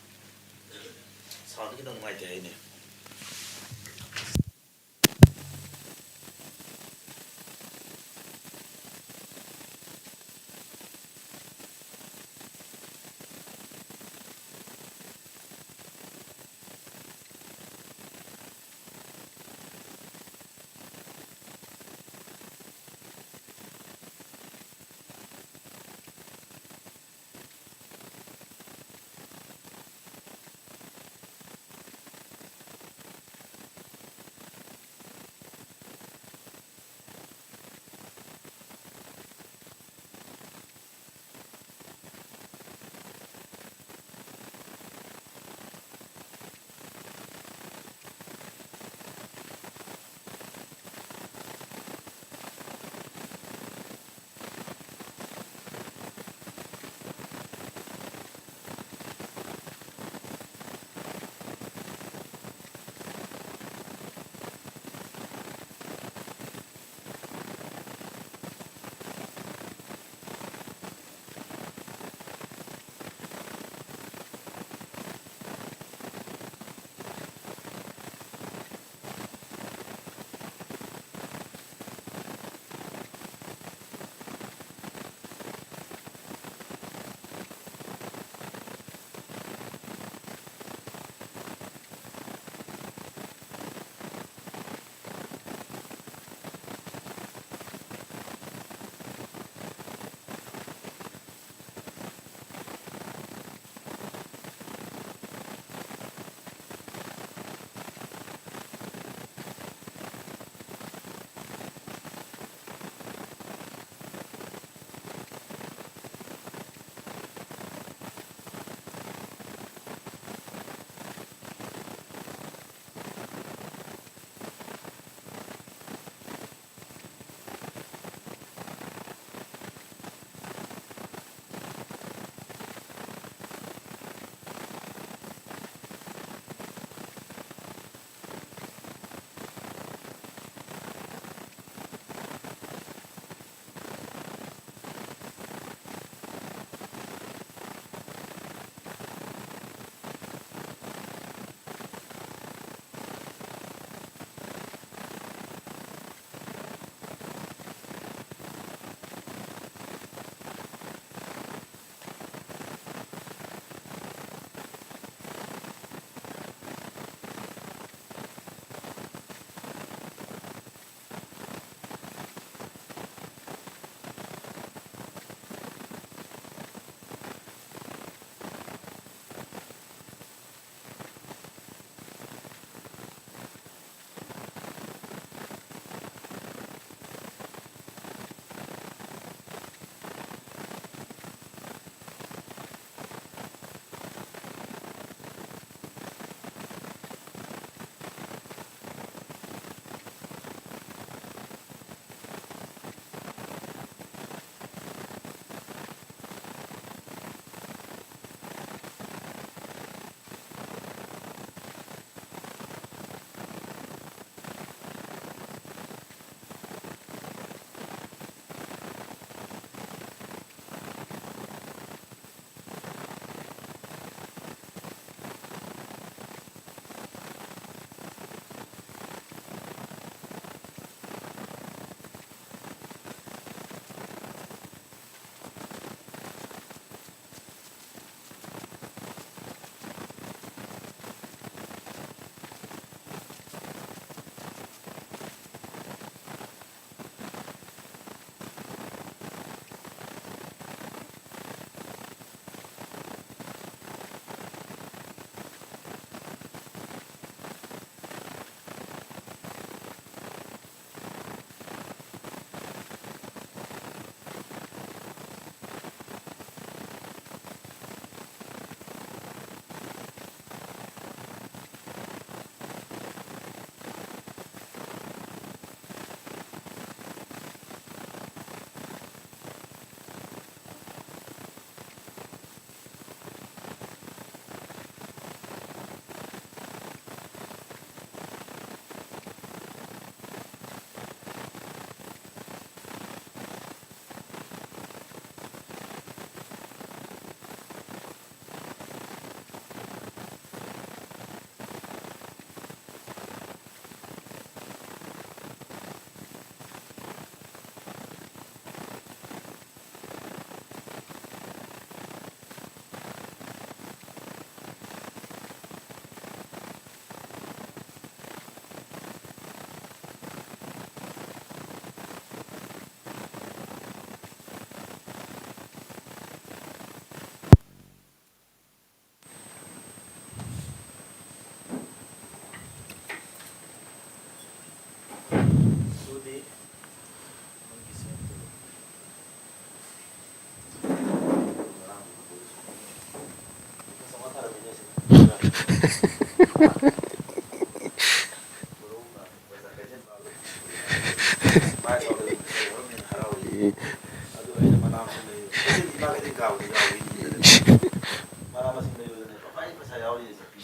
ꯁꯥꯎꯟꯗꯤ ꯈꯤꯇꯪ ꯅꯨꯡꯉꯥꯏꯇꯦ ꯍꯥꯏꯅꯦ꯫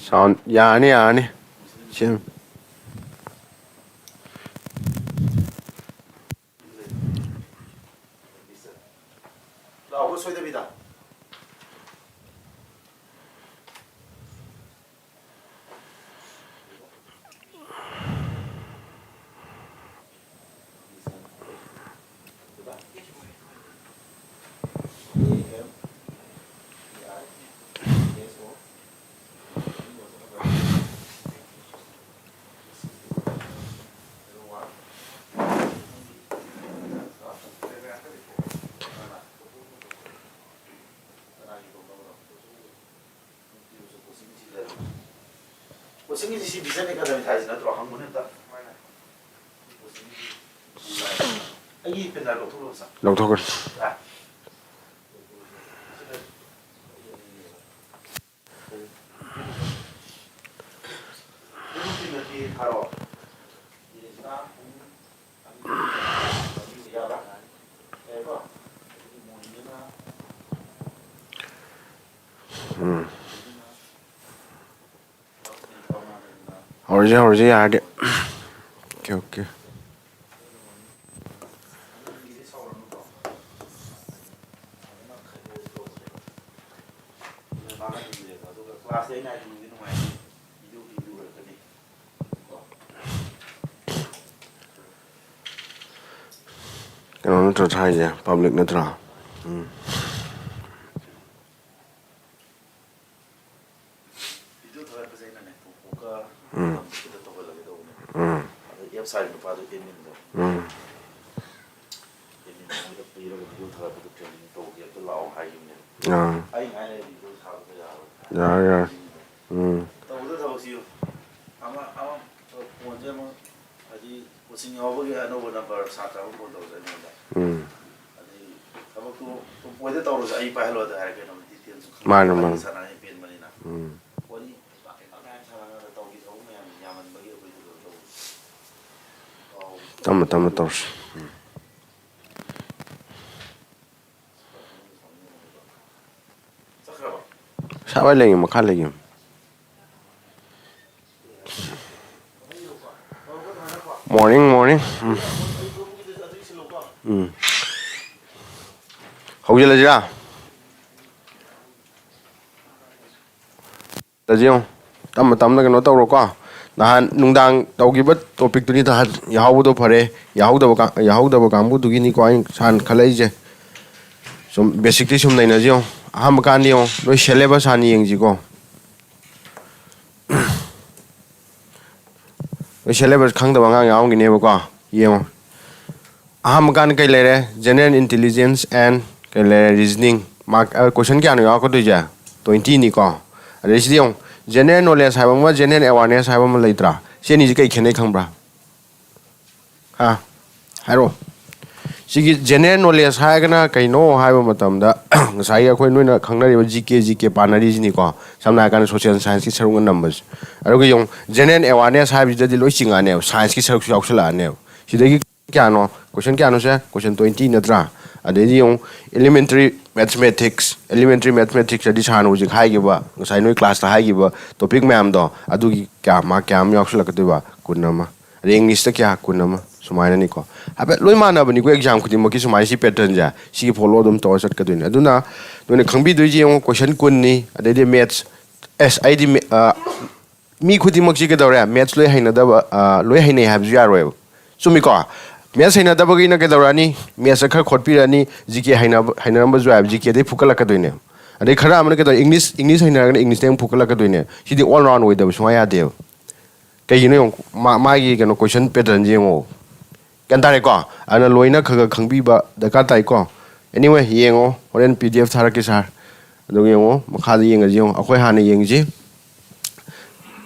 Sound ꯌꯥꯔꯅꯤ, ꯌꯥꯔꯅꯤ꯫ ꯁꯦꯝ꯫ ꯂꯥꯎꯕ ꯁꯣꯏꯗꯕꯤꯗ꯫ ꯀꯣꯆꯤꯡꯒꯤꯁꯤ ꯁꯤ ꯚꯤꯖꯟ ꯑꯦꯀꯥꯗꯃꯤ ꯊꯥꯏꯁꯤ ꯅꯠꯇ꯭ꯔꯣ? ꯍꯪꯕꯅꯦ ꯑꯝꯇ꯫ ꯑꯩꯒꯤ ꯄꯦꯟ ꯗ꯭ꯔꯥꯏꯚ ꯂꯧꯊꯣꯛꯈ꯭ꯔꯕ ꯁꯥꯔ? ꯂꯧꯊꯣꯛꯈ꯭ꯔꯦ꯫ ꯑꯥ꯫ ꯊꯥꯔꯛꯑꯣ꯫ ꯎꯝ꯫ ꯍꯧꯔꯁꯤ, ꯍꯧꯔꯁꯤ, ꯌꯥꯔꯗꯤ꯫ Okay, okay. ꯀꯩꯅꯣ ꯅꯠꯇ꯭ꯔꯣ ꯊꯥꯏꯁꯦ? ꯄꯕ꯭ꯂꯤꯛ ꯅꯠꯇ꯭ꯔꯣ? ꯎꯝ꯫ ꯚꯤꯗꯤꯑꯣ ꯊꯥꯒꯠꯄꯁꯦ ꯑꯩꯅꯅꯦ, ꯊꯣꯛꯄꯒ ꯎꯝ꯫ ꯃꯇꯝꯁꯤꯗ ꯇꯧꯍꯜꯂꯒꯦ ꯇꯧꯕꯅꯦ꯫ ꯎꯝ꯫ ꯑꯗ ꯑꯦꯞꯁ ꯍꯥꯏꯔꯤꯕ ꯅꯨꯄꯥꯗꯣ ꯑꯦꯗꯃꯤꯟꯗꯣ꯫ ꯎꯝ꯫ ꯑꯦꯗꯃꯤꯟ ꯑꯃꯗ ꯄꯤꯔꯒ ꯚꯤꯗꯤꯑꯣ ꯊꯥꯒꯠꯄꯗꯣ ꯇ꯭ꯔꯦꯅꯤꯡ ꯇꯧꯒꯦ ꯑꯝꯇ ꯂꯥꯛꯑꯣ ꯍꯥꯏꯈꯤꯕꯅꯦꯕ꯫ ꯑꯥ꯫ ꯑꯩ ꯉꯥꯏ ꯂꯩꯔꯦ ꯚꯤꯗꯤꯑꯣ ꯊꯥꯒꯠꯄ ꯌꯥꯔꯣꯏ꯫ ꯌꯥꯔꯣꯏ, ꯌꯥꯔꯣꯏ꯫ ꯎꯝ꯫ ꯇꯧꯒꯗꯕ ꯊꯕꯛꯁꯤ ꯌꯦꯡꯉꯨ꯫ ꯑꯃ, ꯑꯃ, ꯐꯣꯟꯁꯦ ꯑꯃꯨꯛ ꯍꯥꯏꯗꯤ ꯀꯣꯆꯤꯡ ꯌꯥꯎꯕꯒꯤ ꯑꯅꯧꯕ ꯅꯝꯕꯔ ꯁꯥꯇ꯭ꯔ ꯑꯃ ꯐꯣꯟ ꯇꯧꯔꯛꯑꯦ ꯑꯩꯉꯣꯟꯗ꯫ ꯎꯝ꯫ ꯑꯗꯩ ꯊꯕꯛꯇꯨ ꯇꯨꯝꯄꯣꯏꯗ ꯇꯧꯔꯁꯨ ꯑꯩ ꯄꯥꯏꯍꯜꯂꯣꯗ ꯍꯥꯏꯔꯛꯀꯦ, ꯅꯪ ꯗꯤꯇꯦꯜꯁꯨ ꯈꯪꯗꯦ꯫ ꯃꯥꯅꯦ, ꯋꯥꯔꯤ ꯃꯥꯅꯦ꯫ ꯁꯥꯟꯅꯔ ꯄꯦꯟꯕꯅꯤꯅ꯫ ꯎꯝ꯫ ꯋꯥꯔꯤ ꯄꯥꯛ ꯄꯥꯛ ꯁꯥꯟꯅꯔꯒ ꯇꯞꯅ ꯇꯞꯅ ꯇꯧꯔꯁꯤ꯫ ꯎꯝ꯫ ꯁꯥꯋꯥꯏ ꯂꯩꯒꯦ, ꯃꯈꯥ ꯂꯩꯒꯦ꯫ Morning, morning. ꯎꯝ꯫ ꯎꯝ꯫ ꯍꯧꯖꯤꯜꯂꯁꯤꯔꯥ? ꯇꯥꯖꯤꯌꯣ, ꯇꯞꯅ ꯇꯞꯅ ꯀꯩꯅꯣ ꯇꯧꯔꯣꯀꯣ꯫ ꯅꯍꯥꯟ ꯅꯨꯡꯗꯥꯡ ꯇꯧꯈꯤꯕ ꯇꯣꯄꯤꯛꯇꯨꯅꯤ ꯅꯍꯥꯟ ꯌꯥꯍꯧꯕꯗꯣ ꯐꯔꯦ꯫ ꯌꯥꯍꯧꯗꯕ ꯀꯥ-, ꯌꯥꯍꯧꯗꯕ ꯀꯥꯡꯕꯨꯗꯨꯒꯤꯅꯤꯀꯣ ꯑꯩꯅ ꯁꯥꯟ ꯈꯜꯂꯛꯏꯁꯦ꯫ ꯁꯨꯝ ꯕꯦꯁꯤꯛꯇꯤ ꯁꯨꯝ ꯅꯩꯅꯁꯤ ꯌꯦꯡꯉꯣ꯫ ꯑꯍꯥꯟꯕ ꯀꯥꯟꯗ ꯌꯦꯡꯉꯣ, ꯅꯣꯏ ꯁꯦꯂꯦꯕꯁ ꯍꯥꯟꯅ ꯌꯦꯡꯁꯤꯀꯣ꯫ ꯅꯣꯏ ꯁꯦꯂꯦꯕꯁ ꯈꯪꯗꯕ ꯑꯉꯥꯡ ꯌꯥꯎꯔꯝꯒꯅꯦꯕꯀꯣ꯫ ꯌꯦꯡꯉꯣ꯫ ꯑꯍꯥꯟꯕ ꯀꯥꯟꯗ ꯀꯩ ꯂꯩꯔꯦ? General intelligence and ꯀꯩ ꯂꯩꯔꯦ? Reasoning꯫ ꯃꯥꯔꯛ, ꯑ, ꯀꯣꯏꯁꯟ ꯀꯌꯥꯅꯣ ꯌꯥꯎꯔꯛꯀꯗꯣꯏꯁꯦ? ꯇ꯭ꯋꯦꯟꯇꯤꯅꯤꯀꯣ꯫ ꯑꯗꯩ ꯁꯤꯗꯤ ꯌꯦꯡꯉꯣ, general knowledge ꯍꯥꯏꯕ ꯑꯃꯒ general awareness ꯍꯥꯏꯕ ꯑꯃ ꯂꯩꯇ꯭ꯔꯥ? ꯁꯤ ꯑꯅꯤꯁꯤ ꯀꯩ ꯈꯦꯠꯅꯩ ꯈꯪꯕ꯭ꯔꯥ? ꯍꯥ? ꯍꯥꯏꯔꯛꯑꯣ꯫ ꯁꯤꯒꯤ general knowledge ꯍꯥꯏꯔꯒꯅ ꯀꯩꯅꯣ ꯍꯥꯏꯕ ꯃꯇꯝꯗ, ꯉꯁꯥꯏꯒꯤ ꯑꯩꯈꯣꯏ ꯅꯣꯏꯅ ꯈꯪꯅꯔꯤꯕ ꯖꯤ ꯀꯦ, ꯖꯤ ꯀꯦ ꯄꯥꯅꯔꯤꯁꯤꯅꯤꯀꯣ꯫ ꯁꯝꯅ ꯍꯥꯏꯔꯀꯥꯟꯗ social scienceꯀꯤ ꯁꯔꯨꯛꯅ ꯅꯝꯕꯁꯦ꯫ ꯑꯗꯨꯒ ꯌꯦꯡꯉꯨ, general awareness ꯍꯥꯏꯕꯁꯤꯗꯗꯤ ꯂꯣꯏ ꯆꯤꯡꯉꯛꯑꯅꯦꯕ, scienceꯀꯤ ꯁꯔꯨꯛꯁꯨ ꯌꯥꯎꯁꯜꯂꯛꯑꯅꯦꯕ꯫ ꯁꯤꯗꯒꯤ ꯀꯌꯥꯅꯣ? ꯀꯣꯏꯁꯟ ꯀꯌꯥꯅꯣ ꯁꯦ? ꯀꯣꯏꯁꯟ ꯇ꯭ꯋꯦꯟꯇꯤ ꯅꯠꯇ꯭ꯔꯥ? ꯑꯗꯩꯗꯤ ꯌꯦꯡꯉꯨ, elementary mathematics, elementary mathematicsꯇꯗꯤ ꯁꯥꯔꯅ ꯍꯧꯖꯤꯛ ꯍꯥꯏꯈꯤꯕ, ꯉꯁꯥꯏ ꯅꯣꯏ ꯀ꯭ꯂꯥꯁꯇ ꯍꯥꯏꯈꯤꯕ ꯇꯣꯄꯤꯛ ꯃꯌꯥꯝꯗꯣ, ꯑꯗꯨꯒꯤ ꯀꯌꯥ, ꯃꯥꯔꯛ ꯀꯌꯥ ꯑꯃ ꯌꯥꯎꯁꯜꯂꯛꯀꯗꯣꯏꯕ? ꯀꯨꯟ ꯑꯃ꯫ ꯑꯗꯩ ꯏꯪꯂꯤꯁꯇ ꯀꯌꯥ? ꯀꯨꯟ ꯑꯃ꯫ ꯁꯨꯃꯥꯏꯅꯅꯤꯀꯣ꯫ ꯍꯥꯏꯐꯦꯠ ꯂꯣꯏ ꯃꯥꯟꯅꯕꯅꯤꯀꯣ, ꯑꯦꯛꯖꯥꯝ ꯈꯨꯗꯤꯡꯃꯛꯀꯤ ꯁꯨꯃꯥꯏꯅ ꯁꯤ patternꯁꯦ, ꯁꯤꯒꯤ follow ꯑꯗꯨꯝ ꯇꯧꯔ ꯆꯠꯀꯗꯣꯏꯅꯤ꯫ ꯑꯗꯨꯅ ꯅꯣꯏꯅ ꯈꯪꯕꯤꯗꯣꯏꯁꯦ ꯌꯦꯡꯉꯨ, ꯀꯣꯏꯁꯟ ꯀꯨꯟꯅꯤ, ꯑꯗꯩꯗꯤ maths, ꯑꯦꯁ, ꯑꯩꯗꯤ ꯃꯦ-, ꯑ, ꯃꯤ ꯈꯨꯗꯤꯡꯃꯛꯁꯤ ꯀꯩꯗꯧꯔꯦ? Maths ꯂꯣꯏ ꯍꯩꯅꯗꯕ, ꯑ, ꯂꯣꯏ ꯍꯩꯅꯩ ꯍꯥꯏꯕꯁꯨ ꯌꯥꯔꯣꯏꯕ꯫ ꯆꯨꯝꯃꯤꯀꯣ? Maths ꯍꯩꯅꯗꯕꯒꯤꯅ ꯀꯩꯗꯧꯔꯛꯑꯅꯤ? Mathsꯇ ꯈꯔ ꯈꯣꯠꯄꯤꯔꯛꯑꯅꯤ, ꯖꯤ ꯀꯦ ꯍꯩꯅꯕ-, ꯍꯩꯅꯔꯝꯕꯁꯨ ꯌꯥꯏꯕ, ꯖꯤ ꯀꯦꯗꯩ ꯐꯨꯀꯠꯂꯛꯀꯗꯣꯏꯅꯦ꯫ ꯑꯗꯩ ꯈꯔ ꯑꯃꯅ ꯀꯩꯗꯧꯔꯦ? English, English ꯍꯩꯅꯔꯒꯅ Englishꯇꯩ ꯑꯃꯨꯛ ꯐꯨꯀꯠꯂꯛꯀꯗꯣꯏꯅꯦ꯫ ꯁꯤꯗꯤ all round ꯑꯣꯏꯗꯕ ꯁꯨꯡꯌꯥ ꯌꯥꯗꯦꯕ꯫ ꯀꯩꯒꯤꯅꯣ ꯌꯦꯡꯉꯨ, ꯃꯥ-, ꯃꯥꯒꯤ ꯀꯩꯅꯣ question patternꯁꯦ ꯌꯦꯡꯉꯣ꯫ ꯒ꯭ꯌꯥꯟ ꯇꯥꯔꯦꯀꯣ? ꯑꯗꯨꯅ ꯂꯣꯏꯅ ꯈꯔ ꯈꯔ ꯈꯪꯕꯤꯕ ꯗꯔꯀꯥꯔ ꯇꯥꯏꯀꯣ꯫ Anyway, ꯌꯦꯡꯉꯣ, ꯍꯣꯔꯦꯟ P D F ꯊꯥꯔꯛꯀꯦ ꯁꯥꯔ꯫ ꯑꯗꯨꯒ ꯌꯦꯡꯉꯣ, ꯃꯈꯥꯗ ꯌꯦꯡꯉꯁꯤ ꯌꯦꯡꯉꯣ꯫ ꯑꯩꯈꯣꯏ ꯍꯥꯟꯅ ꯌꯦꯡꯁꯤ꯫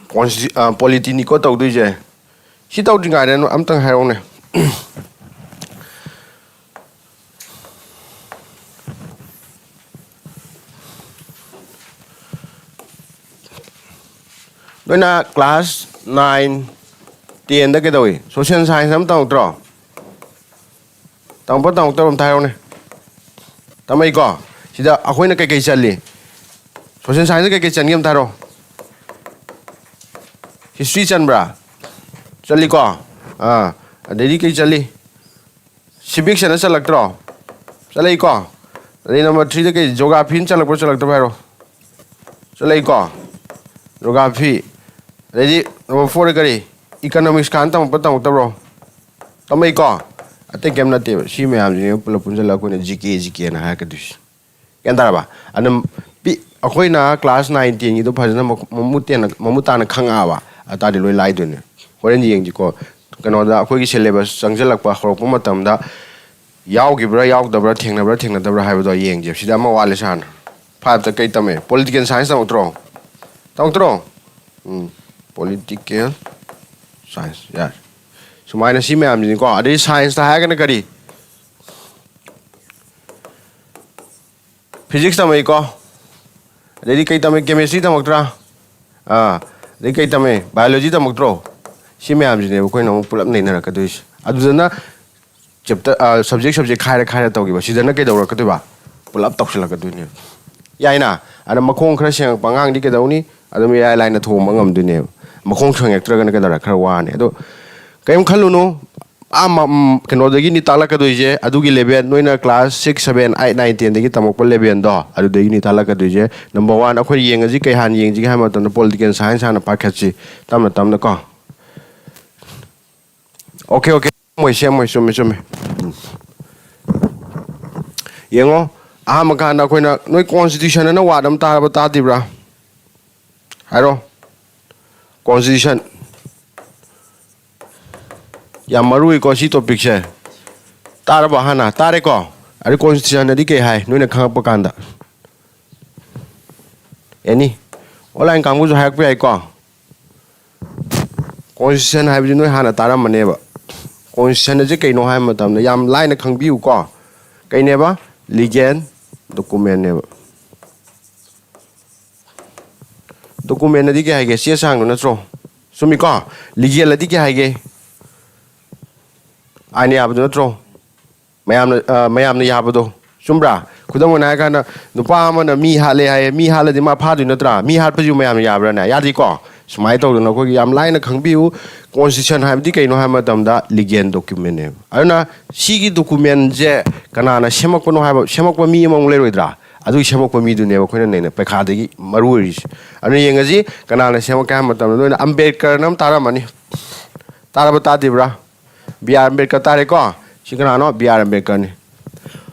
Consti-, ꯑ, polityꯅꯤꯀꯣ ꯇꯧꯗꯣꯏꯁꯦ꯫ ꯁꯤ ꯇꯧꯗ꯭ꯔꯤꯉꯩꯗ ꯑꯝꯇꯪ ꯍꯥꯏꯔꯛꯎꯅꯦ꯫ ꯅꯣꯏꯅ class nine, ꯇꯦꯟꯗ ꯀꯩꯗꯧꯏ? ꯁꯣꯁꯤꯌꯦꯜ ꯁꯥꯏꯟꯁ ꯑꯃ ꯇꯝꯃꯛꯇ꯭ꯔꯣ? ꯇꯝꯃꯛꯄ ꯇꯝꯃꯛꯇꯕ ꯑꯝꯇ ꯍꯥꯏꯔꯣꯅꯦ꯫ ꯇꯝꯃꯛꯏꯀꯣ? ꯁꯤꯗ ꯑꯩꯈꯣꯏꯅ ꯀꯩꯀꯩ ꯆꯜꯂꯤ? ꯁꯣꯁꯤꯌꯦꯜ ꯁꯥꯏꯟꯁꯇ ꯀꯩꯀꯩ ꯆꯟꯒꯦ ꯑꯝꯇ ꯍꯥꯏꯔꯣ꯫ ꯍꯤꯁꯇ꯭ꯔꯤ ꯆꯟꯕ꯭ꯔꯥ? ꯆꯜꯂꯤꯀꯣ? ꯑꯥ, ꯑꯗꯩꯗꯤ ꯀꯩ ꯆꯜꯂꯤ? ꯁꯤꯚꯤꯛꯁ ꯑꯅ ꯆꯜꯂꯛꯇ꯭ꯔꯣ? ꯆꯜꯂꯛꯏꯀꯣ? ꯑꯗꯩ ꯅꯝꯕꯔ ꯊ꯭ꯔꯤꯗ ꯀꯩ, ꯖꯣꯒ꯭ꯔꯥꯐꯤꯅ ꯆꯜꯂꯛꯄ꯭ꯔꯣ, ꯆꯜꯂꯛꯇꯕ꯭ꯔꯥ ꯍꯥꯏꯔꯣ꯫ ꯆꯠꯂꯛꯏꯀꯣ? ꯖꯣꯒ꯭ꯔꯥꯐꯤ꯫ ꯑꯗꯩꯗꯤ ꯅꯝꯕꯔ ꯐꯣꯔꯗ ꯀꯔꯤ? ꯏꯀꯅꯣꯃꯤꯛꯁ ꯀꯥꯟ ꯇꯝꯃꯛꯄ ꯇꯝꯃꯛꯇꯕ꯭ꯔꯣ? ꯇꯝꯃꯛꯏꯀꯣ? ꯑꯇꯩ ꯀꯩꯝ ꯅꯠꯇꯦꯕ꯫ ꯁꯤ ꯃꯌꯥꯝꯁꯤꯅ ꯄꯨꯂꯞ ꯄꯨꯟꯁꯤꯜꯂꯒ ꯑꯩꯈꯣꯏꯅ ꯖꯤ ꯀꯦ, ꯖꯤ ꯀꯦꯅ ꯍꯥꯏꯔꯛꯀꯗꯣꯏꯁꯦ꯫ ꯒ꯭ꯌꯥꯟ ꯇꯥꯔꯕ? ꯑꯗꯨꯝ ꯄꯤ-, ꯑꯩꯈꯣꯏꯅ ꯀ꯭ꯂꯥꯁ ꯅꯥꯏꯟ ꯇꯦꯟꯒꯤꯗꯣ ꯐꯖꯅ ꯃꯈ-, ꯃꯃꯨꯠ ꯇꯦꯟꯅ, ꯃꯃꯨꯠ ꯇꯥꯅ ꯈꯪꯉꯛꯑꯕ, ꯑꯇꯥꯔꯗꯤ ꯂꯣꯏ ꯂꯥꯏꯗꯣꯏꯅꯦ꯫ ꯍꯣꯔꯦꯟ ꯌꯦꯡꯁꯤꯀꯣ, ꯀꯩꯅꯣꯗ ꯑꯩꯈꯣꯏꯒꯤ ꯁꯦꯂꯦꯕꯁ ꯆꯪꯁꯤꯜꯂꯛꯄ ꯍꯧꯔꯛꯄ ꯃꯇꯝꯗ ꯌꯥꯎꯈꯤꯕ꯭ꯔꯥ, ꯌꯥꯎꯗꯕ꯭ꯔꯥ, ꯊꯦꯡꯅꯕ꯭ꯔꯥ, ꯊꯦꯡꯅꯗꯕ꯭ꯔꯥ ꯍꯥꯏꯕꯗꯣ ꯌꯦꯡꯁꯦ꯫ ꯁꯤꯗ ꯑꯃ ꯋꯥꯠꯂꯦ ꯁꯥꯔꯅ꯫ ꯐꯥꯏꯚꯇ ꯀꯩ ꯇꯝꯃꯦ? ꯄꯣꯂꯤꯇꯤꯀꯦꯜ ꯁꯥꯏꯟꯁ ꯇꯝꯃꯛꯇ꯭ꯔꯣ? ꯇꯝꯃꯛꯇ꯭ꯔꯣ? ꯎꯝ, ꯄꯣꯂꯤꯇꯤꯀꯦꯜ ꯁꯥꯏꯟꯁ, ꯌꯥꯔꯦ꯫ ꯁꯨꯃꯥꯏꯅ ꯁꯤ ꯃꯌꯥꯝꯁꯤꯅꯤꯀꯣ꯫ ꯑꯗꯩ ꯁꯥꯏꯟꯁꯇ ꯍꯥꯏꯔꯒꯅ ꯀꯔꯤ? ꯐꯤꯖꯤꯛꯁ ꯇꯝꯃꯛꯏꯀꯣ꯫ ꯑꯗꯩꯗꯤ ꯀꯩ ꯇꯝꯃꯦ? ꯀꯦꯃꯤꯁꯇ꯭ꯔꯤ ꯇꯝꯃꯛꯇ꯭ꯔꯥ? ꯑꯥ, ꯑꯗꯩ ꯀꯩ ꯇꯝꯃꯦ? ꯕꯥꯏꯑꯣꯂꯣꯖꯤ ꯇꯝꯃꯛꯇ꯭ꯔꯣ? ꯁꯤ ꯃꯌꯥꯝꯁꯤꯅꯦꯕ ꯑꯩꯈꯣꯏꯅ ꯑꯃꯨꯛ ꯄꯨꯂꯞ ꯅꯩꯅꯔꯛꯀꯗꯣꯏꯁꯦ꯫ ꯑꯗꯨꯗꯅ ꯆꯦꯞꯇꯔ, ꯑ, ꯁꯕꯖꯦꯛ, ꯁꯕꯖꯦꯛ ꯈꯥꯏꯔ ꯈꯥꯏꯔ ꯇꯧꯈꯤꯕ꯫ ꯁꯤꯗꯅ ꯀꯩꯗꯧꯔꯛꯀꯗꯣꯏꯕ? ꯄꯨꯂꯞ ꯇꯧꯁꯤꯜꯂꯛꯀꯗꯣꯏꯅꯦꯕ꯫ ꯌꯥꯏꯅ? ꯑꯗ ꯃꯈꯣꯡ ꯈꯔ ꯁꯦꯡꯉꯛꯄ ꯑꯉꯥꯡꯗꯤ ꯀꯩꯗꯧꯅꯤ? ꯑꯗꯨꯝ ꯏꯔꯥꯏ ꯂꯥꯏꯅ ꯊꯣꯡꯕ ꯉꯝꯗꯣꯏꯅꯦꯕ꯫ ꯃꯈꯣꯡ ꯁꯦꯡꯉꯛꯇ꯭ꯔꯒꯅ ꯀꯩꯗꯧꯔꯦ? ꯈꯔ ꯋꯥꯔꯅꯤ꯫ ꯑꯗꯣ ꯀꯔꯤꯝ ꯈꯜꯂꯨꯅꯨ꯫ ꯑꯥ ꯃ-, ꯎꯝ, ꯀꯩꯅꯣꯗꯒꯤꯅꯤ ꯇꯥꯛꯂꯛꯀꯗꯣꯏꯁꯦ, ꯑꯗꯨꯒꯤ ꯂꯦꯚꯦꯜ, ꯅꯣꯏꯅ class six, seven, eight, nine, ꯇꯦꯟꯗꯒꯤ ꯇꯝꯃꯛꯄ ꯂꯦꯚꯦꯜꯗꯣ, ꯑꯗꯨꯗꯒꯤꯅꯤ ꯇꯥꯛꯂꯛꯀꯗꯣꯏꯁꯦ꯫ ꯅꯝꯕꯔ ꯋꯥꯟ, ꯑꯩꯈꯣꯏꯅ ꯌꯦꯡꯉꯁꯤ, ꯀꯩ ꯍꯥꯟꯅ ꯌꯦꯡꯁꯤꯒꯦ ꯍꯥꯏꯕ ꯃꯇꯝꯗ, ꯄꯣꯂꯤꯇꯤꯀꯦꯜ ꯁꯥꯏꯟꯁ ꯍꯥꯟꯅ ꯄꯥꯏꯈꯠꯁꯤ, ꯇꯞꯅ ꯇꯞꯅ ꯀꯣ꯫ Okay, okay. ꯁꯦꯝꯃꯣꯏ, ꯁꯦꯝꯃꯣꯏ, ꯆꯨꯝꯃꯦ, ꯆꯨꯝꯃꯦ꯫ ꯎꯝ꯫ ꯌꯦꯡꯉꯣ, ꯑꯍꯥꯟꯕ ꯀꯥꯟꯗ ꯑꯩꯈꯣꯏꯅ, ꯅꯣꯏ ꯀꯣꯟꯁꯇꯤꯇ꯭ꯌꯨꯁꯟ ꯑꯅ ꯋꯥꯔꯗ ꯑꯃ ꯇꯥꯔꯕ, ꯇꯥꯗ꯭ꯔꯤꯕ꯭ꯔꯥ? ꯍꯥꯏꯔꯣ꯫ ꯀꯣꯟꯁꯇꯤꯇ꯭ꯌꯨꯁꯟ꯫ ꯌꯥꯝ ꯃꯔꯨ ꯑꯣꯏꯀꯣ ꯁꯤ ꯇꯣꯄꯤꯛꯁꯦ꯫ ꯇꯥꯔꯕꯣ ꯍꯥꯟꯅ? ꯇꯥꯔꯦꯀꯣ? ꯑꯗꯨ ꯀꯣꯟꯁꯇꯤꯇ꯭ꯌꯨꯁꯟ ꯑꯗꯤ ꯀꯩ ꯍꯥꯏ, ꯅꯣꯏꯅ ꯈꯪꯉꯛꯄ ꯀꯥꯟꯗ? ꯑꯦꯅꯤ ꯑꯣꯟꯂꯥꯏꯟ ꯀꯥꯡꯕꯨꯁꯨ ꯍꯥꯏꯔꯛꯄ ꯌꯥꯏꯀꯣ꯫ ꯀꯣꯟꯁꯇꯤꯇ꯭ꯌꯨꯁꯟ ꯍꯥꯏꯕꯁꯤ ꯅꯣꯏ ꯍꯥꯟꯅ ꯇꯥꯔꯝꯃꯅꯦꯕ꯫ ꯀꯣꯟꯁꯇꯤꯇ꯭ꯌꯨꯁꯟ ꯑꯁꯤ ꯀꯩꯅꯣ ꯍꯥꯏꯕ ꯃꯇꯝꯗ, ꯌꯥꯝ ꯂꯥꯏꯅ ꯈꯪꯕꯤꯌꯨꯀꯣ꯫ ꯀꯩꯅꯦꯕ? ꯂꯤꯒꯦꯜ ꯗꯣꯀꯨꯃꯦꯟꯅꯦꯕ꯫ ꯗꯣꯀꯨꯃꯦꯟ ꯑꯗꯤ ꯀꯩ ꯍꯥꯏꯒꯦ? ꯆꯦ ꯆꯥꯡꯗꯣ ꯅꯠꯇ꯭ꯔꯣ? ꯆꯨꯝꯃꯤꯀꯣ? Legal ꯑꯗꯤ ꯀꯩ ꯍꯥꯏꯒꯦ? ꯑꯥꯏꯟꯅ ꯌꯥꯕꯗꯣ ꯅꯠꯇ꯭ꯔꯣ? ꯃꯌꯥꯝꯅ, ꯑ, ꯃꯌꯥꯝꯅ ꯌꯥꯕꯗꯣ꯫ ꯆꯨꯝꯕ꯭ꯔꯥ? ꯈꯨꯗꯝ ꯑꯣꯏꯅ ꯍꯥꯏꯔꯀꯥꯟꯗ, ꯅꯨꯄꯥ ꯑꯃꯅ ꯃꯤ ꯍꯥꯠꯂꯦ ꯍꯥꯏꯌꯦ, ꯃꯤ ꯍꯥꯠꯂꯗꯤ ꯃꯥ ꯐꯥꯗꯣꯏ ꯅꯠꯇ꯭ꯔꯥ? ꯃꯤ ꯍꯥꯠꯄꯁꯤꯕꯨ ꯃꯌꯥꯝꯅ ꯌꯥꯕ꯭ꯔꯥꯅꯦ? ꯌꯥꯗꯦꯀꯣ? ꯁꯨꯃꯥꯏꯅ ꯇꯧꯗꯅ ꯑꯩꯈꯣꯏꯒꯤ ꯌꯥꯝ ꯂꯥꯏꯅ ꯈꯪꯕꯤꯌꯨ, constitution ꯍꯥꯏꯕꯗꯤ ꯀꯩꯅꯣ ꯍꯥꯏꯕ ꯃꯇꯝꯗ legal documentꯅꯦꯕ꯫ ꯑꯗꯨꯅ ꯁꯤꯒꯤ documentꯁꯦ ꯀꯅꯥꯅ ꯁꯦꯝꯃꯛꯄꯅꯣ ꯍꯥꯏꯕ, ꯁꯦꯝꯃꯛꯄ ꯃꯤ ꯑꯃꯃꯨꯛ ꯂꯩꯔꯣꯏꯗ꯭ꯔꯥ? ꯑꯗꯨꯒꯤ ꯁꯦꯝꯃꯛꯄ ꯃꯤꯗꯨꯅꯦꯕ ꯑꯩꯈꯣꯏꯅ ꯅꯩꯅ ꯄꯩꯈꯥꯗꯒꯤ ꯃꯔꯨ ꯑꯣꯏꯔꯤꯁꯦ꯫ ꯑꯗꯨꯅ ꯌꯦꯡꯉꯁꯤ, ꯀꯅꯥꯅ ꯁꯦꯝꯃꯛꯀꯦ ꯍꯥꯏꯕ ꯃꯇꯝꯗ, ꯅꯣꯏꯅ ꯑꯝꯕꯦꯗꯀꯔꯅ ꯑꯃ ꯇꯥꯔꯝꯃꯅꯤ꯫ ꯇꯥꯔꯕ ꯇꯥꯗ꯭ꯔꯤꯕ꯭ꯔꯥ? ꯕꯤ ꯑꯥꯔ ꯑꯝꯕꯦꯗꯀꯔ ꯇꯥꯔꯦꯀꯣ? ꯁꯤ ꯀꯅꯥꯅꯣ? ꯕꯤ ꯑꯥꯔ ꯑꯝꯕꯦꯗꯀꯔꯅꯤ꯫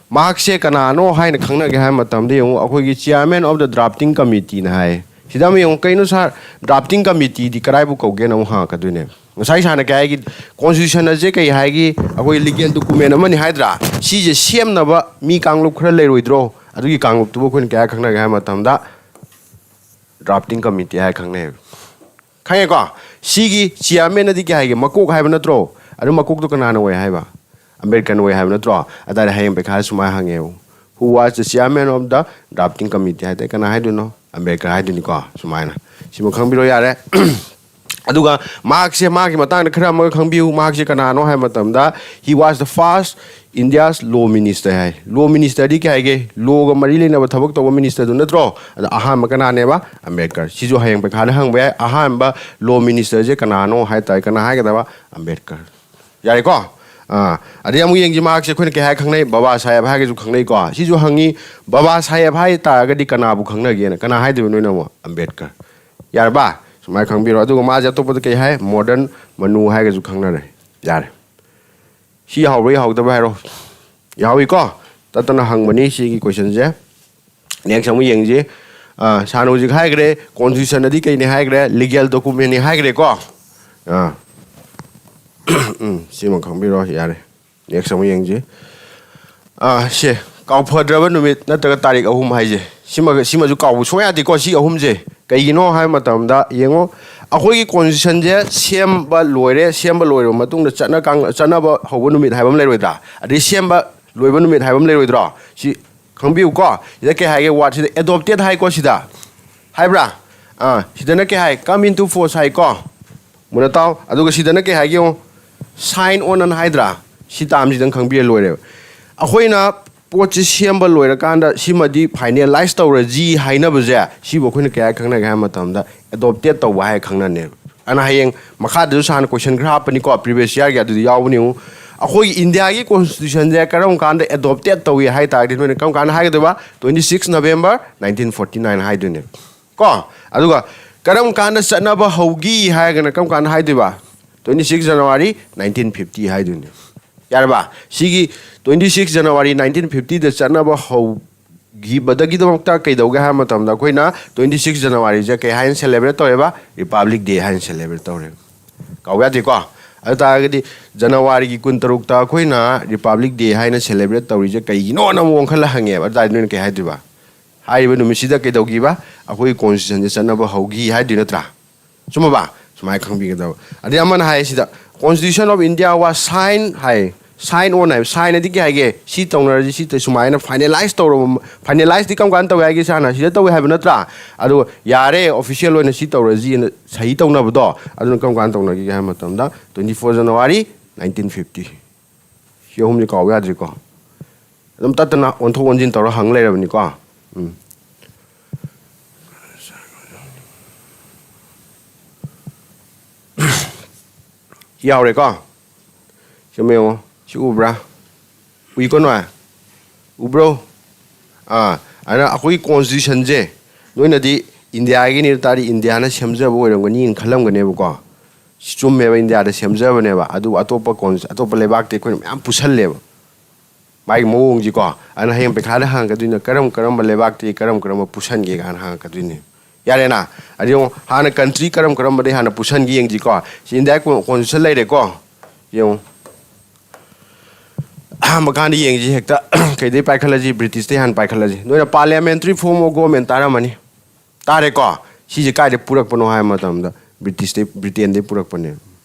ꯃꯍꯥꯛꯁꯦ ꯀꯅꯥꯅꯣ ꯍꯥꯏꯅ ꯈꯪꯅꯒꯦ ꯍꯥꯏꯕ ꯃꯇꯝꯗ, ꯌꯦꯡꯉꯨ, ꯑꯩꯈꯣꯏꯒꯤ chairman of the drafting committeeꯅ ꯍꯥꯏ꯫ ꯁꯤꯗ ꯑꯃꯨꯛ ꯌꯦꯡꯉꯨ, "ꯀꯩꯅꯣ ꯁꯥꯔ, drafting committeeꯗꯤ ꯀꯗꯥꯏꯕꯨ ꯀꯧꯒꯦꯅ?" ꯑꯃꯨꯛ ꯍꯪꯉꯛꯀꯗꯣꯏꯅꯦ꯫ ꯉꯁꯥꯏ ꯁꯥꯔꯅ ꯀꯩ ꯍꯥꯏꯒꯤ? Constitution ꯑꯁꯦ ꯀꯩ ꯍꯥꯏꯒꯤ? ꯑꯩꯈꯣꯏ legal document ꯑꯃꯅꯤ ꯍꯥꯏꯗ꯭ꯔꯥ? ꯁꯤꯁꯦ ꯁꯦꯝꯅꯕ ꯃꯤ ꯀꯥꯡꯂꯨꯞ ꯈꯔ ꯂꯩꯔꯣꯏꯗ꯭ꯔꯣ? ꯑꯗꯨꯒꯤ ꯀꯥꯡꯂꯨꯞꯇꯨꯕꯨ ꯑꯩꯈꯣꯏꯅ ꯀꯩ ꯍꯥꯏꯔ ꯈꯪꯅꯒꯦ ꯍꯥꯏꯕ ꯃꯇꯝꯗ, drafting committee ꯍꯥꯏꯔ ꯈꯪꯅꯩꯌꯦꯕ꯫ ꯈꯪꯉꯦꯀꯣ? ꯁꯤꯒꯤ chairmanꯅꯗꯤ ꯀꯩ ꯍꯥꯏꯒꯦ? ꯃꯀꯣꯛ ꯍꯥꯏꯕ ꯅꯠꯇ꯭ꯔꯣ? ꯑꯗꯨ ꯃꯀꯣꯛꯇꯣ ꯀꯅꯥꯅ ꯑꯣꯏ ꯍꯥꯏꯕ? ꯑꯝꯕꯦꯗꯀꯔꯅ ꯑꯣꯏ ꯍꯥꯏꯕ ꯅꯠꯇ꯭ꯔꯣ? ꯑꯗꯨꯗ ꯍꯌꯦꯡ ꯄꯩꯈꯥꯗ ꯁꯨꯃꯥꯏꯅ ꯍꯪꯉꯦꯕ, "Who was the chairman of the drafting committee?" ꯍꯥꯏꯗꯤ ꯀꯅꯥ ꯍꯥꯏꯗꯣꯏꯅꯣ? ꯑꯝꯕꯦꯗꯀꯔ ꯍꯥꯏꯗꯣꯏꯅꯤꯀꯣ꯫ ꯁꯨꯃꯥꯏꯅ ꯁꯤꯃ ꯈꯪꯕꯤꯔꯣ ꯌꯥꯔꯦ꯫ ꯑꯗꯨꯒ ꯃꯍꯥꯛꯁꯦ, ꯃꯥꯒꯤ ꯃꯇꯥꯡꯗ ꯈꯔ ꯑꯃꯒ ꯈꯪꯕꯤꯌꯨ꯫ ꯃꯍꯥꯛꯁꯦ ꯀꯅꯥꯅꯣ ꯍꯥꯏꯕ ꯃꯇꯝꯗ, "He was the first India's law minister" high. Law ministerꯗꯤ ꯀꯩ ꯍꯥꯏꯒꯦ? Lawꯒ ꯃꯔꯤ ꯂꯩꯅꯕ ꯊꯕꯛ ꯇꯧꯕ ministerꯗꯨ ꯅꯠꯇ꯭ꯔꯣ? ꯑꯗ ꯑꯍꯥꯟꯕ ꯀꯅꯥꯅꯦꯕ? ꯑꯝꯕꯦꯗꯀꯔ꯫ ꯁꯤꯁꯨ ꯍꯌꯦꯡ ꯄꯩꯈꯥꯗ ꯍꯪꯕ ꯌꯥꯏ꯫ ꯑꯍꯥꯟꯕ law ministerꯁꯦ ꯀꯅꯥꯅꯣ ꯍꯥꯏ ꯇꯥꯔꯦ, ꯀꯅꯥ ꯍꯥꯏꯒꯗꯕ? ꯑꯝꯕꯦꯗꯀꯔ꯫ ꯌꯥꯔꯦꯀꯣ? ꯑꯥ, ꯑꯗꯩ ꯑꯃꯨꯛ ꯌꯦꯡꯁꯤ, ꯃꯍꯥꯛꯁꯦ ꯑꯩꯈꯣꯏꯅ ꯀꯩ ꯍꯥꯏ ꯈꯪꯅꯩ? ꯕꯕꯥ ꯁꯥꯍꯦꯕ ꯍꯥꯏꯔꯒꯁꯨ ꯈꯪꯅꯩꯀꯣ꯫ ꯁꯤꯁꯨ ꯍꯪꯉꯤ, ꯕꯕꯥ ꯁꯥꯍꯦꯕ ꯍꯥꯏ ꯇꯥꯔꯒꯗꯤ ꯀꯅꯥꯕꯨ ꯈꯪꯅꯒꯦꯅ? ꯀꯅꯥ ꯍꯥꯏꯗꯣꯏꯕ ꯅꯣꯏꯅ ꯑꯃꯨꯛ? ꯑꯝꯕꯦꯗꯀꯔ꯫ ꯌꯥꯔꯕ? ꯁꯨꯃꯥꯏꯅ ꯈꯪꯕꯤꯔꯣ꯫ ꯑꯗꯨꯒ ꯃꯥꯁꯦ ꯑꯇꯣꯞꯄꯗ ꯀꯩ ꯍꯥꯏ? Modern Manu ꯍꯥꯏꯔꯒꯁꯨ ꯈꯪꯅꯔꯦ꯫ ꯌꯥꯔꯦ꯫ ꯁꯤ ꯌꯥꯍꯧꯕ꯭ꯔꯥ ꯌꯥꯍꯧꯗꯕ꯭ꯔꯥ ꯍꯥꯏꯔꯣ꯫ ꯌꯥꯍꯧꯏꯀꯣ? ꯇꯠꯇꯅ ꯍꯪꯕꯅꯤ ꯁꯤꯒꯤ questionꯁꯦ꯫ Next ꯑꯃꯨꯛ ꯌꯦꯡꯁꯤ꯫ ꯑꯥ, ꯁꯥꯔꯅ ꯍꯧꯖꯤꯛ ꯍꯥꯏꯈ꯭ꯔꯦ, Constitutionꯅꯗꯤ ꯀꯩꯅꯤ ꯍꯥꯏꯈ꯭ꯔꯦ, legal documentꯅꯤ ꯍꯥꯏꯈ꯭ꯔꯦꯀꯣ꯫ ꯑꯥ꯫ ꯎꯝ, ꯁꯤꯃ ꯈꯪꯕꯤꯔꯣ, ꯌꯥꯔꯦ꯫ Next ꯑꯃꯨꯛ ꯌꯦꯡꯁꯤ꯫ ꯑꯥ, ꯁꯦ, ꯀꯥꯎꯐꯗ꯭ꯔꯕ ꯅꯨꯃꯤꯠ ꯅꯠꯇ꯭ꯔꯒ ꯇꯥꯔꯤꯛ ꯑꯍꯨꯝ ꯍꯥꯏꯁꯦ, ꯁꯤꯃꯒ, ꯁꯤꯃꯁꯨ ꯀꯥꯎꯕ ꯁꯨꯡꯌꯥ ꯌꯥꯗꯦꯀꯣ, ꯁꯤ ꯑꯍꯨꯝꯁꯦ꯫ ꯀꯩꯒꯤꯅꯣ ꯍꯥꯏꯕ ꯃꯇꯝꯗ, ꯌꯦꯡꯉꯣ, ꯑꯩꯈꯣꯏꯒꯤ Constitutionꯁꯦ ꯁꯦꯝꯕ ꯂꯣꯏꯔꯦ, ꯁꯦꯝꯕ ꯂꯣꯏꯔꯕ ꯃꯇꯨꯡꯗ ꯆꯠꯅ ꯀꯥꯡ-, ꯆꯠꯅꯕ ꯍꯧꯕ ꯅꯨꯃꯤꯠ ꯍꯥꯏꯕ ꯑꯃ ꯂꯩꯔꯣꯏꯗ꯭ꯔꯥ? ꯑꯗꯩ ꯁꯦꯝꯕ ꯂꯣꯏꯕ ꯅꯨꯃꯤꯠ ꯍꯥꯏꯕ ꯑꯃ ꯂꯩꯔꯣꯏꯗ꯭ꯔꯣ? ꯁꯤ ꯈꯪꯕꯤꯌꯨꯀꯣ꯫ ꯁꯤꯗ ꯀꯩ ꯍꯥꯏꯒꯦ? Word ꯁꯤꯗ adopted ꯍꯥꯏꯀꯣ, ꯁꯤꯗ ꯍꯥꯏꯕ꯭ꯔꯥ? ꯑꯥ, ꯁꯤꯗꯅ ꯀꯩ ꯍꯥꯏ? Come into force ꯍꯥꯏꯀꯣ꯫ ꯃꯨꯟꯅ ꯇꯥꯎ꯫ ꯑꯗꯨꯒ ꯁꯤꯗꯅ ꯀꯩ ꯍꯥꯏꯒꯦ ꯌꯦꯡꯉꯣ, sign on ꯑꯅ ꯍꯥꯏꯗ꯭ꯔꯥ? ꯁꯤ ꯇꯥꯝꯁꯤꯗꯪ ꯈꯪꯕꯤꯔ ꯂꯣꯏꯔꯦꯕ꯫ ꯑꯩꯈꯣꯏꯅ ꯄꯣꯠꯁꯤ ꯁꯦꯝꯕ ꯂꯣꯏꯔꯀꯥꯟꯗ ꯁꯤꯃꯗꯤ finalize ꯇꯧꯔꯁꯤ ꯍꯥꯏꯅꯕꯁꯦ, ꯁꯤꯕꯨ ꯑꯩꯈꯣꯏꯅ ꯀꯩ ꯍꯥꯏ ꯈꯪꯅꯒꯦ ꯍꯥꯏꯕ ꯃꯇꯝꯗ adopted ꯇꯧꯕ ꯍꯥꯏ ꯈꯪꯅꯅꯦꯕ꯫ ꯑꯗꯨꯅ ꯍꯌꯦꯡ ꯃꯈꯥꯗꯁꯨ ꯁꯥꯔꯅ question ꯈꯔ ꯍꯥꯞꯄꯅꯤꯀꯣ, previous yearꯒꯤ, ꯑꯗꯨꯗꯤ ꯌꯥꯎꯕꯅꯤ꯫ ꯌꯦꯡꯉꯨ, ꯑꯩꯈꯣꯏꯒꯤ ꯏꯟꯗꯤꯌꯥꯒꯤ constitutionꯁꯦ ꯀꯔꯝ ꯀꯥꯟꯗ adopted ꯇꯧꯏ ꯍꯥꯏ ꯇꯥꯔꯗꯤ ꯅꯣꯏꯅ ꯀꯔꯝ ꯀꯥꯟꯗ ꯍꯥꯏꯒꯗꯣꯏꯕ? Twenty six November nineteen forty nine ꯍꯥꯏꯗꯣꯏꯅꯦꯕ꯫ ꯀꯣ? ꯑꯗꯨꯒ ꯀꯔꯝ ꯀꯥꯟꯗ ꯆꯠꯅꯕ ꯍꯧꯈꯤ ꯍꯥꯏꯔꯒꯅ ꯀꯔꯝ ꯀꯥꯟꯗ ꯍꯥꯏꯗꯣꯏꯕ? Twenty six January nineteen fifty ꯍꯥꯏꯗꯣꯏꯅꯦ꯫ ꯌꯥꯔꯕ? ꯁꯤꯒꯤ twenty six January nineteen fiftyꯗ ꯆꯠꯅꯕ ꯍꯧꯈꯤꯕꯗꯒꯤꯗꯃꯛꯇ ꯀꯩꯗꯧꯒꯦ ꯍꯥꯏꯕ ꯃꯇꯝꯗ ꯑꯩꯈꯣꯏꯅ twenty six Januaryꯁꯦ ꯀꯩ ꯍꯥꯏꯅ celebrate ꯇꯧꯋꯦꯕ? Republic Day ꯍꯥꯏꯅ celebrate ꯇꯧꯔꯦꯕ꯫ ꯀꯥꯎꯕ ꯌꯥꯗꯦꯀꯣ? ꯑꯗꯨ ꯇꯥꯔꯒꯗꯤ Januaryꯒꯤ ꯀꯨꯟꯇꯔꯨꯛꯇ ꯑꯩꯈꯣꯏꯅ Republic Day ꯍꯥꯏꯅ celebrate ꯇꯧꯔꯤꯁꯦ ꯀꯩꯒꯤꯅꯣꯅ ꯑꯃꯨꯛ ꯑꯣꯟꯈꯠꯂ ꯍꯪꯉꯦꯕ꯫ ꯑꯗꯨ ꯇꯥꯔꯗꯤ ꯅꯣꯏꯅ ꯀꯩ ꯍꯥꯏꯗꯣꯏꯕ? ꯍꯥꯏꯔꯤꯕ ꯅꯨꯃꯤꯠꯁꯤꯗ ꯀꯩꯗꯧꯈꯤꯕ? ꯑꯩꯈꯣꯏꯒꯤ constitutionꯁꯦ ꯆꯠꯅꯕ ꯍꯧꯈꯤ ꯍꯥꯏꯗꯣꯏ ꯅꯠꯇ꯭ꯔꯥ? ꯆꯨꯝꯃꯕ? ꯁꯨꯃꯥꯏꯅ ꯈꯪꯕꯤꯒꯗꯕ꯫ ꯑꯗꯩ ꯑꯃꯅ ꯍꯥꯏ ꯁꯤꯗ, "Constitution of India was signed" high. Sign on high. Sign ꯑꯗꯤ ꯀꯩ ꯍꯥꯏꯒꯦ? ꯁꯤ ꯇꯧꯅꯔꯁꯤ, ꯁꯤ ꯇꯧ-, ꯁꯨꯃꯥꯏꯅ finalize ꯇꯧꯔꯕ꯫ Finalizeꯗꯤ ꯀꯔꯝ ꯀꯥꯟꯗ ꯇꯧꯋꯦ ꯍꯥꯏꯒꯦ? ꯁꯥꯔꯅ ꯁꯤꯗ ꯇꯧꯋꯦ ꯍꯥꯏꯕ ꯅꯠꯇ꯭ꯔꯥ? ꯑꯗꯨꯒ ꯌꯥꯔꯦ, official ꯑꯣꯏꯅ ꯁꯤ ꯇꯧꯔꯁꯤꯅ ꯁꯍꯤ ꯇꯧꯅꯕꯗꯣ, ꯑꯗꯨꯅ ꯀꯔꯝ ꯀꯥꯟꯗ ꯇꯧꯅꯈꯤꯒꯦ ꯍꯥꯏꯕ ꯃꯇꯝꯗ, twenty four January nineteen fifty꯫ ꯁꯤ ꯑꯍꯨꯝꯁꯦ ꯀꯥꯎꯕ ꯌꯥꯗ꯭ꯔꯤꯀꯣ꯫ ꯑꯗꯨꯝ ꯇꯠꯇꯅ ꯑꯣꯟꯊꯣꯛ ꯑꯣꯟꯁꯤꯟ ꯇꯧꯔ ꯍꯪ ꯂꯩꯔꯕꯅꯤꯀꯣ꯫ ꯎꯝ꯫ ꯁꯤ ꯌꯥꯎꯔꯦꯀꯣ꯫ ꯁꯤ ꯑꯃ ꯌꯦꯡꯉꯣ꯫ ꯁꯤ ꯎꯕ꯭ꯔꯥ? ꯎꯏꯀꯣ ꯅꯣꯏ? ꯎꯕ꯭ꯔꯣ? ꯑꯥ, ꯑꯗꯨꯅ ꯑꯩꯈꯣꯏꯒꯤ constitutionꯁꯦ ꯅꯣꯏꯅꯗꯤ ꯏꯟꯗꯤꯌꯥꯒꯤꯅꯤ ꯇꯥꯔꯗꯤ ꯏꯟꯗꯤꯌꯥꯅ ꯁꯦꯝꯖꯕ ꯑꯣꯏꯔꯝꯒꯅꯤꯅ ꯈꯜꯂꯝꯒꯅꯦꯕꯀꯣ꯫ ꯆꯨꯝꯃꯦꯕ, ꯏꯟꯗꯤꯌꯥꯗ ꯁꯦꯝꯖꯕꯅꯦꯕ꯫ ꯑꯗꯨ ꯑꯇꯣꯞꯄ cons-, ꯑꯇꯣꯞꯄ ꯂꯩꯕꯥꯛꯇꯤ ꯑꯩꯈꯣꯏꯅ ꯃꯌꯥꯝ ꯄꯨꯁꯜꯂꯦꯕ꯫ ꯃꯥꯒꯤ ꯃꯑꯣꯡꯁꯤꯀꯣ꯫ ꯑꯗꯨꯅ ꯍꯌꯦꯡ ꯄꯩꯈꯥꯗ ꯍꯪꯉꯛꯀꯗꯣꯏꯅ ꯀꯔꯝ ꯀꯔꯝꯕ ꯂꯩꯕꯥꯛꯇꯒꯤ ꯀꯔꯝ ꯀꯔꯝꯕ ꯄꯨꯁꯟꯒꯦ ꯀꯥꯏꯅ ꯍꯪꯉꯛꯀꯗꯣꯏꯅꯦ꯫ ꯌꯥꯔꯦꯅ? ꯑꯗꯨ ꯌꯦꯡꯉꯣ, ꯍꯥꯟꯅ country ꯀꯔꯝ ꯀꯔꯝꯕꯗꯒꯤ ꯍꯥꯟꯅ ꯄꯨꯁꯟꯒꯦ ꯌꯦꯡꯁꯤꯀꯣ꯫ ꯁꯤ ꯏꯟꯗꯤꯌꯥ con-, constitution ꯂꯩꯔꯦꯀꯣ꯫ ꯌꯦꯡꯉꯣ꯫ ꯑꯍꯥꯟꯕ ꯀꯥꯟꯗ ꯌꯦꯡꯁꯤ ꯍꯦꯛꯇ꯫ ꯀꯩꯗꯩ ꯄꯥꯏꯈꯠꯂꯁꯤ? Britishꯇꯩ ꯍꯥꯟꯅ ꯄꯥꯏꯈꯠꯂꯁꯤ꯫ ꯅꯣꯏꯅ parliamentary form of government ꯇꯥꯔꯝꯃꯅꯤ꯫ ꯇꯥꯔꯦꯀꯣ? ꯁꯤꯁꯦ ꯀꯥꯏꯗꯩ ꯄꯨꯔꯛꯄꯅꯣ ꯍꯥꯏꯕ ꯃꯇꯝꯗ Britishꯇꯩ, Britainꯗꯩ ꯄꯨꯔꯛꯄꯅꯦ꯫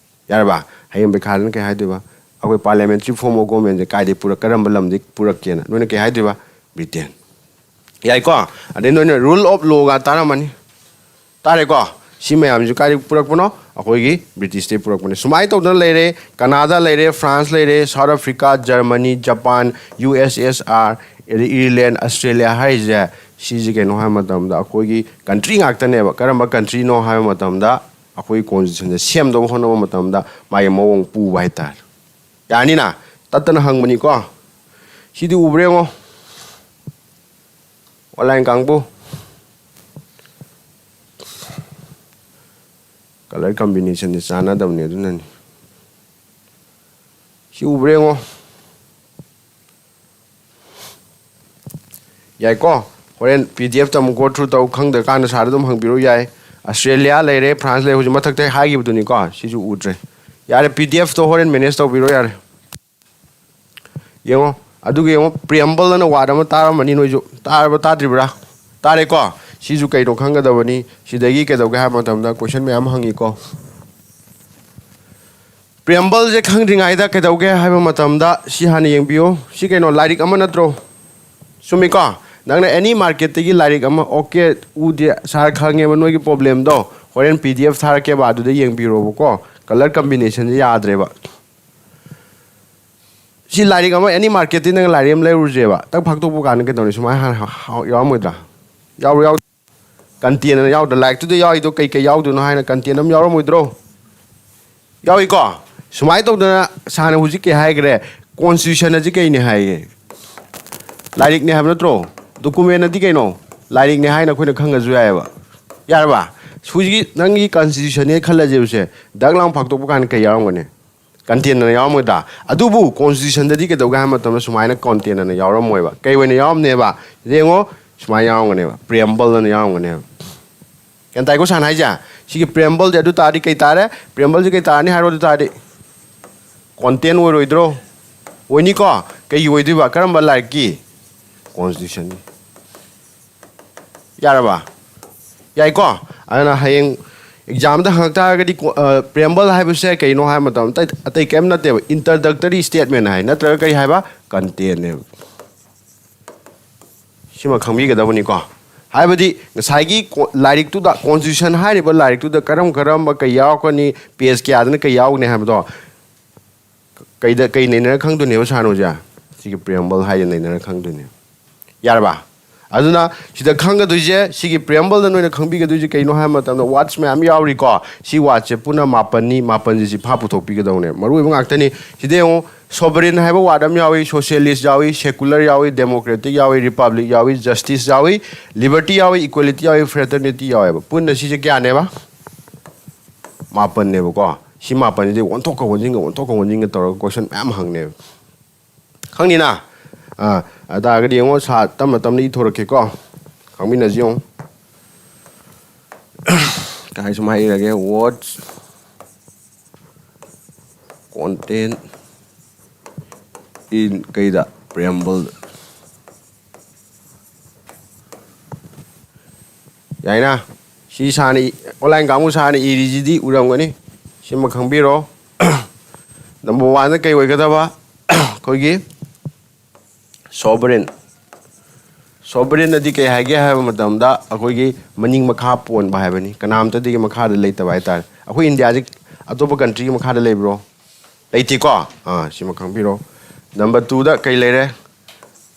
ꯌꯥꯔꯕ? ꯍꯌꯦꯡ ꯄꯩꯈꯥꯗꯅ ꯀꯩ ꯍꯥꯏꯗꯣꯏꯕ? ꯑꯩꯈꯣꯏ parliamentary form of governmentꯁꯦ ꯀꯥꯏꯗꯩ ꯄꯨꯔꯛ-, ꯀꯔꯝꯕ ꯂꯝꯗꯩ ꯄꯨꯔꯛꯀꯦꯅ ꯅꯣꯏꯅ ꯀꯩ ꯍꯥꯏꯗꯣꯏꯕ? Britain꯫ ꯌꯥꯏꯀꯣ? ꯑꯗꯩ ꯅꯣꯏꯅ rule of lawꯒ ꯇꯥꯔꯝꯃꯅꯤ꯫ ꯇꯥꯔꯦꯀꯣ? ꯁꯤ ꯃꯌꯥꯝꯁꯤ ꯀꯥꯏꯗꯒꯤ ꯄꯨꯔꯛꯄꯅꯣ? ꯑꯩꯈꯣꯏꯒꯤ ꯕ꯭ꯔꯤꯇꯤꯁꯇꯒꯤ ꯄꯨꯔꯛꯄꯅꯦ꯫ ꯁꯨꯃꯥꯏꯅ ꯇꯧꯗꯅ ꯂꯩꯔꯦ, ꯀꯅꯥꯗꯥ ꯂꯩꯔꯦ, ꯐ꯭ꯔꯥꯟꯁ ꯂꯩꯔꯦ, South Africa, Germany, Japan, U S S R, ꯑꯗꯩ ꯏꯪꯂꯦꯟ, ꯑꯁꯇ꯭ꯔꯦꯂꯤꯌꯥ ꯍꯥꯏꯔꯤꯁꯦ꯫ ꯁꯤꯁꯦ ꯀꯩꯅꯣ ꯍꯥꯏꯕ ꯃꯇꯝꯗ ꯑꯩꯈꯣꯏꯒꯤ ꯀꯟꯇ꯭ꯔꯤ ꯉꯥꯛꯇꯅꯦꯕ꯫ ꯀꯔꯝꯕ ꯀꯟꯇ꯭ꯔꯤꯅꯣ ꯍꯥꯏꯕ ꯃꯇꯝꯗ ꯑꯩꯈꯣꯏꯒꯤ ꯀꯣꯟꯁꯇꯤꯇ꯭ꯌꯨꯁꯟꯁꯦ ꯁꯦꯝꯗꯧꯕ ꯍꯣꯠꯅꯕ ꯃꯇꯝꯗ ꯃꯥꯒꯤ ꯃꯑꯣꯡ ꯄꯨꯕ ꯍꯥꯏꯇꯥꯔꯦ꯫ ꯌꯥꯅꯤꯅ? ꯇꯠꯇꯅ ꯍꯪꯕꯅꯤꯀꯣ꯫ ꯁꯤꯗꯤ ꯎꯕ꯭ꯔꯥ ꯌꯦꯡꯉꯣ꯫ ꯑꯣꯟꯂꯥꯏꯟ ꯀꯥꯡꯕꯨ꯫ ꯀꯂꯔ ꯀꯝꯕꯤꯅꯦꯁꯟꯁꯦ ꯆꯥꯟꯅꯗꯕꯅꯦ, ꯑꯗꯨꯅꯅꯤ꯫ ꯁꯤ ꯎꯕ꯭ꯔꯥ ꯌꯦꯡꯉꯣ꯫ ꯌꯥꯏꯀꯣ? ꯍꯣꯔꯦꯟ ꯄꯤ ꯗꯤ ꯑꯦꯐꯇ ꯑꯃꯨꯛ go through ꯇꯧ, ꯈꯪꯗ꯭ꯔꯀꯥꯟꯗ ꯁꯥꯔꯗ ꯑꯗꯨꯝ ꯍꯪꯕꯤꯔꯛꯎ ꯌꯥꯏ꯫ ꯑꯁꯇ꯭ꯔꯦꯂꯤꯌꯥ ꯂꯩꯔꯦ, ꯐ꯭ꯔꯥꯟꯁ ꯂꯩꯔꯦ, ꯍꯧꯖꯤꯛ ꯃꯊꯛꯇ ꯍꯥꯏꯈꯤꯕꯗꯨꯅꯤꯀꯣ꯫ ꯁꯤꯁꯨ ꯎꯗ꯭ꯔꯦ꯫ ꯌꯥꯔꯦ, ꯄꯤ ꯗꯤ ꯑꯦꯐꯇꯣ ꯍꯣꯔꯦꯟ ꯃꯦꯅꯦꯖ ꯇꯧꯕꯤꯔꯣ ꯌꯥꯔꯦ꯫ ꯌꯦꯡꯉꯣ, ꯑꯗꯨꯒ ꯌꯦꯡꯉꯣ, ꯄ꯭ꯔꯤꯑꯦꯝꯕꯜ ꯑꯅ ꯋꯥꯔꯗ ꯑꯃ ꯇꯥꯔꯝꯃꯅꯤ ꯅꯣꯏꯁꯨ꯫ ꯇꯥꯔꯕ ꯇꯥꯗ꯭ꯔꯤꯕ꯭ꯔꯥ? ꯇꯥꯔꯦꯀꯣ? ꯁꯤꯁꯨ ꯀꯩꯅꯣ ꯈꯪꯒꯗꯕꯅꯤ꯫ ꯁꯤꯗꯒꯤ ꯀꯩꯗꯧꯒꯦ ꯍꯥꯏꯕ ꯃꯇꯝꯗ ꯀꯣꯏꯁꯟ ꯃꯌꯥꯝ ꯍꯪꯉꯤꯀꯣ꯫ ꯄ꯭ꯔꯤꯑꯦꯝꯕꯜꯁꯦ ꯈꯪꯗ꯭ꯔꯤꯉꯩꯗ ꯀꯩꯗꯧꯒꯦ ꯍꯥꯏꯕ ꯃꯇꯝꯗ ꯁꯤ ꯍꯥꯟꯅ ꯌꯦꯡꯕꯤꯌꯨ꯫ ꯁꯤ ꯀꯩꯅꯣ, ꯂꯥꯏꯔꯤꯛ ꯑꯃ ꯅꯠꯇ꯭ꯔꯣ? ꯆꯨꯝꯃꯤꯀꯣ? ꯅꯪꯅ ꯑꯦꯅꯤ ꯃꯥꯔꯀꯦꯠꯇꯒꯤ ꯂꯥꯏꯔꯤꯛ ꯑꯃ, ꯑꯣꯀꯦ, ꯎꯗꯦ, ꯁꯥꯔ ꯈꯪꯉꯦꯕ ꯅꯣꯏꯒꯤ ꯄ꯭ꯔꯣꯕ꯭ꯂꯦꯝꯗꯣ, ꯍꯣꯔꯦꯟ ꯄꯤ ꯗꯤ ꯑꯦꯐ ꯊꯥꯔꯛꯀꯦꯕ, ꯑꯗꯨꯗ ꯌꯦꯡꯕꯤꯔꯣꯕꯀꯣ꯫ ꯀꯂꯔ ꯀꯝꯕꯤꯅꯦꯁꯟꯁꯦ ꯌꯥꯗ꯭ꯔꯦꯕ꯫ ꯁꯤ ꯂꯥꯏꯔꯤꯛ ꯑꯃ ꯑꯦꯅꯤ ꯃꯥꯔꯀꯦꯠꯇꯒꯤ ꯅꯪ ꯂꯥꯏꯔꯤꯛ ꯑꯃ ꯂꯩꯔꯨꯁꯦꯕ, ꯇꯛ ꯐꯥꯛꯇꯣꯛꯄ ꯀꯥꯟꯗ ꯀꯩꯗꯧꯅꯤ? ꯁꯨꯃꯥꯏꯅ ꯍꯥꯟꯅ ꯍ-, ꯍ-, ꯌꯥꯎꯔꯝꯃꯣꯏꯗ꯭ꯔꯥ? ꯌꯥꯎꯔꯣ, ꯌꯥꯎ-, ꯀꯟꯇꯦꯟ ꯑꯅ ꯌꯥꯎꯗ꯭ꯔꯥ? ꯂꯥꯏꯔꯤꯛꯇꯨꯗ ꯌꯥꯎꯔꯤꯗꯣ ꯀꯩ ꯀꯩ ꯌꯥꯎꯗꯣꯏꯅꯣ ꯍꯥꯏꯅ ꯀꯟꯇꯦꯟ ꯑꯃ ꯌꯥꯎꯔꯝꯃꯣꯏꯗ꯭ꯔꯣ? ꯌꯥꯎꯏꯀꯣ? ꯁꯨꯃꯥꯏꯅ ꯇꯧꯗꯅ ꯁꯥꯔꯅ ꯍꯧꯖꯤꯛ ꯀꯩ ꯍꯥꯏꯈ꯭ꯔꯦ? ꯀꯣꯟꯁꯇꯤꯇ꯭ꯌꯨꯁꯟ ꯑꯁꯤ ꯀꯩꯅꯦ ꯍꯥꯏꯌꯦ? ꯂꯥꯏꯔꯤꯛꯅꯦ ꯍꯥꯏꯕ ꯅꯠꯇ꯭ꯔꯣ? ꯗꯣꯀꯨꯃꯦꯟ ꯑꯗꯤ ꯀꯩꯅꯣ? ꯂꯥꯏꯔꯤꯛꯅꯦ ꯍꯥꯏꯅ ꯑꯩꯈꯣꯏꯅ ꯈꯪꯉꯁꯨ ꯌꯥꯏꯑꯕ꯫ ꯌꯥꯔꯕ? ꯍꯧꯖꯤꯛꯀꯤ ꯅꯪꯒꯤ ꯀꯟꯁꯇꯤꯇ꯭ꯌꯨꯁꯟꯅꯦ ꯈꯜꯂꯁꯦꯕꯁꯦ, ꯗꯛ ꯂꯥꯎ ꯐꯥꯛꯇꯣꯛꯄ ꯀꯥꯟꯗ ꯀꯩ ꯌꯥꯎꯔꯝꯒꯅꯤ? ꯀꯟꯇꯦꯟ ꯑꯅ ꯌꯥꯎꯔꯝꯃꯣꯏꯗ꯫ ꯑꯗꯨꯕꯨ ꯀꯣꯟꯁꯇꯤꯇ꯭ꯌꯨꯁꯟꯗꯗꯤ ꯀꯩꯗꯧꯒꯦ ꯍꯥꯏꯕ ꯃꯇꯝꯗ ꯁꯨꯃꯥꯏꯅ ꯀꯟꯇꯦꯟ ꯑꯅ ꯌꯥꯎꯔꯝꯃꯣꯏꯕ꯫ ꯀꯩ ꯑꯣꯏꯅ ꯌꯥꯎꯔꯝꯅꯦꯕ? ꯌꯦꯡꯉꯣ, ꯁꯨꯃꯥꯏꯅ ꯌꯥꯎꯔꯝꯒꯅꯦꯕ, ꯄ꯭ꯔꯤꯑꯦꯝꯕꯜ ꯑꯅ ꯌꯥꯎꯔꯝꯒꯅꯦꯕ꯫ ꯒ꯭ꯌꯥꯟ ꯇꯥꯏꯀꯣ ꯁꯥꯔꯅ ꯍꯥꯏꯁꯦ? ꯁꯤꯒꯤ ꯄ꯭ꯔꯤꯑꯦꯝꯕꯜꯁꯦ ꯑꯗꯨ ꯇꯥꯔꯗꯤ ꯀꯩ ꯇꯥꯔꯦ? ꯄ꯭ꯔꯤꯑꯦꯝꯕꯜꯁꯦ ꯀꯩ ꯇꯥꯔꯅꯤ ꯍꯥꯏꯔꯣ? ꯑꯗꯨ ꯇꯥꯔꯗꯤ ꯀꯣꯟꯇꯦꯟ ꯑꯣꯏꯔꯣꯏꯗ꯭ꯔꯣ? ꯑꯣꯏꯅꯤꯀꯣ꯫ ꯀꯩꯒꯤ ꯑꯣꯏꯗꯣꯏꯕ? ꯀꯔꯝꯕ ꯂꯥꯏꯔꯤꯛꯀꯤ? ꯀꯣꯟꯁꯇꯤꯇ꯭ꯌꯨꯁꯟꯒꯤ꯫ ꯌꯥꯔꯕ? ꯌꯥꯏꯀꯣ? ꯑꯗꯨꯅ ꯍꯌꯦꯡ ꯑꯦꯛꯖꯥꯝꯗ ꯍꯪꯉꯛ ꯇꯥꯔꯒꯗꯤ ꯀꯣ-, ꯑ, ꯄ꯭ꯔꯤꯑꯦꯝꯕꯜ ꯍꯥꯏꯕꯁꯦ ꯀꯩꯅꯣ ꯍꯥꯏꯕ ꯃꯇꯝꯗ ꯑꯇꯩ, ꯑꯇꯩ ꯀꯔꯤꯝ ꯅꯠꯇꯦꯕ, ꯏꯟꯇ꯭ꯔꯗꯛꯇꯔꯤ ꯁ꯭ꯇꯦꯠꯃꯦꯟ ꯍꯥꯏ, ꯅꯠꯇ꯭ꯔꯒ ꯀꯔꯤ ꯍꯥꯏꯕ? ꯀꯟꯇꯦꯟꯅꯦꯕ꯫ ꯁꯤꯃ ꯈꯪꯕꯤꯒꯗꯕꯅꯤꯀꯣ꯫ ꯍꯥꯏꯕꯗꯤ ꯉꯁꯥꯏꯒꯤ ꯀꯣ- ꯂꯥꯏꯔꯤꯛꯇꯨꯗ, ꯀꯣꯟꯁꯇꯤꯇ꯭ꯌꯨꯁꯟ ꯍꯥꯏꯔꯤꯕ ꯂꯥꯏꯔꯤꯛꯇꯨꯗ ꯀꯔꯝ ꯀꯔꯝꯕ ꯀꯩ ꯌꯥꯎꯔꯛꯀꯅꯤ, ꯄꯦꯖ ꯀꯌꯥꯗꯅ ꯀꯩ ꯌꯥꯎꯒꯅꯤ ꯍꯥꯏꯕꯗꯣ ꯀꯩꯗ, ꯀꯩ ꯅꯩꯅꯔ ꯈꯪꯗꯣꯏꯅꯦꯕ ꯁꯥꯔꯅ ꯍꯧꯖꯤꯛ? ꯁꯤꯒꯤ ꯄ꯭ꯔꯤꯌꯦꯝꯕꯜ ꯍꯥꯏꯁꯦ ꯅꯩꯅꯔ ꯈꯪꯗꯣꯏꯅꯦ꯫ ꯌꯥꯔꯕ? ꯑꯗꯨꯅ ꯁꯤꯗ ꯈꯪꯒꯗꯣꯏꯁꯦ, ꯁꯤꯒꯤ ꯄ꯭ꯔꯤꯌꯦꯝꯕꯜꯗ ꯅꯣꯏꯅ ꯈꯪꯕꯤꯒꯗꯣꯏꯁꯦ ꯀꯩꯅꯣ ꯍꯥꯏꯕ ꯃꯇꯝꯗ, ꯋꯥꯔꯗꯁ ꯃꯌꯥꯝ ꯌꯥꯎꯔꯤꯀꯣ꯫ ꯁꯤ ꯋꯥꯔꯗꯁꯦ ꯄꯨꯟꯅ ꯃꯥꯄꯟꯅꯤ, ꯃꯥꯄꯟꯁꯦ ꯁꯤ ꯐꯥ ꯄꯨꯊꯣꯛꯄꯤꯒꯗꯧꯅꯦ, ꯃꯔꯨ ꯑꯣꯏꯕ ꯉꯥꯛꯇꯅꯤ꯫ ꯁꯤꯗ ꯌꯦꯡꯉꯨ, ꯁꯣꯕꯔꯤꯟ ꯍꯥꯏꯕ ꯋꯥꯔꯗ ꯑꯃ ꯌꯥꯎꯏ, ꯁꯣꯁꯤꯌꯦꯂꯤꯁ ꯌꯥꯎꯏ, ꯁꯦꯀꯨꯂꯔ ꯌꯥꯎꯏ, ꯗꯦꯃꯣꯀ꯭ꯔꯦꯇꯤꯛ ꯌꯥꯎꯏ, ꯔꯤꯄꯕ꯭ꯂꯤꯛ ꯌꯥꯎꯏ, ꯖꯁꯇꯤꯁ ꯌꯥꯎꯏ, ꯂꯤꯕꯔꯇꯤ ꯌꯥꯎꯏ, ꯏꯀ꯭ꯋꯦꯂꯤꯇꯤ ꯌꯥꯎꯏ, ꯐ꯭ꯔꯦꯇꯔꯅꯤꯇꯤ ꯌꯥꯎꯋꯦꯕ꯫ ꯄꯨꯟꯅ ꯁꯤꯁꯦ ꯀꯌꯥꯅꯦꯕ? ꯃꯥꯄꯟꯅꯦꯕꯀꯣ꯫ ꯁꯤ ꯃꯥꯄꯟꯁꯤꯗꯤ ꯑꯣꯟꯊꯣꯛꯀ ꯑꯣꯟꯁꯤꯟꯒ, ꯑꯣꯟꯊꯣꯛꯀ ꯑꯣꯟꯁꯤꯟꯒ ꯇꯧꯔꯒ ꯀꯣꯏꯁꯟ ꯃꯌꯥꯝ ꯍꯪꯅꯦꯕ꯫ ꯈꯪꯅꯤꯅ? ꯑꯥ, ꯑꯗꯨ ꯇꯥꯔꯒꯗꯤ ꯌꯦꯡꯉꯣ, ꯁꯥ ꯇꯞꯅ ꯇꯞꯅ ꯏꯊꯣꯔꯛꯀꯦꯀꯣ꯫ ꯈꯪꯃꯤꯟꯅꯁꯤ ꯌꯦꯡꯉꯣ꯫ ꯀꯥꯏ ꯁꯨꯝ ꯍꯥꯏꯔꯒꯦ, ꯋꯥꯔꯗꯁ ꯀꯣꯟꯇꯦꯟ ꯏꯟ ꯀꯩꯗ? ꯄ꯭ꯔꯤꯌꯦꯝꯕꯜ꯫ ꯌꯥꯏꯅ? ꯁꯤ ꯁꯥꯔꯅ ꯏ-, ꯑꯣꯟꯂꯥꯏꯟ ꯀꯥꯡꯕꯨ ꯁꯥꯔꯅ ꯏꯔꯤꯁꯤꯗꯤ ꯎꯔꯝꯒꯅꯤ꯫ ꯁꯤꯃ ꯈꯪꯕꯤꯔꯣ꯫ ꯅꯝꯕꯔ ꯋꯥꯟꯗ ꯀꯩ ꯑꯣꯏꯒꯗꯕ? ꯑꯩꯈꯣꯏꯒꯤ ꯁꯣꯕꯔꯤꯟ꯫ ꯁꯣꯕꯔꯤꯟ ꯑꯗꯤ ꯀꯩ ꯍꯥꯏꯒꯦ ꯍꯥꯏꯕ ꯃꯇꯝꯗ, ꯑꯩꯈꯣꯏꯒꯤ ꯃꯅꯤꯡ ꯃꯈꯥ ꯄꯣꯟꯕ ꯍꯥꯏꯕꯅꯤ, ꯀꯅꯥꯝꯇꯗꯒꯤ ꯃꯈꯥꯗ ꯂꯩꯇꯕ ꯍꯥꯏꯇꯥꯔꯦ꯫ ꯑꯩꯈꯣꯏ ꯏꯟꯗꯤꯌꯥꯁꯤ ꯑꯇꯣꯞꯄ ꯀꯟꯇ꯭ꯔꯤꯒꯤ ꯃꯈꯥꯗ ꯂꯩꯕ꯭ꯔꯣ? ꯂꯩꯇꯦꯀꯣ꯫ ꯑꯥ, ꯁꯤꯃ ꯈꯪꯕꯤꯔꯣ꯫ ꯅꯝꯕꯔ ꯇꯨꯗ ꯀꯩ ꯂꯩꯔꯦ?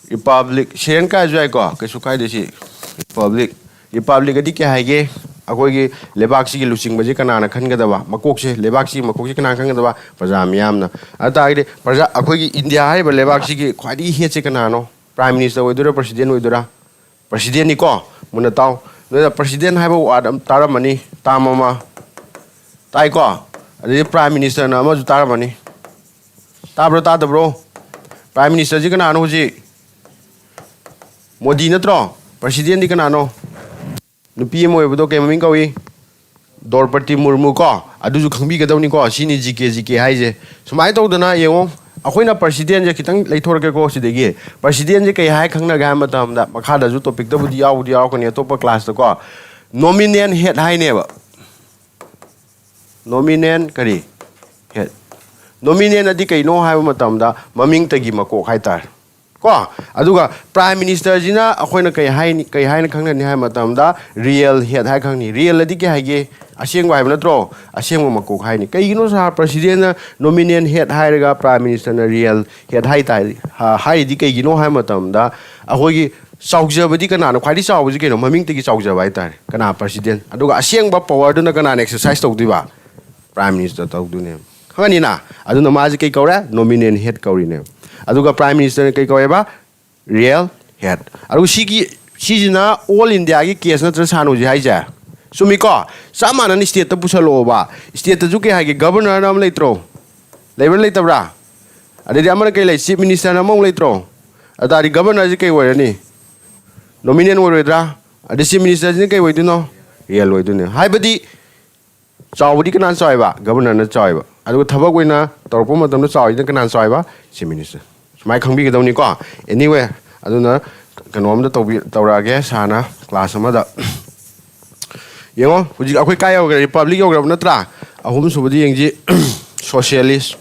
ꯔꯤꯄꯕ꯭ꯂꯤꯛ꯫ ꯁꯦꯔꯦꯟ ꯀꯥꯏꯁꯨ ꯌꯥꯏꯀꯣ, ꯀꯩꯁꯨ ꯀꯥꯏꯗꯦ꯫ ꯁꯤ ꯔꯤꯄꯕ꯭ꯂꯤꯛ꯫ ꯔꯤꯄꯕ꯭ꯂꯤꯛ ꯑꯗꯤ ꯀꯩ ꯍꯥꯏꯒꯦ? ꯑꯩꯈꯣꯏꯒꯤ ꯂꯩꯕꯥꯛꯁꯤꯒꯤ ꯂꯨꯆꯤꯡꯕꯁꯤ ꯀꯅꯥꯅ ꯈꯟꯒꯗꯕ? ꯃꯀꯣꯛꯁꯦ, ꯂꯩꯕꯥꯛꯁꯤꯒꯤ ꯃꯀꯣꯛꯁꯦ ꯀꯅꯥꯅ ꯈꯟꯒꯗꯕ? ꯄ꯭ꯔꯖꯥ ꯃꯤꯌꯥꯝꯅ꯫ ꯑꯗꯨ ꯇꯥꯔꯒꯗꯤ ꯄ꯭ꯔꯖꯥ, ꯑꯩꯈꯣꯏꯒꯤ ꯏꯟꯗꯤꯌꯥ ꯍꯥꯏꯔꯤꯕ ꯂꯩꯕꯥꯛꯁꯤꯒꯤ ꯈ꯭ꯋꯥꯏꯗꯒꯤ ꯍꯦꯠꯁꯦ ꯀꯅꯥꯅꯣ? ꯄ꯭ꯔꯥꯏꯝ ꯃꯤꯅꯤꯁꯇꯔ ꯑꯣꯏꯗꯣꯏꯔꯥ, ꯄ꯭ꯔꯁꯤꯗꯦꯟ ꯑꯣꯏꯗꯣꯏꯔꯥ? ꯄ꯭ꯔꯁꯤꯗꯦꯟꯅꯤꯀꯣ꯫ ꯃꯨꯟꯅ ꯇꯥꯎ꯫ ꯅꯣꯏꯅ ꯄ꯭ꯔꯁꯤꯗꯦꯟ ꯍꯥꯏꯕ ꯋꯥꯔꯗ ꯑꯃ ꯇꯥꯔꯝꯃꯅꯤ, ꯇꯥꯔꯝ ꯑꯃ꯫ ꯇꯥꯏꯀꯣ? ꯑꯗꯩꯗꯤ ꯄ꯭ꯔꯥꯏꯝ ꯃꯤꯅꯤꯁꯇꯔꯅ ꯑꯃꯁꯨ ꯇꯥꯔꯝꯃꯅꯤ꯫ ꯇꯥꯕ꯭ꯔꯣ, ꯇꯥꯗꯕ꯭ꯔꯣ? ꯄ꯭ꯔꯥꯏꯝ ꯃꯤꯅꯤꯁꯇꯔꯁꯤ ꯀꯅꯥꯅꯣ ꯍꯧꯖꯤꯛ? ꯃꯣꯗꯤ ꯅꯠꯇ꯭ꯔꯣ? ꯄ꯭ꯔꯁꯤꯗꯦꯟꯗꯤ ꯀꯅꯥꯅꯣ? ꯅꯨꯄꯤ ꯑꯃ ꯑꯣꯏꯕꯗꯣ ꯀꯩ ꯃꯃꯤꯡ ꯀꯧꯏ? ꯗ꯭ꯔꯧꯄꯗꯤ ꯃꯨꯔꯃꯨ ꯀꯣ꯫ ꯑꯗꯨꯁꯨ ꯈꯪꯕꯤꯒꯗꯧꯅꯤꯀꯣ꯫ ꯁꯤꯅꯤ ꯖꯤ ꯀꯦ, ꯖꯤ ꯀꯦ ꯍꯥꯏꯁꯦ꯫ ꯁꯨꯃꯥꯏꯅ ꯇꯧꯗꯅ ꯌꯦꯡꯉꯣ, ꯑꯩꯈꯣꯏꯅ ꯄ꯭ꯔꯁꯤꯗꯦꯟꯁꯦ ꯈꯤꯇꯪ ꯂꯩꯊꯣꯔꯛꯀꯦꯀꯣ ꯁꯤꯗꯒꯤ꯫ ꯄ꯭ꯔꯁꯤꯗꯦꯟꯁꯦ ꯀꯩ ꯍꯥꯏ ꯈꯪꯅꯒꯦ ꯍꯥꯏꯕ ꯃꯇꯝꯗ, ꯃꯈꯥꯗꯁꯨ ꯇꯣꯄꯤꯛꯇꯕꯨꯗꯤ ꯌꯥꯎꯕꯨꯗꯤ ꯌꯥꯎꯔꯛꯀꯅꯤ ꯑꯇꯣꯞꯄ ꯀ꯭ꯂꯥꯁꯇꯀꯣ, ꯅꯣꯃꯤꯅꯦꯜ ꯍꯦꯠ ꯍꯥꯏꯅꯦꯕ꯫ ꯅꯣꯃꯤꯅꯦꯜ ꯀꯔꯤ? ꯍꯦꯠ꯫ ꯅꯣꯃꯤꯅꯦꯜ ꯑꯗꯤ ꯀꯩꯅꯣ ꯍꯥꯏꯕ ꯃꯇꯝꯗ, ꯃꯃꯤꯡꯇꯒꯤ ꯃꯀꯣꯛ ꯍꯥꯏꯇꯥꯔꯦ꯫ ꯀꯣ? ꯑꯗꯨꯒ Prime Ministerꯁꯤꯅ ꯑꯩꯈꯣꯏꯅ ꯀꯩ ꯍꯥꯏꯅꯤ, ꯀꯩ ꯍꯥꯏꯅ ꯈꯪꯅꯅꯤ ꯍꯥꯏꯕ ꯃꯇꯝꯗ, real head ꯍꯥꯏ ꯈꯪꯅꯤ꯫ Real ꯑꯗꯤ ꯀꯩ ꯍꯥꯏꯒꯦ? ꯑꯁꯦꯡꯕ ꯍꯥꯏꯕ ꯅꯠꯇ꯭ꯔꯣ? ꯑꯁꯦꯡꯕ ꯃꯀꯣꯛ ꯍꯥꯏꯅꯤ꯫ ꯀꯩꯒꯤꯅꯣ ꯁꯥꯔ, Presidentꯅ nominal head ꯍꯥꯏꯔꯒ Prime Ministerꯅ real head ꯍꯥꯏ ꯇꯥꯔꯗꯤ, ꯍꯥ, ꯍꯥꯏꯔꯤꯗꯤ ꯀꯩꯒꯤꯅꯣ ꯍꯥꯏꯕ ꯃꯇꯝꯗ, ꯑꯩꯈꯣꯏꯒꯤ ꯆꯥꯎꯖꯕꯗꯤ ꯀꯅꯥꯅꯣ? ꯈ꯭ꯋꯥꯏꯗꯒꯤ ꯆꯥꯎꯕꯁꯤ ꯀꯩꯅꯣ? ꯃꯃꯤꯡꯗꯒꯤ ꯆꯥꯎꯖꯕ ꯍꯥꯏ ꯇꯥꯔꯦ꯫ ꯀꯅꯥ? President꯫ ꯑꯗꯨꯒ ꯑꯁꯦꯡꯕ powerꯗꯨꯅ ꯀꯅꯥꯅ exercise ꯇꯧꯗꯣꯏꯕ? Prime Minister ꯇꯧꯗꯣꯏꯅꯦꯕ꯫ ꯈꯪꯉꯅꯤꯅ? ꯑꯗꯨꯅ ꯃꯥꯁꯦ ꯀꯩ ꯀꯧꯔꯦ? Nominal head ꯀꯧꯔꯤꯅꯦꯕ꯫ ꯑꯗꯨꯒ Prime Ministerꯅ ꯀꯩ ꯀꯧꯋꯦꯕ? Real head꯫ ꯑꯗꯨꯒ ꯁꯤꯒꯤ, ꯁꯤꯁꯤꯅ all Indiaꯒꯤ case ꯅꯠꯇ꯭ꯔ ꯁꯥꯟꯅ ꯍꯧꯖꯤꯛ ꯍꯥꯏꯁꯦ? ꯆꯨꯝꯃꯤꯀꯣ? ꯆꯞ ꯃꯥꯟꯅꯅ stateꯇ ꯄꯨꯁꯜꯂꯛꯑꯣꯕ꯫ Stateꯇꯁꯨ ꯀꯩ ꯍꯥꯏꯒꯦ? Governorꯅ ꯑꯃ ꯂꯩꯇ꯭ꯔꯣ? ꯂꯩꯕ꯭ꯔꯥ ꯂꯩꯇꯕ꯭ꯔꯥ? ꯑꯗꯩꯗꯤ ꯑꯃꯅ ꯀꯩ ꯂꯩ? Chief Ministerꯅ ꯑꯃꯃꯨꯛ ꯂꯩꯇ꯭ꯔꯣ? ꯑꯗꯨ ꯇꯥꯔꯗꯤ Governorꯁꯦ ꯀꯩ ꯑꯣꯏꯔꯅꯤ? Nominal ꯑꯣꯏꯔꯣꯏꯗ꯭ꯔꯥ? ꯑꯗꯩ Chief Ministerꯁꯤꯅ ꯀꯩ ꯑꯣꯏꯗꯣꯏꯅꯣ? Real ꯑꯣꯏꯗꯣꯏꯅꯦ꯫ ꯍꯥꯏꯕꯗꯤ ꯆꯥꯎꯕꯗꯤ ꯀꯅꯥꯅ ꯆꯥꯎꯋꯦꯕ? Governorꯅ ꯆꯥꯎꯋꯦꯕ꯫ ꯑꯗꯨꯒ ꯊꯕꯛ ꯑꯣꯏꯅ ꯇꯧꯔꯛꯄ ꯃꯇꯝꯗ ꯆꯥꯎꯔꯤꯁꯤꯅ ꯀꯅꯥꯅ ꯆꯥꯎꯋꯦꯕ? Chief Minister꯫ ꯁꯨꯃꯥꯏꯅ ꯈꯪꯕꯤꯒꯗꯧꯅꯤꯀꯣ꯫ Anyway, ꯑꯗꯨꯅ ꯀꯩꯅꯣꯝꯗ ꯇꯧꯕꯤ-, ꯇꯧꯔꯛꯑꯒꯦ ꯁꯥꯔꯅ class ꯑꯃꯗ꯫ ꯌꯦꯡꯉꯣ, ꯍꯧꯖꯤꯛ ꯑꯩꯈꯣꯏ ꯀꯥꯏ ꯌꯧꯈ꯭ꯔꯦ? Republic ꯌꯧꯈ꯭ꯔꯕ ꯅꯠꯇ꯭ꯔꯥ? ꯑꯍꯨꯝꯁꯨꯕꯗꯤ ꯌꯦꯡꯁꯤ꯫ Socialist꯫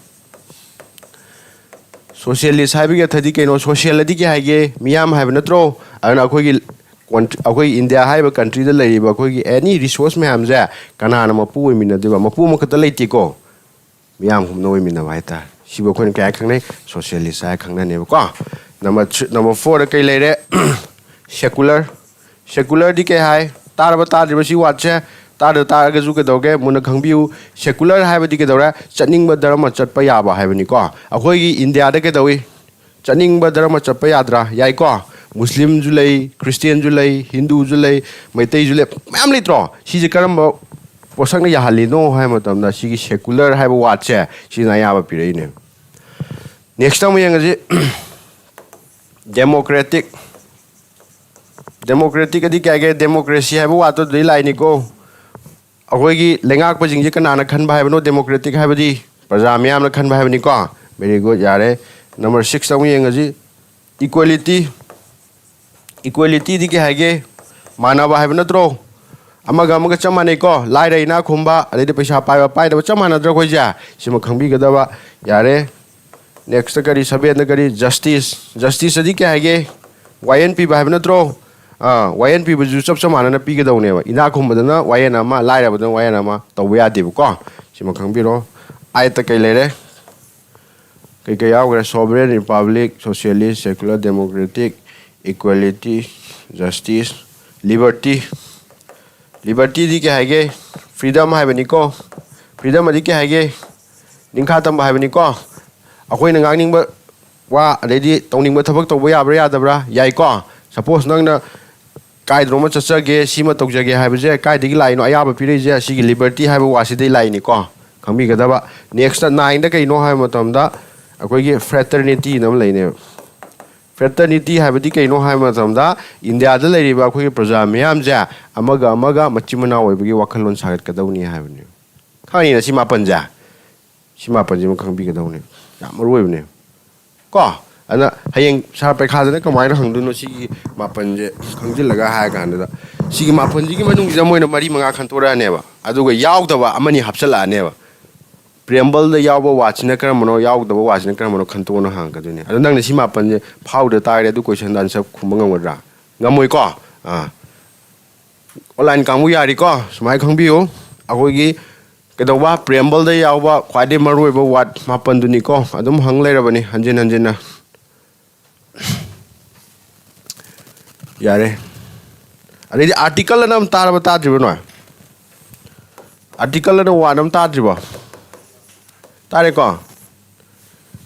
Socialist ꯍꯥꯏꯕꯒꯤ ꯑꯔꯊꯗꯤ ꯀꯩꯅꯣ? Social ꯑꯗꯤ ꯀꯩ ꯍꯥꯏꯒꯦ? ꯃꯤꯌꯥꯝ ꯍꯥꯏꯕ ꯅꯠꯇ꯭ꯔꯣ? ꯑꯗꯨꯅ ꯑꯩꯈꯣꯏꯒꯤ country, ꯑꯩꯈꯣꯏ India ꯍꯥꯏꯔꯤꯕ countryꯗ ꯂꯩꯔꯤꯕ ꯑꯩꯈꯣꯏꯒꯤ any resource ꯃꯌꯥꯝꯁꯦ ꯀꯅꯥꯅ ꯃꯄꯨ ꯑꯣꯏꯃꯤꯟꯅꯗꯣꯏꯕ? ꯃꯄꯨ ꯑꯃꯈꯛꯇ ꯂꯩꯇꯦꯀꯣ, ꯃꯤꯌꯥꯝ ꯄꯨꯝꯅ ꯑꯣꯏꯃꯤꯟꯅꯕ ꯍꯥꯏꯇꯥꯔꯦ꯫ ꯁꯤꯕꯨ ꯑꯩꯈꯣꯏꯅ ꯀꯩ ꯍꯥꯏ ꯈꯪꯅꯩ? Socialist ꯍꯥꯏ ꯈꯪꯅꯅꯦꯕꯀꯣ꯫ Number three, number fourꯗ ꯀꯩ ꯂꯩꯔꯦ? Secular꯫ Secularꯗꯤ ꯀꯩ ꯍꯥꯏ? ꯇꯥꯔꯕ ꯇꯥꯗ꯭ꯔꯤꯕ ꯁꯤ wordꯁꯦ? ꯇꯥꯗ ꯇꯥꯔꯒꯁꯨ ꯀꯩꯗꯧꯔꯒꯦ? ꯃꯨꯟꯅ ꯈꯪꯕꯤꯌꯨ꯫ Secular ꯍꯥꯏꯕꯗꯤ ꯀꯩꯗꯧꯔꯦ? ꯆꯠꯅꯤꯡꯕ ꯙꯔꯃ ꯆꯠꯄ ꯌꯥꯕ ꯍꯥꯏꯕꯅꯤꯀꯣ꯫ ꯑꯩꯈꯣꯏꯒꯤ Indiaꯗ ꯀꯩꯗꯧꯏ? ꯆꯠꯅꯤꯡꯕ ꯙꯔꯃ ꯆꯠꯄ ꯌꯥꯗ꯭ꯔꯥ? ꯌꯥꯏꯀꯣ꯫ Muslimꯁꯨ ꯂꯩ, Christianꯁꯨ ꯂꯩ, Hinduꯁꯨ ꯂꯩ, ꯃꯩꯇꯩꯁꯨ ꯂꯩ, ꯃꯌꯥꯝ ꯂꯩꯇ꯭ꯔꯣ? ꯁꯤꯁꯦ ꯀꯔꯝꯕ ꯄꯣꯠꯁꯛꯅ ꯌꯥꯍꯜꯂꯤꯅꯣ ꯍꯥꯏꯕ ꯃꯇꯝꯗ ꯁꯤꯒꯤ secular ꯍꯥꯏꯕ wordꯁꯦ ꯁꯤꯅ ꯑꯌꯥꯕ ꯄꯤꯔꯛꯏꯅꯦ꯫ Next ꯑꯃꯨꯛ ꯌꯦꯡꯉꯁꯤ꯫ Democratic꯫ Democratic ꯑꯗꯤ ꯀꯩ ꯍꯥꯏꯒꯦ? Democracy ꯍꯥꯏꯕ wordꯇꯨ ꯑꯗꯨꯗꯩ ꯂꯥꯛꯏꯅꯤꯀꯣ꯫ ꯑꯩꯈꯣꯏꯒꯤ ꯂꯩꯉꯥꯛꯄꯁꯤꯡꯁꯦ ꯀꯅꯥꯅ ꯈꯟꯕ ꯍꯥꯏꯕꯅꯣ democratic ꯍꯥꯏꯕꯗꯤ? ꯄ꯭ꯔꯖꯥ ꯃꯤꯌꯥꯝꯅ ꯈꯟꯕ ꯍꯥꯏꯕꯅꯤꯀꯣ꯫ Very good, ꯌꯥꯔꯦ꯫ Number six ꯑꯃꯨꯛ ꯌꯦꯡꯉꯁꯤ, equality꯫ Equalityꯗꯤ ꯀꯩ ꯍꯥꯏꯒꯦ? ꯃꯥꯟꯅꯕ ꯍꯥꯏꯕ ꯅꯠꯇ꯭ꯔꯣ? ꯑꯃꯒ ꯑꯃꯒ ꯆꯞ ꯃꯥꯟꯅꯩꯀꯣ꯫ ꯂꯥꯏꯔ ꯏꯅꯥꯛ ꯈꯨꯝꯕ, ꯑꯗꯩꯗꯤ ꯄꯩꯁꯥ ꯄꯥꯏꯕ ꯄꯥꯏꯗꯕ ꯆꯞ ꯃꯥꯟꯅꯗ꯭ꯔꯣ ꯑꯩꯈꯣꯏꯁꯦ? ꯁꯤꯃ ꯈꯪꯕꯤꯒꯗꯕ꯫ ꯌꯥꯔꯦ꯫ Next ꯀꯔꯤ, ꯁꯚꯦꯟꯗ ꯀꯔꯤ? Justice. Justice ꯑꯗꯤ ꯀꯩ ꯍꯥꯏꯒꯦ? ꯋꯥꯌꯦꯟ ꯄꯤꯕ ꯍꯥꯏꯕ ꯅꯠꯇ꯭ꯔꯣ? ꯑꯥ, ꯋꯥꯌꯦꯟ ꯄꯤꯕꯁꯨ ꯆꯞ ꯆꯞ ꯃꯥꯟꯅꯅ ꯄꯤꯒꯗꯧꯅꯦꯕ꯫ ꯏꯅꯥꯛ ꯈꯨꯟꯕꯗꯅ ꯋꯥꯌꯦꯟ ꯑꯃ, ꯂꯥꯏꯔꯕꯗꯅ ꯋꯥꯌꯦꯟ ꯑꯃ ꯇꯧꯕ ꯌꯥꯗꯦꯕꯀꯣ꯫ ꯁꯤꯃ ꯈꯪꯕꯤꯔꯣ꯫ ꯑꯥꯏꯠꯇ ꯀꯩ ꯂꯩꯔꯦ? ꯀꯩ ꯀꯩ ꯌꯥꯎꯈ꯭ꯔꯦ? Sovereign, Republic, Socialist, Secular, Democratic, Equality, Justice, Liberty. Libertyꯗꯤ ꯀꯩ ꯍꯥꯏꯒꯦ? Freedom ꯍꯥꯏꯕꯅꯤꯀꯣ꯫ Freedom ꯑꯗꯤ ꯀꯩ ꯍꯥꯏꯒꯦ? ꯅꯤꯡꯈꯥ ꯇꯝꯕ ꯍꯥꯏꯕꯅꯤꯀꯣ꯫ ꯑꯩꯈꯣꯏꯅ ꯉꯥꯡꯅꯤꯡꯕ ꯋꯥ, ꯑꯗꯩꯗꯤ ꯇꯧꯅꯤꯡꯕ ꯊꯕꯛ ꯇꯧꯕ ꯌꯥꯕ꯭ꯔꯥ ꯌꯥꯗꯕ꯭ꯔꯥ? ꯌꯥꯏꯀꯣ꯫ Suppose ꯅꯪꯅ ꯀꯥꯏꯗꯅꯣꯃ ꯆꯠꯆꯒꯦ, ꯁꯤꯃ ꯇꯧꯖꯒꯦ ꯍꯥꯏꯕꯁꯦ ꯀꯥꯏꯗꯒꯤ ꯂꯥꯛꯏꯅꯣ? ꯑꯌꯥꯕ ꯄꯤꯔꯛꯏꯁꯦ ꯑꯁꯤꯒꯤ liberty ꯍꯥꯏꯕ ꯋꯥꯁꯤꯗꯩ ꯂꯥꯛꯏꯅꯤꯀꯣ꯫ ꯈꯪꯕꯤꯒꯗꯕ꯫ Next ꯅꯥꯏꯟꯗ ꯀꯩꯅꯣ ꯍꯥꯏꯕ ꯃꯇꯝꯗ ꯑꯩꯈꯣꯏꯒꯤ fraternityꯅ ꯑꯃ ꯂꯩꯅꯦꯕ꯫ Fraternity ꯍꯥꯏꯕꯗꯤ ꯀꯩꯅꯣ ꯍꯥꯏꯕ ꯃꯇꯝꯗ, ꯏꯟꯗꯤꯌꯥꯗ ꯂꯩꯔꯤꯕ ꯑꯩꯈꯣꯏꯒꯤ ꯄ꯭ꯔꯖꯥ ꯃꯤꯌꯥꯝꯁꯦ ꯑꯃꯒ ꯑꯃꯒ ꯃꯆꯤꯟ ꯃꯅꯥꯎ ꯑꯣꯏꯕꯒꯤ ꯋꯥꯈꯜꯂꯣꯟ ꯁꯥꯒꯠꯀꯗꯧꯅꯤ ꯍꯥꯏꯕꯅꯤ꯫ ꯈꯪꯉꯤꯅ ꯁꯤ ꯃꯥꯄꯟꯁꯦ? ꯁꯤ ꯃꯥꯄꯟꯁꯤꯃ ꯈꯪꯕꯤꯒꯗꯧꯅꯦ꯫ ꯌꯥꯝ ꯃꯔꯨ ꯑꯣꯏꯕꯅꯦ꯫ ꯀꯣ? ꯑꯗꯨꯅ ꯍꯌꯦꯡ ꯁꯥꯔ ꯄꯩꯈꯥꯗꯅ ꯀꯃꯥꯏꯅ ꯍꯪꯗꯣꯏꯅꯣ ꯁꯤꯒꯤ ꯃꯥꯄꯟꯁꯦ ꯈꯪꯖꯤꯜꯂꯒ ꯍꯥꯏꯔ ꯀꯥꯟꯗꯨꯗ? ꯁꯤꯒꯤ ꯃꯥꯄꯟꯁꯤꯒꯤ ꯃꯅꯨꯡꯁꯤꯗ ꯃꯣꯏꯅ ꯃꯔꯤ ꯃꯉꯥ ꯈꯟꯇꯣꯔꯛꯑꯅꯦꯕ꯫ ꯑꯗꯨꯒ ꯌꯥꯎꯗꯕ ꯑꯃꯅꯤ ꯍꯥꯞꯆꯤꯜꯂꯛꯑꯅꯦꯕ꯫ Preambleꯗ ꯌꯥꯎꯕ wordꯁꯤꯅ ꯀꯔꯝꯕꯅꯣ, ꯌꯥꯎꯗꯕ wordꯁꯤꯅ ꯀꯔꯝꯕꯅꯣ ꯈꯟꯇꯣꯛꯑꯣꯅ ꯍꯪꯉꯛꯀꯗꯣꯏꯅꯦ꯫ ꯑꯗꯣ ꯅꯪꯅ ꯁꯤ ꯃꯥꯄꯟꯁꯦ ꯐꯥꯎꯗ ꯇꯥꯔꯒꯗꯤ ꯑꯗꯨ questionꯗ answer ꯈꯨꯝꯕ ꯉꯝꯒꯗ꯭ꯔꯥ? ꯉꯝꯃꯣꯏꯀꯣ? ꯑꯥ꯫ Online ꯀꯥꯡꯕꯨ ꯌꯥꯔꯤꯀꯣ? ꯁꯨꯃꯥꯏꯅ ꯈꯪꯕꯤꯌꯨ꯫ ꯑꯩꯈꯣꯏꯒꯤ ꯀꯩꯗꯧꯕ? Preambleꯗ ꯌꯥꯎꯕ ꯈ꯭ꯋꯥꯏꯗꯒꯤ ꯃꯔꯨꯑꯣꯏꯕ word ꯃꯥꯄꯟꯗꯨꯅꯤꯀꯣ꯫ ꯑꯗꯨꯝ ꯍꯪ ꯂꯩꯔꯕꯅꯤ ꯍꯟꯖꯤꯟ ꯍꯟꯖꯤꯟꯅ꯫ ꯌꯥꯔꯦ꯫ ꯑꯗꯩꯗꯤ article ꯑꯅ ꯑꯃ ꯇꯥꯔꯕ ꯇꯥꯗ꯭ꯔꯤꯕ ꯅꯣꯏ? Article ꯑꯅ word ꯑꯃ ꯇꯥꯗ꯭ꯔꯤꯕꯣ? ꯇꯥꯔꯦꯀꯣ?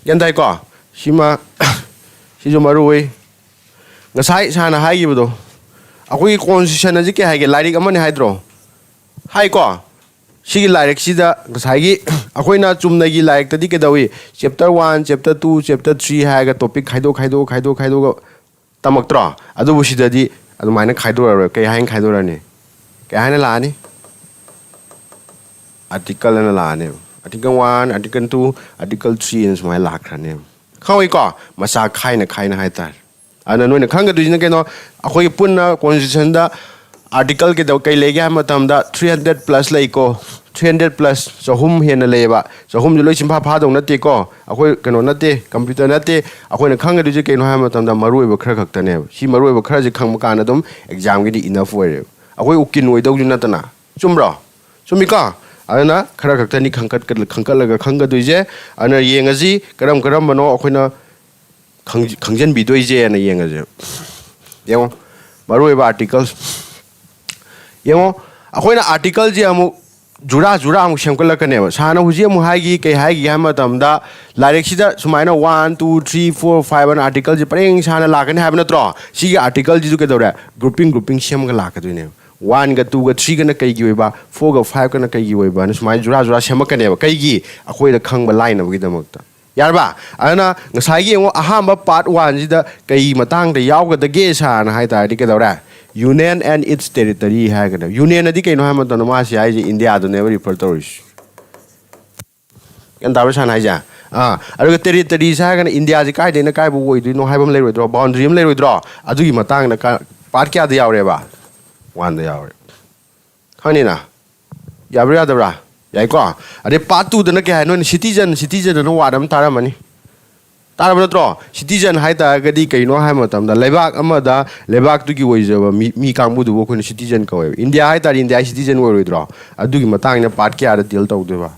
ꯒ꯭ꯌꯥꯟ ꯇꯥꯏꯀꯣ? ꯁꯤꯃ, ꯁꯤꯁꯨ ꯃꯔꯨ ꯑꯣꯏ꯫ ꯉꯁꯥꯏ ꯁꯥꯔꯅ ꯍꯥꯏꯈꯤꯕꯗꯣ, ꯑꯩꯈꯣꯏꯒꯤ constitution ꯑꯁꯤ ꯀꯩ ꯍꯥꯏꯒꯦ? ꯂꯥꯏꯔꯤꯛ ꯑꯃꯅꯤ ꯍꯥꯏꯗ꯭ꯔꯣ? ꯍꯥꯏꯀꯣ? ꯁꯤꯒꯤ ꯂꯥꯏꯔꯤꯛꯁꯤꯗ ꯉꯁꯥꯏꯒꯤ ꯑꯩꯈꯣꯏꯅ ꯆꯨꯝꯅꯒꯤ ꯂꯥꯏꯔꯤꯛꯇꯗꯤ ꯀꯩꯗꯧꯏ? Chapter one, chapter two, chapter three ꯍꯥꯏꯔꯒ topic ꯈꯥꯏꯗꯣꯛ, ꯈꯥꯏꯗꯣꯛ, ꯈꯥꯏꯗꯣꯛ, ꯈꯥꯏꯗꯣꯛꯑꯒ ꯇꯝꯃꯛꯇ꯭ꯔꯣ? ꯑꯗꯨꯕꯨ ꯁꯤꯗꯗꯤ ꯑꯗꯨꯃꯥꯏꯅ ꯈꯥꯏꯗꯣꯔꯛꯑꯔꯣꯏ꯫ ꯀꯩ ꯍꯥꯏꯅ ꯈꯥꯏꯗꯣꯔꯛꯑꯅꯤ? ꯀꯩ ꯍꯥꯏꯅ ꯂꯥꯛꯑꯅꯤ? Article ꯑꯅ ꯂꯥꯛꯑꯅꯦꯕ꯫ Article one, article two, article three ꯑꯅ ꯁꯨꯃꯥꯏꯅ ꯂꯥꯛꯈ꯭ꯔꯅꯦꯕ꯫ ꯈꯪꯉꯤꯀꯣ? ꯃꯆꯥ ꯈꯥꯏꯅ ꯈꯥꯏꯅ ꯍꯥꯏꯇꯥꯔꯦ꯫ ꯑꯗꯨꯅ ꯅꯣꯏꯅ ꯈꯪꯒꯗꯣꯏꯁꯤꯅ ꯀꯩꯅꯣ? ꯑꯩꯈꯣꯏꯒꯤ ꯄꯨꯟꯅ constitutionꯗ article ꯀꯩꯗꯧ-, ꯀꯩ ꯂꯩꯒꯦ ꯍꯥꯏꯕ ꯃꯇꯝꯗ three hundred plus ꯂꯩꯀꯣ꯫ three hundred plus, ꯆꯍꯨꯝ ꯍꯦꯟꯅ ꯂꯩꯌꯦꯕ꯫ ꯆꯍꯨꯝꯁꯦ ꯂꯣꯏ ꯆꯤꯟꯐꯥ ꯐꯥꯗꯧ ꯅꯠꯇꯦꯀꯣ꯫ ꯑꯩꯈꯣꯏ ꯀꯩꯅꯣ ꯅꯠꯇꯦ, ꯀꯝꯄ꯭ꯌꯨꯇꯔ ꯅꯠꯇꯦ꯫ ꯑꯩꯈꯣꯏꯅ ꯈꯪꯒꯗꯣꯏꯁꯦ ꯀꯩꯅꯣ ꯍꯥꯏꯕ ꯃꯇꯝꯗ ꯃꯔꯨꯑꯣꯏꯕ ꯈꯔ ꯈꯛꯇꯅꯦꯕ꯫ ꯁꯤ ꯃꯔꯨꯑꯣꯏꯕ ꯈꯔꯁꯦ ꯈꯪꯕ ꯀꯥꯟꯗ ꯑꯗꯨꯝ ꯑꯦꯛꯖꯥꯝꯒꯤꯗꯤ ꯏꯅꯐ ꯑꯣꯏꯔꯦꯕ꯫ ꯑꯩꯈꯣꯏ ꯎꯀꯤꯜ ꯑꯣꯏꯗꯧꯁꯨ ꯅꯠꯇꯅ꯫ ꯆꯨꯝꯕ꯭ꯔꯣ? ꯆꯨꯝꯃꯤꯀꯣ? ꯑꯗꯨꯅ ꯈꯔ ꯈꯛꯇꯅꯤ ꯈꯪꯀꯠ-, ꯈꯪꯀꯠꯂꯒ ꯈꯪꯒꯗꯣꯏꯁꯦ꯫ ꯑꯗꯨꯅ ꯌꯦꯡꯉꯁꯤ ꯀꯔꯝ ꯀꯔꯝꯕꯅꯣ ꯑꯩꯈꯣꯏꯅ ꯈꯪ-, ꯈꯪꯖꯤꯟꯕꯤꯗꯣꯏꯁꯦꯅ ꯌꯦꯡꯉꯁꯦ꯫ ꯌꯦꯡꯉꯣ, ꯃꯔꯨꯑꯣꯏꯕ ꯑꯥꯔꯇꯤꯀꯜ꯫ ꯌꯦꯡꯉꯣ, ꯑꯩꯈꯣꯏꯅ ꯑꯥꯔꯇꯤꯀꯜꯁꯦ ꯑꯃꯨꯛ ꯖꯨꯔꯥ ꯖꯨꯔꯥ ꯑꯃꯨꯛ ꯁꯦꯝꯒꯠꯂꯛꯀꯅꯦꯕ꯫ ꯁꯥꯔꯅ ꯍꯧꯖꯤꯛ ꯑꯃꯨꯛ ꯍꯥꯏꯈꯤ, ꯀꯩ ꯍꯥꯏꯈꯤꯒꯦ ꯍꯥꯏꯕ ꯃꯇꯝꯗ, ꯂꯥꯏꯔꯤꯛꯁꯤꯗ ꯁꯨꯃꯥꯏꯅ one, two, three, four, five ꯑꯅ ꯑꯥꯔꯇꯤꯀꯜꯁꯦ ꯄꯔꯦꯡ ꯁꯥꯅ ꯂꯥꯛꯀꯅꯤ ꯍꯥꯏꯕ ꯅꯠꯇ꯭ꯔꯣ? ꯁꯤꯒꯤ ꯑꯥꯔꯇꯤꯀꯜꯁꯤꯁꯨ ꯀꯩꯗꯧꯔꯦ? ꯒ꯭ꯔꯨꯞꯄꯤꯡ ꯒ꯭ꯔꯨꯞꯄꯤꯡ ꯁꯦꯝꯃꯒ ꯂꯥꯛꯀꯗꯣꯏꯅꯦꯕ꯫ Oneꯒ twoꯒ threeꯒꯅ ꯀꯩꯒꯤ ꯑꯣꯏꯕ, fourꯒ fiveꯀꯅ ꯀꯩꯒꯤ ꯑꯣꯏꯕꯅ ꯁꯨꯃꯥꯏꯅ ꯖꯨꯔꯥ ꯖꯨꯔꯥ ꯁꯦꯝꯃꯛꯀꯅꯦꯕ꯫ ꯀꯩꯒꯤ? ꯑꯩꯈꯣꯏꯗ ꯈꯪꯕ ꯂꯥꯏꯅꯕꯒꯤꯗꯃꯛꯇ꯫ ꯌꯥꯔꯕ? ꯑꯗꯨꯅ ꯉꯁꯥꯏꯒꯤ ꯌꯦꯡꯉꯣ, ꯑꯍꯥꯟꯕ part oneꯁꯤꯗ ꯀꯩ ꯃꯇꯥꯡꯗ ꯌꯥꯎꯒꯗꯒꯦ ꯁꯥꯔꯅ ꯍꯥꯏ ꯇꯥꯔꯗꯤ ꯀꯩꯗꯧꯔꯦ? Union and its territory ꯍꯥꯏꯒꯗꯕ꯫ Unionꯅꯗꯤ ꯀꯩꯅꯣ ꯍꯥꯏꯕ ꯃꯇꯝꯗ ꯃꯥ ꯁꯤ ꯍꯥꯏꯁꯦ ꯏꯟꯗꯤꯌꯥꯗꯨꯅꯦꯕ refer ꯇꯧꯔꯤꯁꯤ꯫ ꯒ꯭ꯌꯥꯟ ꯇꯥꯕ꯭ꯔꯥ ꯁꯥꯔꯅ ꯍꯥꯏꯁꯦ? ꯑꯥ, ꯑꯗꯨꯒ territories ꯍꯥꯏꯔꯒꯅ ꯏꯟꯗꯤꯌꯥꯁꯦ ꯀꯥꯏꯗꯩꯅ ꯀꯥꯏꯕ ꯑꯣꯏꯗꯣꯏꯅꯣ ꯍꯥꯏꯕ ꯑꯃ ꯂꯩꯔꯣꯏꯗ꯭ꯔꯣ? Boundary ꯑꯃ ꯂꯩꯔꯣꯏꯗ꯭ꯔꯣ? ꯑꯗꯨꯒꯤ ꯃꯇꯥꯡꯗ ꯀ-, part ꯀꯌꯥꯗ ꯌꯥꯎꯔꯦꯕ? Oneꯗ ꯌꯥꯎꯔꯦ꯫ ꯈꯪꯅꯤꯅ? ꯌꯥꯕ꯭ꯔꯥ ꯌꯥꯗꯕ꯭ꯔꯥ? ꯌꯥꯏꯀꯣ? ꯑꯗꯩ part twoꯗꯅ ꯀꯩ ꯍꯥꯏ? ꯅꯣꯏꯅ citizen, citizen ꯑꯅ word ꯑꯃ ꯇꯥꯔꯝꯃꯅꯤ꯫ ꯇꯥꯔꯕ ꯅꯠꯇ꯭ꯔꯣ? Citizen ꯍꯥꯏ ꯇꯥꯔꯒꯗꯤ ꯀꯩꯅꯣ ꯍꯥꯏꯕ ꯃꯇꯝꯗ ꯂꯩꯕꯥꯛ ꯑꯃꯗ ꯂꯩꯕꯥꯛꯇꯨꯒꯤ ꯑꯣꯏꯖꯕ ꯃꯤ, ꯃꯤ ꯀꯥꯡꯕꯨꯗꯨꯕꯨ ꯑꯩꯈꯣꯏꯅ citizen ꯀꯧꯋꯦꯕ꯫ ꯏꯟꯗꯤꯌꯥ ꯍꯥꯏ ꯇꯥꯔꯗꯤ ꯏꯟꯗꯤꯌꯥꯒꯤ citizen ꯑꯣꯏꯔꯣꯏꯗ꯭ꯔꯣ? ꯑꯗꯨꯒꯤ ꯃꯇꯥꯡꯗ part ꯀꯌꯥꯗ deal ꯇꯧꯗꯣꯏꯕ?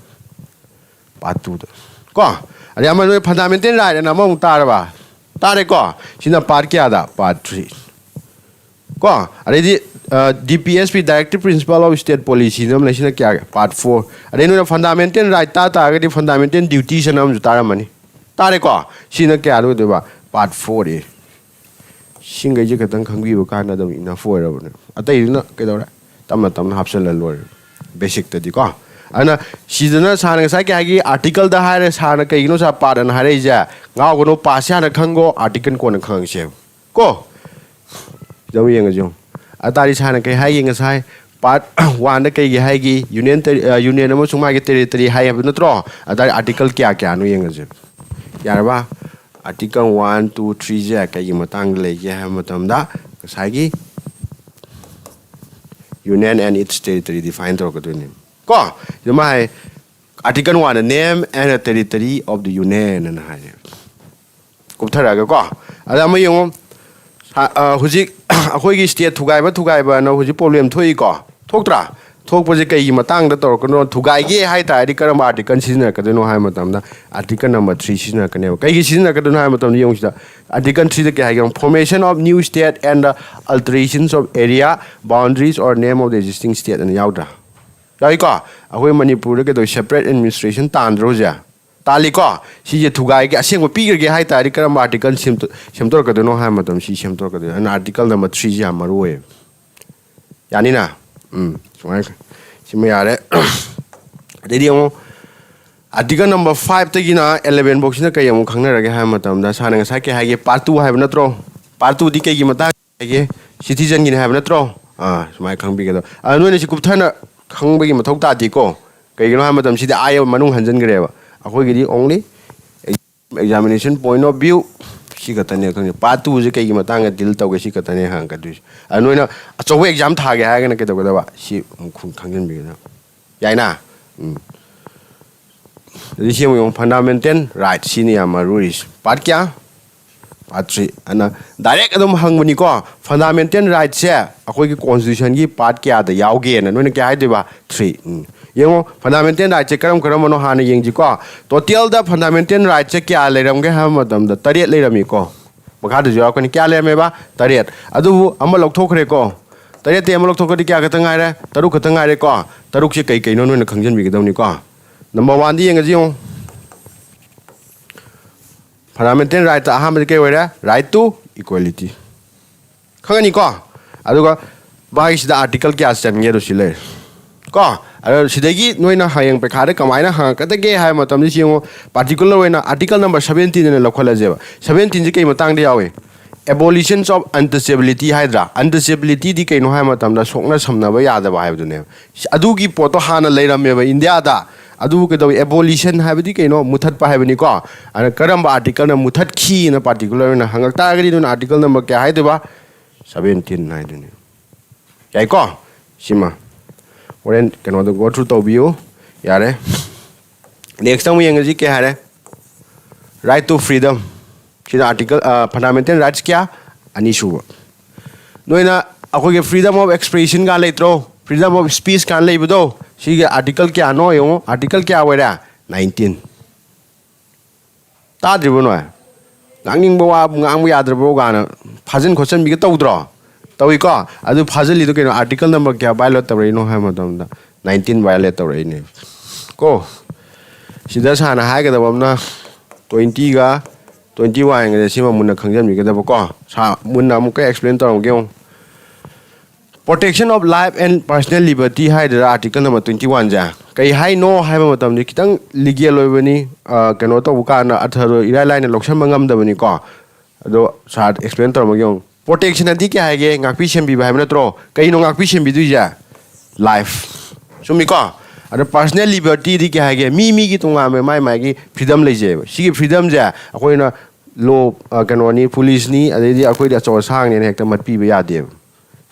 Part twoꯗ꯫ ꯀꯣ? ꯑꯗꯩ ꯑꯃ ꯅꯣꯏ fundamental right ꯑꯅ ꯑꯃꯃꯨꯛ ꯇꯥꯔꯕ? ꯇꯥꯔꯦꯀꯣ? ꯁꯤꯅ part ꯀꯌꯥꯗ? Part three꯫ ꯀꯣ? ꯑꯗꯩꯗꯤ, ꯑ, D P S P, Directive Principle of State Policy ꯅ ꯑꯃ ꯂꯩ, ꯁꯤꯅ ꯀꯌꯥ? Part four꯫ ꯑꯗꯩ ꯅꯣꯏꯅ fundamental right ꯇꯥ ꯇꯥꯔꯒꯗꯤ fundamental duties ꯑꯅ ꯑꯃꯁꯨ ꯇꯥꯔꯝꯃꯅꯤ꯫ ꯇꯥꯔꯦꯀꯣ? ꯁꯤꯅ ꯀꯌꯥꯗ ꯑꯣꯏꯗꯣꯏꯕ? Part four A꯫ ꯁꯤꯡꯈꯩꯁꯦ ꯈꯛꯇꯪ ꯈꯪꯕꯤꯕ ꯀꯥꯟꯗ ꯑꯗꯨꯝ enough ꯑꯣꯏꯔꯕꯅꯦ꯫ ꯑꯇꯩꯗꯨꯅ ꯀꯩꯗꯧꯔꯦ? ꯇꯞꯅ ꯇꯞꯅ ꯍꯥꯞꯆꯜꯂ ꯂꯣꯏꯔꯦ, basicꯇꯗꯤꯀꯣ꯫ ꯑꯗꯨꯅ ꯁꯤꯗꯅ ꯁꯥꯔꯅ ꯉꯁꯥꯏ ꯀꯩ ꯍꯥꯏꯒꯤ? Articleꯗ ꯍꯥꯏꯔꯦ, ꯁꯥꯔꯅ ꯀꯩꯒꯤꯅꯣ ꯁꯥꯔ part ꯑꯅ ꯍꯥꯏꯔꯛꯏꯁꯦ? ꯉꯥꯎꯒꯅꯨ, partꯁꯦ ꯍꯥꯟꯅ ꯈꯪꯒꯣ, article ꯀꯣꯟꯅ ꯈꯪꯉꯁꯦꯕ꯫ ꯀꯣ? ꯁꯤꯗ ꯑꯃꯨꯛ ꯌꯦꯡꯉꯁꯤ ꯌꯦꯡꯉꯣ꯫ ꯑꯇꯥꯔꯤ ꯁꯥꯔꯅ ꯀꯩ ꯍꯥꯏꯒꯦ ꯉꯁꯥꯏ? Part oneꯗ ꯀꯩꯒꯤ ꯍꯥꯏꯒꯤ? Union ter-, ꯑ, Union ꯑꯃꯁꯨꯡ ꯃꯥꯒꯤ territory ꯍꯥꯏ ꯍꯥꯏꯕ ꯅꯠꯇ꯭ꯔꯣ? ꯑꯇꯥꯔꯤ article ꯀꯌꯥ ꯀꯌꯥꯅꯣ ꯌꯦꯡꯉꯁꯦ꯫ ꯌꯥꯔꯕ? Article one, two, threeꯁꯦ ꯀꯩꯒꯤ ꯃꯇꯥꯡꯗ ꯂꯩꯒꯦ ꯍꯥꯏꯕ ꯃꯇꯝꯗ ꯉꯁꯥꯏꯒꯤ Union and its territory define ꯇꯧꯔꯛꯀꯗꯣꯏꯅꯦ꯫ ꯀꯣ? ꯁꯤꯗ ꯃꯥ ꯍꯥꯏ, Article one, the name and the territory of the Union ꯑꯅ ꯍꯥꯏꯔꯦ꯫ ꯀꯨꯞꯊꯔꯛꯑꯒ ꯀꯣ, ꯑꯗ ꯑꯃ ꯌꯦꯡꯉꯣ꯫ ꯁꯥ-, ꯑ, ꯍꯧꯖꯤꯛ ꯑꯩꯈꯣꯏꯒꯤ state ꯊꯨꯒꯥꯏꯕ ꯊꯨꯒꯥꯏꯕꯅ ꯍꯧꯖꯤꯛ problem ꯊꯣꯛꯏꯀꯣ? ꯊꯣꯛꯇ꯭ꯔꯥ? ꯊꯣꯛꯄꯁꯦ ꯀꯩꯒꯤ ꯃꯇꯥꯡꯗ ꯇꯧꯔꯛꯀꯅꯣ? ꯊꯨꯒꯥꯏꯒꯦ ꯍꯥꯏ ꯇꯥꯔꯗꯤ ꯀꯔꯝꯕ article ꯁꯤꯖꯤꯟꯅꯔꯛꯀꯗꯣꯏꯅꯣ ꯍꯥꯏꯕ ꯃꯇꯝꯗ, Article number three ꯁꯤꯖꯤꯟꯅꯔꯛꯀꯅꯦꯕ꯫ ꯀꯩꯒꯤ ꯁꯤꯖꯤꯟꯅꯔꯛꯀꯗꯣꯏꯅꯣ ꯍꯥꯏꯕ ꯃꯇꯝꯗ, ꯌꯦꯡꯉꯨ ꯁꯤꯗ, Article three ꯗ ꯀꯩ ꯍꯥꯏꯒꯦ? Formation of new state and the alterations of area, boundaries or name of the existing state ꯑꯅ ꯌꯥꯎꯗ꯭ꯔꯥ? ꯌꯥꯎꯏꯀꯣ? ꯑꯩꯈꯣꯏ ꯃꯅꯤꯄꯨꯔꯗ ꯀꯩꯗꯧ, separate administration ꯇꯥꯟꯗ꯭ꯔꯣ ꯍꯧꯖꯤꯛ? ꯇꯥꯜꯂꯤꯀꯣ? ꯁꯤꯁꯦ ꯊꯨꯒꯥꯏꯒꯦ, ꯑꯁꯦꯡꯕ ꯄꯤꯈ꯭ꯔꯒꯦ ꯍꯥꯏ ꯇꯥꯔꯗꯤ ꯀꯔꯝꯕ article ꯁꯦꯝꯗꯣ-, ꯁꯦꯝꯗꯣꯔꯛꯀꯗꯣꯏꯅꯣ ꯍꯥꯏꯕ ꯃꯇꯝꯗ, ꯁꯤ ꯁꯦꯝꯗꯣꯔꯛꯀꯗꯣꯏꯅꯣ꯫ ꯑꯗꯨꯅ Article number three ꯁꯤ ꯌꯥꯝ ꯃꯔꯨ ꯑꯣꯏꯌꯦꯕ꯫ ꯌꯥꯅꯤꯅ? ꯎꯝ, ꯁꯨꯃꯥꯏꯅ꯫ ꯁꯤꯃ ꯌꯥꯔꯦ꯫ ꯑꯗꯩꯗꯤ ꯑꯃꯨꯛ Article number five ꯇꯒꯤꯅ eleven ꯐꯥꯎꯁꯤꯅ ꯀꯩ ꯑꯃꯨꯛ ꯈꯪꯅꯔꯒꯦ ꯍꯥꯏꯕ ꯃꯇꯝꯗ, ꯁꯥꯔꯅ ꯉꯁꯥꯏ ꯀꯩ ꯍꯥꯏꯒꯦ? Part two ꯍꯥꯏꯕ ꯅꯠꯇ꯭ꯔꯣ? Part two ꯗꯤ ꯀꯩꯒꯤ ꯃꯇꯥꯡ ꯍꯥꯏꯒꯦ? Citizen ꯒꯤꯅꯤ ꯍꯥꯏꯕ ꯅꯠꯇ꯭ꯔꯣ? ꯑꯥ, ꯁꯨꯃꯥꯏꯅ ꯈꯪꯕꯤꯒꯗꯕ꯫ ꯑꯗ ꯅꯣꯏꯅ ꯁꯤ ꯀꯨꯞꯊꯅ ꯈꯪꯕꯒꯤ ꯃꯊꯧ ꯇꯥꯗꯦꯀꯣ꯫ ꯀꯩꯒꯤꯅꯣ ꯍꯥꯏꯕ ꯃꯇꯝꯁꯤꯗ ꯑꯥ ꯌꯧ-, ꯃꯅꯨꯡ ꯍꯟꯖꯤꯟꯈ꯭ꯔꯦꯕ꯫ ꯑꯩꯈꯣꯏꯒꯤꯗꯤ only examination point of view ꯁꯤ ꯈꯛꯇꯅꯦ ꯈꯪꯉꯦ꯫ Part two ꯁꯦ ꯀꯩꯒꯤ ꯃꯇꯥꯡꯗ deal ꯇꯧꯒꯦ ꯁꯤ ꯈꯛꯇꯅꯦ ꯍꯪꯉꯛꯀꯗꯣꯏꯁꯦ꯫ ꯑꯗ ꯅꯣꯏꯅ ꯑꯆꯧꯕ exam ꯊꯥꯒꯦ ꯍꯥꯏꯔꯒꯅ ꯀꯩꯗꯧꯒꯗꯕ? ꯁꯤ ꯑꯃꯨꯛ ꯈꯪ-, ꯈꯪꯖꯤꯟꯕꯤꯒꯗꯕ꯫ ꯌꯥꯏꯅ? ꯎꯝ꯫ ꯑꯗꯨꯗꯤ ꯁꯤ ꯑꯃꯨꯛ ꯌꯦꯡꯉꯨ, fundamental right ꯁꯤꯅꯤ ꯌꯥꯝ ꯃꯔꯨ ꯑꯣꯏꯔꯤꯁꯦ꯫ Part ꯀꯌꯥ? Part three꯫ ꯑꯅ direct ꯑꯗꯨꯝ ꯍꯪꯕꯅꯤꯀꯣ, fundamental right ꯁꯦ ꯑꯩꯈꯣꯏꯒꯤ constitution ꯒꯤ part ꯀꯌꯥꯗ ꯌꯥꯎꯒꯦꯅ꯫ ꯅꯣꯏꯅ ꯀꯌꯥ ꯍꯥꯏꯗꯣꯏꯕ? Three꯫ ꯎꯝ꯫ ꯌꯦꯡꯉꯣ, fundamental right ꯁꯦ ꯀꯔꯝ ꯀꯔꯝꯕꯅꯣ ꯍꯥꯟꯅ ꯌꯦꯡꯁꯤꯀꯣ꯫ Total ꯗ fundamental right ꯁꯦ ꯀꯌꯥ ꯂꯩꯔꯝꯒꯦ ꯍꯥꯏꯕ ꯃꯇꯝꯗ, ꯇꯔꯦꯠ ꯂꯩꯔꯝꯃꯤꯀꯣ꯫ ꯃꯈꯥꯗꯁꯨ ꯌꯥꯎꯔꯛꯀꯅꯤ꯫ ꯀꯌꯥ ꯂꯩꯔꯝꯃꯦꯕ? ꯇꯔꯦꯠ꯫ ꯑꯗꯨꯕꯨ ꯑꯃ ꯂꯧꯊꯣꯛꯈ꯭ꯔꯦꯀꯣ꯫ ꯇꯔꯦꯠꯇꯩ ꯑꯃ ꯂꯧꯊꯣꯛꯈ꯭ꯔꯗꯤ ꯀꯌꯥ ꯈꯛꯇ ꯉꯥꯏꯔꯦ? ꯇꯔꯨꯛ ꯈꯛꯇ ꯉꯥꯏꯔꯦꯀꯣ꯫ ꯇꯔꯨꯛꯁꯦ ꯀꯩ ꯀꯩꯅꯣ ꯅꯣꯏꯅ ꯈꯪꯖꯤꯟꯕꯤꯒꯗꯕꯅꯤꯀꯣ꯫ Number one ꯗꯤ ꯌꯦꯡꯉꯁꯤ ꯌꯦꯡꯉꯣ꯫ Fundamental right ꯇ ꯑꯍꯥꯟꯕꯗꯤ ꯀꯩ ꯑꯣꯏꯔꯦ? Right to equality꯫ ꯈꯪꯉꯅꯤꯀꯣ? ꯑꯗꯨꯒ ꯃꯥꯒꯤꯁꯤꯗ article ꯀꯌꯥ ꯆꯟꯒꯦ ꯑꯗꯨ ꯁꯤ ꯂꯩꯔꯦ꯫ ꯀꯣ? ꯑꯗꯣ ꯁꯤꯗꯒꯤ ꯅꯣꯏꯅ ꯍꯌꯦꯡ ꯄꯩꯈꯥꯗ ꯀꯃꯥꯏꯅ ꯍꯪꯉꯛꯀꯗꯒꯦ ꯍꯥꯏꯕ ꯃꯇꯝꯗ ꯁꯤ ꯌꯦꯡꯉꯣ, particular ꯑꯣꯏꯅ article number seventeen ꯑꯣꯏꯅ ꯂꯧꯈꯠꯂꯁꯦꯕ꯫ Seventeen ꯁꯤ ꯀꯩ ꯃꯇꯥꯡꯗ ꯌꯥꯎꯏ? Abolitions of untouchability ꯍꯥꯏꯗ꯭ꯔꯥ? Untouchability ꯗꯤ ꯀꯩꯅꯣ ꯍꯥꯏꯕ ꯃꯇꯝꯗ ꯁꯣꯛꯅ ꯁꯝꯅꯕ ꯌꯥꯗꯕ ꯍꯥꯏꯕꯗꯨꯅꯦꯕ꯫ ꯑꯗꯨꯒꯤ ꯄꯣꯠꯇꯣ ꯍꯥꯟꯅ ꯂꯩꯔꯝꯃꯦꯕ ꯏꯟꯗꯤꯌꯥꯗ꯫ ꯑꯗꯨꯕꯨ ꯀꯩꯗꯧꯏ? Abolition ꯍꯥꯏꯕꯗꯤ ꯀꯩꯅꯣ? ꯃꯨꯊꯠꯄ ꯍꯥꯏꯕꯅꯤꯀꯣ꯫ ꯑꯗꯨꯅ ꯀꯔꯝꯕ article ꯅ ꯃꯨꯊꯠꯈꯤꯅ particular ꯑꯣꯏꯅ ꯍꯪꯉꯛ ꯇꯥꯔꯒꯗꯤ, ꯑꯗꯨꯅ article number ꯀꯌꯥ ꯍꯥꯏꯗꯣꯏꯕ? Seventeen ꯍꯥꯏꯗꯨꯅꯤ꯫ ꯌꯥꯏꯀꯣ? ꯁꯤꯃ꯫ ꯍꯣꯔꯦꯟ ꯀꯩꯅꯣꯗꯣ go through ꯇꯧꯕꯤꯌꯨ꯫ ꯌꯥꯔꯦ꯫ Next ꯑꯃꯨꯛ ꯌꯦꯡꯉꯁꯤ, ꯀꯩ ꯍꯥꯏꯔꯦ? Right to freedom꯫ ꯁꯤꯅ article, fundamental rights ꯀꯌꯥ? ꯑꯅꯤꯁꯨꯕ꯫ ꯅꯣꯏꯅ ꯑꯩꯈꯣꯏꯒꯤ freedom of expression ꯀꯥꯟ ꯂꯩꯇ꯭ꯔꯣ? Freedom of speech ꯀꯥꯟ ꯂꯩꯕꯗꯣ? ꯁꯤꯒꯤ article ꯀꯌꯥꯅꯣ ꯌꯦꯡꯉꯣ꯫ Article ꯀꯌꯥ ꯑꯣꯏꯔꯦ? Nineteen꯫ ꯇꯥꯗ꯭ꯔꯤꯕꯣ ꯅꯣꯏ? ꯉꯥꯡꯅꯤꯡꯕ ꯋꯥ ꯉꯥꯡꯕ ꯌꯥꯗ꯭ꯔꯕꯣ ꯀꯥꯏꯅ ꯐꯥꯖꯤꯟ ꯈꯣꯠꯆꯤꯟꯕꯤꯒ ꯇꯧꯗ꯭ꯔꯣ? ꯇꯧꯏꯀꯣ? ꯑꯗꯨ ꯐꯥꯖꯤꯜꯂꯤꯗꯣ ꯀꯩꯅꯣ? Article number ꯀꯌꯥ violate ꯇꯧꯔꯛꯏꯅꯣ ꯍꯥꯏꯕ ꯃꯇꯝꯗ, nineteen violate ꯇꯧꯔꯛꯏꯅꯦ ꯀꯣ꯫ ꯁꯤꯗ ꯁꯥꯔꯅ ꯍꯥꯏꯒꯗꯕ ꯑꯃꯅ twenty ꯒ twenty one ꯒꯁꯦ ꯁꯤꯃ ꯃꯨꯟꯅ ꯈꯪꯖꯟꯕꯤꯒꯗꯕꯀꯣ꯫ ꯁꯥ-, ꯃꯨꯟꯅ ꯑꯃꯨꯛꯀ explain ꯇꯧꯔꯝꯒꯦ ꯌꯦꯡꯉꯨ꯫ Protection of life and personal liberty ꯍꯥꯏꯗꯨꯔ article number twenty one ꯁꯦ꯫ ꯀꯩ ꯍꯥꯏꯅꯣ ꯍꯥꯏꯕ ꯃꯇꯝꯗ ꯈꯤꯇꯪ legal ꯑꯣꯏꯕꯅꯤ, ꯑ, ꯀꯩꯅꯣ ꯇꯧꯕ ꯀꯥꯟꯗ ꯑꯔꯊꯗꯣ ꯏꯔꯥꯏ ꯂꯥꯏꯅ ꯂꯧꯁꯟꯕ ꯉꯝꯗꯕꯅꯤꯀꯣ꯫ ꯑꯗꯣ ꯁꯥꯔ explain ꯇꯧꯔꯝꯃꯒꯦ ꯌꯦꯡꯉꯨ꯫ Protection ꯑꯗꯤ ꯀꯩ ꯍꯥꯏꯒꯦ? ꯉꯥꯛꯄꯤ ꯁꯦꯟꯕꯤꯕ ꯍꯥꯏꯕ ꯅꯠꯇ꯭ꯔꯣ? ꯀꯩꯅꯣ ꯉꯥꯛꯄꯤ ꯁꯦꯟꯕꯤꯗꯣꯏꯁꯦ? Life꯫ ꯆꯨꯝꯃꯤꯀꯣ? ꯑꯗꯣ personal liberty ꯗꯤ ꯀꯩ ꯍꯥꯏꯒꯦ? ꯃꯤ ꯃꯤꯒꯤ ꯇꯣꯉꯥꯟꯕ ꯃꯥꯏ ꯃꯥꯏꯒꯤ freedom ꯂꯩꯖꯩꯑꯕ꯫ ꯁꯤꯒꯤ freedom ꯁꯦ ꯑꯩꯈꯣꯏꯅ law, ꯑ, ꯀꯩꯅꯣꯅꯤ, police ꯅꯤ, ꯑꯗꯩꯗꯤ ꯑꯩꯈꯣꯏꯗꯤ ꯑꯆꯧ ꯑꯁꯥꯡꯅꯦꯅ ꯍꯦꯛꯇ ꯃꯠꯄꯤꯕ ꯌꯥꯗꯦꯕ꯫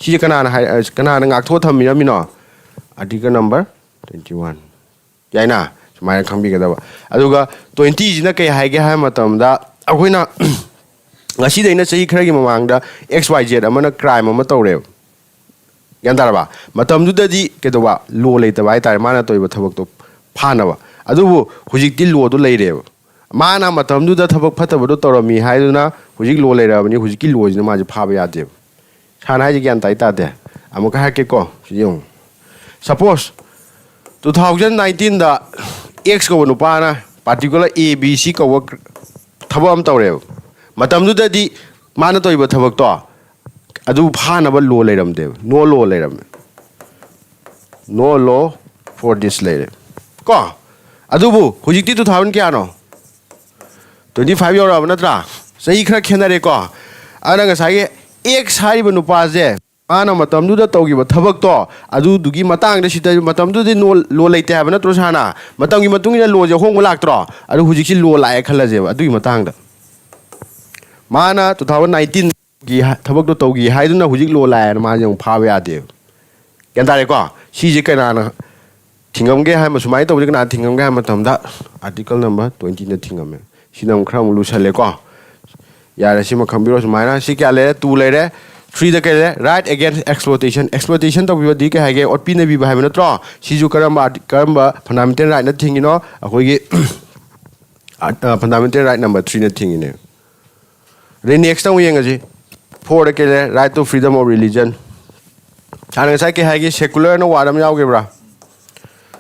ꯁꯤꯁꯦ ꯀꯅꯥꯅ ꯍꯥꯏ-, ꯑ, ꯀꯅꯥꯅ ꯉꯥꯛꯊꯣꯛꯑ ꯊꯝꯕꯤꯔꯝꯃꯤꯅꯣ? Article number twenty one꯫ ꯌꯥꯏꯅ? ꯁꯨꯃꯥꯏꯅ ꯈꯪꯕꯤꯒꯗꯕ꯫ ꯑꯗꯨꯒ twenty ꯁꯤꯅ ꯀꯩ ꯍꯥꯏꯒꯦ ꯍꯥꯏꯕ ꯃꯇꯝꯗ, ꯑꯩꯈꯣꯏꯅ ꯉꯁꯤꯗꯩꯅ ꯆꯍꯤ ꯈꯔꯒꯤ ꯃꯃꯥꯡꯗ X Y Z ꯑꯃꯅ crime ꯑꯃ ꯇꯧꯔꯦꯕ꯫ ꯒ꯭ꯌꯥꯟ ꯇꯥꯔꯕ? ꯃꯇꯝꯗꯨꯗꯗꯤ ꯀꯩꯗꯧꯕ? Law ꯂꯩꯇꯕ ꯍꯥꯏꯇꯥꯔꯦ, ꯃꯥꯅ ꯇꯧꯔꯤꯕ ꯊꯕꯛꯇꯣ ꯐꯥꯅꯕ꯫ ꯑꯗꯨꯕꯨ ꯍꯧꯖꯤꯛꯇꯤ law ꯗꯣ ꯂꯩꯔꯦꯕ꯫ ꯃꯥꯅ ꯃꯇꯝꯗꯨꯗ ꯊꯕꯛ ꯐꯠꯇꯕꯗꯣ ꯇꯧꯔꯝꯃꯤ ꯍꯥꯏꯗꯨꯅ ꯍꯧꯖꯤꯛ law ꯂꯩꯔꯕꯅꯤ, ꯍꯧꯖꯤꯛꯀꯤ law ꯁꯤꯅ ꯃꯥꯁꯦ ꯐꯥꯕ ꯌꯥꯗꯦꯕ꯫ ꯁꯥꯔꯅ ꯍꯥꯏꯁꯦ ꯒ꯭ꯌꯥꯟ ꯇꯥꯏ ꯇꯥꯗꯦ? ꯑꯃꯨꯛꯀ ꯍꯥꯏꯔꯛꯀꯦꯀꯣ, ꯁꯤ ꯌꯦꯡꯉꯨ꯫ Suppose two thousand nineteen ꯗ X ꯀꯧꯕ ꯅꯨꯄꯥꯅ particular A B C ꯀꯧꯕ ꯊꯕꯛ ꯑꯃ ꯇꯧꯔꯦꯕ꯫ ꯃꯇꯝꯗꯨꯗꯗꯤ ꯃꯥꯅ ꯇꯧꯔꯤꯕ ꯊꯕꯛꯇꯣ ꯑꯗꯨ ꯐꯥꯅꯕ law ꯂꯩꯔꯝꯗꯦꯕ, no law ꯂꯩꯔꯝꯃꯦ꯫ No law for this ꯂꯩꯔꯦ ꯀꯣ꯫ ꯑꯗꯨꯕꯨ ꯍꯧꯖꯤꯛꯇꯤ two thousand ꯀꯌꯥꯅꯣ? Twenty five ꯌꯧꯔꯛꯑꯕ ꯅꯠꯇ꯭ꯔꯥ? ꯆꯍꯤ ꯈꯔ ꯈꯦꯠꯅꯔꯦꯀꯣ꯫ ꯑꯗꯨꯅ ꯉꯁꯥꯏꯒꯤ X ꯍꯥꯏꯔꯤꯕ ꯅꯨꯄꯥꯁꯦ, ꯃꯥꯅ ꯃꯇꯝꯗꯨꯗ ꯇꯧꯈꯤꯕ ꯊꯕꯛꯇꯣ, ꯑꯗꯨꯗꯨꯒꯤ ꯃꯇꯥꯡꯗ ꯁꯤꯗ ꯃꯇꯝꯗꯨꯗꯗꯤ no law ꯂꯩꯇꯦ ꯍꯥꯏꯕ ꯅꯠꯇ꯭ꯔꯣ ꯁꯥꯔꯅ? ꯃꯇꯝꯒꯤ ꯃꯇꯨꯡ ꯏꯟꯅ law ꯁꯦ ꯑꯍꯣꯡꯕ ꯂꯥꯛꯇ꯭ꯔꯣ? ꯑꯗꯨ ꯍꯧꯖꯤꯛꯁꯤ law ꯂꯥꯛꯑꯦ ꯈꯜꯂꯁꯦꯕ, ꯑꯗꯨꯒꯤ ꯃꯇꯥꯡꯗ꯫ ꯃꯥꯅ two thousand nineteen ꯒꯤ ꯍ-, ꯊꯕꯛꯇꯣ ꯇꯧꯈꯤ ꯍꯥꯏꯗꯨꯅ ꯍꯧꯖꯤꯛ law ꯂꯥꯛꯑꯦꯅ ꯃꯥꯁꯦ ꯑꯃꯨꯛ ꯐꯥꯕ ꯌꯥꯗꯦꯕ꯫ ꯒ꯭ꯌꯥꯟ ꯇꯥꯔꯦꯀꯣ? ꯁꯤꯁꯦ ꯀꯅꯥꯅ ꯊꯤꯡꯉꯝꯒꯦ ꯍꯥꯏꯕ, ꯁꯨꯃꯥꯏꯅ ꯇꯧꯕꯁꯦ ꯀꯅꯥꯅ ꯊꯤꯡꯉꯝꯒꯦ ꯍꯥꯏꯕ ꯃꯇꯝꯗ, ꯑꯥꯔꯇꯤꯀꯜ ꯅꯝꯕꯔ ꯇ꯭ꯋꯦꯟꯇꯤꯅ ꯊꯤꯡꯉꯝꯃꯦ꯫ ꯁꯤꯅ ꯑꯃꯨꯛ ꯈꯔ ꯑꯃꯨꯛ ꯂꯨꯁꯜꯂꯦꯀꯣ꯫ ꯌꯥꯔꯦ, ꯁꯤꯃ ꯈꯪꯕꯤꯔꯣ꯫ ꯁꯨꯃꯥꯏꯅ ꯁꯤ ꯀꯌꯥ ꯂꯩꯔꯦ? ꯇꯨ ꯂꯩꯔꯦ꯫ ꯊ꯭ꯔꯤꯗ ꯀꯩ ꯂꯩꯔꯦ? Right against exploitation꯫ Exploitation ꯇꯧꯕꯤꯕꯗꯤ ꯀꯩ ꯍꯥꯏꯒꯦ? ꯑꯣꯠꯄꯤ ꯅꯩꯕꯤꯕ ꯍꯥꯏꯕ ꯅꯠꯇ꯭ꯔꯣ? ꯁꯤꯁꯨ ꯀꯔꯝꯕ ꯑꯥꯔꯇꯤ-, ꯀꯔꯝꯕ ꯐꯟꯗꯥꯃꯦꯟꯇꯦꯜ ꯔꯥꯏꯠꯅ ꯊꯤꯡꯉꯤꯅꯣ? ꯑꯩꯈꯣꯏꯒꯤ ꯐꯟꯗꯥꯃꯦꯟꯇꯦꯜ ꯔꯥꯏꯠ ꯅꯝꯕꯔ ꯊ꯭ꯔꯤꯅ ꯊꯤꯡꯉꯤꯅꯦ꯫ ꯑꯗꯩ ꯅꯦꯛꯁꯇ ꯑꯃꯨꯛ ꯌꯦꯡꯉꯁꯤ꯫ ꯐꯣꯔꯗ ꯀꯩ ꯂꯩꯔꯦ? Right to freedom of religion꯫ ꯍꯥꯟꯅ ꯉꯁꯥꯏ ꯀꯩ ꯍꯥꯏꯒꯦ? ꯁꯦꯀꯨꯂꯔꯅ ꯋꯥꯔꯗ ꯑꯃ ꯌꯥꯎꯈꯤꯕ꯭ꯔꯥ?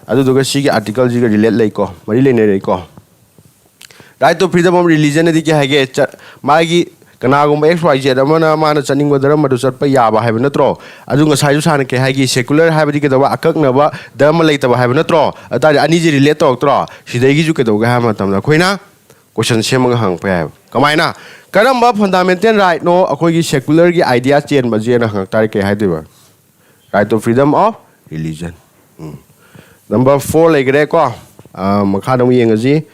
ꯑꯗꯨꯗꯨꯒ ꯁꯤꯒꯤ ꯑꯥꯔꯇꯤꯀꯜꯁꯤꯒ ꯔꯤꯂꯦꯠ ꯂꯩꯀꯣ, ꯃꯔꯤ ꯂꯩꯅꯔꯦꯀꯣ꯫ Right to freedom of religion ꯑꯗꯤ ꯀꯩ ꯍꯥꯏꯒꯦ? ꯆ-, ꯃꯥꯒꯤ ꯀꯅꯥꯒꯨꯝꯕ ꯑꯦꯛꯁ ꯋꯥꯏ ꯖꯦꯠ ꯑꯃꯅ ꯃꯥꯅ ꯆꯠꯅꯤꯡꯕ ꯙꯔꯃꯗꯨ ꯆꯠꯄ ꯌꯥꯕ ꯍꯥꯏꯕ ꯅꯠꯇ꯭ꯔꯣ? ꯑꯗꯨ ꯉꯁꯥꯏꯁꯨ ꯁꯥꯔꯅ ꯀꯩ ꯍꯥꯏꯒꯦ? ꯁꯦꯀꯨꯂꯔ ꯍꯥꯏꯕꯗꯤ ꯀꯩꯗꯧꯕ? ꯑꯀꯛꯅꯕ ꯙꯔꯃ ꯂꯩꯇꯕ ꯍꯥꯏꯕ ꯅꯠꯇ꯭ꯔꯣ? ꯑꯗꯨ ꯇꯥꯔꯗꯤ ꯑꯅꯤꯁꯦ ꯔꯤꯂꯦꯠ ꯇꯧꯔꯛꯇ꯭ꯔꯣ? ꯁꯤꯗꯒꯤꯁꯨ ꯀꯩꯗꯧꯒꯦ ꯍꯥꯏꯕ ꯃꯇꯝꯗ ꯑꯩꯈꯣꯏꯅ ꯀꯣꯏꯁꯟ ꯁꯦꯝꯃꯒ ꯍꯪꯉꯛꯄ ꯌꯥꯏꯑꯕ꯫ ꯀꯃꯥꯏꯅ? ꯀꯔꯝꯕ ꯐꯟꯗꯥꯃꯦꯟꯇꯦꯜ ꯔꯥꯏꯠꯅꯣ ꯑꯩꯈꯣꯏꯒꯤ ꯁꯦꯀꯨꯂꯔꯒꯤ ꯑꯥꯏꯗꯤꯌꯥ ꯆꯦꯟꯕꯁꯦꯅ ꯍꯪꯉꯛ ꯇꯥꯔꯗꯤ ꯀꯩ ꯍꯥꯏꯗꯣꯏꯕ? Right to freedom of religion꯫ ꯎꯝ꯫ ꯅꯝꯕꯔ ꯐꯣꯔ ꯂꯩꯈ꯭ꯔꯦꯀꯣ꯫ ꯑꯥ, ꯃꯈꯥꯗ ꯑꯃꯨꯛ ꯌꯦꯡꯉꯁꯤ꯫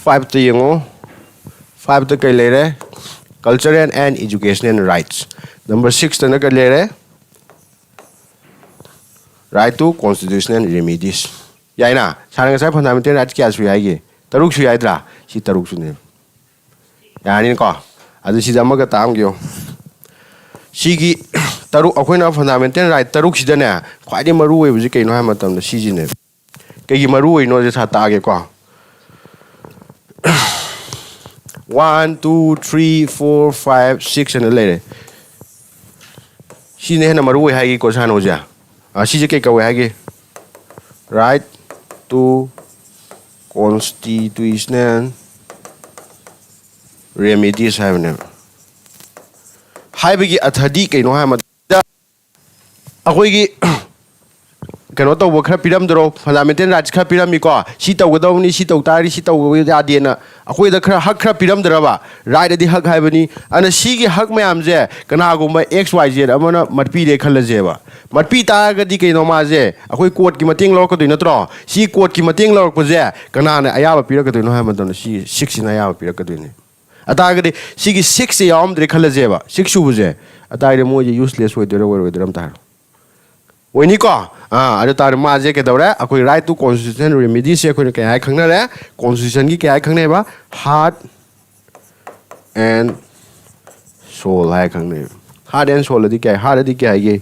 ꯐꯥꯏꯚꯇ ꯌꯦꯡꯉꯣ꯫ ꯐꯥꯏꯚꯇ ꯀꯩ ꯂꯩꯔꯦ? Cultural and educational rights꯫ Number ꯁꯤꯛꯁꯇꯅ ꯀꯩ ꯂꯩꯔꯦ? Right to constitutional remedies꯫ ꯌꯥꯏꯅ? ꯁꯥꯔꯅ ꯉꯁꯥꯏ ꯐꯟꯗꯥꯃꯦꯟꯇꯦꯜ ꯔꯥꯏꯠ ꯀꯌꯥ ꯁꯨꯏ ꯍꯥꯏꯒꯦ? ꯇꯔꯨꯛ ꯁꯨꯏ ꯍꯥꯏꯗ꯭ꯔꯥ? ꯁꯤ ꯇꯔꯨꯛꯁꯨꯅꯦ꯫ ꯌꯥꯔꯅꯤꯀꯣ? ꯑꯗꯨ ꯁꯤꯗ ꯑꯃꯒ ꯇꯥꯛꯑꯝꯒꯦꯌꯣ꯫ ꯁꯤꯒꯤ ꯇꯔꯨꯛ, ꯑꯩꯈꯣꯏꯅ ꯐꯟꯗꯥꯃꯦꯟꯇꯦꯜ ꯔꯥꯏꯠ ꯇꯔꯨꯛꯁꯤꯗꯅꯦ, ꯈ꯭ꯋꯥꯏꯗꯒꯤ ꯃꯔꯨ ꯑꯣꯏꯕꯁꯤ ꯀꯩꯅꯣ ꯍꯥꯏꯕ ꯃꯇꯝꯗ ꯁꯤꯁꯤꯅꯦ꯫ ꯀꯩꯒꯤ ꯃꯔꯨ ꯑꯣꯏꯅꯣꯁꯦ ꯁꯥ ꯇꯥꯛꯑꯒꯦꯀꯣ꯫ One, two, three, four, five, six ꯍꯥꯏꯅ ꯂꯩꯔꯦ꯫ ꯁꯤꯅ ꯍꯦꯟꯅ ꯃꯔꯨ ꯑꯣꯏ ꯍꯥꯏꯒꯦꯀꯣ ꯁꯥꯔꯅ ꯍꯧꯖꯤꯛ꯫ ꯑ, ꯁꯤꯁꯦ ꯀꯩ ꯀꯧꯋꯦ ꯍꯥꯏꯒꯦ? Right to constitutional remedies ꯍꯥꯏꯕꯅꯦꯕ꯫ ꯍꯥꯏꯕꯒꯤ ꯑꯊꯗꯤ ꯀꯩꯅꯣ ꯍꯥꯏꯕ ꯃꯇꯝꯗ, ꯑꯩꯈꯣꯏꯒꯤ ꯀꯩꯅꯣ ꯇꯧꯕ ꯈꯔ ꯄꯤꯔꯝꯗ꯭ꯔꯣ? ꯐꯟꯗꯥꯃꯦꯟꯇꯦꯜ ꯔꯥꯏꯠꯁ ꯈꯔ ꯄꯤꯔꯝꯃꯤꯀꯣ, ꯁꯤ ꯇꯧꯒꯗꯧꯕꯅꯤ, ꯁꯤ ꯇꯧ ꯇꯥꯔꯗꯤ ꯁꯤ ꯇꯧꯕ ꯌꯥꯗꯦꯅ ꯑꯩꯈꯣꯏꯗ ꯈꯔ ꯍꯛ ꯈꯔ ꯄꯤꯔꯝꯗ꯭ꯔꯕ? ꯔꯥꯏꯠ ꯑꯗꯤ ꯍꯛ ꯍꯥꯏꯕꯅꯤ꯫ ꯑꯗꯨꯅ ꯁꯤꯒꯤ ꯍꯛ ꯃꯌꯥꯝꯁꯦ ꯀꯅꯥꯒꯨꯝꯕ ꯑꯦꯛꯁ ꯋꯥꯏ ꯖꯦꯠ ꯑꯃꯅ ꯃꯠꯄꯤꯔꯦ ꯈꯜꯂꯁꯦꯕ꯫ ꯃꯠꯄꯤ ꯇꯥꯔꯒꯗꯤ ꯀꯩꯅꯣ, ꯃꯥꯁꯦ ꯑꯩꯈꯣꯏ ꯀꯣꯔꯠꯀꯤ ꯃꯇꯦꯡ ꯂꯧꯔꯛꯀꯗꯣꯏ ꯅꯠꯇ꯭ꯔꯣ? ꯁꯤ ꯀꯣꯔꯠꯀꯤ ꯃꯇꯦꯡ ꯂꯧꯔꯛꯄꯁꯦ ꯀꯅꯥꯅ ꯑꯌꯥꯕ ꯄꯤꯔꯛꯀꯗꯣꯏꯅꯣ ꯍꯥꯏꯕ ꯃꯇꯝꯗ ꯁꯤ ꯁꯤꯛꯁꯁꯤꯅ ꯑꯌꯥꯕ ꯄꯤꯔꯛꯀꯗꯣꯏꯅꯤ꯫ ꯑꯇꯥꯔꯒꯗꯤ ꯁꯤꯒꯤ ꯁꯤꯛꯁꯁꯦ ꯌꯥꯎꯔꯝꯗ꯭ꯔꯦ ꯈꯜꯂꯁꯦꯕ, ꯁꯤꯛꯁ ꯁꯨꯕꯁꯦ, ꯑꯇꯥꯔꯒꯗꯤ ꯃꯣꯏꯁꯦ ꯌꯨꯁꯂꯦꯁ ꯑꯣꯏꯗꯣꯏꯔꯥ ꯑꯣꯏꯔꯣꯏꯗꯣꯏꯔꯥ ꯑꯝꯇ ꯍꯥꯏꯔꯣ꯫ ꯑꯣꯏꯅꯤꯀꯣ? ꯑꯥ, ꯑꯗꯨ ꯇꯥꯔꯗꯤ ꯃꯥꯁꯦ ꯀꯩꯗꯧꯔꯦ? ꯑꯩꯈꯣꯏ right to constitutional remedies ꯁꯦ ꯑꯩꯈꯣꯏꯅ ꯀꯩ ꯍꯥꯏ ꯈꯪꯅꯔꯦ? Constitution ꯒꯤ ꯀꯩ ꯍꯥꯏ ꯈꯪꯅꯩꯕ? Heart and soul high ꯈꯪꯅꯩꯕ꯫ Heart and soul ꯑꯗꯤ ꯀꯩ ꯍꯥꯏ? Heart ꯑꯗꯤ ꯀꯩ ꯍꯥꯏꯒꯦ?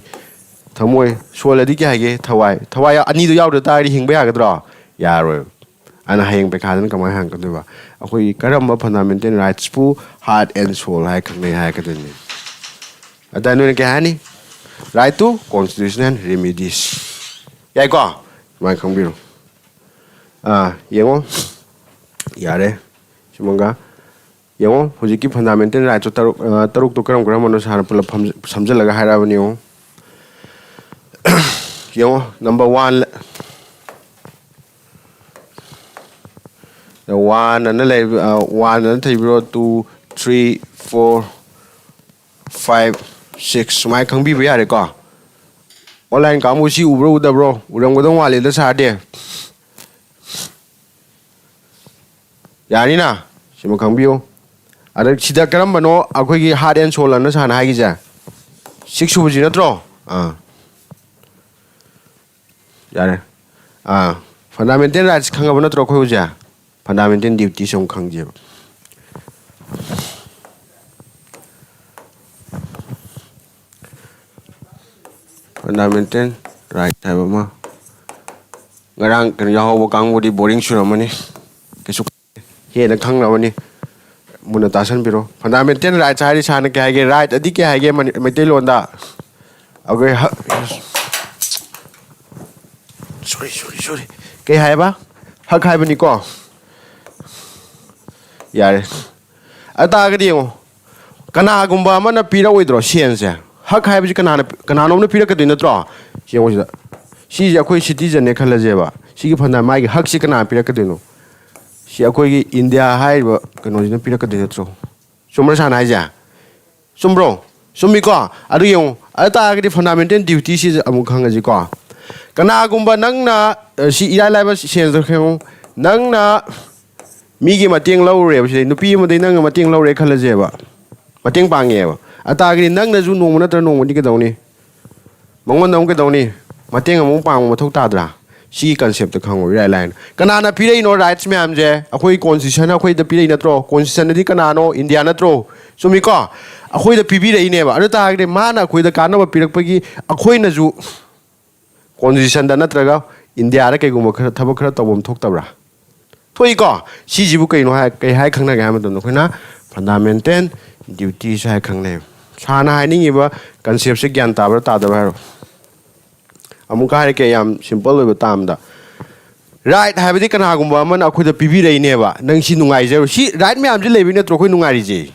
ꯊꯃꯣꯏ꯫ Soul ꯑꯗꯤ ꯀꯩ ꯍꯥꯏꯒꯦ? ꯊꯋꯥꯏ꯫ ꯊꯋꯥꯏ ꯑꯅꯤꯗꯣ ꯌꯥꯎꯗ ꯇꯥꯔꯗꯤ ꯍꯤꯡꯕ ꯌꯥꯒꯗ꯭ꯔꯣ? ꯌꯥꯔꯣꯏꯕ꯫ ꯑꯗꯨꯅ ꯍꯌꯦꯡ ꯄꯩꯈꯥꯗꯅ ꯀꯃꯥꯏꯅ ꯍꯪꯉꯛꯀꯗꯣꯏꯕ? ꯑꯩꯈꯣꯏꯒꯤ ꯀꯔꯝꯕ fundamental rights ꯄꯨ heart and soul ꯍꯥꯏ ꯈꯪꯅꯩ ꯍꯥꯏꯔꯛꯀꯗꯣꯏꯅꯤ꯫ ꯑꯗ ꯅꯣꯏꯅ ꯀꯩ ꯍꯥꯏꯅꯤ? Right to constitutional remedies꯫ ꯌꯥꯏꯀꯣ? ꯁꯨꯃꯥꯏꯅ ꯈꯪꯕꯤꯔꯣ꯫ ꯑꯥ, ꯌꯦꯡꯉꯣ꯫ ꯌꯥꯔꯦ꯫ ꯁꯤꯃꯒ ꯌꯦꯡꯉꯣ, ꯍꯧꯖꯤꯛꯀꯤ fundamental rights ꯇꯣ ꯇꯔꯨꯛ, ꯑ, ꯇꯔꯨꯛꯇꯣ ꯀꯔꯝ ꯀꯔꯝꯕꯅꯣ ꯁꯥꯔꯅ ꯄꯨꯂꯞ ꯐꯝ-, ꯁꯝꯖꯜꯂꯒ ꯍꯥꯏꯔꯛꯑꯕꯅꯤ ꯌꯦꯡꯉꯣ꯫ ꯌꯦꯡꯉꯣ, number one, one ꯑꯅ ꯂꯩ, ꯑ, one ꯑꯅ ꯊꯤꯕꯤꯔꯣ, two, three, four, five, six ꯁꯨꯃꯥꯏꯅ ꯈꯪꯕꯤꯕ ꯌꯥꯔꯦꯀꯣ꯫ Online ꯀꯥꯡꯕꯨ ꯁꯤ ꯎꯕ꯭ꯔꯣ ꯎꯗꯕ꯭ꯔꯣ? ꯎꯔꯝꯒꯗꯧ ꯃꯥꯜꯂꯦꯗ ꯁꯥꯔꯗꯤ꯫ ꯌꯥꯅꯤꯅ? ꯁꯤꯃ ꯈꯪꯕꯤꯌꯨ꯫ ꯑꯗ ꯁꯤꯗ ꯀꯔꯝꯕꯅꯣ ꯑꯩꯈꯣꯏꯒꯤ heart and soul ꯑꯅ ꯁꯥꯔꯅ ꯍꯥꯏꯒꯤꯁꯦ? Six ꯁꯨꯕꯁꯤ ꯅꯠꯇ꯭ꯔꯣ? ꯑꯥ꯫ ꯌꯥꯔꯦ꯫ ꯑꯥ꯫ Fundamental rights ꯈꯪꯉꯕ ꯅꯠꯇ꯭ꯔꯣ ꯑꯩꯈꯣꯏ ꯍꯧꯖꯤꯛ? Fundamental duties ꯑꯃꯨꯛ ꯈꯪꯖꯦꯕ꯫ Fundamental right ꯍꯥꯏꯕ ꯑꯃ꯫ ꯉꯔꯥꯡ ꯀꯩꯅꯣ ꯌꯥꯎꯍꯧꯕ ꯀꯥꯡꯕꯨꯗꯤ boring ꯆꯨꯔꯝꯃꯅꯤ꯫ ꯀꯩꯁꯨ ꯍꯦꯟꯅ ꯈꯪꯅꯕꯅꯤ꯫ ꯃꯨꯟꯅ ꯇꯥꯁꯟꯕꯤꯔꯣ꯫ Fundamental rights ꯍꯥꯏꯔꯤ ꯁꯥꯔꯅ ꯀꯩ ꯍꯥꯏꯒꯦ? Right ꯑꯗꯤ ꯀꯩ ꯍꯥꯏꯒꯦ ꯃꯅꯤ-, ꯃꯩꯇꯩꯂꯣꯟꯗ? ꯑꯩꯈꯣꯏ ꯍꯛ-, sorry, sorry, sorry꯫ ꯀꯩ ꯍꯥꯏꯕ? ꯍꯛ ꯍꯥꯏꯕꯅꯤꯀꯣ꯫ ꯌꯥꯔꯦ꯫ ꯑꯗꯨ ꯇꯥꯔꯒꯗꯤ ꯌꯦꯡꯉꯣ, ꯀꯅꯥꯒꯨꯝꯕ ꯑꯃꯅ ꯄꯤꯔꯛꯑꯣꯏꯗ꯭ꯔꯣ ꯁꯦꯟꯁꯦ? ꯍꯛ ꯍꯥꯏꯕꯁꯤ ꯀꯅꯥꯅ, ꯀꯅꯥꯅꯣꯝꯅ ꯄꯤꯔꯛꯀꯗꯣꯏ ꯅꯠꯇ꯭ꯔꯣ? ꯌꯦꯡꯉꯣ ꯁꯤꯗ꯫ ꯁꯤꯁꯦ ꯑꯩꯈꯣꯏ citizenꯅꯦ ꯈꯜꯂꯁꯦꯕ꯫ ꯁꯤꯒꯤ ꯐꯟꯗ ꯃꯥꯒꯤ ꯍꯛꯁꯤ ꯀꯅꯥꯅ ꯄꯤꯔꯛꯀꯗꯣꯏꯅꯣ? ꯁꯤ ꯑꯩꯈꯣꯏꯒꯤ ꯏꯟꯗꯤꯌꯥ ꯍꯥꯏꯔꯤꯕ ꯀꯩꯅꯣꯁꯤꯅ ꯄꯤꯔꯛꯀꯗꯣꯏ ꯅꯠꯇ꯭ꯔꯣ? ꯆꯨꯝꯕ꯭ꯔꯥ ꯁꯥꯔꯅ ꯍꯥꯏꯁꯦ? ꯆꯨꯝꯕ꯭ꯔꯣ? ꯆꯨꯝꯃꯤꯀꯣ? ꯑꯗꯨ ꯌꯦꯡꯉꯨ꯫ ꯑꯗꯨ ꯇꯥꯔꯒꯗꯤ fundamental duty ꯁꯤ ꯑꯃꯨꯛ ꯈꯪꯉꯁꯤꯀꯣ꯫ ꯀꯅꯥꯒꯨꯝꯕ ꯅꯪꯅ, ꯑ, ꯁꯤ ꯏꯔꯥꯏ ꯂꯥꯏꯕ ꯁꯦꯟꯁꯇ ꯌꯦꯡꯉꯨ꯫ ꯅꯪꯅ ꯃꯤꯒꯤ ꯃꯇꯦꯡ ꯂꯧꯔꯨꯔꯦꯕ, ꯁꯤꯗꯩ ꯅꯨꯄꯤ ꯑꯃꯗꯒꯤ ꯅꯪꯅ ꯃꯇꯦꯡ ꯂꯧꯔꯦ ꯈꯜꯂꯁꯦꯕ꯫ ꯃꯇꯦꯡ ꯄꯥꯡꯉꯦꯕ꯫ ꯑꯗꯨ ꯇꯥꯔꯒꯗꯤ ꯅꯪꯅꯁꯨ ꯅꯣꯡꯃ ꯅꯠꯇ꯭ꯔ ꯅꯣꯡꯃꯗꯤ ꯀꯩꯗꯧꯅꯤ? ꯃꯉꯣꯟꯗ ꯑꯃꯨꯛ ꯀꯩꯗꯧꯅꯤ? ꯃꯇꯦꯡ ꯑꯃꯨꯛ ꯄꯥꯡꯕ ꯃꯊꯧ ꯇꯥꯗ꯭ꯔꯥ? ꯁꯤꯒꯤ concept ꯇꯣ ꯈꯪꯉꯣ, ꯏꯔꯥꯏ ꯂꯥꯏꯅ꯫ ꯀꯅꯥꯅ ꯄꯤꯔꯛꯏꯅꯣ rights ꯃꯌꯥꯝꯁꯦ? ꯑꯩꯈꯣꯏ constitution ꯑꯩꯈꯣꯏꯗ ꯄꯤꯔꯛꯏ ꯅꯠꯇ꯭ꯔꯣ? Constitution ꯗꯤ ꯀꯅꯥꯅꯣ? ꯏꯟꯗꯤꯌꯥ ꯅꯠꯇ꯭ꯔꯣ? ꯆꯨꯝꯃꯤꯀꯣ? ꯑꯩꯈꯣꯏꯗ ꯄꯤꯕꯤꯔꯛꯏꯅꯦꯕ꯫ ꯑꯗꯨ ꯇꯥꯔꯒꯗꯤ ꯃꯥꯅ ꯑꯩꯈꯣꯏꯗ ꯀꯥꯟꯅꯕ ꯄꯤꯔꯛꯄꯒꯤ ꯑꯩꯈꯣꯏꯅꯁꯨ constitution ꯗ ꯅꯠꯇ꯭ꯔꯒ ꯏꯟꯗꯤꯌꯥꯗ ꯀꯩꯒꯨꯝꯕ ꯈꯔ, ꯊꯕꯛ ꯈꯔ ꯇꯧꯐꯝ ꯊꯣꯛꯇꯕ꯭ꯔꯥ? ꯊꯣꯛꯏꯀꯣ? ꯁꯤꯁꯤꯕꯨ ꯀꯩꯅꯣ ꯍꯥꯏ, ꯀꯩ ꯍꯥꯏ ꯈꯪꯅꯒꯦ ꯍꯥꯏꯕ ꯃꯇꯝꯗ ꯑꯩꯈꯣꯏꯅ fundamental duties ꯍꯥꯏ ꯈꯪꯅꯩ꯫ ꯁꯥꯔꯅ ꯍꯥꯏꯅꯤꯡꯉꯤꯕ concept ꯁꯦ ꯒ꯭ꯌꯥꯟ ꯇꯥꯕ꯭ꯔꯥ ꯇꯥꯗꯕ꯭ꯔꯥ ꯍꯥꯏꯔꯣ꯫ ꯑꯃꯨꯛꯀ ꯍꯥꯏꯔꯛꯀꯦ, ꯌꯥꯝ simple ꯑꯣꯏꯕ term ꯗ꯫ Right ꯍꯥꯏꯕꯗꯤ ꯀꯅꯥꯒꯨꯝꯕ ꯑꯃꯅ ꯑꯩꯈꯣꯏꯗ ꯄꯤꯕꯤꯔꯛꯏꯅꯦꯕ, "ꯅꯪ ꯁꯤ ꯅꯨꯡꯉꯥꯏꯖꯔꯣ"꯫ ꯁꯤ right ꯃꯌꯥꯝꯁꯤ ꯂꯩꯕꯩ ꯅꯠꯇ꯭ꯔꯣ ꯑꯩꯈꯣꯏ ꯅꯨꯡꯉꯥꯏꯔꯤꯁꯦ?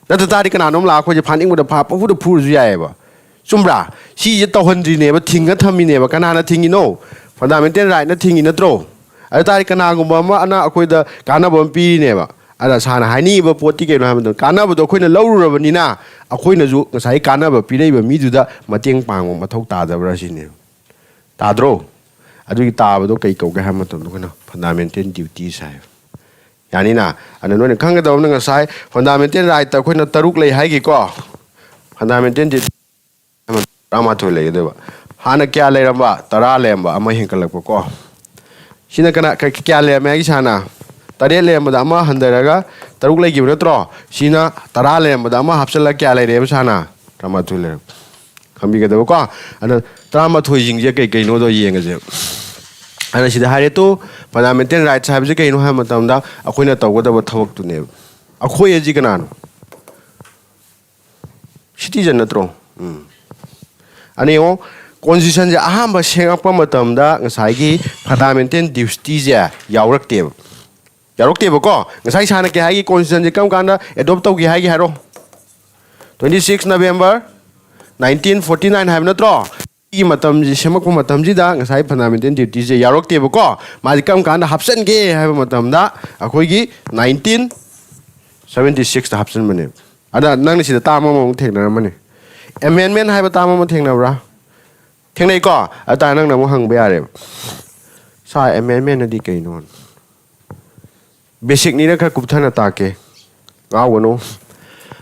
ꯅꯠꯇ ꯇꯥꯔꯗꯤ ꯀꯅꯥꯅꯣꯝ ꯂꯥꯛꯑ ꯑꯩꯈꯣꯏꯁꯦ ꯐꯥꯅꯤꯡꯕꯗ ꯐꯥ, ꯄꯪꯐꯨꯗ ꯐꯨꯔꯁꯨ ꯌꯥꯏꯑꯕ꯫ ꯆꯨꯝꯕ꯭ꯔꯥ? ꯁꯤꯁꯦ ꯇꯧꯍꯟꯗ꯭ꯔꯤꯅꯦꯕ, ꯊꯤꯡꯉ ꯊꯝꯃꯤꯅꯦꯕ꯫ ꯀꯅꯥꯅ ꯊꯤꯡꯉꯤꯅꯣ? Fundamental right ꯅ ꯊꯤꯡꯉꯤ ꯅꯠꯇ꯭ꯔꯣ? ꯑꯗꯨ ꯇꯥꯔꯗꯤ ꯀꯅꯥꯒꯨꯝꯕ ꯑꯃꯅ ꯑꯩꯈꯣꯏꯗ ꯀꯥꯟꯅꯕ ꯑꯃ ꯄꯤꯔꯤꯅꯦꯕ꯫ ꯑꯗ ꯁꯥꯔꯅ ꯍꯥꯏꯅꯤꯡꯉꯤꯕ ꯄꯣꯠꯇꯤ ꯀꯩꯅꯣ ꯍꯥꯏꯕ ꯃꯇꯝꯗ, ꯀꯥꯟꯅꯕꯗꯣ ꯑꯩꯈꯣꯏꯅ ꯂꯧꯔꯨꯔꯕꯅꯤꯅ ꯑꯩꯈꯣꯏꯅꯁꯨ ꯉꯁꯥꯏꯒꯤ ꯀꯥꯟꯅꯕ ꯄꯤꯔꯛꯏꯕ ꯃꯤꯗꯨꯗ ꯃꯇꯦꯡ ꯄꯥꯡꯕ ꯃꯊꯧ ꯇꯥꯗꯕ꯭ꯔꯥ ꯁꯤꯅꯦꯕ꯫ ꯇꯥꯗ꯭ꯔꯣ? ꯑꯗꯨꯒꯤ ꯇꯥꯕꯗꯣ ꯀꯩ ꯀꯧꯒꯦ ꯍꯥꯏꯕ ꯃꯇꯝꯗ ꯑꯩꯈꯣꯏꯅ fundamental duties ꯍꯥꯏ꯫ ꯌꯥꯅꯤꯅ? ꯑꯗ ꯅꯣꯏꯅ ꯈꯪꯒꯗꯕ ꯑꯃꯅ, ꯉꯁꯥꯏ fundamental right ꯇ ꯑꯩꯈꯣꯏꯅ ꯇꯔꯨꯛ ꯂꯩ ꯍꯥꯏꯒꯤꯀꯣ꯫ Fundamental duty ꯇꯔꯥꯃꯥꯊꯣꯏ ꯂꯩꯒꯗꯣꯏꯕ꯫ ꯍꯥꯟꯅ ꯀꯌꯥ ꯂꯩꯔꯝꯕ? ꯇꯔꯥ ꯂꯩꯔꯝꯕ, ꯑꯃ ꯍꯦꯟꯀꯠꯂꯛꯄꯀꯣ꯫ ꯁꯤꯅ ꯀꯅꯥ, ꯀ-, ꯀꯌꯥ ꯂꯩꯔꯝꯃꯦ ꯍꯥꯏꯒꯦ ꯁꯥꯔꯅ? ꯇꯔꯦꯠ ꯂꯩꯔꯝꯕꯗ ꯑꯃ ꯍꯟꯊꯔꯒ ꯇꯔꯨꯛ ꯂꯩꯈꯤꯕ ꯅꯠꯇ꯭ꯔꯣ? ꯁꯤꯅ ꯇꯔꯥ ꯂꯩꯔꯝꯕꯗ ꯑꯃ ꯍꯥꯞꯆꯤꯜꯂꯒ ꯀꯌꯥ ꯂꯩꯔꯦꯕ ꯁꯥꯔꯅ? ꯇꯔꯥꯃꯥꯊꯣꯏ ꯂꯩꯔꯝ-, ꯈꯪꯕꯤꯒꯗꯕꯀꯣ꯫ ꯑꯗ ꯇꯔꯥꯃꯥꯊꯣꯏꯁꯤꯡꯁꯦ ꯀꯩ ꯀꯩꯅꯣꯗꯣ ꯌꯦꯡꯉꯁꯦ꯫ ꯑꯗ ꯁꯤꯗ ꯍꯥꯏꯔꯦ ꯇꯨ, fundamental rights ꯍꯥꯏꯕꯁꯤ ꯀꯩꯅꯣ ꯍꯥꯏꯕ ꯃꯇꯝꯗ ꯑꯩꯈꯣꯏꯅ ꯇꯧꯒꯗꯕ ꯊꯕꯛꯇꯨꯅꯦꯕ꯫ ꯑꯩꯈꯣꯏ ꯑꯁꯤ ꯀꯅꯥꯅꯣ? Citizen ꯅꯠꯇ꯭ꯔꯣ? ꯎꯝ꯫ ꯑꯅꯤ ꯌꯦꯡꯉꯣ, constitution ꯁꯦ ꯑꯍꯥꯟꯕ ꯁꯦꯝꯃꯛꯄ ꯃꯇꯝꯗ ꯉꯁꯥꯏꯒꯤ fundamental duty ꯁꯦ ꯌꯥꯎꯔꯛꯇꯦꯕ꯫ ꯌꯥꯎꯔꯛꯇꯦꯕꯀꯣ꯫ ꯉꯁꯥꯏ ꯁꯥꯔꯅ ꯀꯩ ꯍꯥꯏꯒꯤ, constitution ꯁꯦ ꯀꯔꯝ ꯀꯥꯟꯗ adopt ꯇꯧꯒꯦ ꯍꯥꯏꯒꯦ ꯍꯥꯏꯔꯣ? Twenty six November nineteen forty nine ꯍꯥꯏꯕ ꯅꯠꯇ꯭ꯔꯣ? ꯁꯤꯒꯤ ꯃꯇꯝꯁꯤ, ꯁꯦꯝꯃꯛꯄ ꯃꯇꯝꯁꯤꯗ ꯉꯁꯥꯏ fundamental duty ꯁꯦ ꯌꯥꯎꯔꯛꯇꯦꯕꯀꯣ꯫ ꯃꯥꯁꯤ ꯀꯔꯝ ꯀꯥꯟꯗ ꯍꯥꯞꯆꯤꯟꯒꯦ ꯍꯥꯏꯕ ꯃꯇꯝꯗ ꯑꯩꯈꯣꯏꯒꯤ nineteen seventy six ꯇ ꯍꯥꯞꯆꯤꯟꯕꯅꯦꯕ꯫ ꯑꯗ ꯅꯪꯅ ꯁꯤꯗ term ꯑꯃꯃꯨꯛ ꯊꯦꯡꯅꯔꯝꯃꯅꯤ꯫ Amendment ꯍꯥꯏꯕ term ꯑꯃ ꯊꯦꯡꯅꯕ꯭ꯔꯥ? ꯊꯦꯡꯅꯩꯀꯣ? ꯑꯗꯨ ꯇꯥꯔꯗꯤ ꯅꯪꯅ ꯑꯃꯨꯛ ꯍꯪꯕ ꯌꯥꯔꯦꯕ, "ꯁꯥꯔ, amendment ꯑꯗꯤ ꯀꯩꯅꯣ?" Basic ꯅꯤꯅ ꯈꯔ ꯀꯨꯞꯊꯅ ꯇꯥꯛꯀꯦ, ꯉꯥꯎꯒꯅꯨ꯫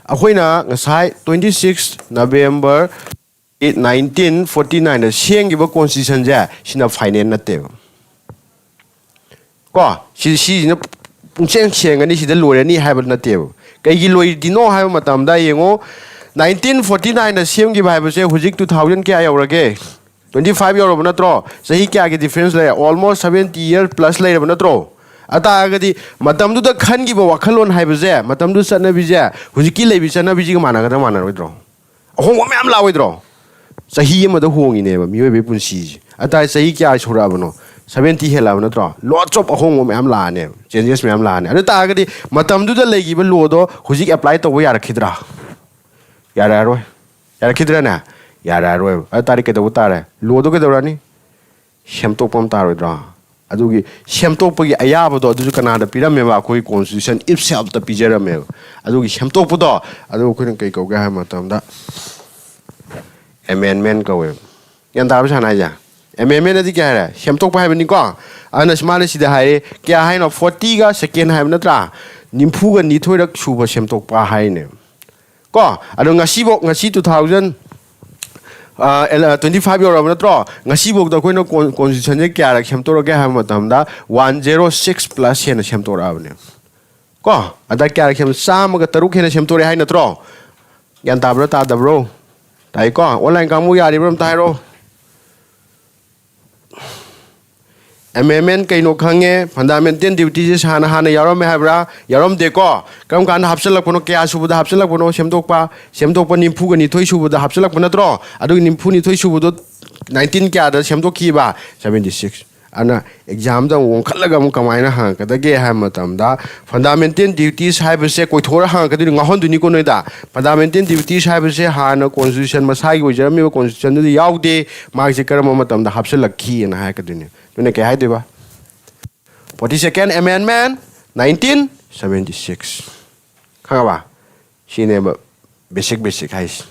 ꯑꯩꯈꯣꯏꯅ ꯉꯁꯥꯏ twenty six November nineteen forty ꯅꯥꯏꯟꯗ ꯁꯦꯝꯈꯤꯕ ꯀꯣꯟꯁꯇꯤꯇ꯭ꯌꯨꯁꯟꯁꯦ ꯁꯤꯅ ꯐꯥꯏꯅꯦꯜ ꯅꯠꯇꯦꯕ꯫ ꯀꯣ, ꯁꯤ, ꯁꯤꯁꯤꯅ ꯄꯨꯡꯁꯦꯡ ꯁꯦꯡꯒꯅꯤ, ꯁꯤꯗ ꯂꯣꯏꯔꯅꯤ ꯍꯥꯏꯕ ꯅꯠꯇꯦꯕ꯫ ꯀꯩꯒꯤ ꯂꯣꯏꯗꯤꯅꯣ ꯍꯥꯏꯕ ꯃꯇꯝꯗ ꯌꯦꯡꯉꯣ, ꯅꯥꯏꯟꯇꯤꯟ ꯐꯣꯔꯇꯤ ꯅꯥꯏꯟꯗ ꯁꯦꯝꯈꯤꯕ ꯍꯥꯏꯕꯁꯦ ꯍꯧꯖꯤꯛ ꯇꯨ ꯊꯥꯎꯖꯟ ꯀꯌꯥ ꯌꯧꯔꯒꯦ? ꯇ꯭ꯋꯦꯟꯇꯤ ꯐꯥꯏꯚ ꯌꯧꯔꯕ ꯅꯠꯇ꯭ꯔꯣ? ꯆꯍꯤ ꯀꯌꯥꯒꯤ ꯗꯤꯐ꯭ꯔꯦꯟꯁ ꯂꯩ? ꯑꯣꯜꯃꯣꯁ ꯁꯕꯦꯟꯇꯤ ꯌꯔ ꯄ꯭ꯂꯁ ꯂꯩꯔꯕ ꯅꯠꯇ꯭ꯔꯣ? ꯑꯇꯥꯔꯒꯗꯤ ꯃꯇꯝꯗꯨꯗ ꯈꯟꯈꯤꯕ ꯋꯥꯈꯜꯂꯣꯟ ꯍꯥꯏꯕꯁꯦ, ꯃꯇꯝꯗꯨꯗ ꯆꯠꯅꯕꯤꯁꯦ ꯍꯧꯖꯤꯛꯀꯤ ꯂꯩꯕꯤ ꯆꯠꯅꯕꯤꯁꯤꯒ ꯃꯥꯟꯅꯒꯗ꯭ꯔꯥ ꯃꯥꯟꯅꯔꯣꯏꯗ꯭ꯔꯣ? ꯑꯍꯣꯡꯕ ꯃꯌꯥꯝ ꯂꯥꯛꯑꯣꯏꯗ꯭ꯔꯣ? ꯆꯍꯤ ꯑꯃꯗ ꯍꯣꯡꯉꯤꯅꯦꯕ ꯃꯤꯑꯣꯏꯕꯒꯤ ꯄꯨꯟꯁꯤꯁꯦ꯫ ꯑꯇꯥꯔꯗꯤ ꯆꯍꯤ ꯀꯌꯥ ꯁꯨꯔꯛꯑꯕꯅꯣ? ꯁꯕꯦꯟꯇꯤ ꯍꯦꯜꯂꯛꯑꯕ ꯅꯠꯇ꯭ꯔꯣ? ꯂꯣꯠꯁ ꯑꯣꯐ ꯑꯍꯣꯡꯕ ꯃꯌꯥꯝ ꯂꯥꯛꯑꯅꯦꯕ, ꯆꯦꯟꯖꯦꯁ ꯃꯌꯥꯝ ꯂꯥꯛꯑꯅꯤ꯫ ꯑꯗꯨ ꯇꯥꯔꯒꯗꯤ ꯃꯇꯝꯗꯨꯗ ꯂꯩꯈꯤꯕ ꯂꯣꯗꯣ ꯍꯧꯖꯤꯛ ꯑꯦꯄ꯭ꯂꯥꯏ ꯇꯧꯕ ꯌꯥꯔꯛꯈꯤꯗ꯭ꯔꯥ? ꯌꯥꯔꯛꯑꯔꯣꯏ꯫ ꯌꯥꯔꯛꯈꯤꯗ꯭ꯔꯥꯅꯦ? ꯌꯥꯔꯛꯑꯔꯣꯏꯕ꯫ ꯑꯗꯨ ꯇꯥꯔꯗꯤ ꯀꯩꯗꯧꯕ ꯇꯥꯔꯦ? ꯂꯣꯗꯣ ꯀꯩꯗꯧꯔꯅꯤ? ꯁꯦꯝꯗꯣꯛꯄ ꯑꯃ ꯇꯥꯔꯣꯏꯗ꯭ꯔꯣ? ꯑꯗꯨꯒꯤ ꯁꯦꯝꯗꯣꯛꯄꯒꯤ ꯑꯌꯥꯕꯗꯣ ꯑꯗꯨꯁꯨ ꯀꯅꯥꯗ ꯄꯤꯔꯝꯃꯦꯕ? ꯑꯩꯈꯣꯏ ꯀꯣꯟꯁꯇꯤꯇ꯭ꯌꯨꯁꯟ ꯏꯠꯁꯦꯜꯐꯇ ꯄꯤꯖꯔꯝꯃꯦꯕ꯫ ꯑꯗꯨꯒꯤ ꯁꯦꯝꯗꯣꯛꯄꯗꯣ ꯑꯗꯨ ꯑꯩꯈꯣꯏꯅ ꯀꯩ ꯀꯧꯒꯦ ꯍꯥꯏꯕ ꯃꯇꯝꯗ ꯑꯦꯃꯦꯟꯃꯦꯟ ꯀꯧꯋꯦꯕ꯫ ꯒ꯭ꯌꯥꯟ ꯇꯥꯕ ꯁꯥꯟꯅ ꯍꯥꯏꯁꯦ? ꯑꯦꯃꯦꯟꯃꯦꯟ ꯑꯗꯤ ꯀꯩ ꯍꯥꯏꯔꯦ? ꯁꯦꯝꯗꯣꯛꯄ ꯍꯥꯏꯕꯅꯤꯀꯣ꯫ ꯑꯗꯨꯅ ꯃꯥꯅ ꯁꯤꯗ ꯍꯥꯏꯔꯦ, ꯀꯌꯥ ꯍꯥꯏꯅꯣ? ꯐꯣꯔꯇꯤꯒ ꯁꯦꯀꯦꯟ ꯍꯥꯏꯕ ꯅꯠꯇ꯭ꯔꯥ? ꯅꯤꯝꯐꯨꯒ ꯅꯤꯊꯣꯏꯔꯛ ꯁꯨꯕ ꯁꯦꯝꯗꯣꯛꯄ ꯍꯥꯏꯅꯦ꯫ ꯀꯣ, ꯑꯗꯣ ꯉꯁꯤꯐꯥꯎ, ꯉꯁꯤ ꯇꯨ ꯊꯥꯎꯖꯟ ꯇ꯭ꯋꯦꯟꯇꯤ ꯐꯥꯏꯚ ꯌꯧꯔꯕ ꯅꯠꯇ꯭ꯔꯣ? ꯉꯁꯤꯐꯥꯎꯗ ꯑꯩꯈꯣꯏꯅ ꯀꯣꯟ-, ꯀꯣꯟꯁꯇꯤꯇ꯭ꯌꯨꯁꯟꯁꯦ ꯀꯌꯥꯔꯛ ꯁꯦꯝꯗꯣꯔꯛꯀꯦ ꯍꯥꯏꯕ ꯃꯇꯝꯗ ꯋꯥꯟ ꯖꯦꯔꯣ ꯁꯤꯛꯁ ꯄ꯭ꯂꯁ ꯍꯦꯟꯅ ꯁꯦꯝꯗꯣꯔꯛꯑꯕꯅꯦ꯫ ꯀꯣ, ꯑꯗ ꯀꯌꯥꯔꯛ ꯁꯦꯝ-, ꯆꯥꯝꯃꯒ ꯇꯔꯨꯛ ꯍꯦꯟꯅ ꯁꯦꯝꯗꯣꯔꯛꯑꯦ ꯍꯥꯏ ꯅꯠꯇ꯭ꯔꯣ? ꯒ꯭ꯌꯥꯟ ꯇꯥꯕ꯭ꯔꯣ, ꯇꯥꯗꯕ꯭ꯔꯣ? ꯇꯥꯏꯀꯣ? ꯑꯣꯟꯂꯥꯏꯟ ꯀꯥꯡꯕꯨ ꯌꯥꯔꯤꯕ꯭ꯔꯣ? ꯑꯝꯇ ꯍꯥꯏꯔꯛꯑꯣ꯫ ꯑꯦꯃꯦꯟꯃꯦꯟ ꯀꯩꯅꯣ ꯈꯪꯉꯦ, ꯐꯟꯗꯥꯃꯦꯟꯇꯦꯜ ꯗ꯭ꯌꯨꯇꯤꯁꯦ ꯁꯥꯔꯅ ꯍꯥꯟꯅ ꯌꯥꯎꯔꯝꯃꯦ ꯍꯥꯏꯕ꯭ꯔꯥ? ꯌꯥꯎꯔꯝꯗꯦꯀꯣ? ꯀꯔꯝ ꯀꯥꯟꯗ ꯍꯥꯞꯆꯤꯜꯂꯛꯄꯅꯣ? ꯀꯌꯥ ꯁꯨꯕꯗ ꯍꯥꯞꯆꯤꯜꯂꯛꯄꯅꯣ? ꯁꯦꯝꯗꯣꯛꯄ, ꯁꯦꯝꯗꯣꯛꯄ ꯅꯤꯝꯐꯨꯒ ꯅꯤꯊꯣꯏ ꯁꯨꯕꯗ ꯍꯥꯞꯆꯤꯜꯂꯛꯄ ꯅꯠꯇ꯭ꯔꯣ? ꯑꯗꯨꯒꯤ ꯅꯤꯝꯐꯨ ꯅꯤꯊꯣꯏ ꯁꯨꯕꯗꯣ ꯅꯥꯏꯟꯇꯤꯟ ꯀꯌꯥꯗ ꯁꯦꯝꯗꯣꯛꯈꯤꯕ? Seventy six. ꯑꯗꯨꯅ ꯑꯦꯛꯖꯥꯝꯗ ꯑꯃꯨꯛ ꯑꯣꯟꯈꯠꯂꯒ ꯑꯃꯨꯛ ꯀꯃꯥꯏꯅ ꯍꯪꯉꯛꯀꯗꯒꯦ ꯍꯥꯏꯕ ꯃꯇꯝꯗ, ꯐꯟꯗꯥꯃꯦꯟꯇꯦꯜ ꯗ꯭ꯌꯨꯇꯤꯁ ꯍꯥꯏꯕꯁꯦ ꯀꯣꯏꯊꯣꯔ ꯍꯪꯉꯛꯀꯗꯣꯏꯅꯤ, ꯉꯥꯎꯍꯟꯗꯣꯏꯅꯤꯀꯣ ꯅꯣꯏꯗ꯫ ꯐꯟꯗꯥꯃꯦꯟꯇꯦꯜ ꯗ꯭ꯌꯨꯇꯤꯁ ꯍꯥꯏꯕꯁꯦ ꯍꯥꯟꯅ ꯀꯣꯟꯁꯇꯤꯇ꯭ꯌꯨꯁꯟ ꯃꯁꯥꯒꯤ ꯑꯣꯏꯖꯔꯝꯃꯤꯕ ꯀꯣꯟꯁꯇꯤꯇ꯭ꯌꯨꯁꯟꯗꯨꯗ ꯌꯥꯎꯗꯦ, ꯃꯥꯒꯤꯁꯦ ꯀꯔꯝꯕ ꯃꯇꯝꯗ ꯍꯥꯞꯆꯤꯜꯂꯛꯈꯤꯑꯅ ꯍꯥꯏꯔꯛꯀꯗꯣꯏꯅꯤ꯫ ꯑꯗꯨꯅ ꯀꯩ ꯍꯥꯏꯗꯣꯏꯕ? ꯐꯣꯔꯇꯤ ꯁꯦꯀꯦꯟ ꯑꯦꯃꯦꯟꯃꯦꯟ, ꯅꯥꯏꯟꯇꯤꯟ ꯁꯕꯦꯟꯇꯤ ꯁꯤꯛꯁ꯫ ꯈꯪꯉꯕ? ꯁꯤꯅꯦꯕ ꯕꯦꯁꯤꯛ ꯕꯦꯁꯤꯛ ꯍꯥꯏꯁꯦ꯫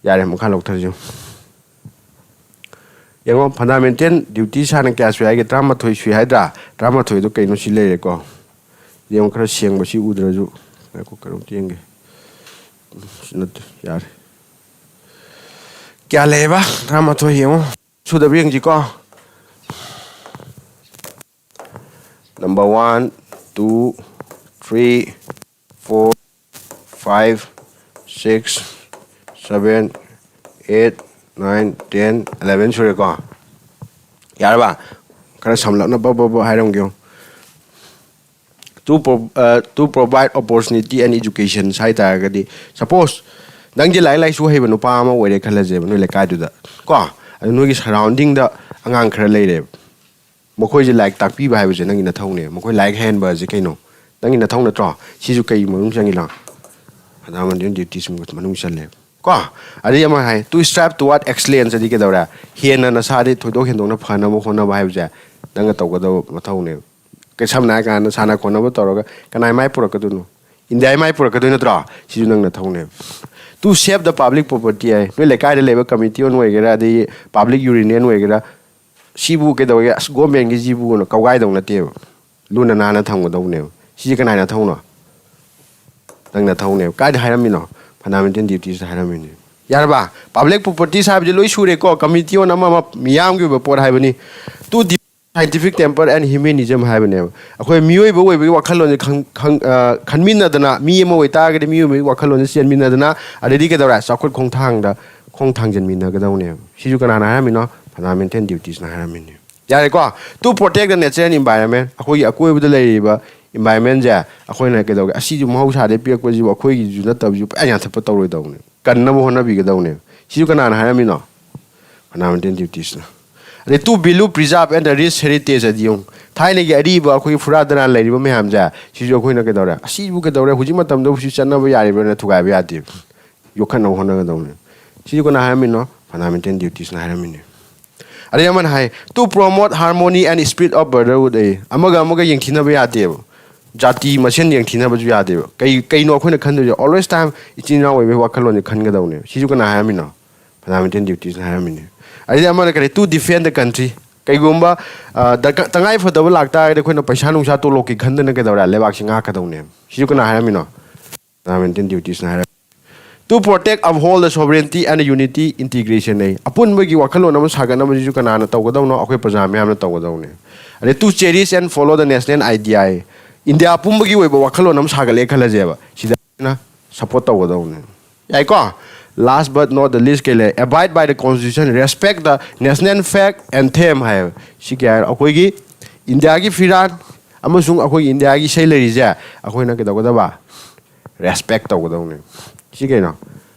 ꯌꯥꯔꯦ, ꯃꯈꯥ ꯂꯧꯊꯔꯁꯤ꯫ ꯌꯦꯡꯉꯣ, ꯐꯟꯗꯥꯃꯦꯟꯇꯦꯜ ꯗ꯭ꯌꯨꯇꯤꯁ ꯍꯥꯟꯅ ꯀꯌꯥ ꯁꯨꯏ ꯍꯥꯏꯒꯦ? ꯇꯔꯥꯃꯥꯊꯣꯏ ꯁꯨꯏ ꯍꯥꯏꯗ꯭ꯔꯥ? ꯇꯔꯥꯃꯥꯊꯣꯏꯗꯣ ꯀꯩꯅꯣ ꯁꯤ ꯂꯩꯔꯦꯀꯣ꯫ ꯌꯦꯡꯉꯣ, ꯈꯔ ꯁꯦꯡꯕ ꯁꯤ ꯎꯗ꯭ꯔꯁꯨ꯫ ꯉꯥꯏꯈꯣ, ꯀꯩꯅꯣꯝꯇ ꯌꯦꯡꯒꯦ꯫ ꯁꯤ ꯅꯠꯇꯦ, ꯌꯥꯔꯦ꯫ ꯀꯌꯥ ꯂꯩꯌꯦꯕ? ꯇꯔꯥꯃꯥꯊꯣꯏ ꯌꯦꯡꯉꯣ꯫ ꯁꯨꯗꯕ ꯌꯦꯡꯁꯤꯀꯣ꯫ Number one, two, three, four, five, six, seven, eight, nine, ten, eleven ꯁꯨꯔꯦꯀꯣ꯫ ꯌꯥꯔꯕ? ꯈꯔ ꯁꯝꯂꯞꯅ ꯕꯕ ꯕꯕ ꯍꯥꯏꯔꯝꯒꯦ꯫ To pro- uh, to provide opportunity and education ꯍꯥꯏ ꯇꯥꯔꯒꯗꯤ, suppose ꯅꯪꯁꯦ ꯂꯥꯏꯔꯤꯛ ꯂꯥꯏꯁꯨ ꯍꯩꯕ ꯅꯨꯄꯥ ꯑꯃ ꯑꯣꯏꯔꯦ ꯈꯜꯂꯁꯦꯕ, ꯅꯣꯏ ꯂꯩꯀꯥꯏꯗꯨꯗ ꯀꯣ꯫ ꯑꯗꯨ ꯅꯣꯏꯒꯤ surrounding ꯗ ꯑꯉꯥꯡ ꯈꯔ ꯂꯩꯔꯦꯕ꯫ ꯃꯈꯣꯏꯁꯦ ꯂꯥꯏꯔꯤꯛ ꯇꯥꯛꯄꯤꯕ ꯍꯥꯏꯕꯁꯦ ꯅꯪꯒꯤ ꯅꯊꯧꯅꯦ꯫ ꯃꯈꯣꯏ ꯂꯥꯏꯔꯤꯛ ꯍꯩꯍꯟꯕ ꯑꯁꯤ ꯀꯩꯅꯣ? ꯅꯪꯒꯤ ꯅꯊꯧ ꯅꯠꯇ꯭ꯔꯣ? ꯁꯤꯁꯨ ꯀꯩ ꯃꯅꯨꯡ ꯆꯪꯉꯤꯅꯣ? Fundamental duties ꯃꯅꯨꯡ ꯆꯜꯂꯦ ꯀꯣ꯫ ꯑꯗꯩ ꯑꯃ ꯍꯥꯏ, to strive toward excellence ꯑꯗꯤ ꯀꯩꯗꯧꯔꯦ? ꯍꯦꯟꯅ ꯅꯁꯥꯗꯤ ꯊꯣꯏꯗꯣꯛ ꯍꯦꯟꯗꯣꯛꯅ ꯐꯅꯕ ꯍꯣꯠꯅꯕ ꯍꯥꯏꯕꯁꯦ ꯅꯪꯅ ꯇꯧꯒꯗꯕ ꯃꯊꯧꯅꯦꯕ꯫ ꯀꯩ- ꯁꯝꯅ ꯍꯥꯏꯔ ꯀꯥꯟꯗ ꯁꯥꯟꯅ ꯈꯣꯠꯅꯕ ꯇꯧꯔꯒ ꯀꯅꯥꯏ ꯃꯥꯏ ꯄꯨꯔꯛꯀꯗꯣꯏꯅꯣ? ꯏꯟꯗꯤꯌꯥꯒꯤ ꯃꯥꯏ ꯄꯨꯔꯛꯀꯗꯣꯏ ꯅꯠꯇ꯭ꯔꯣ? ꯁꯤꯁꯨ ꯅꯪ ꯅꯊꯧꯅꯦꯕ꯫ To save the public property ꯍꯥꯏ, ꯅꯣꯏ ꯂꯩꯀꯥꯏꯗ ꯂꯩꯕ committee ꯑꯣꯏꯒꯦꯔꯥ, ꯑꯗꯩ public urinal ꯑꯣꯏꯒꯦꯔꯥ, ꯁꯤꯕꯨ ꯀꯩꯗꯧꯔꯒꯦ, ꯑꯁ government ꯀꯤꯁꯤꯕꯨꯅ ꯀꯧꯒꯥꯏꯗꯧ ꯅꯠꯇꯦꯕ꯫ ꯂꯨꯅ ꯅꯥꯟꯅ ꯊꯝꯒꯗꯧꯕꯅꯦꯕ꯫ ꯁꯤꯁꯦ ꯀꯅꯥꯏ ꯅꯊꯧꯅꯣ? ꯅꯪ ꯅꯊꯧꯅꯦꯕ꯫ ꯀꯥꯏꯗ ꯍꯥꯏꯔꯝꯃꯤꯅꯣ? Fundamental duties ꯇ ꯍꯥꯏꯔꯝꯃꯤꯅꯦ꯫ ꯌꯥꯔꯕ? Public properties ꯍꯥꯏꯕꯁꯦ ꯂꯣꯏ ꯁꯨꯔꯦꯀꯣ꯫ Committee ꯑꯣꯏꯅ ꯑꯃ ꯑꯃ ꯃꯤꯌꯥꯝꯒꯤ ꯑꯣꯏꯕ ꯄꯣꯠ ꯍꯥꯏꯕꯅꯤ꯫ To scientific temper and humanism ꯍꯥꯏꯕꯅꯦꯕ꯫ ꯑꯩꯈꯣꯏ ꯃꯤꯑꯣꯏꯕ ꯑꯣꯏꯕꯒꯤ ꯋꯥꯈꯜꯂꯣꯟꯁꯦ ꯈꯪ- ꯈꯪ- ꯑ, ꯈꯟꯃꯤꯟꯅꯗꯅ, ꯃꯤ ꯑꯃ ꯑꯣꯏꯇꯥꯔꯒꯗꯤ ꯃꯤꯑꯣꯏꯕꯒꯤ ꯋꯥꯈꯜꯂꯣꯟꯁꯦ ꯆꯦꯟꯃꯤꯟꯅꯗꯅ, ꯑꯗꯩꯗꯤ ꯀꯩꯗꯧꯔꯦ? ꯆꯥꯎꯈꯠ ꯈꯣꯡꯊꯥꯡꯗ ꯈꯣꯡ ꯊꯥꯡꯖꯟꯃꯤꯟꯅꯒꯗꯧꯅꯦꯕ꯫ ꯁꯤꯁꯨ ꯀꯅꯥꯅ ꯍꯥꯏꯔꯝꯃꯤꯅꯣ? Fundamental duties ꯅ ꯍꯥꯏꯔꯝꯃꯤꯅꯦ꯫ ꯌꯥꯔꯦꯀꯣ? To protect the natural environment, ꯑꯩꯈꯣꯏꯒꯤ ꯑꯀꯣꯏꯕꯗ ꯂꯩꯔꯤꯕ environment ꯁꯦ ꯑꯩꯈꯣꯏꯅ ꯀꯩꯗꯧꯒꯦ? ꯑꯁꯤꯁꯨ ꯃꯍꯧꯁꯥꯗꯒꯤ ꯄꯤꯔꯛꯄꯁꯤꯕꯨ ꯑꯩꯈꯣꯏꯒꯤꯁꯨ ꯅꯠꯇꯕꯁꯨ ꯄꯨꯔꯥ ꯌꯥꯟꯊꯠꯄ ꯇꯧꯔꯣꯏꯗꯧꯅꯦ꯫ ꯀꯟꯅꯕ ꯍꯣꯠꯅꯕꯤꯒꯗꯧꯅꯦꯕ꯫ ꯁꯤꯁꯨ ꯀꯅꯥꯅ ꯍꯥꯏꯔꯝꯃꯤꯅꯣ? Fundamental duties ꯅ꯫ ꯑꯗꯩ to value, preserve and rich heritage ꯑꯗꯤ ꯌꯦꯡꯉꯨ꯫ ꯊꯥꯏꯅꯒꯤ ꯑꯔꯤꯕ ꯑꯩꯈꯣꯏꯒꯤ ꯐꯨꯔꯥ ꯗꯔꯥ ꯂꯩꯔꯤꯕ ꯃꯌꯥꯝꯁꯦ, ꯁꯤꯁꯨ ꯑꯩꯈꯣꯏꯅ ꯀꯩꯗꯧꯔꯦ? ꯑꯁꯤꯕꯨ ꯀꯩꯗꯧꯔꯦ? ꯍꯧꯖꯤꯛ ꯃꯇꯝꯗ ꯍꯧꯖꯤꯛ ꯆꯠꯅꯕ ꯌꯥꯔꯤꯕ꯭ꯔꯥꯅ ꯊꯨꯒꯥꯏꯕ ꯌꯥꯗꯦ꯫ ꯌꯣꯛꯈꯠꯅꯕ ꯍꯣꯠꯅꯒꯗꯧꯅꯦ꯫ ꯁꯤꯁꯨ ꯀꯅꯥ ꯍꯥꯏꯔꯝꯃꯤꯅꯣ? Fundamental duties ꯅ ꯍꯥꯏꯔꯝꯃꯤꯅꯦ꯫ ꯑꯗꯩ ꯑꯃꯅ ꯍꯥꯏ, to promote harmony and spirit of brotherhood ꯑꯌꯦ꯫ ꯑꯃꯒ ꯑꯃꯒ ꯌꯦꯡꯊꯤꯅꯕ ꯌꯥꯗꯦꯕ꯫ ꯖꯥꯇꯤ ꯃꯁꯦꯟ ꯌꯦꯡꯊꯤꯅꯕꯁꯨ ꯌꯥꯗꯦꯕ꯫ ꯀꯩ- ꯀꯩꯅꯣ ꯑꯩꯈꯣꯏꯅ ꯈꯟꯗꯣꯏꯁꯦ? Always time ꯏꯆꯤꯟ ꯏꯅꯥꯎ ꯑꯣꯏꯕꯒꯤ ꯋꯥꯈꯜꯂꯣꯟꯁꯦ ꯈꯟꯒꯗꯧꯅꯦꯕ꯫ ꯁꯤꯁꯨ ꯀꯅꯥ ꯍꯥꯏꯔꯝꯃꯤꯅꯣ? Fundamental duties ꯅ ꯍꯥꯏꯔꯝꯃꯤꯅꯦ꯫ ꯑꯗꯩꯗꯤ ꯑꯃꯅ ꯀꯔꯤ? To defend the country꯫ ꯀꯩꯒꯨꯝꯕ, ꯑ, ꯗꯔꯀꯥ- ꯇꯉꯥꯏ ꯐꯗꯕ ꯂꯥꯛꯇꯥꯔꯒꯗꯤ ꯑꯩꯈꯣꯏꯅ ꯄꯩꯁꯥ ꯅꯨꯡꯁꯥ ꯇꯣꯂꯣꯞꯀꯤ ꯈꯟꯗꯅ ꯀꯩꯗꯧꯔꯦ? ꯂꯩꯕꯥꯛꯁꯤ ꯉꯥꯛꯀꯗꯧꯅꯦꯕ꯫ ꯁꯤꯁꯨ ꯀꯅꯥ ꯍꯥꯏꯔꯝꯃꯤꯅꯣ? Fundamental duties ꯅ ꯍꯥꯏꯔꯝꯃꯤ꯫ To protect, uphold the sovereignty and unity, integration ꯑꯩ ꯑꯄꯨꯟꯕꯒꯤ ꯋꯥꯈꯜꯂꯣꯟ ꯑꯃ ꯁꯥꯒꯠꯅꯕꯁꯤꯁꯨ ꯀꯅꯥꯅ ꯇꯧꯒꯗꯧꯅꯣ? ꯑꯩꯈꯣꯏ ꯄ꯭ꯔꯖꯥ ꯃꯌꯥꯝꯅ ꯇꯧꯒꯗꯧꯅꯦ꯫ ꯑꯗꯩ to cherish and follow the national idea, India ꯄꯨꯝꯕꯒꯤ ꯑꯣꯏꯕ ꯋꯥꯈꯜꯂꯣꯟ ꯑꯃ ꯁꯥꯒꯠꯂꯦ ꯈꯜꯂꯁꯦꯕ, ꯁꯤꯗ ꯑꯩꯅ support ꯇꯧꯒꯗꯧꯅꯦ꯫ ꯌꯥꯏꯀꯣ? Last but not the least ꯀꯩ ꯂꯩ? Abide by the constitution, respect the national flag anthem ꯍꯥꯏꯌꯦꯕ꯫ ꯁꯤ ꯀꯩ ꯍꯥꯏꯔꯣ? ꯑꯩꯈꯣꯏꯒꯤ ꯏꯟꯗꯤꯌꯥꯒꯤ ꯐꯤꯔꯥꯟ ꯑꯃꯁꯨꯡ ꯑꯩꯈꯣꯏꯒꯤ ꯏꯟꯗꯤꯌꯥꯒꯤ ꯏꯁꯩ ꯂꯩꯔꯤꯁꯦ ꯑꯩꯈꯣꯏꯅ ꯀꯩꯗꯧꯒꯗꯕ? Respect ꯇꯧꯒꯗꯧꯅꯦ꯫ ꯁꯤ ꯀꯩꯅꯣ?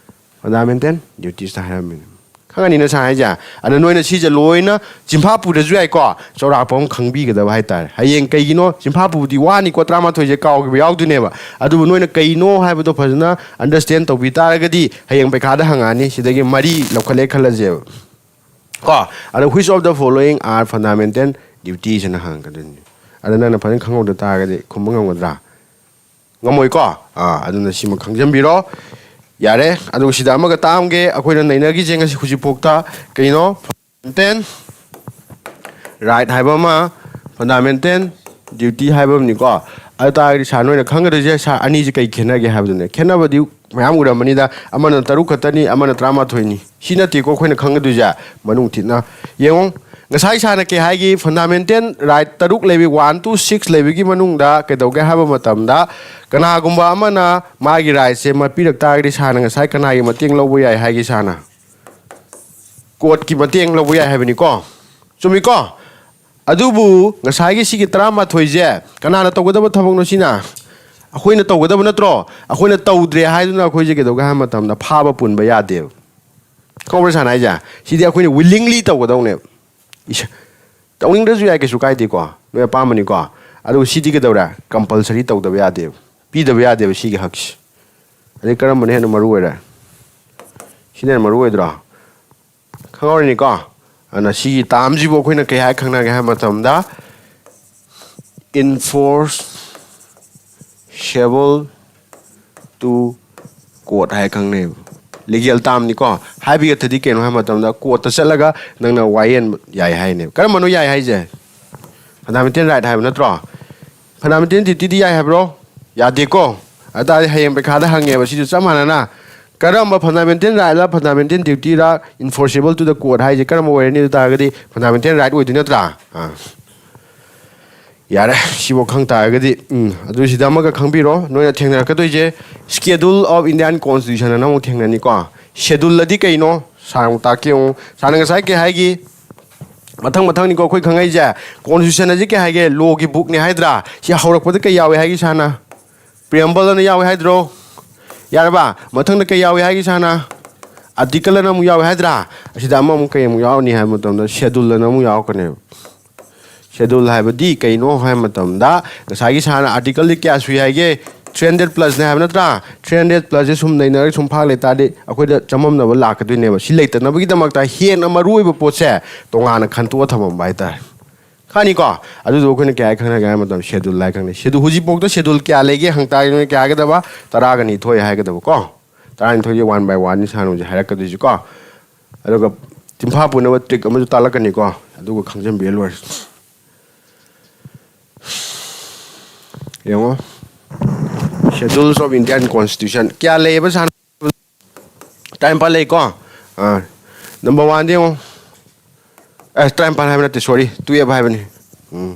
Fundamental dutiesꯇ ꯍꯥꯏꯔꯝꯃꯤꯅꯦ꯫ ꯈꯪꯉꯅꯤꯅ ꯁꯥ ꯍꯥꯏꯁꯦ? ꯑꯗ ꯅꯣꯏꯅ ꯁꯤꯁꯦ ꯂꯣꯏꯅ ꯆꯤꯟꯐꯥ ꯄꯨꯗ꯭ꯔꯁꯨ ꯌꯥꯏꯀꯣ, ꯆꯥꯎꯔꯥꯛꯄ ꯑꯃ ꯈꯪꯕꯤꯒꯗꯕ ꯍꯥꯏꯇꯥꯔꯦ꯫ ꯍꯌꯦꯡ ꯀꯩꯒꯤꯅꯣ ꯆꯤꯟꯐꯥ ꯄꯨꯕꯗꯤ ꯋꯥꯅꯤꯀꯣ, ꯇꯔꯥꯃꯥꯊꯣꯏꯁꯦ ꯀꯥꯎꯈꯤꯕ ꯌꯥꯎꯗꯣꯏꯅꯦꯕ꯫ ꯑꯗꯨꯕꯨ ꯅꯣꯏꯅ ꯀꯩꯅꯣ ꯍꯥꯏꯕꯗꯣ ꯐꯖꯅ understand ꯇꯧꯕꯤ ꯇꯥꯔꯒꯗꯤ ꯍꯌꯦꯡ ꯄꯩꯈꯥꯗ ꯍꯪꯉꯛꯑꯅꯤ꯫ ꯁꯤꯗꯒꯤ ꯃꯔꯤ ꯂꯧꯈꯠꯂꯦ ꯈꯜꯂꯁꯦꯕ ꯀꯣ꯫ ꯑꯗ which of the following are fundamental dutiesꯅ ꯍꯪꯉꯛꯀꯗꯣꯏꯅꯤ꯫ ꯑꯗ ꯅꯪꯅ ꯐꯖꯅ ꯈꯪꯍꯧꯗ ꯇꯥꯔꯒꯗꯤ ꯈꯨꯝꯕ ꯉꯝꯒꯗ꯭ꯔꯥ? ꯉꯝꯃꯣꯏꯀꯣ? ꯑꯥ, ꯑꯗꯨꯅ ꯁꯤꯃ ꯈꯪꯖꯟꯕꯤꯔꯣ꯫ ꯌꯥꯔꯦ, ꯑꯗꯨꯒ ꯁꯤꯗ ꯑꯃꯒ ꯇꯥꯛꯑꯝꯒꯦ꯫ ꯑꯩꯈꯣꯏꯅ ꯅꯩꯅꯈꯤꯁꯦ ꯉꯁꯤ ꯍꯧꯖꯤꯛꯐꯥꯎꯗ ꯀꯩꯅꯣ? Fundamental right ꯍꯥꯏꯕ ꯑꯃ, fundamental duty ꯍꯥꯏꯕ ꯑꯃꯅꯤꯀꯣ꯫ ꯑꯗꯨ ꯇꯥꯔꯒꯗꯤ ꯁꯥꯔ ꯅꯣꯏꯅ ꯈꯪꯒꯗꯣꯏꯁꯦ ꯁꯥꯔ ꯑꯅꯤꯁꯦ ꯀꯩ ꯈꯦꯠꯅꯒꯦ ꯍꯥꯏꯕꯗꯨꯅꯦ꯫ ꯈꯦꯠꯅꯕꯗꯤ ꯃꯌꯥꯝ ꯎꯔꯝꯃꯅꯤꯗ, ꯑꯃꯅ ꯇꯔꯨꯛ ꯈꯛꯇꯅꯤ, ꯑꯃꯅ ꯇꯔꯥꯃꯥꯊꯣꯏꯅꯤ꯫ ꯁꯤ ꯅꯠꯇꯦꯀꯣ ꯑꯩꯈꯣꯏꯅ ꯈꯪꯒꯗꯣꯏꯁꯦ ꯃꯅꯨꯡ ꯊꯤꯠꯅ꯫ ꯌꯦꯡꯉꯣ, ꯉꯁꯥꯏ ꯁꯥꯔꯅ ꯀꯩ ꯍꯥꯏꯒꯤ? Fundamental right ꯇꯔꯨꯛ ꯂꯩꯕꯤ, one to six ꯂꯩꯕꯒꯤ ꯃꯅꯨꯡꯗ ꯀꯩꯗꯧꯒꯦ ꯍꯥꯏꯕ ꯃꯇꯝꯗ ꯀꯅꯥꯒꯨꯝꯕ ꯑꯃꯅ ꯃꯥꯒꯤ rightꯁꯦ ꯃꯠꯄꯤꯔꯛ ꯇꯥꯔꯒꯗꯤ ꯁꯥꯔꯅ ꯉꯁꯥꯏ ꯀꯅꯥꯒꯤ ꯃꯇꯦꯡ ꯂꯧꯕ ꯌꯥꯏ ꯍꯥꯏꯒꯦ ꯁꯥꯔꯅ? Courtꯀꯤ ꯃꯇꯦꯡ ꯂꯧꯕ ꯌꯥꯏ ꯍꯥꯏꯕꯅꯤꯀꯣ꯫ ꯆꯨꯝꯃꯤꯀꯣ? ꯑꯗꯨꯕꯨ ꯉꯁꯥꯏꯒꯤ ꯁꯤꯒꯤ ꯇꯔꯥꯃꯥꯊꯣꯏꯁꯦ ꯀꯅꯥꯅ ꯇꯧꯒꯗꯕ ꯊꯕꯛꯅꯣ ꯁꯤꯅ? ꯑꯩꯈꯣꯏꯅ ꯇꯧꯒꯗꯕ ꯅꯠꯇ꯭ꯔꯣ? ꯑꯩꯈꯣꯏꯅ ꯇꯧꯗ꯭ꯔꯦ ꯍꯥꯏꯗꯨꯅ ꯑꯩꯈꯣꯏꯁꯦ ꯀꯩꯗꯧꯒꯦ ꯍꯥꯏꯕ ꯃꯇꯝꯗ ꯐꯥꯕ ꯄꯨꯟꯕ ꯌꯥꯗꯦꯕ꯫ ꯈꯪꯕ꯭ꯔꯥ ꯁꯥꯔꯅ ꯍꯥꯏꯁꯦ? ꯁꯤꯗꯤ ꯑꯩꯈꯣꯏꯅ willingly ꯇꯧꯒꯗꯧꯅꯦꯕ꯫ ꯏꯁ, ꯇꯧꯅꯤꯡꯗ꯭ꯔꯁꯨ ꯌꯥꯏ, ꯀꯩꯁꯨ ꯀꯥꯏꯗꯦꯀꯣ, ꯅꯣꯏ ꯑꯄꯥꯝꯕꯅꯤꯀꯣ꯫ ꯑꯗꯨꯒ ꯁꯤꯗꯤ ꯀꯩꯗꯧꯔꯦ? Compulsory ꯇꯧꯗꯕ ꯌꯥꯗꯦꯕ, ꯄꯤꯗꯕ ꯌꯥꯗꯦꯕ ꯁꯤꯒꯤ ꯍꯛꯁꯦ꯫ ꯑꯗꯩ ꯀꯔꯝꯕꯅ ꯍꯦꯟꯅ ꯃꯔꯨ ꯑꯣꯏꯔꯦ? ꯁꯤꯅ ꯍꯦꯟꯅ ꯃꯔꯨ ꯑꯣꯏꯗ꯭ꯔꯣ? ꯈꯪꯍꯧꯔꯅꯤꯀꯣ꯫ ꯑꯗꯨꯅ ꯁꯤꯒꯤ termꯁꯤꯕꯨ ꯑꯩꯈꯣꯏꯅ ꯀꯩ ꯍꯥꯏ ꯈꯪꯅꯒꯦ ꯍꯥꯏꯕ ꯃꯇꯝꯗ, enforceable to court high ꯈꯪꯅꯩꯕ꯫ Legal termꯅꯤꯀꯣ꯫ ꯍꯥꯏꯕꯒꯤ ꯑꯔꯊꯗꯤ ꯀꯩꯅꯣ ꯍꯥꯏꯕ ꯃꯇꯝꯗ, courtꯇ ꯆꯠꯂꯒ ꯅꯪꯅ ꯋꯥꯌꯦꯟ ꯌꯥꯏ ꯍꯥꯏꯅꯦꯕ꯫ ꯀꯔꯝꯕꯅꯣ ꯌꯥꯏ ꯍꯥꯏꯁꯦ? Fundamental right ꯍꯥꯏꯕ ꯅꯠꯇ꯭ꯔꯣ? Fundamental dutyꯗꯤ ꯌꯥꯏ ꯍꯥꯏꯕ꯭ꯔꯣ? ꯌꯥꯗꯦꯀꯣ꯫ ꯑꯗꯨ ꯇꯥꯔꯗꯤ ꯍꯌꯦꯡ ꯄꯩꯈꯥꯗ ꯍꯪꯉꯦꯕ ꯁꯤꯁꯨ ꯆꯞ ꯃꯥꯟꯅꯅ꯫ ꯀꯔꯝꯕ fundamental right ꯂ fundamental duty ꯔ enforceable to the court ꯍꯥꯏꯁꯦ ꯀꯔꯝꯕ ꯑꯣꯏꯔꯅꯤ ꯑꯗꯨ ꯇꯥꯔꯒꯗꯤ fundamental right ꯑꯣꯏꯗꯣꯏ ꯅꯠꯇ꯭ꯔꯥ? ꯑꯥ꯫ ꯌꯥꯔꯦ, ꯁꯤꯐꯥꯎ ꯈꯪ ꯇꯥꯔꯒꯗꯤ, ꯎꯝ, ꯑꯗꯨ ꯁꯤꯗ ꯑꯃꯒ ꯈꯪꯕꯤꯔꯣ, ꯅꯣꯏꯅ ꯊꯦꯡꯅꯔꯛꯀꯗꯣꯏꯁꯦ Schedule of Indian Constitution ꯑꯅ ꯑꯃꯨꯛ ꯊꯦꯡꯅꯅꯤꯀꯣ꯫ Schedule ꯑꯗꯤ ꯀꯩꯅꯣ? ꯁꯥꯔ ꯑꯃꯨꯛ ꯇꯥꯛꯀꯦ ꯌꯦꯡꯉꯨ꯫ ꯁꯥꯔꯅ ꯉꯁꯥꯏ ꯀꯩ ꯍꯥꯏꯒꯤ? ꯃꯊꯪ ꯃꯊꯪꯅꯤꯀꯣ ꯑꯩꯈꯣꯏ ꯈꯪꯉꯛꯏꯁꯦ꯫ Constitution ꯑꯁꯤ ꯀꯩ ꯍꯥꯏꯒꯦ? Law ꯒꯤ book ꯅꯦ ꯍꯥꯏꯗ꯭ꯔꯥ? ꯁꯤ ꯍꯧꯔꯛꯄꯗ ꯀꯩ ꯌꯥꯎꯏ ꯍꯥꯏꯒꯦ ꯁꯥꯔꯅ? Preamble ꯑꯅ ꯌꯥꯎꯏ ꯍꯥꯏꯗ꯭ꯔꯣ? ꯌꯥꯔꯕ? ꯃꯊꯪꯗ ꯀꯩ ꯌꯥꯎꯏ ꯍꯥꯏꯒꯦ ꯁꯥꯔꯅ? Article ꯑꯅ ꯑꯃꯨꯛ ꯌꯥꯎꯏ ꯍꯥꯏꯗ꯭ꯔꯥ? ꯑꯁꯤꯗ ꯑꯃꯃꯨꯛ ꯀꯩ ꯑꯃꯨꯛ ꯌꯥꯎꯔꯅꯤ ꯍꯥꯏꯕ ꯃꯇꯝꯗ Schedule ꯑꯅ ꯑꯃꯨꯛ ꯌꯥꯎꯔꯛꯀꯅꯦꯕ꯫ Schedule ꯍꯥꯏꯕꯗꯤ ꯀꯩꯅꯣ ꯍꯥꯏꯕ ꯃꯇꯝꯗ ꯉꯁꯥꯏꯒꯤ ꯁꯥꯔꯅ article ꯗꯤ ꯀꯌꯥ ꯁꯨꯏ ꯍꯥꯏꯒꯦ? Three hundred plus ꯅꯦ ꯍꯥꯏꯕ ꯅꯠꯇ꯭ꯔꯥ? Three hundred plus ꯁꯦ ꯁꯨꯝ ꯅꯩꯅꯔꯒ ꯁꯨꯝ ꯐꯥ ꯂꯩꯇꯥꯔꯗꯤ ꯑꯩꯈꯣꯏꯗ ꯆꯃꯝꯅꯕ ꯂꯥꯛꯀꯗꯣꯏꯅꯦꯕ꯫ ꯁꯤ ꯂꯩꯇꯅꯕꯒꯤꯗꯃꯛꯇ ꯍꯦꯟꯅ ꯃꯔꯨꯑꯣꯏꯕ ꯄꯣꯠꯁꯦ ꯇꯣꯉꯥꯟꯅ ꯈꯟꯇꯣꯛꯑ ꯊꯝꯃꯝꯕ ꯍꯥꯏꯇꯥꯔꯦ꯫ ꯈꯪꯅꯤꯀꯣ? ꯑꯗꯨꯗꯣ ꯑꯩꯈꯣꯏꯅ ꯀꯌꯥ ꯈꯪꯅꯒꯦ ꯍꯥꯏꯕ ꯃꯇꯝꯗ Schedule ꯍꯥꯏ ꯈꯪꯅꯩ꯫ Schedule ꯍꯧꯖꯤꯛꯐꯥꯎꯗ Schedule ꯀꯌꯥ ꯂꯩꯒꯦ ꯍꯪ ꯇꯥꯔꯗꯤ ꯅꯣꯏ ꯀꯌꯥ ꯍꯥꯏꯒꯗꯕ? ꯇꯔꯥꯒ ꯅꯤꯊꯣꯏ ꯍꯥꯏꯒꯗꯕ ꯀꯣ꯫ ꯇꯔꯥꯅꯤꯊꯣꯏꯁꯦ one by one ꯅꯤ ꯁꯥꯔꯅ ꯍꯧꯖꯤꯛ ꯍꯥꯏꯔꯛꯀꯗꯣꯏꯁꯦ ꯀꯣ꯫ ꯑꯗꯨꯒ ꯆꯤꯟꯐꯥ ꯄꯨꯅꯕ trick ꯑꯃꯁꯨ ꯇꯥꯛꯂꯛꯀꯅꯤꯀꯣ꯫ ꯑꯗꯨꯒ ꯈꯪꯖꯟꯕꯤꯔ ꯂꯣꯏꯔꯦ꯫ ꯌꯦꯡꯉꯣ꯫ Schedules of Indian Constitution ꯀꯌꯥ ꯂꯩꯌꯦꯕ ꯁꯥꯔꯅ? ꯇꯔꯥꯅꯤꯄꯥꯜ ꯂꯩꯀꯣ꯫ ꯑꯥ꯫ Number one ꯗ ꯌꯦꯡꯉꯣ꯫ ꯑꯦ, ꯇꯔꯥꯅꯤꯄꯥꯜ ꯍꯥꯏꯕ ꯅꯠꯇꯦ, sorry, twelve ꯍꯥꯏꯕꯅꯤ꯫ ꯎꯝ꯫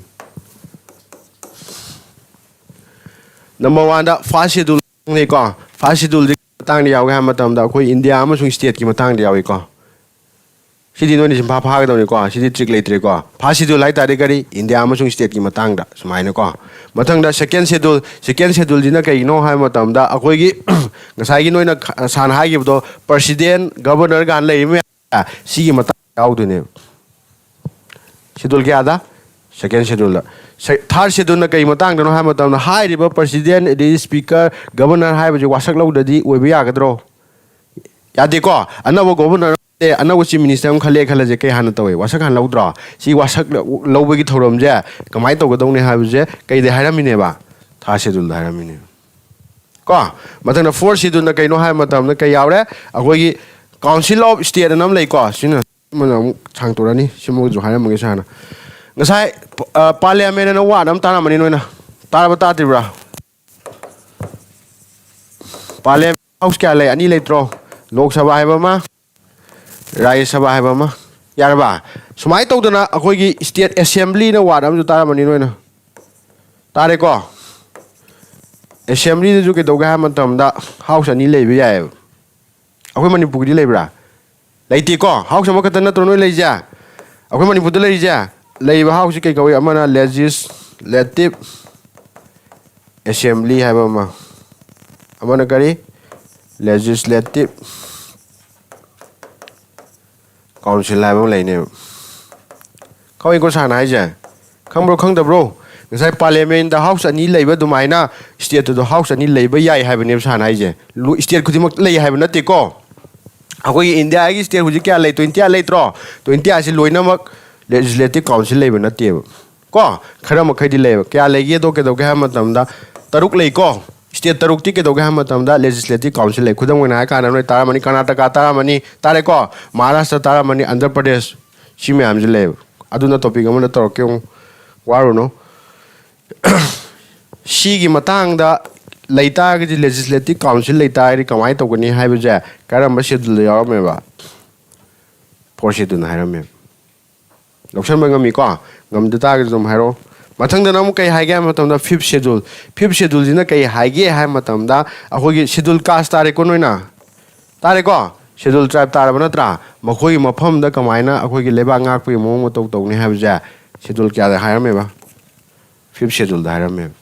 Number one ꯗ first schedule ꯂꯩꯀꯣ꯫ First schedule ꯁꯤ ꯃꯇꯥꯡꯗ ꯌꯥꯎꯒꯦ ꯍꯥꯏꯕ ꯃꯇꯝꯗ ꯑꯩꯈꯣꯏ India ꯑꯃꯁꯨꯡ state ꯀꯤ ꯃꯇꯥꯡꯗ ꯌꯥꯎꯏꯀꯣ꯫ ꯁꯤꯗꯤ ꯅꯣꯏꯅ ꯆꯤꯟꯐꯥ ꯐꯥꯒꯗꯧꯅꯤꯀꯣ꯫ ꯁꯤꯗꯤ trick ꯂꯩꯇ꯭ꯔꯦꯀꯣ꯫ First schedule ꯍꯥꯏ ꯇꯥꯔꯗꯤ ꯀꯔꯤ? India ꯑꯃꯁꯨꯡ state ꯀꯤ ꯃꯇꯥꯡꯗ ꯁꯨꯃꯥꯏꯅꯀꯣ꯫ ꯃꯊꯪꯗ second schedule꯫ Second schedule ꯁꯤꯅ ꯀꯩꯒꯤꯅꯣ ꯍꯥꯏꯕ ꯃꯇꯝꯗ ꯑꯩꯈꯣꯏꯒꯤ ꯉꯁꯥꯏꯒꯤ ꯅꯣꯏꯅ ꯈ-, ꯁꯥꯔꯅ ꯍꯥꯏꯈꯤꯕꯗꯣ president, governor ꯀꯥꯏꯅ ꯂꯩꯔꯤ ꯃꯌꯥꯝ ꯁꯤꯒꯤ ꯃꯇꯥꯡꯗ ꯌꯥꯎꯗꯣꯏꯅꯦꯕ꯫ Schedule ꯀꯌꯥꯗ? Second schedule ꯗ꯫ Se-, third schedule ꯅ ꯀꯩ ꯃꯇꯥꯡꯗꯅꯣ ꯍꯥꯏꯕ ꯃꯇꯝꯗ ꯍꯥꯏꯔꯤꯕ president, ꯑꯗꯩ speaker, governor ꯍꯥꯏꯕꯁꯤ ꯋꯥꯁꯛ ꯂꯧꯗ꯭ꯔꯗꯤ ꯑꯣꯏꯕ ꯌꯥꯒꯗ꯭ꯔꯣ? ꯌꯥꯗꯦꯀꯣ꯫ ꯑꯅꯧꯕ governor, ꯑꯅꯧꯕ chief minister ꯑꯃ ꯈꯜꯂꯦ ꯈꯜꯂꯁꯦ, ꯀꯩ ꯍꯥꯟꯅ ꯇꯧꯋꯦ? ꯋꯥꯁꯛ ꯍꯥꯟꯅ ꯂꯧꯗ꯭ꯔꯣ? ꯁꯤ ꯋꯥꯁꯛ ꯂꯧꯕꯒꯤ ꯊꯧꯔꯝꯁꯦ ꯀꯃꯥꯏꯅ ꯇꯧꯒꯗꯧꯅꯤ ꯍꯥꯏꯕꯁꯦ ꯀꯩꯗ ꯍꯥꯏꯔꯝꯃꯤꯅꯦꯕ? Third schedule ꯗ ꯍꯥꯏꯔꯝꯃꯤꯅꯦꯕ꯫ ꯀꯣ꯫ ꯃꯊꯪꯗ fourth schedule ꯅ ꯀꯩꯅꯣ ꯍꯥꯏꯕ ꯃꯇꯝꯗ ꯀꯩ ꯌꯥꯎꯔꯦ? ꯑꯩꯈꯣꯏꯒꯤ Council of State ꯑꯅ ꯑꯃ ꯂꯩꯀꯣ꯫ ꯁꯤꯅ ꯑꯃꯅ ꯑꯃꯨꯛ ꯁꯥꯡꯇꯣꯔꯛꯑꯅꯤ꯫ ꯁꯤꯃꯁꯨ ꯍꯥꯏꯔꯝꯃꯒꯦ ꯁꯥꯔꯅ꯫ ꯉꯁꯥꯏ, ꯑ, parliament ꯑꯅ word ꯑꯃ ꯇꯥꯔꯝꯃꯅꯤ ꯅꯣꯏꯅ꯫ ꯇꯥꯔꯕ ꯇꯥꯗ꯭ꯔꯤꯕ꯭ꯔꯥ? Parliament ꯍꯥꯎꯁ ꯀꯌꯥ ꯂꯩ? ꯑꯅꯤ ꯂꯩꯇ꯭ꯔꯣ? ꯂꯣꯛ ꯁꯚꯥ ꯍꯥꯏꯕ ꯑꯃ, ꯔꯥꯖ꯭ꯌ ꯁꯚꯥ ꯍꯥꯏꯕ ꯑꯃ꯫ ꯌꯥꯔꯕ? ꯁꯨꯃꯥꯏꯅ ꯇꯧꯗꯅ ꯑꯩꯈꯣꯏꯒꯤ ꯁ꯭ꯇꯦꯠ ꯑꯦꯁꯦꯝꯕ꯭ꯂꯤꯅ ꯋꯥꯔꯗ ꯑꯃꯁꯨ ꯇꯥꯔꯝꯃꯅꯤ ꯅꯣꯏꯅ꯫ ꯇꯥꯔꯦꯀꯣ? ꯑꯦꯁꯦꯝꯕ꯭ꯂꯤꯗꯁꯨ ꯀꯩꯗꯧꯒꯦ ꯍꯥꯏꯕ ꯃꯇꯝꯗ ꯍꯥꯎꯁ ꯑꯅꯤ ꯂꯩꯕ ꯌꯥꯏꯑꯕ꯫ ꯑꯩꯈꯣꯏ ꯃꯅꯤꯄꯨꯔꯒꯤꯗꯤ ꯂꯩꯕ꯭ꯔꯥ? ꯂꯩꯇꯦꯀꯣ? ꯍꯥꯎꯁ ꯑꯃꯈꯛꯇ ꯅꯠꯇ꯭ꯔꯣ ꯅꯣꯏ ꯂꯩꯔꯤꯁꯦ? ꯑꯩꯈꯣꯏ ꯃꯅꯤꯄꯨꯔꯗ ꯂꯩꯔꯤꯁꯦ? ꯂꯩꯔꯤꯕ ꯍꯥꯎꯁꯁꯤ ꯀꯩ ꯀꯧꯏ? ꯑꯃꯅ ꯂꯦꯖꯤꯁꯂꯦꯇꯤꯞ ꯑꯦꯁꯦꯝꯕ꯭ꯂꯤ ꯍꯥꯏꯕ ꯑꯃ, ꯑꯃꯅ ꯀꯔꯤ? ꯂꯦꯖꯤꯁꯂꯦꯇꯤꯞ ꯀꯥꯎꯟꯁꯤꯜ ꯍꯥꯏꯕ ꯑꯃ ꯂꯩꯅꯦꯕ꯫ ꯈꯪꯉꯤꯀꯣ ꯁꯥꯔꯅ ꯍꯥꯏꯁꯦ? ꯈꯪꯕ꯭ꯔꯣ ꯈꯪꯗꯕ꯭ꯔꯣ? ꯉꯁꯥꯏ ꯄꯥꯔꯂꯤꯌꯥꯃꯦꯟꯗ ꯍꯥꯎꯁ ꯑꯅꯤ ꯂꯩꯕ ꯑꯗꯨꯃꯥꯏꯅ ꯁ꯭ꯇꯦꯠꯇꯨꯗ ꯍꯥꯎꯁ ꯑꯅꯤ ꯂꯩꯕ ꯌꯥꯏ ꯍꯥꯏꯕꯅꯦꯕ ꯁꯥꯔꯅ ꯍꯥꯏꯁꯦ꯫ ꯂꯨ-, ꯁ꯭ꯇꯦꯠ ꯈꯨꯗꯤꯡꯃꯛ ꯂꯩ ꯍꯥꯏꯕ ꯅꯠꯇꯦꯀꯣ꯫ ꯑꯩꯈꯣꯏꯒꯤ ꯏꯟꯗꯤꯌꯥꯒꯤ ꯁ꯭ꯇꯦꯠ ꯍꯧꯖꯤꯛ ꯀꯌꯥ ꯂꯩ? ꯇ꯭ꯋꯦꯟꯇꯤ ꯑꯥꯏꯠ ꯂꯩꯇ꯭ꯔꯣ? ꯇ꯭ꯋꯦꯟꯇꯤ ꯑꯥꯏꯠꯁꯤ ꯂꯣꯏꯅꯃꯛ ꯂꯦꯖꯤꯁꯂꯦꯇꯤꯞ ꯀꯥꯎꯟꯁꯤꯜ ꯂꯩꯕ ꯅꯠꯇꯦꯕ꯫ ꯀꯣ? ꯈꯔ ꯃꯈꯩꯗꯤ ꯂꯩꯕ꯫ ꯀꯌꯥ ꯂꯩꯒꯦꯗꯣ ꯀꯩꯗꯧꯒꯦ ꯍꯥꯏꯕ ꯃꯇꯝꯗ, ꯇꯔꯨꯛ ꯂꯩꯀꯣ꯫ ꯁ꯭ꯇꯦꯠ ꯇꯔꯨꯛꯇꯤ ꯀꯩꯗꯧꯒꯦ ꯍꯥꯏꯕ ꯃꯇꯝꯗ ꯂꯦꯖꯤꯁꯂꯦꯇꯤꯞ ꯀꯥꯎꯟꯁꯤꯜ ꯂꯩ꯫ ꯈꯨꯗꯝ ꯑꯣꯏꯅ ꯍꯥꯏꯔ ꯀꯥꯟꯗ ꯅꯣꯏ ꯇꯥꯔꯝꯃꯅꯤ, ꯀꯔꯅꯥꯇꯀꯥ ꯇꯥꯔꯝꯃꯅꯤ, ꯇꯥꯔꯦꯀꯣ? ꯃꯍꯥꯔꯥꯁꯇ꯭ꯔ ꯇꯥꯔꯝꯃꯅꯤ, ꯑꯟꯙ꯭ꯔ ꯄ꯭ꯔꯗꯦꯁ, ꯁꯤ ꯃꯌꯥꯝꯁꯤ ꯂꯩꯌꯦꯕ꯫ ꯑꯗꯨꯅ ꯇꯣꯄꯤꯛ ꯑꯃꯗ ꯇꯧꯔꯛꯀꯦ ꯑꯃꯨꯛ, ꯋꯥꯔꯨꯅꯨ꯫ ꯁꯤꯒꯤ ꯃꯇꯥꯡꯗ ꯂꯩꯇꯥꯔꯒꯗꯤ, ꯂꯦꯖꯤꯁꯂꯦꯇꯤꯞ ꯀꯥꯎꯟꯁꯤꯜ ꯂꯩꯇꯥꯔꯒꯗꯤ ꯀꯃꯥꯏꯅ ꯇꯧꯒꯅꯤ ꯍꯥꯏꯕꯁꯦ ꯀꯔꯝꯕ ꯁꯦꯗꯨꯜꯗ ꯌꯥꯎꯔꯝꯃꯦꯕ? ꯐꯣꯔ ꯁꯦꯗꯨꯜꯅ ꯍꯥꯏꯔꯝꯃꯦꯕ꯫ ꯂꯧꯁꯟꯕ ꯉꯝꯃꯤꯀꯣ? ꯉꯝꯗ ꯇꯥꯔꯒꯗꯤ ꯑꯗꯨꯝ ꯍꯥꯏꯔꯛꯑꯣ꯫ ꯃꯊꯪꯗꯅ ꯑꯃꯨꯛ ꯀꯩ ꯍꯥꯏꯒꯦ ꯍꯥꯏꯕ ꯃꯇꯝꯗ, ꯐꯤꯐ ꯁꯦꯗꯨꯜ꯫ ꯐꯤꯐ ꯁꯦꯗꯨꯜꯁꯤꯅ ꯀꯩ ꯍꯥꯏꯒꯦ ꯍꯥꯏꯕ ꯃꯇꯝꯗ, ꯑꯩꯈꯣꯏꯒꯤ ꯁꯦꯗꯨꯜ ꯀꯥꯁ ꯇꯥꯔꯦꯀꯣ ꯅꯣꯏꯅ? ꯇꯥꯔꯦꯀꯣ? ꯁꯦꯗꯨꯜ ꯇ꯭ꯔꯥꯏꯕ ꯇꯥꯔꯕ ꯅꯠꯇ꯭ꯔꯥ? ꯃꯈꯣꯏꯒꯤ ꯃꯐꯝꯗ ꯀꯃꯥꯏꯅ ꯑꯩꯈꯣꯏꯒꯤ ꯂꯩꯕꯥꯛ ꯉꯥꯛꯄꯒꯤ ꯃꯑꯣꯡ ꯃꯇꯧ ꯇꯧꯅꯤ ꯍꯥꯏꯕꯁꯦ ꯁꯦꯗꯨꯜ ꯀꯌꯥꯗ ꯍꯥꯏꯔꯝꯃꯦꯕ? ꯐꯤꯐ ꯁꯦꯗꯨꯜꯗ ꯍꯥꯏꯔꯝꯃꯦꯕ꯫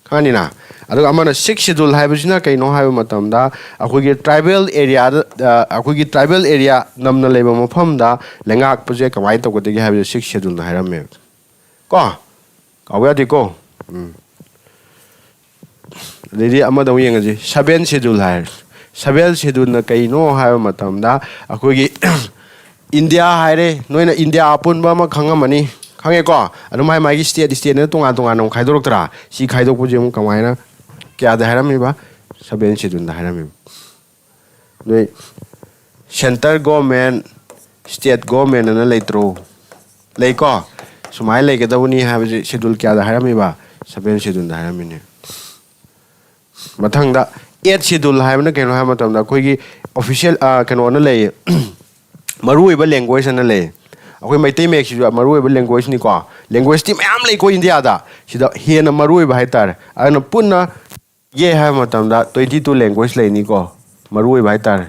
ꯈꯪꯉꯅꯤꯅ? ꯑꯗꯨꯒ ꯑꯃꯅ ꯁꯤꯛꯁ ꯁꯦꯗꯨꯜ ꯍꯥꯏꯕꯁꯤꯅ ꯀꯩꯅꯣ ꯍꯥꯏꯕ ꯃꯇꯝꯗ, ꯑꯩꯈꯣꯏꯒꯤ ꯇ꯭ꯔꯥꯏꯕꯦꯜ ꯑꯦꯔꯤꯌꯥꯗ, ꯑ, ꯑꯩꯈꯣꯏꯒꯤ ꯇ꯭ꯔꯥꯏꯕꯦꯜ ꯑꯦꯔꯤꯌꯥ ꯅꯝꯅ ꯂꯩꯕ ꯃꯐꯝꯗ ꯂꯩꯉꯥꯛꯄꯁꯦ ꯀꯃꯥꯏꯅ ꯇꯧꯒꯗꯒꯦ ꯍꯥꯏꯕꯁꯦ ꯁꯤꯛꯁ ꯁꯦꯗꯨꯜꯅ ꯍꯥꯏꯔꯝꯃꯦꯕ꯫ ꯀꯣ? ꯀꯥꯎꯕ ꯌꯥꯗꯦꯀꯣ? ꯎꯝ꯫ ꯑꯗꯩꯗꯤ ꯑꯃꯗ ꯑꯃꯨꯛ ꯌꯦꯡꯉꯁꯤ, ꯁꯚꯦꯟ ꯁꯦꯗꯨꯜ ꯍꯥꯏꯔꯦ꯫ ꯁꯚꯦꯟ ꯁꯦꯗꯨꯜꯅ ꯀꯩꯅꯣ ꯍꯥꯏꯕ ꯃꯇꯝꯗ, ꯑꯩꯈꯣꯏꯒꯤ ꯏꯟꯗꯤꯌꯥ ꯍꯥꯏꯔꯦ, ꯅꯣꯏꯅ ꯏꯟꯗꯤꯌꯥ ꯑꯄꯨꯟꯕ ꯑꯃ ꯈꯪꯉꯝꯃꯅꯤ, ꯈꯪꯉꯦꯀꯣ? ꯑꯗꯨꯝ ꯃꯥꯏ ꯃꯥꯒꯤ ꯁ꯭ꯇꯦꯠ, ꯁ꯭ꯇꯦꯠꯅ ꯇꯣꯉꯥꯟ ꯇꯣꯉꯥꯟꯅ ꯑꯃꯨꯛ ꯈꯥꯏꯗꯣꯔꯛꯇ꯭ꯔꯥ? ꯁꯤ ꯈꯥꯏꯗꯣꯛꯄꯁꯦ ꯑꯃꯨꯛ ꯀꯃꯥꯏꯅ, ꯀꯌꯥꯗ ꯍꯥꯏꯔꯝꯃꯤꯕ? ꯁꯚꯦꯟ ꯁꯦꯗꯨꯜꯗ ꯍꯥꯏꯔꯝꯃꯤꯕ꯫ ꯅꯣꯏ ꯁꯦꯟꯇꯔ ꯒꯣꯔꯃꯦꯟ, ꯁ꯭ꯇꯦꯠ ꯒꯣꯔꯃꯦꯟ ꯑꯅ ꯂꯩꯇ꯭ꯔꯣ? ꯂꯩꯀꯣ? ꯁꯨꯃꯥꯏꯅ ꯂꯩꯒꯗꯕꯅꯤ ꯍꯥꯏꯕꯁꯦ ꯁꯦꯗꯨꯜ ꯀꯌꯥꯗ ꯍꯥꯏꯔꯝꯃꯤꯕ? ꯁꯚꯦꯟ ꯁꯦꯗꯨꯜꯗ ꯍꯥꯏꯔꯝꯃꯤꯅꯦ꯫ ꯃꯊꯪꯗ Eighth Schedule ꯍꯥꯏꯕꯅ ꯀꯩꯅꯣ ꯍꯥꯏꯕ ꯃꯇꯝꯗ ꯑꯩꯈꯣꯏꯒꯤ official, ꯑ, ꯀꯩꯅꯣꯅ ꯂꯩꯌꯦ, ꯃꯔꯨꯑꯣꯏꯕ language ꯑꯅ ꯂꯩꯌꯦ꯫ ꯑꯩꯈꯣꯏ ꯃꯩꯇꯩ ꯃꯌꯦꯛꯁꯤꯁꯨ ꯃꯔꯨꯑꯣꯏꯕ language ꯅꯤꯀꯣ꯫ Language ꯇꯤ ꯃꯌꯥꯝ ꯂꯩꯀꯣ ꯏꯟꯗꯤꯌꯥꯗ, ꯁꯤꯗ ꯍꯦꯟꯅ ꯃꯔꯨꯑꯣꯏꯕ ꯍꯥꯏꯇꯥꯔꯦ꯫ ꯑꯗꯨꯅ ꯄꯨꯟꯅ ꯌꯦ ꯍꯥꯏꯕ ꯃꯇꯝꯗ twenty two language ꯂꯩꯅꯤꯀꯣ, ꯃꯔꯨꯑꯣꯏꯕ ꯍꯥꯏꯇꯥꯔꯦ꯫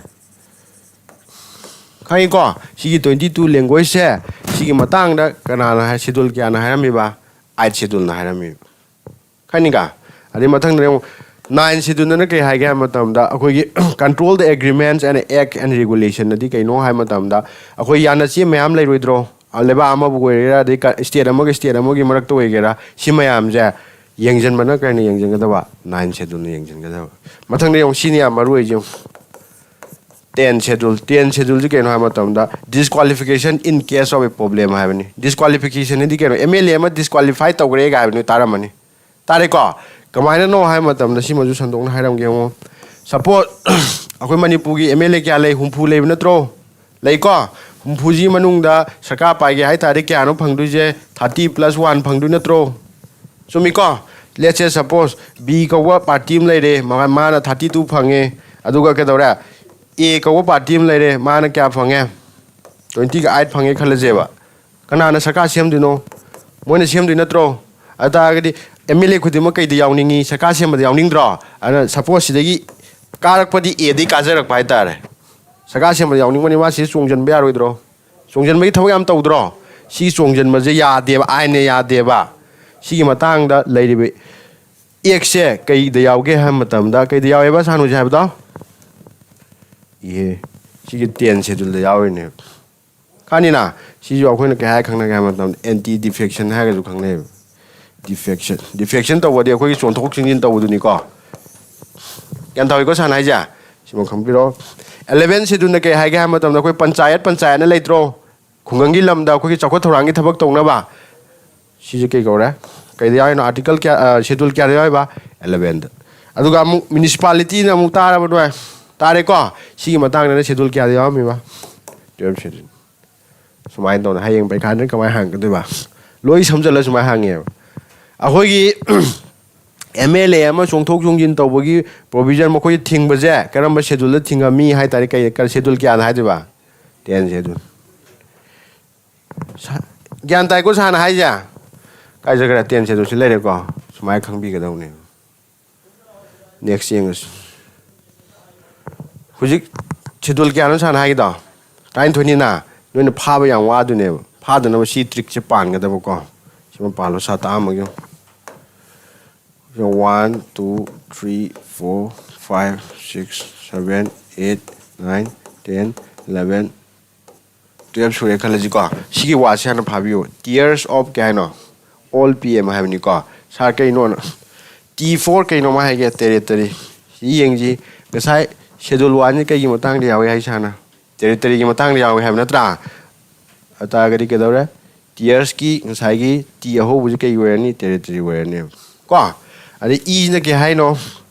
ꯈꯪꯉꯤꯀꯣ? ꯁꯤꯒꯤ twenty two language ꯁꯦ, ꯁꯤꯒꯤ ꯃꯇꯥꯡꯗ ꯀꯅꯥꯅ ꯍꯥꯏ, schedule ꯀꯌꯥꯅ ꯍꯥꯏꯔꯝꯃꯤꯕ? Eighth Schedule ꯅ ꯍꯥꯏꯔꯝꯃꯤꯕ꯫ ꯈꯪꯉꯤꯀ? ꯑꯗꯩ ꯃꯊꯪꯗ ꯌꯦꯡꯉꯨ, Ninth Schedule ꯅ ꯀꯩ ꯍꯥꯏꯒꯦ ꯍꯥꯏꯕ ꯃꯇꯝꯗ, ꯑꯩꯈꯣꯏꯒꯤ control the agreements and act and regulation ꯑꯗꯤ ꯀꯩꯅꯣ ꯍꯥꯏꯕ ꯃꯇꯝꯗ, ꯑꯩꯈꯣꯏ ꯌꯥꯅ ꯆꯦ ꯃꯌꯥꯝ ꯂꯩꯔꯣꯏꯗ꯭ꯔꯣ? ꯑ, ꯂꯩꯕꯥꯛ ꯑꯃꯕꯨ ꯑꯣꯏꯒꯦꯔꯥ, ꯑꯗꯩ ꯀ-, state ꯑꯃꯒ state ꯑꯃꯒꯤ ꯃꯔꯛꯇ ꯑꯣꯏꯒꯦꯔꯥ, ꯁꯤ ꯃꯌꯥꯝꯁꯦ ꯌꯦꯡꯁꯤꯟꯕꯅ ꯀꯩꯅ ꯌꯦꯡꯁꯤꯟꯒꯗꯕ? Ninth Schedule ꯅ ꯌꯦꯡꯁꯤꯟꯒꯗꯕ꯫ ꯃꯊꯪꯗ ꯌꯦꯡꯉꯨ, ꯁꯤꯅꯤ ꯌꯥꯝ ꯃꯔꯨ ꯑꯣꯏꯁꯦ ꯌꯦꯡꯉꯨ꯫ Tenth Schedule, Tenth Schedule ꯁꯤ ꯀꯩꯅꯣ ꯍꯥꯏꯕ ꯃꯇꯝꯗ, disqualification in case of a problem ꯍꯥꯏꯕꯅꯤ꯫ Disqualification ꯍꯥꯏꯗꯤ ꯀꯩꯅꯣ? M L A ꯑꯃ disqualify ꯇꯧꯈ꯭ꯔꯦ ꯀꯥꯏ ꯍꯥꯏꯕꯅꯤ, ꯇꯥꯔꯝꯃꯅꯤ꯫ ꯇꯥꯔꯦꯀꯣ? ꯀꯃꯥꯏꯅꯅꯣ ꯍꯥꯏꯕ ꯃꯇꯝꯗ, ꯁꯤꯃꯁꯨ ꯁꯟꯗꯣꯛꯅ ꯍꯥꯏꯔꯝꯒꯦ ꯌꯦꯡꯉꯣ꯫ Suppose, ꯑꯩꯈꯣꯏ ꯃꯅꯤꯄꯨꯔꯒꯤ M L A ꯀꯌꯥ ꯂꯩ? ꯍꯨꯝꯐꯨ ꯂꯩꯕ ꯅꯠꯇ꯭ꯔꯣ? ꯂꯩꯀꯣ? ꯍꯨꯝꯐꯨꯁꯤ ꯃꯅꯨꯡꯗ ꯁꯔꯀꯥꯔ ꯄꯥꯏꯒꯦ ꯍꯥꯏ ꯇꯥꯔꯗꯤ ꯀꯌꯥꯅꯣ ꯐꯪꯗꯣꯏꯁꯦ? Thirty plus one ꯐꯪꯗꯣꯏ ꯅꯠꯇ꯭ꯔꯣ? ꯆꯨꯝꯃꯤꯀꯣ? Let's say, suppose, B ꯀꯧꯕ party ꯑꯃ ꯂꯩꯔꯦ, ꯃꯥ-, ꯃꯥꯅ thirty two ꯐꯪꯉꯦ, ꯑꯗꯨꯒ ꯀꯩꯗꯧꯔꯦ? A ꯀꯧꯕ party ꯑꯃ ꯂꯩꯔꯦ, ꯃꯥꯅ ꯀꯌꯥ ꯐꯪꯉꯦ? Twenty ꯒ eight ꯐꯪꯉꯦ ꯈꯜꯂꯁꯦꯕ꯫ ꯀꯅꯥꯅ ꯁꯔꯀꯥꯔ ꯁꯦꯝꯗꯣꯏꯅꯣ? ꯃꯣꯏꯅ ꯁꯦꯝꯗꯣꯏ ꯅꯠꯇ꯭ꯔꯣ? ꯑꯗꯨ ꯇꯥꯔꯒꯗꯤ M L A ꯈꯨꯗꯤꯡꯃꯛ ꯀꯩꯗ ꯌꯥꯎꯅꯤꯡꯉꯤ? ꯁꯔꯀꯥꯔ ꯁꯦꯝꯕꯗ ꯌꯥꯎꯅꯤꯡꯗ꯭ꯔꯣ? ꯑꯗꯨꯅ suppose ꯁꯤꯗꯒꯤ ꯀꯥꯔꯛꯄꯗꯤ A ꯗꯒꯤ ꯀꯥꯖꯔꯛꯄ ꯍꯥꯏꯇꯥꯔꯦ꯫ ꯁꯔꯀꯥꯔ ꯁꯦꯝꯕꯗ ꯌꯥꯎꯅꯤꯡꯕꯅꯤ, ꯃꯥ ꯁꯤꯗ ꯆꯣꯡꯁꯤꯟꯕ ꯌꯥꯔꯣꯏꯗ꯭ꯔꯣ? ꯆꯣꯡꯁꯤꯟꯕꯒꯤ ꯊꯕꯛ ꯌꯥꯝ ꯇꯧꯗ꯭ꯔꯣ? ꯁꯤ ꯆꯣꯡꯁꯤꯟꯕꯁꯦ ꯌꯥꯗꯦꯕ, ꯑꯥꯏꯟꯅ ꯌꯥꯗꯦꯕ꯫ ꯁꯤꯒꯤ ꯃꯇꯥꯡꯗ ꯂꯩꯔꯤꯕ act ꯁꯦ ꯀꯩꯗ ꯌꯥꯎꯒꯦ ꯍꯥꯏꯕ ꯃꯇꯝꯗ, ꯀꯩꯗ ꯌꯥꯎꯋꯦꯕ ꯁꯥꯅꯨꯁꯦ ꯍꯥꯏꯕꯗꯣ? ꯏꯍꯦ, ꯁꯤꯒꯤ Tenth Schedule ꯗ ꯌꯥꯎꯔꯤꯅꯦꯕ꯫ ꯈꯪꯉꯤꯅ? ꯁꯤꯁꯨ ꯑꯩꯈꯣꯏꯅ ꯀꯩ ꯍꯥꯏꯔ ꯈꯪꯅꯒꯦ ꯍꯥꯏꯕ ꯃꯇꯝꯗ, anti defection ꯍꯥꯏꯔꯒꯁꯨ ꯈꯪꯅꯩꯌꯦꯕ꯫ Defection, defection ꯇꯧꯕꯗꯤ ꯑꯩꯈꯣꯏꯒꯤ ꯆꯣꯡꯊꯣꯛ ꯆꯦꯟꯁꯤꯟ ꯇꯧꯕꯗꯨꯅꯤꯀꯣ꯫ ꯒ꯭ꯌꯥꯟ ꯇꯧꯏꯀꯣ ꯁꯥꯅ ꯍꯥꯏꯁꯦ? ꯁꯤꯃ ꯈꯪꯕꯤꯔꯣ꯫ Eleventh Schedule ꯅ ꯀꯩ ꯍꯥꯏꯒꯦ ꯍꯥꯏꯕ ꯃꯇꯝꯗ, ꯑꯩꯈꯣꯏ ꯄꯟꯆꯥꯌꯠ, ꯄꯟꯆꯥꯌꯠꯅ ꯂꯩꯇ꯭ꯔꯣ? ꯈꯨꯡꯒꯪꯒꯤ ꯂꯝꯗ ꯑꯩꯈꯣꯏꯒꯤ ꯆꯥꯎꯈꯠ ꯊꯧꯔꯥꯡꯒꯤ ꯊꯕꯛ ꯇꯧꯅꯕ꯫ ꯁꯤꯁꯦ ꯀꯩ ꯀꯧꯔꯦ? ꯀꯩꯗ ꯌꯥꯎꯔꯤꯅꯣ? Article ꯀꯌꯥ, ꯑ, Schedule ꯀꯌꯥꯗ ꯌꯥꯎꯔꯤꯕ? Eleven ꯗ꯫ ꯑꯗꯨꯒ ꯑꯃꯨꯛ municipality ꯅ ꯑꯃꯨꯛ ꯇꯥꯔꯕ ꯅꯣꯏ? ꯇꯥꯔꯦꯀꯣ? ꯁꯤꯒꯤ ꯃꯇꯥꯡꯗꯅ Schedule ꯀꯌꯥꯗ ꯌꯥꯎꯔꯝꯃꯤꯕ? Twelve Schedule꯫ ꯁꯨꯃꯥꯏꯅ ꯇꯧꯅ ꯍꯌꯦꯡ ꯄꯩꯈꯥꯗꯅ ꯀꯃꯥꯏꯅ ꯍꯪꯉꯛꯀꯗꯣꯏꯕ? ꯂꯣꯏ ꯁꯝꯖꯜꯂ ꯁꯨꯃꯥꯏꯅ ꯍꯪꯉꯦꯕ꯫ ꯑꯩꯈꯣꯏꯒꯤ ꯑꯦꯝ ꯑꯦꯜ ꯑꯦ ꯑꯃ ꯆꯣꯡꯊꯣꯛ ꯆꯣꯡꯁꯤꯟ ꯇꯧꯕꯒꯤ ꯄ꯭ꯔꯣꯕꯤꯖꯟ ꯃꯈꯣꯏꯁꯦ ꯊꯤꯡꯕꯁꯦ ꯀꯔꯝꯕ ꯁꯦꯗꯨꯜꯗ ꯊꯤꯡꯉꯝꯃꯤ ꯍꯥꯏ ꯇꯥꯔꯗꯤ, ꯀꯩ, ꯀꯩ ꯁꯦꯗꯨꯜ ꯀꯌꯥꯗ ꯍꯥꯏꯗꯣꯏꯕ? Ten schedule. ꯁꯥ-, ꯒ꯭ꯌꯥꯟ ꯇꯥꯏꯀꯣ ꯁꯥꯔꯅ ꯍꯥꯏꯁꯦ? ꯀꯥꯏ ꯆꯠꯈ꯭ꯔꯦ? ꯇꯦꯟ ꯁꯦꯗꯨꯜꯁꯤ ꯂꯩꯔꯦꯀꯣ, ꯁꯨꯃꯥꯏꯅ ꯈꯪꯕꯤꯒꯗꯧꯅꯦ꯫ ꯅꯦꯛꯁ ꯌꯦꯡꯉꯁꯤ꯫ ꯍꯧꯖꯤꯛ ꯁꯦꯗꯨꯜ ꯀꯌꯥꯅꯣ ꯁꯥꯔꯅ ꯍꯥꯏꯒꯤꯗꯣ? ꯇꯔꯥꯅꯤꯊꯣꯏꯅꯤꯅ꯫ ꯅꯣꯏꯅ ꯐꯥꯕ ꯌꯥꯝ ꯋꯥꯗꯣꯏꯅꯦꯕ꯫ ꯐꯥꯗꯅꯕ ꯁꯤ ꯇ꯭ꯔꯤꯛꯁꯦ ꯄꯥꯟꯒꯗꯕꯀꯣ꯫ ꯁꯤꯃ ꯄꯥꯜꯂꯣ, ꯁꯥ ꯇꯥꯛꯑꯝꯃꯒꯦ꯫ One, two, three, four, five, six, seven, eight, nine, ten, eleven, twelve ꯁꯨꯔꯦ ꯈꯜꯂꯁꯤꯀꯣ꯫ ꯁꯤꯒꯤ ꯋꯥꯁꯦ ꯍꯥꯟꯅ ꯐꯥꯕꯤꯌꯨ꯫ Tiers of ꯀꯩ ꯍꯥꯏꯅꯣ? All P M ꯍꯥꯏꯕꯅꯤꯀꯣ꯫ ꯁꯥꯔ, ꯀꯩꯅꯣꯅ? ꯇꯤ ꯐꯣꯔ ꯀꯩꯅꯣꯃ ꯍꯥꯏꯒꯦ, ꯇꯦꯔꯤꯇꯣꯔꯤ꯫ ꯁꯤ ꯌꯦꯡꯁꯤ꯫ ꯉꯁꯥꯏ ꯁꯦꯗꯨꯜ ꯋꯥꯟꯁꯤ ꯀꯩꯒꯤ ꯃꯇꯥꯡꯗ ꯌꯥꯎꯏ ꯍꯥꯏ ꯁꯥꯔꯅ? ꯇꯦꯔꯤꯇꯣꯔꯤꯒꯤ ꯃꯇꯥꯡꯗ ꯌꯥꯎꯏ ꯍꯥꯏꯕ ꯅꯠꯇ꯭ꯔꯥ? ꯑꯗꯨ ꯇꯥꯔꯒꯗꯤ ꯀꯩꯗꯧꯔꯦ? Tiersꯀꯤ ꯉꯁꯥꯏꯒꯤ ꯇꯤ ꯑꯍꯧꯕꯁꯤ ꯀꯩ ꯑꯣꯏꯔꯅꯤ? ꯇꯦꯔꯤꯇꯣꯔꯤ ꯑꯣꯏꯔꯅꯦꯕ꯫ ꯀꯣ? ꯑꯗꯩ ꯏꯁꯤꯅ ꯀꯩ ꯍꯥꯏꯅꯣ?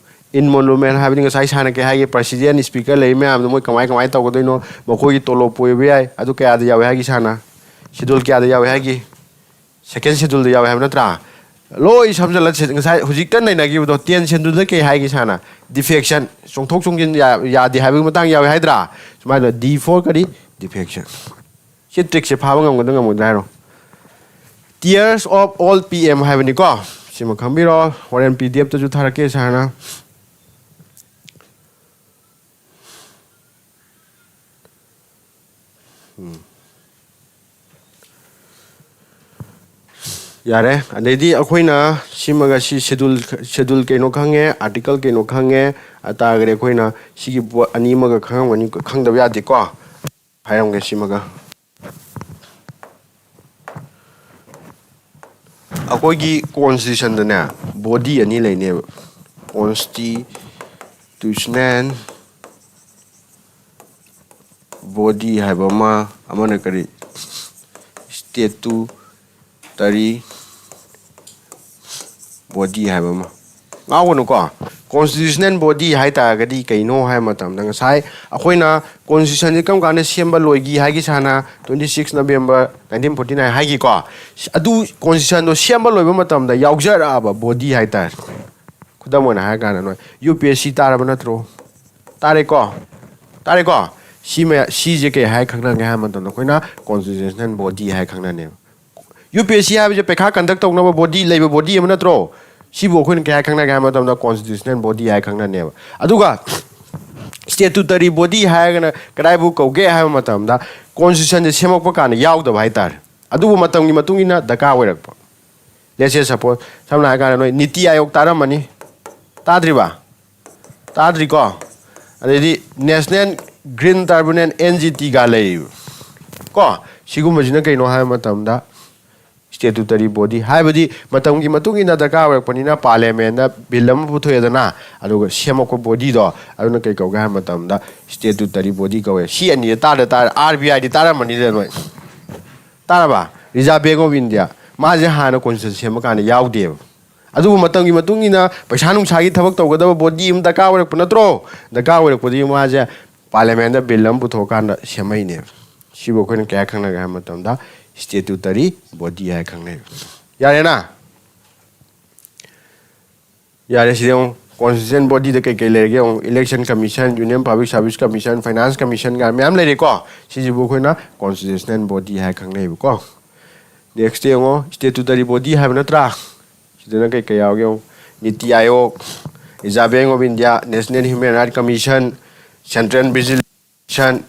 Emolument ꯍꯥꯏꯕꯅꯤ꯫ ꯉꯁꯥꯏ ꯁꯥꯔꯅ ꯀꯩ ꯍꯥꯏꯒꯦ? President, speaker ꯂꯩ ꯃꯌꯥꯝꯗꯣ ꯃꯣꯏ ꯀꯃꯥꯏ, ꯀꯃꯥꯏꯅ ꯇꯧꯒꯗꯣꯏꯅꯣ? ꯃꯈꯣꯏꯒꯤ ꯇꯣꯂꯣꯞꯄꯨ ꯑꯣꯏꯕ ꯌꯥꯏ꯫ ꯑꯗꯨ ꯀꯌꯥꯗ ꯌꯥꯎꯏ ꯍꯥꯏꯒꯦ ꯁꯥꯔꯅ? ꯁꯦꯗꯨꯜ ꯀꯌꯥꯗ ꯌꯥꯎꯏ ꯍꯥꯏꯒꯦ? ꯁꯦꯀꯦꯟ ꯁꯦꯗꯨꯜꯗ ꯌꯥꯎꯏ ꯍꯥꯏꯕ ꯅꯠꯇ꯭ꯔꯥ? ꯂꯣꯏ ꯁꯝꯖꯜꯂ ꯁꯦ-, ꯉꯁꯥꯏ ꯍꯧꯖꯤꯛꯇ ꯅꯩꯅꯈꯤꯕꯗꯣ, ꯇꯦꯟ ꯁꯦꯗꯨꯜꯗ ꯀꯩ ꯍꯥꯏꯒꯦ ꯁꯥꯔꯅ? Defection, ꯆꯣꯡꯊꯣꯛ ꯆꯣꯡꯁꯤꯟ ꯌꯥ-, ꯌꯥꯗꯦ ꯍꯥꯏꯕꯒꯤ ꯃꯇꯥꯡ ꯌꯥꯎꯏ ꯍꯥꯏꯗ꯭ꯔꯥ? ꯁꯨꯃꯥꯏꯅ ꯗꯤ ꯐꯣꯔ ꯀꯔꯤ? Defection꯫ ꯁꯤ ꯇ꯭ꯔꯤꯛꯁꯦ ꯐꯥꯕ ꯉꯝꯒꯗ꯭ꯔꯥ ꯉꯝꯃꯣꯏꯗ꯭ꯔꯥ ꯍꯥꯏꯔꯣ? Tiers of all P M ꯍꯥꯏꯕꯅꯤꯀꯣ꯫ ꯁꯤꯃ ꯈꯪꯕꯤꯔꯣ꯫ ꯍꯣꯔꯦꯟ ꯄꯤ ꯗꯤ ꯑꯦꯐꯇꯁꯨ ꯊꯥꯔꯛꯀꯦ ꯁꯥꯔꯅ꯫ ꯎꯝ꯫ ꯌꯥꯔꯦ꯫ ꯑꯗꯩꯗꯤ ꯑꯩꯈꯣꯏꯅ ꯁꯤꯃꯒ ꯁꯤ ꯁꯦꯗꯨꯜ, ꯁꯦꯗꯨꯜ ꯀꯩꯅꯣ ꯈꯪꯉꯦ, ꯑꯥꯔꯇꯤꯀꯜ ꯀꯩꯅꯣ ꯈꯪꯉꯦ꯫ ꯑꯗꯨ ꯇꯥꯔꯒꯗꯤ ꯑꯩꯈꯣꯏꯅ ꯁꯤꯒꯤ ꯄꯣꯠ ꯑꯅꯤ ꯑꯃꯒ ꯈꯪꯉꯝꯒꯅꯤ, ꯈꯪꯗꯕ ꯌꯥꯗꯦꯀꯣ꯫ ꯍꯥꯏꯔꯝꯒꯦ ꯁꯤꯃꯒ꯫ ꯑꯩꯈꯣꯏꯒꯤ ꯀꯣꯟꯁꯇꯤꯇ꯭ꯌꯨꯁꯟꯗꯅꯦ ꯕꯣꯗꯤ ꯑꯅꯤ ꯂꯩꯅꯦꯕ꯫ Constitutional body ꯍꯥꯏꯕ ꯑꯃ, ꯑꯃꯅ ꯀꯔꯤ? Statutory body ꯍꯥꯏꯕ ꯑꯃ꯫ ꯉꯥꯎꯒꯅꯨꯀꯣ꯫ Constitutional body ꯍꯥꯏ ꯇꯥꯔꯒꯗꯤ ꯀꯩꯅꯣ ꯍꯥꯏꯕ ꯃꯇꯝꯗ, ꯉꯁꯥꯏ ꯑꯩꯈꯣꯏꯅ constitution ꯁꯦ ꯀꯔꯝ ꯀꯥꯟꯗ ꯁꯦꯝꯕ ꯂꯣꯏꯈꯤ ꯍꯥꯏꯒꯤ ꯁꯥꯅ, twenty six November nineteen forty nine ꯍꯥꯏꯈꯤꯀꯣ꯫ ꯑꯗꯨ constitution ꯗꯣ ꯁꯦꯝꯕ ꯂꯣꯏꯕ ꯃꯇꯝꯗ ꯌꯥꯎꯖꯔꯛꯑꯕ body ꯍꯥꯏꯇꯥꯔꯦ꯫ ꯈꯨꯗꯝ ꯑꯣꯏꯅ ꯍꯥꯏꯔ ꯀꯥꯟꯗ ꯅꯣꯏ U P S C ꯇꯥꯔꯕ ꯅꯠꯇ꯭ꯔꯣ? ꯇꯥꯔꯦꯀꯣ? ꯇꯥꯔꯦꯀꯣ? ꯁꯤ ꯃꯌꯥ-, ꯁꯤꯁꯦ ꯀꯩ ꯍꯥꯏ ꯈꯪꯅꯒꯦ ꯍꯥꯏꯕ ꯃꯇꯝꯗ, ꯑꯩꯈꯣꯏꯅ constitutional body ꯍꯥꯏ ꯈꯪꯅꯅꯦꯕ꯫ U P S C ꯍꯥꯏꯕꯁꯦ ꯄꯩꯈꯥ conduct ꯇꯧꯅꯕ body, ꯂꯩꯕ body ꯑꯃ ꯅꯠꯇ꯭ꯔꯣ? ꯁꯤꯕꯨ ꯑꯩꯈꯣꯏꯅ ꯀꯩ ꯍꯥꯏ ꯈꯪꯅꯒꯦ ꯍꯥꯏꯕ ꯃꯇꯝꯗ, constitutional body ꯍꯥꯏ ꯈꯪꯅꯅꯦꯕ꯫ ꯑꯗꯨꯒ statutory body ꯍꯥꯏꯔꯒꯅ ꯀꯗꯥꯏꯕꯨ ꯀꯧꯒꯦ ꯍꯥꯏꯕ ꯃꯇꯝꯗ, constitution ꯁꯦ ꯁꯦꯝꯃꯛꯄ ꯀꯥꯟꯗ ꯌꯥꯎꯗꯕ ꯍꯥꯏꯇꯥꯔꯦ꯫ ꯑꯗꯨꯕꯨ ꯃꯇꯝꯒꯤ ꯃꯇꯨꯡ ꯏꯟꯅ ꯗꯔꯀꯥꯔ ꯑꯣꯏꯔꯛꯄ꯫ Let's say suppose, ꯁꯝꯅ ꯍꯥꯏꯔ ꯀꯥꯟꯗ ꯅꯣꯏ ꯅꯤꯇꯤ ꯑꯥꯌꯣꯒ ꯇꯥꯔꯝꯃꯅꯤ, ꯇꯥꯗ꯭ꯔꯤꯕ? ꯇꯥꯗ꯭ꯔꯤꯀꯣ? ꯑꯗꯩꯗꯤ National Green Tribunal, N G T ꯒ ꯂꯩꯔꯤꯕ ꯀꯣ꯫ ꯁꯤꯒꯨꯝꯕꯁꯤꯅ ꯀꯩꯅꯣ ꯍꯥꯏꯕ ꯃꯇꯝꯗ, statutory body, ꯍꯥꯏꯕꯗꯤ ꯃꯇꯝꯒꯤ ꯃꯇꯨꯡ ꯏꯟꯅ ꯗꯔꯀꯥꯔ ꯑꯣꯏꯔꯛꯄꯅꯤꯅ parliament ꯅ bill ꯑꯃ ꯄꯨꯊꯣꯛꯑꯦꯗꯅ, ꯑꯗꯨꯒ ꯁꯦꯝꯃꯛꯄ body ꯗꯣ, ꯑꯗꯨꯅ ꯀꯩ ꯀꯧꯒꯦ ꯍꯥꯏꯕ ꯃꯇꯝꯗ statutory body ꯀꯧꯋꯦ꯫ ꯁꯤ ꯑꯅꯤꯁꯦ ꯇꯥꯗ ꯇꯥꯔ, R B I ꯗꯤ ꯇꯥꯔꯝꯃꯅꯤꯗ ꯅꯣꯏ꯫ ꯇꯥꯔꯕ? Reserve Bank of India, ꯃꯥꯁꯦ ꯍꯥꯟꯅ constitution ꯁꯦꯝꯕ ꯀꯥꯟꯗ ꯌꯥꯎꯗꯦꯕ꯫ ꯑꯗꯨꯕꯨ ꯃꯇꯝꯒꯤ ꯃꯇꯨꯡ ꯏꯟꯅ ꯄꯩꯁꯥ ꯅꯨꯡꯁꯥꯒꯤ ꯊꯕꯛ ꯇꯧꯒꯗꯕ body ꯑꯃ ꯗꯔꯀꯥꯔ ꯑꯣꯏꯔꯛꯄ ꯅꯠꯇ꯭ꯔꯣ? ꯗꯔꯀꯥꯔ ꯑꯣꯏꯔꯛꯄꯗꯒꯤ ꯃꯥꯁꯦ parliament ꯗ bill ꯑꯃ ꯄꯨꯊꯣꯛꯑꯀꯥꯟꯗ ꯁꯦꯝꯃꯛꯏꯅꯦꯕ꯫ ꯁꯤꯕꯨ ꯑꯩꯈꯣꯏꯅ ꯀꯌꯥ ꯈꯪꯅꯒꯦ ꯍꯥꯏꯕ ꯃꯇꯝꯗ, statutory body ꯍꯥꯏ ꯈꯪꯅꯩꯕ꯫ ꯌꯥꯔꯦꯅ? ꯌꯥꯔꯦ, ꯁꯤꯗ ꯑꯃꯨꯛ constitutional body ꯗ ꯀꯩꯀꯩ ꯂꯩꯔꯒꯦ? ꯑꯃꯨꯛ Election Commission, Union Public Service Commission, Finance Commission ꯒ ꯃꯌꯥꯝ ꯂꯩꯔꯦꯀꯣ꯫ ꯁꯤꯁꯤꯕꯨ ꯑꯩꯈꯣꯏꯅ constitutional body ꯍꯥꯏ ꯈꯪꯅꯩꯕꯀꯣ꯫ Next ꯌꯦꯡꯉꯣ, statutory body ꯍꯥꯏꯕ ꯅꯠꯇ꯭ꯔꯥ? ꯁꯤꯗꯅ ꯀꯩ ꯀꯩ ꯌꯥꯎꯒꯦ ꯌꯦꯡꯉꯣ꯫ ꯅꯤꯇꯤ ꯑꯥꯌꯣꯒ, Reserve Bank of India, National Human Rights Commission, Central Vigilance Commission,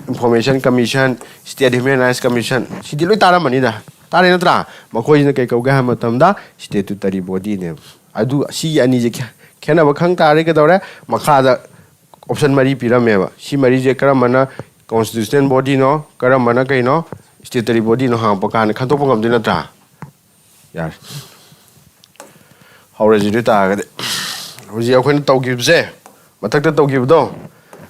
Information Commission, State Human Rights Commission, ꯁꯤꯗꯤ ꯂꯣꯏ ꯇꯥꯔꯝꯃꯅꯤꯗ꯫ ꯇꯥꯔꯦ ꯅꯠꯇ꯭ꯔꯥ? ꯃꯈꯣꯏꯁꯤꯅ ꯀꯩ ꯀꯧꯒꯦ ꯍꯥꯏꯕ ꯃꯇꯝꯗ statutory body ꯅꯦꯕ꯫ ꯑꯗꯨ ꯁꯤꯒꯤ ꯑꯅꯤꯁꯦ ꯈꯦ-, ꯈꯦꯠꯅꯕ ꯈꯪ ꯇꯥꯔꯗꯤ ꯀꯩꯗꯧꯔꯦ? ꯃꯈꯥꯗ option ꯃꯔꯤ ꯄꯤꯔꯝꯃꯦꯕ꯫ ꯁꯤ ꯃꯔꯤꯁꯦ ꯀꯔꯝꯕꯅ constitutional body ꯅꯣ, ꯀꯔꯝꯕꯅ ꯀꯩꯅꯣ, statutory body ꯅꯣ ꯍꯪꯉꯛꯄ ꯀꯥꯟꯗ ꯈꯪꯗꯣꯛꯄ ꯉꯝꯗꯣꯏ ꯅꯠꯇ꯭ꯔꯥ? ꯌꯥꯔꯦ꯫ ꯍꯧꯔꯁꯤ ꯑꯗꯨ ꯑꯣꯏ ꯇꯥꯔꯒꯗꯤ꯫ ꯍꯧꯖꯤꯛ ꯑꯩꯈꯣꯏꯅ ꯇꯧꯈꯤꯕꯁꯦ, ꯃꯊꯛꯇ ꯇꯧꯈꯤꯕꯗꯣ,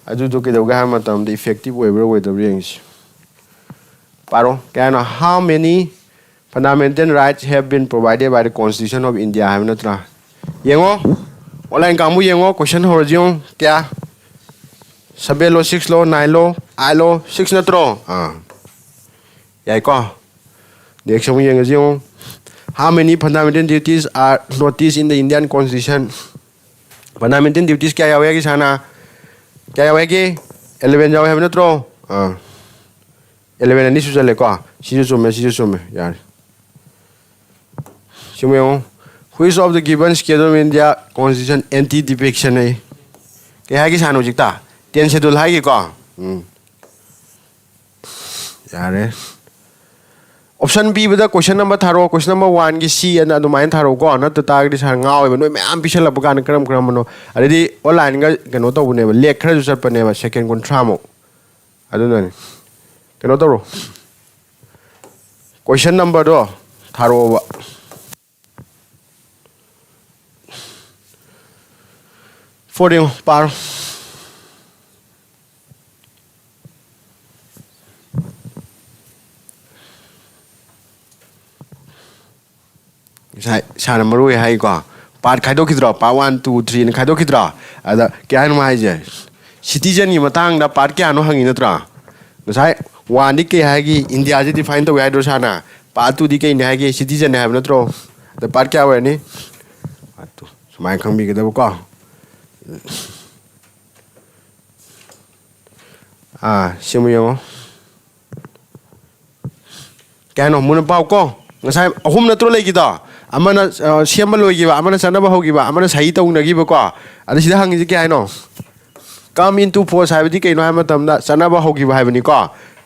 ꯑꯗꯨꯗꯣ ꯀꯩꯗꯧꯒꯦ ꯍꯥꯏꯕ ꯃꯇꯝꯗ effective ꯑꯣꯏꯕ꯭ꯔꯥ ꯑꯣꯏꯗꯕ꯭ꯔꯥ ꯌꯦꯡꯁꯤ꯫ ꯄꯥꯔꯣ꯫ ꯀꯌꯥꯅꯣ? How many fundamental rights have been provided by the Constitution of India ꯍꯥꯏꯕ ꯅꯠꯇ꯭ꯔꯥ? ꯌꯦꯡꯉꯣ꯫ ꯑꯣꯟꯂꯥꯏꯟ ꯀꯥꯡꯕꯨ ꯌꯦꯡꯉꯣ, ꯀꯣꯏꯁꯟ ꯍꯧꯔꯁꯤ ꯌꯦꯡꯉꯣ꯫ ꯀꯌꯥ? ꯁꯕꯦꯟꯂꯣ, ꯁꯤꯛꯁꯂꯣ, ꯅꯥꯏꯟꯂꯣ, ꯑꯥꯏꯠꯂꯣ? ꯁꯤꯛꯁ ꯅꯠꯇ꯭ꯔꯣ? ꯑꯥ, ꯌꯥꯏꯀꯣ꯫ ꯅꯦꯛꯁ ꯑꯃꯨꯛ ꯌꯦꯡꯉꯁꯤ ꯌꯦꯡꯉꯣ꯫ How many fundamental duties are noticed in the Indian Constitution? Fundamental duties ꯀꯌꯥ ꯌꯥꯎꯋꯦ ꯍꯥꯏꯒꯦ ꯁꯥꯔꯅ? ꯀꯌꯥ ꯌꯥꯎꯋꯦ ꯍꯥꯏꯒꯦ? ꯑꯦꯂꯚꯦꯟ ꯌꯥꯎꯋꯦ ꯍꯥꯏꯕ ꯅꯠꯇ꯭ꯔꯣ? ꯑꯥ, ꯑꯦꯂꯚꯦꯟ ꯑꯅꯤ ꯁꯨꯖꯜꯂꯦꯀꯣ꯫ ꯁꯤꯁꯨ ꯆꯨꯝꯃꯦ, ꯁꯤꯁꯨ ꯆꯨꯝꯃꯦ, ꯌꯥꯔꯦ꯫ ꯁꯤꯃ ꯌꯦꯡꯉꯣ꯫ Which of the given schedule in India Constitution anti defection ꯍꯥꯏ? ꯀꯩ ꯍꯥꯏꯒꯦ ꯁꯥꯔꯅ ꯍꯧꯖꯤꯛꯇ? ꯇꯦꯟ ꯁꯦꯗꯨꯜ ꯍꯥꯏꯒꯦꯀꯣ꯫ ꯎꯝ, ꯌꯥꯔꯦ꯫ ꯑꯣꯞꯁꯟ ꯄꯤꯕꯗ ꯀꯣꯏꯁꯟ ꯑꯃ ꯊꯥꯔꯛꯑꯣ, ꯀꯣꯏꯁꯟ ꯅꯝꯕꯔ ꯋꯥꯟꯒꯤ ꯁꯤ ꯑꯅ ꯑꯗꯨꯃꯥꯏꯅ ꯊꯥꯔꯛꯎꯀꯣ꯫ ꯅꯠꯇ ꯇꯥꯔꯒꯗꯤ ꯁꯥꯔ ꯉꯥꯎꯋꯦꯕ, ꯅꯣꯏ ꯃꯌꯥꯝ ꯄꯤꯁꯜꯂꯛꯄ ꯀꯥꯟꯗ ꯀꯔꯝ ꯀꯔꯝꯕꯅꯣ꯫ ꯑꯗꯩꯗꯤ ꯑꯣꯟꯂꯥꯏꯟꯒ ꯀꯩꯅꯣ ꯇꯧꯕꯅꯦꯕ, ꯂꯦꯛ ꯈꯔꯁꯨ ꯆꯠꯄꯅꯦꯕ, ꯁꯦꯀꯦꯟ ꯀꯨꯟꯊ꯭ꯔꯥꯃꯨꯛ꯫ ꯑꯗꯨꯅꯅꯤ꯫ ꯀꯩꯅꯣ ꯇꯧꯔꯣ, ꯀꯣꯏꯁꯟ ꯅꯝꯕꯔꯗꯣ ꯊꯥꯔꯛꯑꯣꯕ꯫ ꯐꯣꯔ ꯌꯦꯡꯉꯣ, ꯄꯥꯔꯣ꯫ ꯉꯁꯥꯏ ꯁꯥꯔꯅ ꯃꯔꯨ ꯑꯣꯏ ꯍꯥꯏꯀꯣ, ꯄꯥꯔꯠ ꯈꯥꯏꯗꯣꯛꯈꯤꯗ꯭ꯔꯣ? ꯄꯥꯔꯠ ꯋꯥꯟ, ꯇꯨ, ꯊ꯭ꯔꯤ ꯑꯅ ꯈꯥꯏꯗꯣꯛꯈꯤꯗ꯭ꯔꯣ? ꯑꯗ ꯀꯩ ꯍꯥꯏꯅꯣ ꯍꯥꯏꯁꯦ? ꯁꯤꯇꯤꯖꯟꯒꯤ ꯃꯇꯥꯡꯗ ꯄꯥꯔꯠ ꯀꯌꯥꯅꯣ ꯍꯪꯉꯤ ꯅꯠꯇ꯭ꯔꯣ? ꯉꯁꯥꯏ ꯋꯥꯟꯗꯤ ꯀꯩ ꯍꯥꯏꯒꯤ? ꯏꯟꯗꯤꯌꯥꯁꯦ ꯗꯤꯐꯥꯏꯟ ꯇꯧꯋꯦ ꯍꯥꯏꯗ꯭ꯔꯣ ꯁꯥꯔꯅ? ꯄꯥꯔꯠ ꯇꯨꯗꯤ ꯀꯩꯅꯤ ꯍꯥꯏꯒꯦ? ꯁꯤꯇꯤꯖꯟꯅꯤ ꯍꯥꯏꯕ ꯅꯠꯇ꯭ꯔꯣ? ꯑꯗ ꯄꯥꯔꯠ ꯀꯌꯥ ꯑꯣꯏꯔꯅꯤ? Part two. ꯁꯨꯃꯥꯏꯅ ꯈꯪꯕꯤꯒꯗꯕꯀꯣ꯫ ꯑꯥ, ꯁꯤꯃ ꯌꯦꯡꯉꯣ꯫ ꯀꯩ ꯍꯥꯏꯅꯣ? ꯃꯨꯟꯅ ꯄꯥꯎ ꯀꯣ꯫ ꯉꯁꯥꯏ ꯑꯍꯨꯝ ꯅꯠꯇ꯭ꯔꯣ ꯂꯩꯈꯤꯗꯣ? ꯑꯃꯅ, ꯑ, ꯁꯦꯝꯕ ꯂꯣꯏꯈꯤꯕ, ꯑꯃꯅ ꯆꯠꯅꯕ ꯍꯧꯈꯤꯕ, ꯑꯃꯅ ꯁꯍꯤ ꯇꯧꯅꯈꯤꯕꯀꯣ꯫ ꯑꯗ ꯁꯤꯗ ꯍꯪꯉꯤꯁꯦ ꯀꯩ ꯍꯥꯏꯅꯣ? Come into force ꯍꯥꯏꯕꯗꯤ ꯀꯩꯅꯣ ꯍꯥꯏꯕ ꯃꯇꯝꯗ ꯆꯠꯅꯕ ꯍꯧꯈꯤꯕ ꯍꯥꯏꯕꯅꯤꯀꯣ꯫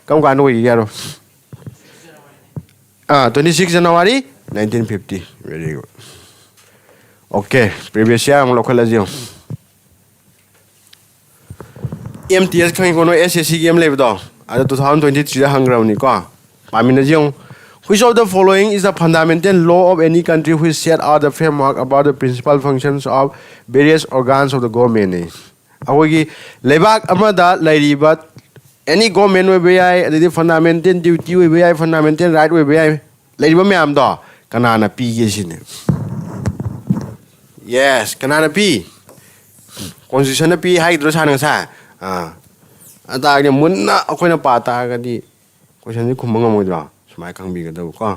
ꯀꯔꯝ ꯀꯥꯟꯗ ꯑꯣꯏꯈꯤꯒꯦ ꯍꯥꯏꯔꯣ? ꯑꯥ, twenty six January nineteen fifty꯫ Very good꯫ Okay, previous year ꯑꯃꯨꯛ ꯂꯧꯈꯠꯂꯁꯤ ꯌꯦꯡꯉꯣ꯫ ꯑꯦꯝ ꯇꯤ ꯑꯦꯁ ꯈꯪꯉꯤꯀꯣ ꯅꯣꯏ, ꯑꯦꯁ ꯑꯦꯁ ꯁꯤꯒꯤ ꯑꯃ ꯂꯩꯕꯗꯣ? ꯑꯗ two thousand twenty threeꯗ ꯍꯪꯈ꯭ꯔꯕꯅꯤꯀꯣ꯫ ꯄꯥꯃꯤꯟꯅꯁꯤ ꯌꯦꯡꯉꯨ꯫ Which of the following is the fundamental law of any country which set out the framework about the principal functions of various organs of the government? ꯑꯩꯈꯣꯏꯒꯤ ꯂꯩꯕꯥꯛ ꯑꯃꯗ ꯂꯩꯔꯤꯕ any government ꯑꯣꯏꯕ ꯌꯥꯏ, ꯑꯗꯩꯗꯤ fundamental duty ꯑꯣꯏꯕ ꯌꯥꯏ, fundamental right ꯑꯣꯏꯕ ꯌꯥꯏ, ꯂꯩꯔꯤꯕ ꯃꯌꯥꯝꯗꯣ ꯀꯅꯥꯅ ꯄꯤꯒꯦ ꯁꯤꯅꯤ꯫ Yes, ꯀꯅꯥꯅ ꯄꯤ? Constitution ꯅ ꯄꯤ ꯍꯥꯏꯒꯗ꯭ꯔꯣ ꯁꯥꯔꯅ ꯉꯁꯥꯏ? ꯑꯥ, ꯑꯗꯨ ꯇꯥꯔꯒꯗꯤ ꯃꯨꯟꯅ ꯑꯩꯈꯣꯏꯅ ꯄꯥ ꯇꯥꯔꯒꯗꯤ question ꯁꯦ ꯈꯨꯝꯕ ꯉꯝꯃꯣꯏꯗ꯭ꯔꯣ? ꯁꯨꯃꯥꯏꯅ ꯈꯪꯕꯤꯒꯗꯕꯀꯣ꯫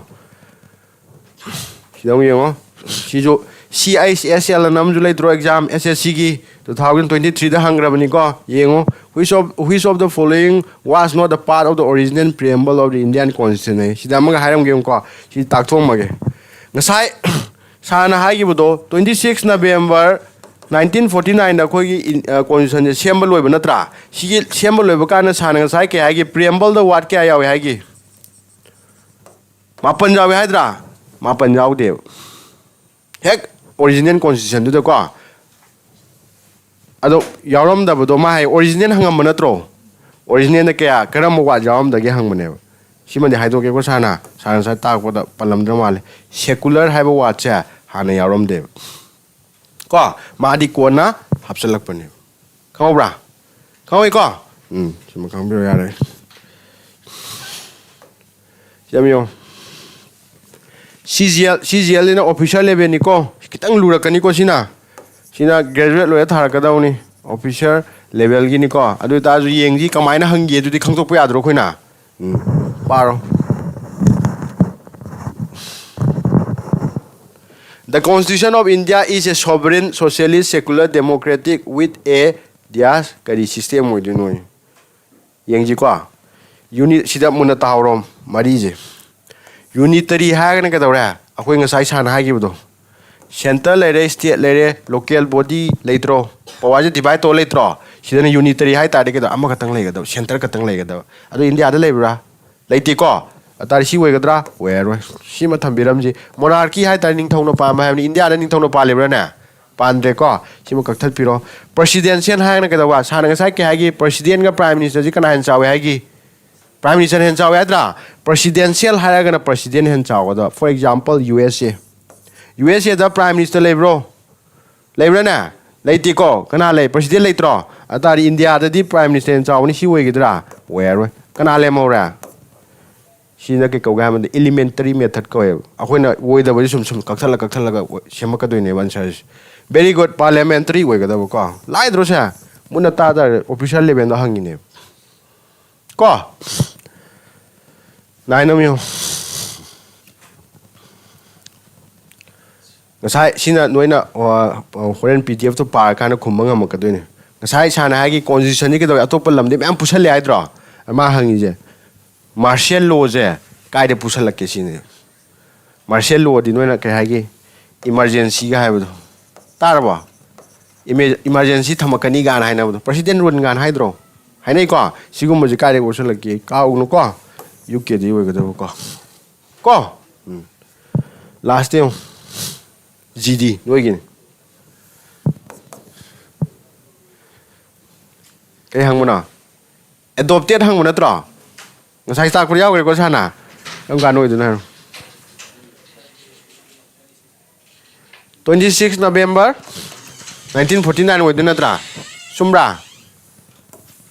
ꯁꯤꯗ ꯑꯃꯨꯛ ꯌꯦꯡꯉꯣ꯫ ꯁꯤꯁꯨ C I S L ꯑꯅ ꯑꯃꯁꯨ ꯂꯩꯇ꯭ꯔꯣ, exam S S C ꯒꯤ two thousand twenty three ꯗ ꯍꯪꯈ꯭ꯔꯕꯅꯤꯀꯣ꯫ ꯌꯦꯡꯉꯣ, which of, which of the following was not a part of the original preamble of the Indian Constitution? ꯍꯥꯏ꯫ ꯁꯤꯗ ꯑꯃꯒ ꯍꯥꯏꯔꯝꯒꯦ ꯌꯦꯡꯉꯨꯀꯣ꯫ ꯁꯤ ꯇꯥꯛꯊꯣꯛꯑꯝꯃꯒꯦ꯫ ꯉꯁꯥꯏ ꯁꯥꯔꯅ ꯍꯥꯏꯈꯤꯕꯗꯣ, twenty six November nineteen forty nine ꯗ ꯑꯩꯈꯣꯏꯒꯤ ꯏꯟ-, ꯑ, Constitution ꯁꯦ ꯁꯦꯝꯕ ꯂꯣꯏꯕ ꯅꯠꯇ꯭ꯔꯥ? ꯁꯤꯒꯤ ꯁꯦꯝꯕ ꯂꯣꯏꯕ ꯀꯥꯟꯗ ꯁꯥꯔꯅ ꯉꯁꯥꯏ ꯀꯩ ꯍꯥꯏꯒꯦ? Preamble ꯗ word ꯀꯌꯥ ꯌꯥꯎꯏ ꯍꯥꯏꯒꯦ? ꯃꯥꯄꯟ ꯌꯥꯎꯏ ꯍꯥꯏꯗ꯭ꯔꯥ? ꯃꯥꯄꯟ ꯌꯥꯎꯗꯦꯕ꯫ ꯍꯦꯛ original Constitution ꯗꯨꯗꯀꯣ꯫ ꯑꯗꯣ ꯌꯥꯎꯔꯝꯗꯕꯗꯣ ꯃꯥ ꯍꯥꯏ, original ꯍꯪꯉꯝꯕ ꯅꯠꯇ꯭ꯔꯣ? Original ꯗ ꯀꯌꯥ, ꯀꯔꯝꯕ word ꯌꯥꯎꯔꯝꯗꯒꯦ ꯍꯪꯕꯅꯦꯕ꯫ ꯁꯤꯃꯗꯤ ꯍꯥꯏꯗꯣꯛꯀꯦꯀꯣ ꯁꯥꯔꯅ, ꯁꯥꯔꯅ ꯉꯁꯥꯏ ꯇꯥꯛꯄꯗ ꯄꯜꯂꯝꯗ꯭ꯔ ꯃꯥꯜꯂꯦ꯫ Secular ꯍꯥꯏꯕ word ꯁꯦ ꯍꯥꯟꯅ ꯌꯥꯎꯔꯝꯗꯦꯕ꯫ ꯀꯣ, ꯃꯥꯗꯤ ꯀꯣꯟꯅ ꯍꯥꯞꯆꯤꯜꯂꯛꯄꯅꯦꯕ꯫ ꯈꯪꯍꯧꯕ꯭ꯔꯥ? ꯈꯪꯍꯧꯋꯤꯀꯣ? ꯎꯝ, ꯁꯤꯃ ꯈꯪꯕꯤꯔꯣ ꯌꯥꯔꯦ꯫ ꯁꯤ ꯌꯥꯝ ꯌꯦꯡꯉꯣ꯫ C G L, C G L ꯁꯤꯅ officer level ꯅꯤꯀꯣ꯫ ꯈꯤꯇꯪ ꯂꯨꯔꯛꯀꯅꯤꯀꯣ ꯁꯤꯅ꯫ ꯁꯤꯅ graduate ꯂꯣꯏꯔ ꯊꯥꯔꯛꯀꯗꯧꯅꯤ꯫ Officer level ꯒꯤꯅꯤꯀꯣ꯫ ꯑꯗꯨ ꯑꯣꯏꯇꯥꯔꯁꯨ ꯌꯦꯡꯁꯤ ꯀꯃꯥꯏꯅ ꯍꯪꯒꯦ ꯑꯗꯨꯗꯤ ꯈꯪꯗꯣꯛꯄ ꯌꯥꯗ꯭ꯔꯣ ꯑꯩꯈꯣꯏꯅ? ꯎꯝ, ꯄꯥꯔꯣ꯫ The Constitution of India is a sovereign, socialist, secular, democratic with a dash ꯀꯔꯤ system ꯑꯣꯏꯗꯣꯏꯅꯣ? ꯌꯦꯡꯁꯤꯀꯣ꯫ Uni-, ꯁꯤꯗ ꯃꯨꯟꯅ ꯇꯥꯍꯧꯔꯣ, ꯃꯔꯤꯁꯦ꯫ Unitary ꯍꯥꯏꯔꯒꯅ ꯀꯩꯗꯧꯔꯦ? ꯑꯩꯈꯣꯏ ꯉꯁꯥꯏ ꯁꯥꯔꯅ ꯍꯥꯏꯈꯤꯕꯗꯣ꯫ Centre ꯂꯩꯔꯦ, state ꯂꯩꯔꯦ, local body ꯂꯩꯇ꯭ꯔꯣ? Power ꯁꯦ divide ꯇꯧꯔ ꯂꯩꯇ꯭ꯔꯣ? ꯁꯤꯗꯅ unitary ꯍꯥꯏ ꯇꯥꯔꯗꯤ ꯀꯩꯗꯧ? ꯑꯃꯈꯛꯇꯪ ꯂꯩꯒꯗꯕ, centre ꯈꯛꯇꯪ ꯂꯩꯒꯗꯕ꯫ ꯑꯗꯣ ꯏꯟꯗꯤꯌꯥꯗ ꯂꯩꯕ꯭ꯔꯥ? ꯂꯩꯇꯦꯀꯣ? ꯑꯗꯨ ꯇꯥꯔꯗꯤ ꯁꯤ ꯑꯣꯏꯒꯗ꯭ꯔꯥ? ꯑꯣꯏꯔꯔꯣꯏ꯫ ꯁꯤꯃ ꯊꯝꯕꯤꯔꯝꯁꯤ꯫ Monarchy ꯍꯥꯏ ꯇꯥꯔꯗꯤ ꯅꯤꯡꯊꯧꯅ ꯄꯥꯟꯕ ꯍꯥꯏꯕꯅꯤ꯫ ꯏꯟꯗꯤꯌꯥꯗ ꯅꯤꯡꯊꯧꯅ ꯄꯥꯜꯂꯤꯕ꯭ꯔꯥꯅꯦ? ꯄꯥꯟꯗ꯭ꯔꯦꯀꯣ? ꯁꯤꯃ ꯀꯛꯊꯠꯄꯤꯔꯣ꯫ Presidential ꯍꯥꯏꯔꯒꯅ ꯀꯩꯗꯧꯕ? ꯁꯥꯔꯅ ꯉꯁꯥꯏ ꯀꯩ ꯍꯥꯏꯒꯤ? President ꯒ Prime Minister ꯁꯤ ꯀꯅꯥ ꯍꯦꯟꯅ ꯆꯥꯎꯏ ꯍꯥꯏꯒꯤ? Prime Minister ꯅ ꯍꯦꯟꯅ ꯆꯥꯎꯏ ꯍꯥꯏꯗ꯭ꯔꯥ? Presidential ꯍꯥꯏꯔꯒꯅ President ꯍꯦꯟꯅ ꯆꯥꯎꯒꯗꯕ꯫ For example, U S A꯫ U S A the Prime Minister ꯂꯩꯕ꯭ꯔꯣ? ꯂꯩꯕ꯭ꯔꯥꯅꯦ? ꯂꯩꯇꯦꯀꯣ꯫ ꯀꯅꯥ ꯂꯩ? President ꯂꯩꯇ꯭ꯔꯣ? ꯑꯗꯨ ꯇꯥꯔꯗꯤ ꯏꯟꯗꯤꯌꯥꯗꯗꯤ Prime Minister ꯍꯦꯟꯅ ꯆꯥꯎꯕꯅꯤ, ꯁꯤ ꯑꯣꯏꯒꯗ꯭ꯔꯥ? ꯑꯣꯏꯔꯔꯣꯏ꯫ ꯀꯅꯥ ꯂꯦꯝꯍꯧꯔꯦ? ꯁꯤꯅ ꯀꯩ ꯀꯧꯒꯦ ꯍꯥꯏꯕꯗ elementary method ꯀꯧꯋꯦꯕ꯫ ꯑꯩꯈꯣꯏꯅ ꯑꯣꯏꯗꯕꯁꯦ ꯁꯨꯝ ꯁꯨꯝ ꯀꯛꯊꯠꯂ ꯀꯛꯊꯠꯂꯒ ꯁꯦꯝꯃꯛꯀꯗꯣꯏꯅꯦꯕ answerꯁꯦ꯫ Very good, parliamentary ꯑꯣꯏꯒꯗꯕꯀꯣ꯫ ꯂꯥꯏꯗ꯭ꯔꯣ ꯁꯦ? ꯃꯨꯟꯅ ꯇꯥ ꯇꯥꯔꯦ, official levelꯗ ꯍꯪꯉꯤꯅꯦꯕ꯫ ꯀꯣ? Nine ꯑꯃ ꯌꯦꯡꯉꯣ꯫ ꯉꯁꯥꯏ ꯁꯤꯅ ꯅꯣꯏꯅ, ꯑ, ꯍꯣꯔꯦꯟ P D Fꯇꯣ ꯄꯥꯔꯀꯥꯟꯗ ꯈꯨꯝꯕ ꯉꯝꯃꯛꯀꯗꯣꯏꯅꯦ꯫ ꯉꯁꯥꯏ ꯁꯥꯔꯅ ꯍꯥꯏꯒꯤ constitutionꯗꯤ ꯀꯩꯗꯧꯋꯦ? ꯑꯇꯣꯞꯄ ꯂꯝꯗꯤ ꯃꯌꯥꯝ ꯄꯨꯁꯜꯂꯦ ꯍꯥꯏꯗ꯭ꯔꯣ? ꯃꯥ ꯍꯪꯉꯤꯁꯦ꯫ Martial lawꯁꯦ ꯀꯥꯏꯗ ꯄꯨꯁꯜꯂꯛꯀꯦ ꯁꯤꯅꯤ꯫ Martial lawꯗꯤ ꯅꯣꯏꯅ ꯀꯩ ꯍꯥꯏꯒꯦ? Emergencyꯒ ꯍꯥꯏꯕꯗꯣ꯫ ꯇꯥꯔꯕꯣ? Eme-, emergency ꯊꯝꯃꯛꯀꯅꯤ ꯀꯥꯏꯅ ꯍꯥꯏꯅꯕꯗꯣ꯫ President rule ꯀꯥꯏꯅ ꯍꯥꯏꯗ꯭ꯔꯣ? ꯍꯥꯏꯅꯩꯀꯣ? ꯁꯤꯒꯨꯝꯕꯁꯦ ꯀꯥꯏꯗ ꯄꯨꯁꯜꯂꯛꯀꯦ? ꯀꯥꯎꯒꯅꯨꯀꯣ? UKꯗ ꯑꯣꯏꯒꯗꯕꯀꯣ꯫ ꯀꯣ? ꯎꯝ꯫ Last ꯌꯦꯡꯉꯨ꯫ GD ꯅꯣꯏꯒꯤꯅꯤ꯫ ꯀꯩ ꯍꯪꯕꯅꯣ? Adopted ꯍꯪꯕ ꯅꯠꯇ꯭ꯔꯣ? ꯉꯁꯥꯏ ꯇꯥꯛꯄꯗ ꯌꯥꯎꯈ꯭ꯔꯦꯀꯣ ꯁꯥꯔꯅ? ꯀꯔꯝ ꯀꯥꯟꯗ ꯑꯣꯏꯗꯣꯏꯅꯣ ꯍꯥꯏꯔꯣ? Twenty six November nineteen forty nine ꯑꯣꯏꯗꯣꯏ ꯅꯠꯇ꯭ꯔꯥ? ꯆꯨꯝꯕ꯭ꯔꯥ?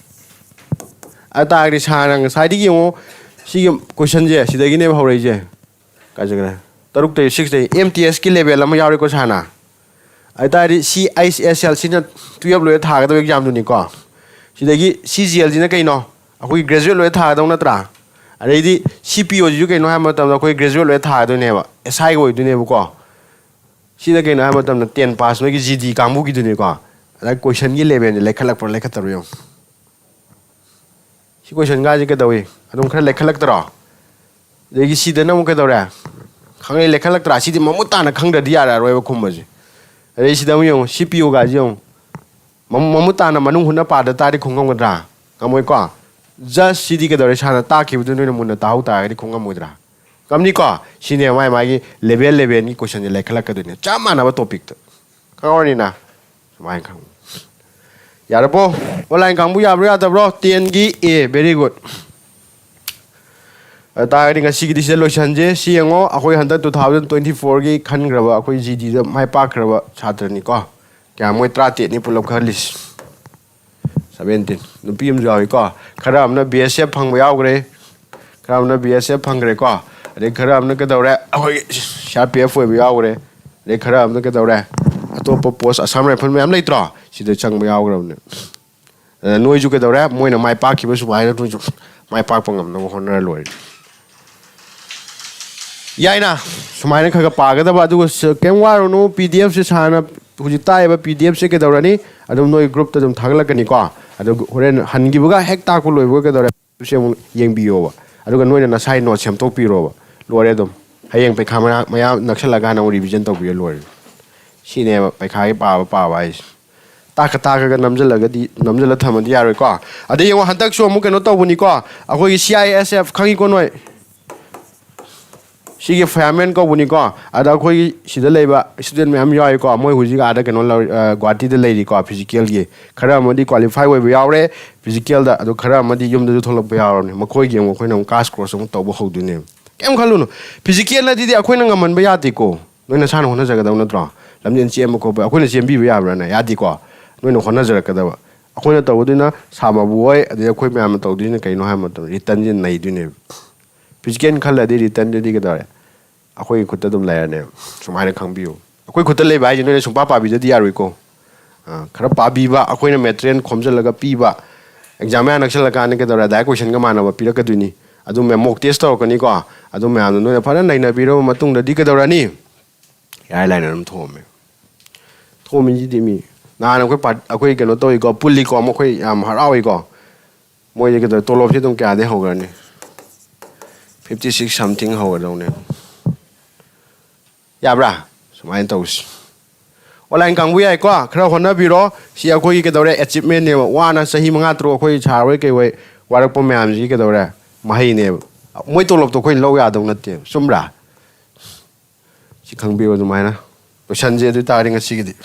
ꯑꯗꯨ ꯇꯥꯔꯒꯗꯤ ꯁꯥꯔꯅ ꯉꯁꯥꯏꯗꯒꯤ ꯌꯦꯡꯉꯣ, ꯁꯤꯒꯤ questionꯁꯦ ꯁꯤꯗꯒꯤꯅꯦꯕ ꯍꯧꯔꯛꯏꯁꯦ꯫ ꯀꯥꯏ ꯆꯠꯈ꯭ꯔꯦ? ꯇꯔꯨꯛꯇꯒꯤ, sixꯇꯒꯤ꯫ MTSꯀꯤ level ꯑꯃ ꯌꯥꯎꯔꯦꯀꯣ ꯁꯥꯔꯅ꯫ ꯑꯗꯨ ꯇꯥꯔꯗꯤ CISL ꯁꯤꯅ twelve ꯂꯣꯏꯔ ꯊꯥꯒꯗꯕ examꯗꯨꯅꯤꯀꯣ꯫ ꯁꯤꯗꯒꯤ CGLꯁꯤꯅ ꯀꯩꯅꯣ? ꯑꯩꯈꯣꯏꯒꯤ graduate ꯂꯣꯏꯔ ꯊꯥꯒꯗꯧ ꯅꯠꯇ꯭ꯔꯥ? ꯑꯗꯩꯗꯤ CPOꯁꯤꯁꯨ ꯀꯩꯅꯣ ꯍꯥꯏꯕ ꯃꯇꯝꯗ ꯑꯩꯈꯣꯏ graduate ꯂꯣꯏꯔ ꯊꯥꯒꯗꯣꯏꯅꯦꯕ, SIꯒ ꯑꯣꯏꯗꯣꯏꯅꯦꯕꯀꯣ꯫ ꯁꯤꯅ ꯀꯩꯅꯣ ꯍꯥꯏꯕ ꯃꯇꯝꯗ ten pass ꯅꯣꯏꯒꯤ GD ꯀꯥꯡꯕꯨꯒꯤꯗꯨꯅꯤꯀꯣ꯫ ꯑꯗ questionꯒꯤ levelꯁꯦ ꯂꯩꯈꯠꯂꯛꯄ꯭ꯔꯥ ꯂꯩꯈꯠꯇꯕ꯭ꯔꯥ ꯌꯦꯡꯉꯨ꯫ ꯁꯤ questionꯒꯥꯁꯦ ꯀꯩꯗꯧꯏ? ꯑꯗꯨꯝ ꯈꯔ ꯂꯩꯈꯠꯂꯛꯇ꯭ꯔꯣ? ꯑꯗꯒꯤ ꯁꯤꯗꯅ ꯑꯃꯨꯛ ꯀꯩꯗꯧꯔꯦ? ꯈꯪꯂꯩ ꯂꯩꯈꯠꯂꯛꯇ꯭ꯔꯥ? ꯁꯤꯗꯤ ꯃꯃꯨꯠ ꯇꯥꯅ ꯈꯪꯗ꯭ꯔꯗꯤ ꯌꯥꯔꯛꯑꯔꯣꯏꯕ ꯈꯨꯝꯕꯁꯦ꯫ ꯑꯗꯩ ꯁꯤꯗ ꯑꯃꯨꯛ ꯌꯦꯡꯉꯨ, CPOꯒꯥꯁꯦ ꯌꯦꯡꯉꯨ꯫ ꯃꯃꯨ-, ꯃꯃꯨꯠ ꯇꯥꯅ ꯃꯅꯨꯡ ꯍꯨꯠꯅ ꯄꯥꯗ ꯇꯥꯔꯗꯤ ꯈꯨꯝ ꯉꯝꯒꯗ꯭ꯔꯥ? ꯉꯝꯃꯣꯏꯀꯣ? Just ꯁꯤꯗꯤ ꯀꯩꯗꯧꯔꯦ? ꯁꯥꯔꯅ ꯇꯥꯛꯈꯤꯕꯗꯨ ꯅꯣꯏꯅ ꯃꯨꯟꯅ ꯇꯥꯍꯧ ꯇꯥꯔꯒꯗꯤ ꯈꯨꯝ ꯉꯝꯃꯣꯏꯗ꯭ꯔꯥ? ꯉꯝꯅꯤꯀꯣ? ꯁꯤꯅꯦ ꯃꯥꯏ ꯃꯥꯒꯤ level levelꯒꯤ questionꯁꯦ ꯂꯩꯈꯠꯂꯛꯀꯗꯣꯏꯅꯦ꯫ ꯆꯞ ꯃꯥꯟꯅꯕ topicꯇ꯫ ꯈꯪꯍꯧꯔꯅꯤꯅ? ꯁꯨꯃꯥꯏꯅ ꯈꯪꯉꯨ꯫ ꯌꯥꯔꯕꯣ? Online ꯀꯥꯡꯕꯨ ꯌꯥꯕ꯭ꯔꯣ ꯌꯥꯗꯕ꯭ꯔꯣ? Tenꯒꯤ A, very good꯫ ꯑꯗꯨ ꯇꯥꯔꯒꯗꯤ ꯉꯁꯤꯒꯤꯗꯤ ꯁꯤꯗ ꯂꯣꯏꯁꯟꯁꯦ꯫ ꯁꯤ ꯌꯦꯡꯉꯣ, ꯑꯩꯈꯣꯏ ꯍꯟꯗꯛ two thousand twenty fourꯒꯤ ꯈꯟꯈ꯭ꯔꯕ ꯑꯩꯈꯣꯏ GDꯗ ꯃꯥꯏ ꯄꯥꯛꯈ꯭ꯔꯕ ꯁꯥꯇ꯭ꯔꯅꯤꯀꯣ꯫ ꯀꯌꯥ? ꯃꯣꯏ ꯇꯔꯥꯇꯔꯦꯠꯅꯤ ꯄꯨꯂꯞ ꯈꯜꯂꯤꯁꯤ꯫ Seventeen꯫ ꯅꯨꯄꯤ ꯑꯃꯁꯨ ꯌꯥꯎꯏꯀꯣ꯫ ꯈꯔ ꯑꯃꯅ BSF ꯐꯪꯕ ꯌꯥꯎꯈ꯭ꯔꯦ꯫ ꯈꯔ ꯑꯃꯅ ꯕꯤ ꯑꯦꯁ ꯑꯦꯐ ꯐꯪꯈ꯭ꯔꯦꯀꯣ꯫ ꯑꯗꯩ ꯈꯔ ꯑꯃꯅ ꯀꯩꯗꯧꯔꯦ, ꯑꯩꯈꯣꯏꯒꯤ ꯁꯤ ꯑꯥꯔ ꯄꯤ ꯑꯦꯐ ꯑꯣꯏꯕ ꯌꯥꯎꯈ꯭ꯔꯦ꯫ ꯑꯗꯩ ꯈꯔ ꯑꯃꯅ ꯀꯩꯗꯧꯔꯦ, ꯑꯇꯣꯞꯄ ꯄꯣꯁ, ꯑꯁꯥꯝ ꯔꯥꯏꯐꯜ ꯃꯌꯥꯝ ꯂꯩꯇ꯭ꯔꯣ, ꯁꯤꯗ ꯆꯪꯕ ꯌꯥꯎꯈ꯭ꯔꯕꯅꯦ꯫ ꯑꯗ ꯅꯣꯏꯁꯨ ꯀꯩꯗꯧꯔꯦ, ꯃꯣꯏꯅ ꯃꯥꯏ ꯄꯥꯛꯈꯤꯕ ꯁꯨꯃꯥꯏꯅ ꯅꯣꯏꯁꯨ ꯃꯥꯏ ꯄꯥꯛꯄ ꯉꯝꯅꯕ ꯍꯣꯠꯅꯔ ꯂꯣꯏꯔꯦ꯫ ꯌꯥꯏꯅ, ꯁꯨꯃꯥꯏꯅ ꯈꯔ ꯈꯔ ꯄꯥꯒꯗꯕ꯫ ꯑꯗꯨꯒ ꯁ-, ꯀꯩꯝ ꯋꯥꯔꯨꯅꯨ, ꯄꯤ ꯗꯤ ꯑꯦꯐꯁꯦ ꯁꯥꯔꯅ ꯍꯧꯖꯤꯛ ꯇꯥꯛꯏꯕ ꯄꯤ ꯗꯤ ꯑꯦꯐꯁꯦ ꯀꯩꯗꯧꯔꯅꯤ, ꯑꯗꯨꯝ ꯅꯣꯏ ꯒ꯭ꯔꯨꯞꯇ ꯑꯗꯨꯝ ꯊꯥꯒꯠꯂꯛꯀꯅꯤꯀꯣ꯫ ꯑꯗꯨ ꯍꯣꯔꯦꯟ ꯍꯟꯈꯤꯕꯒ ꯍꯦꯛ ꯇꯥꯛꯄ ꯂꯣꯏꯕꯒ ꯀꯩꯗꯧꯔꯦ, ꯁꯦ ꯑꯃꯨꯛ ꯌꯦꯡꯕꯤꯌꯣꯕ꯫ ꯑꯗꯨꯒ ꯅꯣꯏꯅ ꯅꯁꯥꯒꯤ ꯅꯣꯠ ꯁꯦꯝꯗꯣꯛꯄꯤꯔꯣꯕ꯫ ꯂꯣꯏꯔꯦ ꯑꯗꯨꯝ꯫ ꯍꯌꯦꯡ ꯄꯩꯈꯥ ꯃꯌꯥ, ꯃꯌꯥ ꯅꯛꯁꯜꯂꯛꯑꯀꯥꯟꯗ ꯑꯃꯨꯛ ꯔꯤꯚꯤꯖꯟ ꯇꯧꯕꯤꯔ ꯂꯣꯏꯔꯦ꯫ ꯁꯤꯅꯦꯕ ꯄꯩꯈꯥꯒꯤ ꯄꯥꯕ ꯄꯥꯕ ꯍꯥꯏꯁꯦ꯫ ꯇꯥꯛꯀ ꯇꯥꯛꯀꯒ ꯅꯝꯖꯜꯂꯒꯗꯤ, ꯅꯝꯖꯜꯂ ꯊꯝꯃꯗꯤ ꯌꯥꯔꯣꯏꯀꯣ꯫ ꯑꯗꯩ ꯌꯦꯡꯉꯣ, ꯍꯟꯗꯛꯁꯨ ꯑꯃꯨꯛ ꯀꯩꯅꯣ ꯇꯧꯕꯅꯤꯀꯣ, ꯑꯩꯈꯣꯏꯒꯤ ꯁꯤ ꯑꯥꯏ ꯑꯦꯁ ꯑꯦꯐ ꯈꯪꯉꯤꯀꯣ ꯅꯣꯏ? ꯁꯤꯒꯤ ꯐꯥꯌꯔꯃꯦꯟ ꯀꯧꯕꯅꯤꯀꯣ꯫ ꯑꯗ ꯑꯩꯈꯣꯏ ꯁꯤꯗ ꯂꯩꯕ ꯏꯁꯇꯨꯗꯦꯟ ꯃꯌꯥꯝ ꯌꯥꯎꯏꯀꯣ, ꯃꯣꯏ ꯍꯧꯖꯤꯛ ꯑꯥꯗ ꯀꯩꯅꯣ ꯂꯧ-, ꯑ, ꯒꯨꯍꯥꯇꯤꯗ ꯂꯩꯔꯤꯀꯣ, ꯐꯤꯖꯤꯀꯦꯜꯒꯤ꯫ ꯈꯔ ꯑꯃꯗꯤ ꯀ꯭ꯋꯥꯂꯤꯐꯥꯏ ꯑꯣꯏꯕ ꯌꯥꯎꯔꯦ ꯐꯤꯖꯤꯀꯦꯜꯗ, ꯑꯗꯣ ꯈꯔ ꯑꯃꯗꯤ ꯌꯨꯝꯗꯁꯨ ꯊꯣꯛꯂꯛꯄ ꯌꯥꯎꯔꯕꯅꯤ꯫ ꯃꯈꯣꯏꯒꯤ ꯑꯃꯨꯛ ꯑꯩꯈꯣꯏꯅ ꯑꯃꯨꯛ ꯀꯥꯁ ꯀ꯭ꯔꯣꯁ ꯑꯃꯨꯛ ꯇꯧꯕ ꯍꯧꯗꯣꯏꯅꯦꯕ꯫ ꯀꯩꯝ ꯈꯜꯂꯨꯅꯨ, ꯐꯤꯖꯤꯀꯦꯜꯅꯗꯤ ꯑꯩꯈꯣꯏꯅ ꯉꯝꯍꯟꯕ ꯌꯥꯗꯦꯀꯣ꯫ ꯅꯣꯏ ꯅꯁꯥꯅ ꯍꯣꯠꯅꯖꯒꯗꯕ ꯅꯠꯇ꯭ꯔꯣ? ꯂꯝꯖꯦꯟ ꯆꯦꯟꯕ ꯈꯣꯠꯄ ꯑꯩꯈꯣꯏꯅ ꯆꯦꯟꯕꯤꯕ ꯌꯥꯕ꯭ꯔꯥꯅꯦ? ꯌꯥꯗꯦꯀꯣ꯫ ꯅꯣꯏꯅ ꯍꯣꯠꯅꯖꯔꯛꯀꯗꯕ꯫ ꯑꯩꯈꯣꯏꯅ ꯇꯧꯒꯗꯣꯏꯅ ꯁꯥꯃꯕꯨ ꯍꯣꯏ, ꯑꯗꯩ ꯑꯩꯈꯣꯏ ꯃꯌꯥꯝꯅ ꯇꯧꯗꯣꯏꯅ ꯀꯩꯅꯣ ꯍꯥꯏꯕ ꯃꯇꯝꯗ ꯔꯤꯇꯟꯁꯦ ꯅꯩꯗꯣꯏꯅꯦꯕ꯫ ꯐꯤꯖꯤꯀꯦꯜ ꯈꯜꯂꯗꯤ ꯔꯤꯇꯟꯗꯗꯤ ꯀꯩꯗꯧꯔꯦ? ꯑꯩꯈꯣꯏꯒꯤ ꯈꯨꯠꯇ ꯑꯗꯨꯝ ꯂꯩꯔꯅꯦꯕ꯫ ꯁꯨꯃꯥꯏꯅ ꯈꯪꯕꯤꯌꯨ꯫ ꯑꯩꯈꯣꯏ ꯈꯨꯠꯇ ꯂꯩꯕ ꯍꯥꯏꯁꯦ ꯅꯣꯏꯅ ꯁꯨꯡꯄꯥ ꯄꯥꯕꯤꯗꯗꯤ ꯌꯥꯔꯣꯏꯀꯣ꯫ ꯑ, ꯈꯔ ꯄꯥꯕꯤꯕ, ꯑꯩꯈꯣꯏꯅ ꯃꯦꯇꯔꯤꯌꯦꯜ ꯈꯣꯝꯖꯤꯜꯂꯒ ꯄꯤꯕ꯫ ꯑꯦꯛꯖꯥꯝ ꯃꯌꯥ ꯅꯛꯁꯜꯂꯀꯥꯟꯗ ꯀꯩꯗꯧꯔꯦ? ꯗꯥꯏꯔꯦꯛ ꯀꯣꯏꯁꯟꯒ ꯃꯥꯟꯅꯕ ꯄꯤꯔꯛꯀꯗꯣꯏꯅꯤ꯫ ꯑꯗꯨ ꯃꯌꯥꯝ ꯃꯣꯛ ꯇꯦꯁ ꯇꯧꯔꯛꯀꯅꯤꯀꯣ꯫ ꯑꯗꯨ ꯃꯌꯥꯝꯗꯣ ꯅꯣꯏꯅ ꯐꯖꯅ ꯅꯩꯅꯕꯤꯔꯕ ꯃꯇꯨꯡꯗꯗꯤ ꯀꯩꯗꯧꯔꯅꯤ? ꯏꯔꯥꯏ ꯂꯥꯏꯅ ꯑꯗꯨꯝ ꯊꯣꯛꯑꯝꯃꯦ꯫ ꯊꯣꯛꯑꯝꯃꯤꯁꯤꯗꯤ ꯃꯤ꯫ ꯅꯍꯥꯟ ꯑꯩꯈꯣꯏ ꯄꯥꯔꯠ-, ꯑꯩꯈꯣꯏ ꯀꯩꯅꯣ ꯇꯧꯏꯀꯣ, ꯄꯨꯜꯂꯤꯀꯣ, ꯃꯈꯣꯏ ꯌꯥꯝ ꯍꯔꯥꯎꯏꯀꯣ꯫ ꯃꯣꯏꯁꯦ ꯀꯩꯗꯧꯔꯦ? ꯇꯣꯂꯣꯞꯁꯦ ꯑꯗꯨꯝ ꯀꯌꯥꯗꯩ ꯍꯧꯈ꯭ꯔꯅꯤ? ꯐꯤꯐꯇꯤ ꯁꯤꯛꯁ ꯁꯝꯊꯤꯡ ꯍꯧꯒꯗꯧꯅꯦ꯫ ꯌꯥꯕ꯭ꯔꯥ? ꯁꯨꯃꯥꯏꯅ ꯇꯧꯁꯤ꯫ ꯑꯣꯟꯂꯥꯏꯟ ꯀꯥꯡꯕꯨ ꯌꯥꯏꯀꯣ? ꯈꯔ ꯍꯣꯠꯅꯕꯤꯔꯣ꯫ ꯁꯤ ꯑꯩꯈꯣꯏꯒꯤ ꯀꯩꯗꯧꯔꯦ? ꯑꯦꯆꯤꯞꯃꯦꯟꯅꯦꯕ꯫ ꯋꯥꯅ ꯆꯍꯤ ꯃꯉꯥ ꯇꯔꯨꯛ ꯑꯩꯈꯣꯏ ꯁꯥꯔ ꯍꯣꯏ ꯀꯩ ꯍꯣꯏ ꯋꯥꯔꯛꯄ ꯃꯌꯥꯝꯁꯤꯒꯤ ꯀꯩꯗꯧꯔꯦ? ꯃꯍꯩꯅꯦꯕ꯫ ꯃꯣꯏ ꯇꯣꯂꯣꯞꯇꯣ ꯑꯩꯈꯣꯏꯅ ꯂꯧ ꯌꯥꯗꯧ ꯅꯠꯇꯦꯕ꯫ ꯆꯨꯝꯕ꯭ꯔꯥ? ꯁꯤ ꯈꯪꯕꯤꯌꯨ ꯑꯗꯨꯃꯥꯏꯅ꯫ ꯂꯣꯏꯁꯟꯁꯦ ꯑꯗꯨ ꯑꯣꯏ ꯇꯥꯔꯗꯤ ꯉꯁꯤꯒꯤꯗꯤ꯫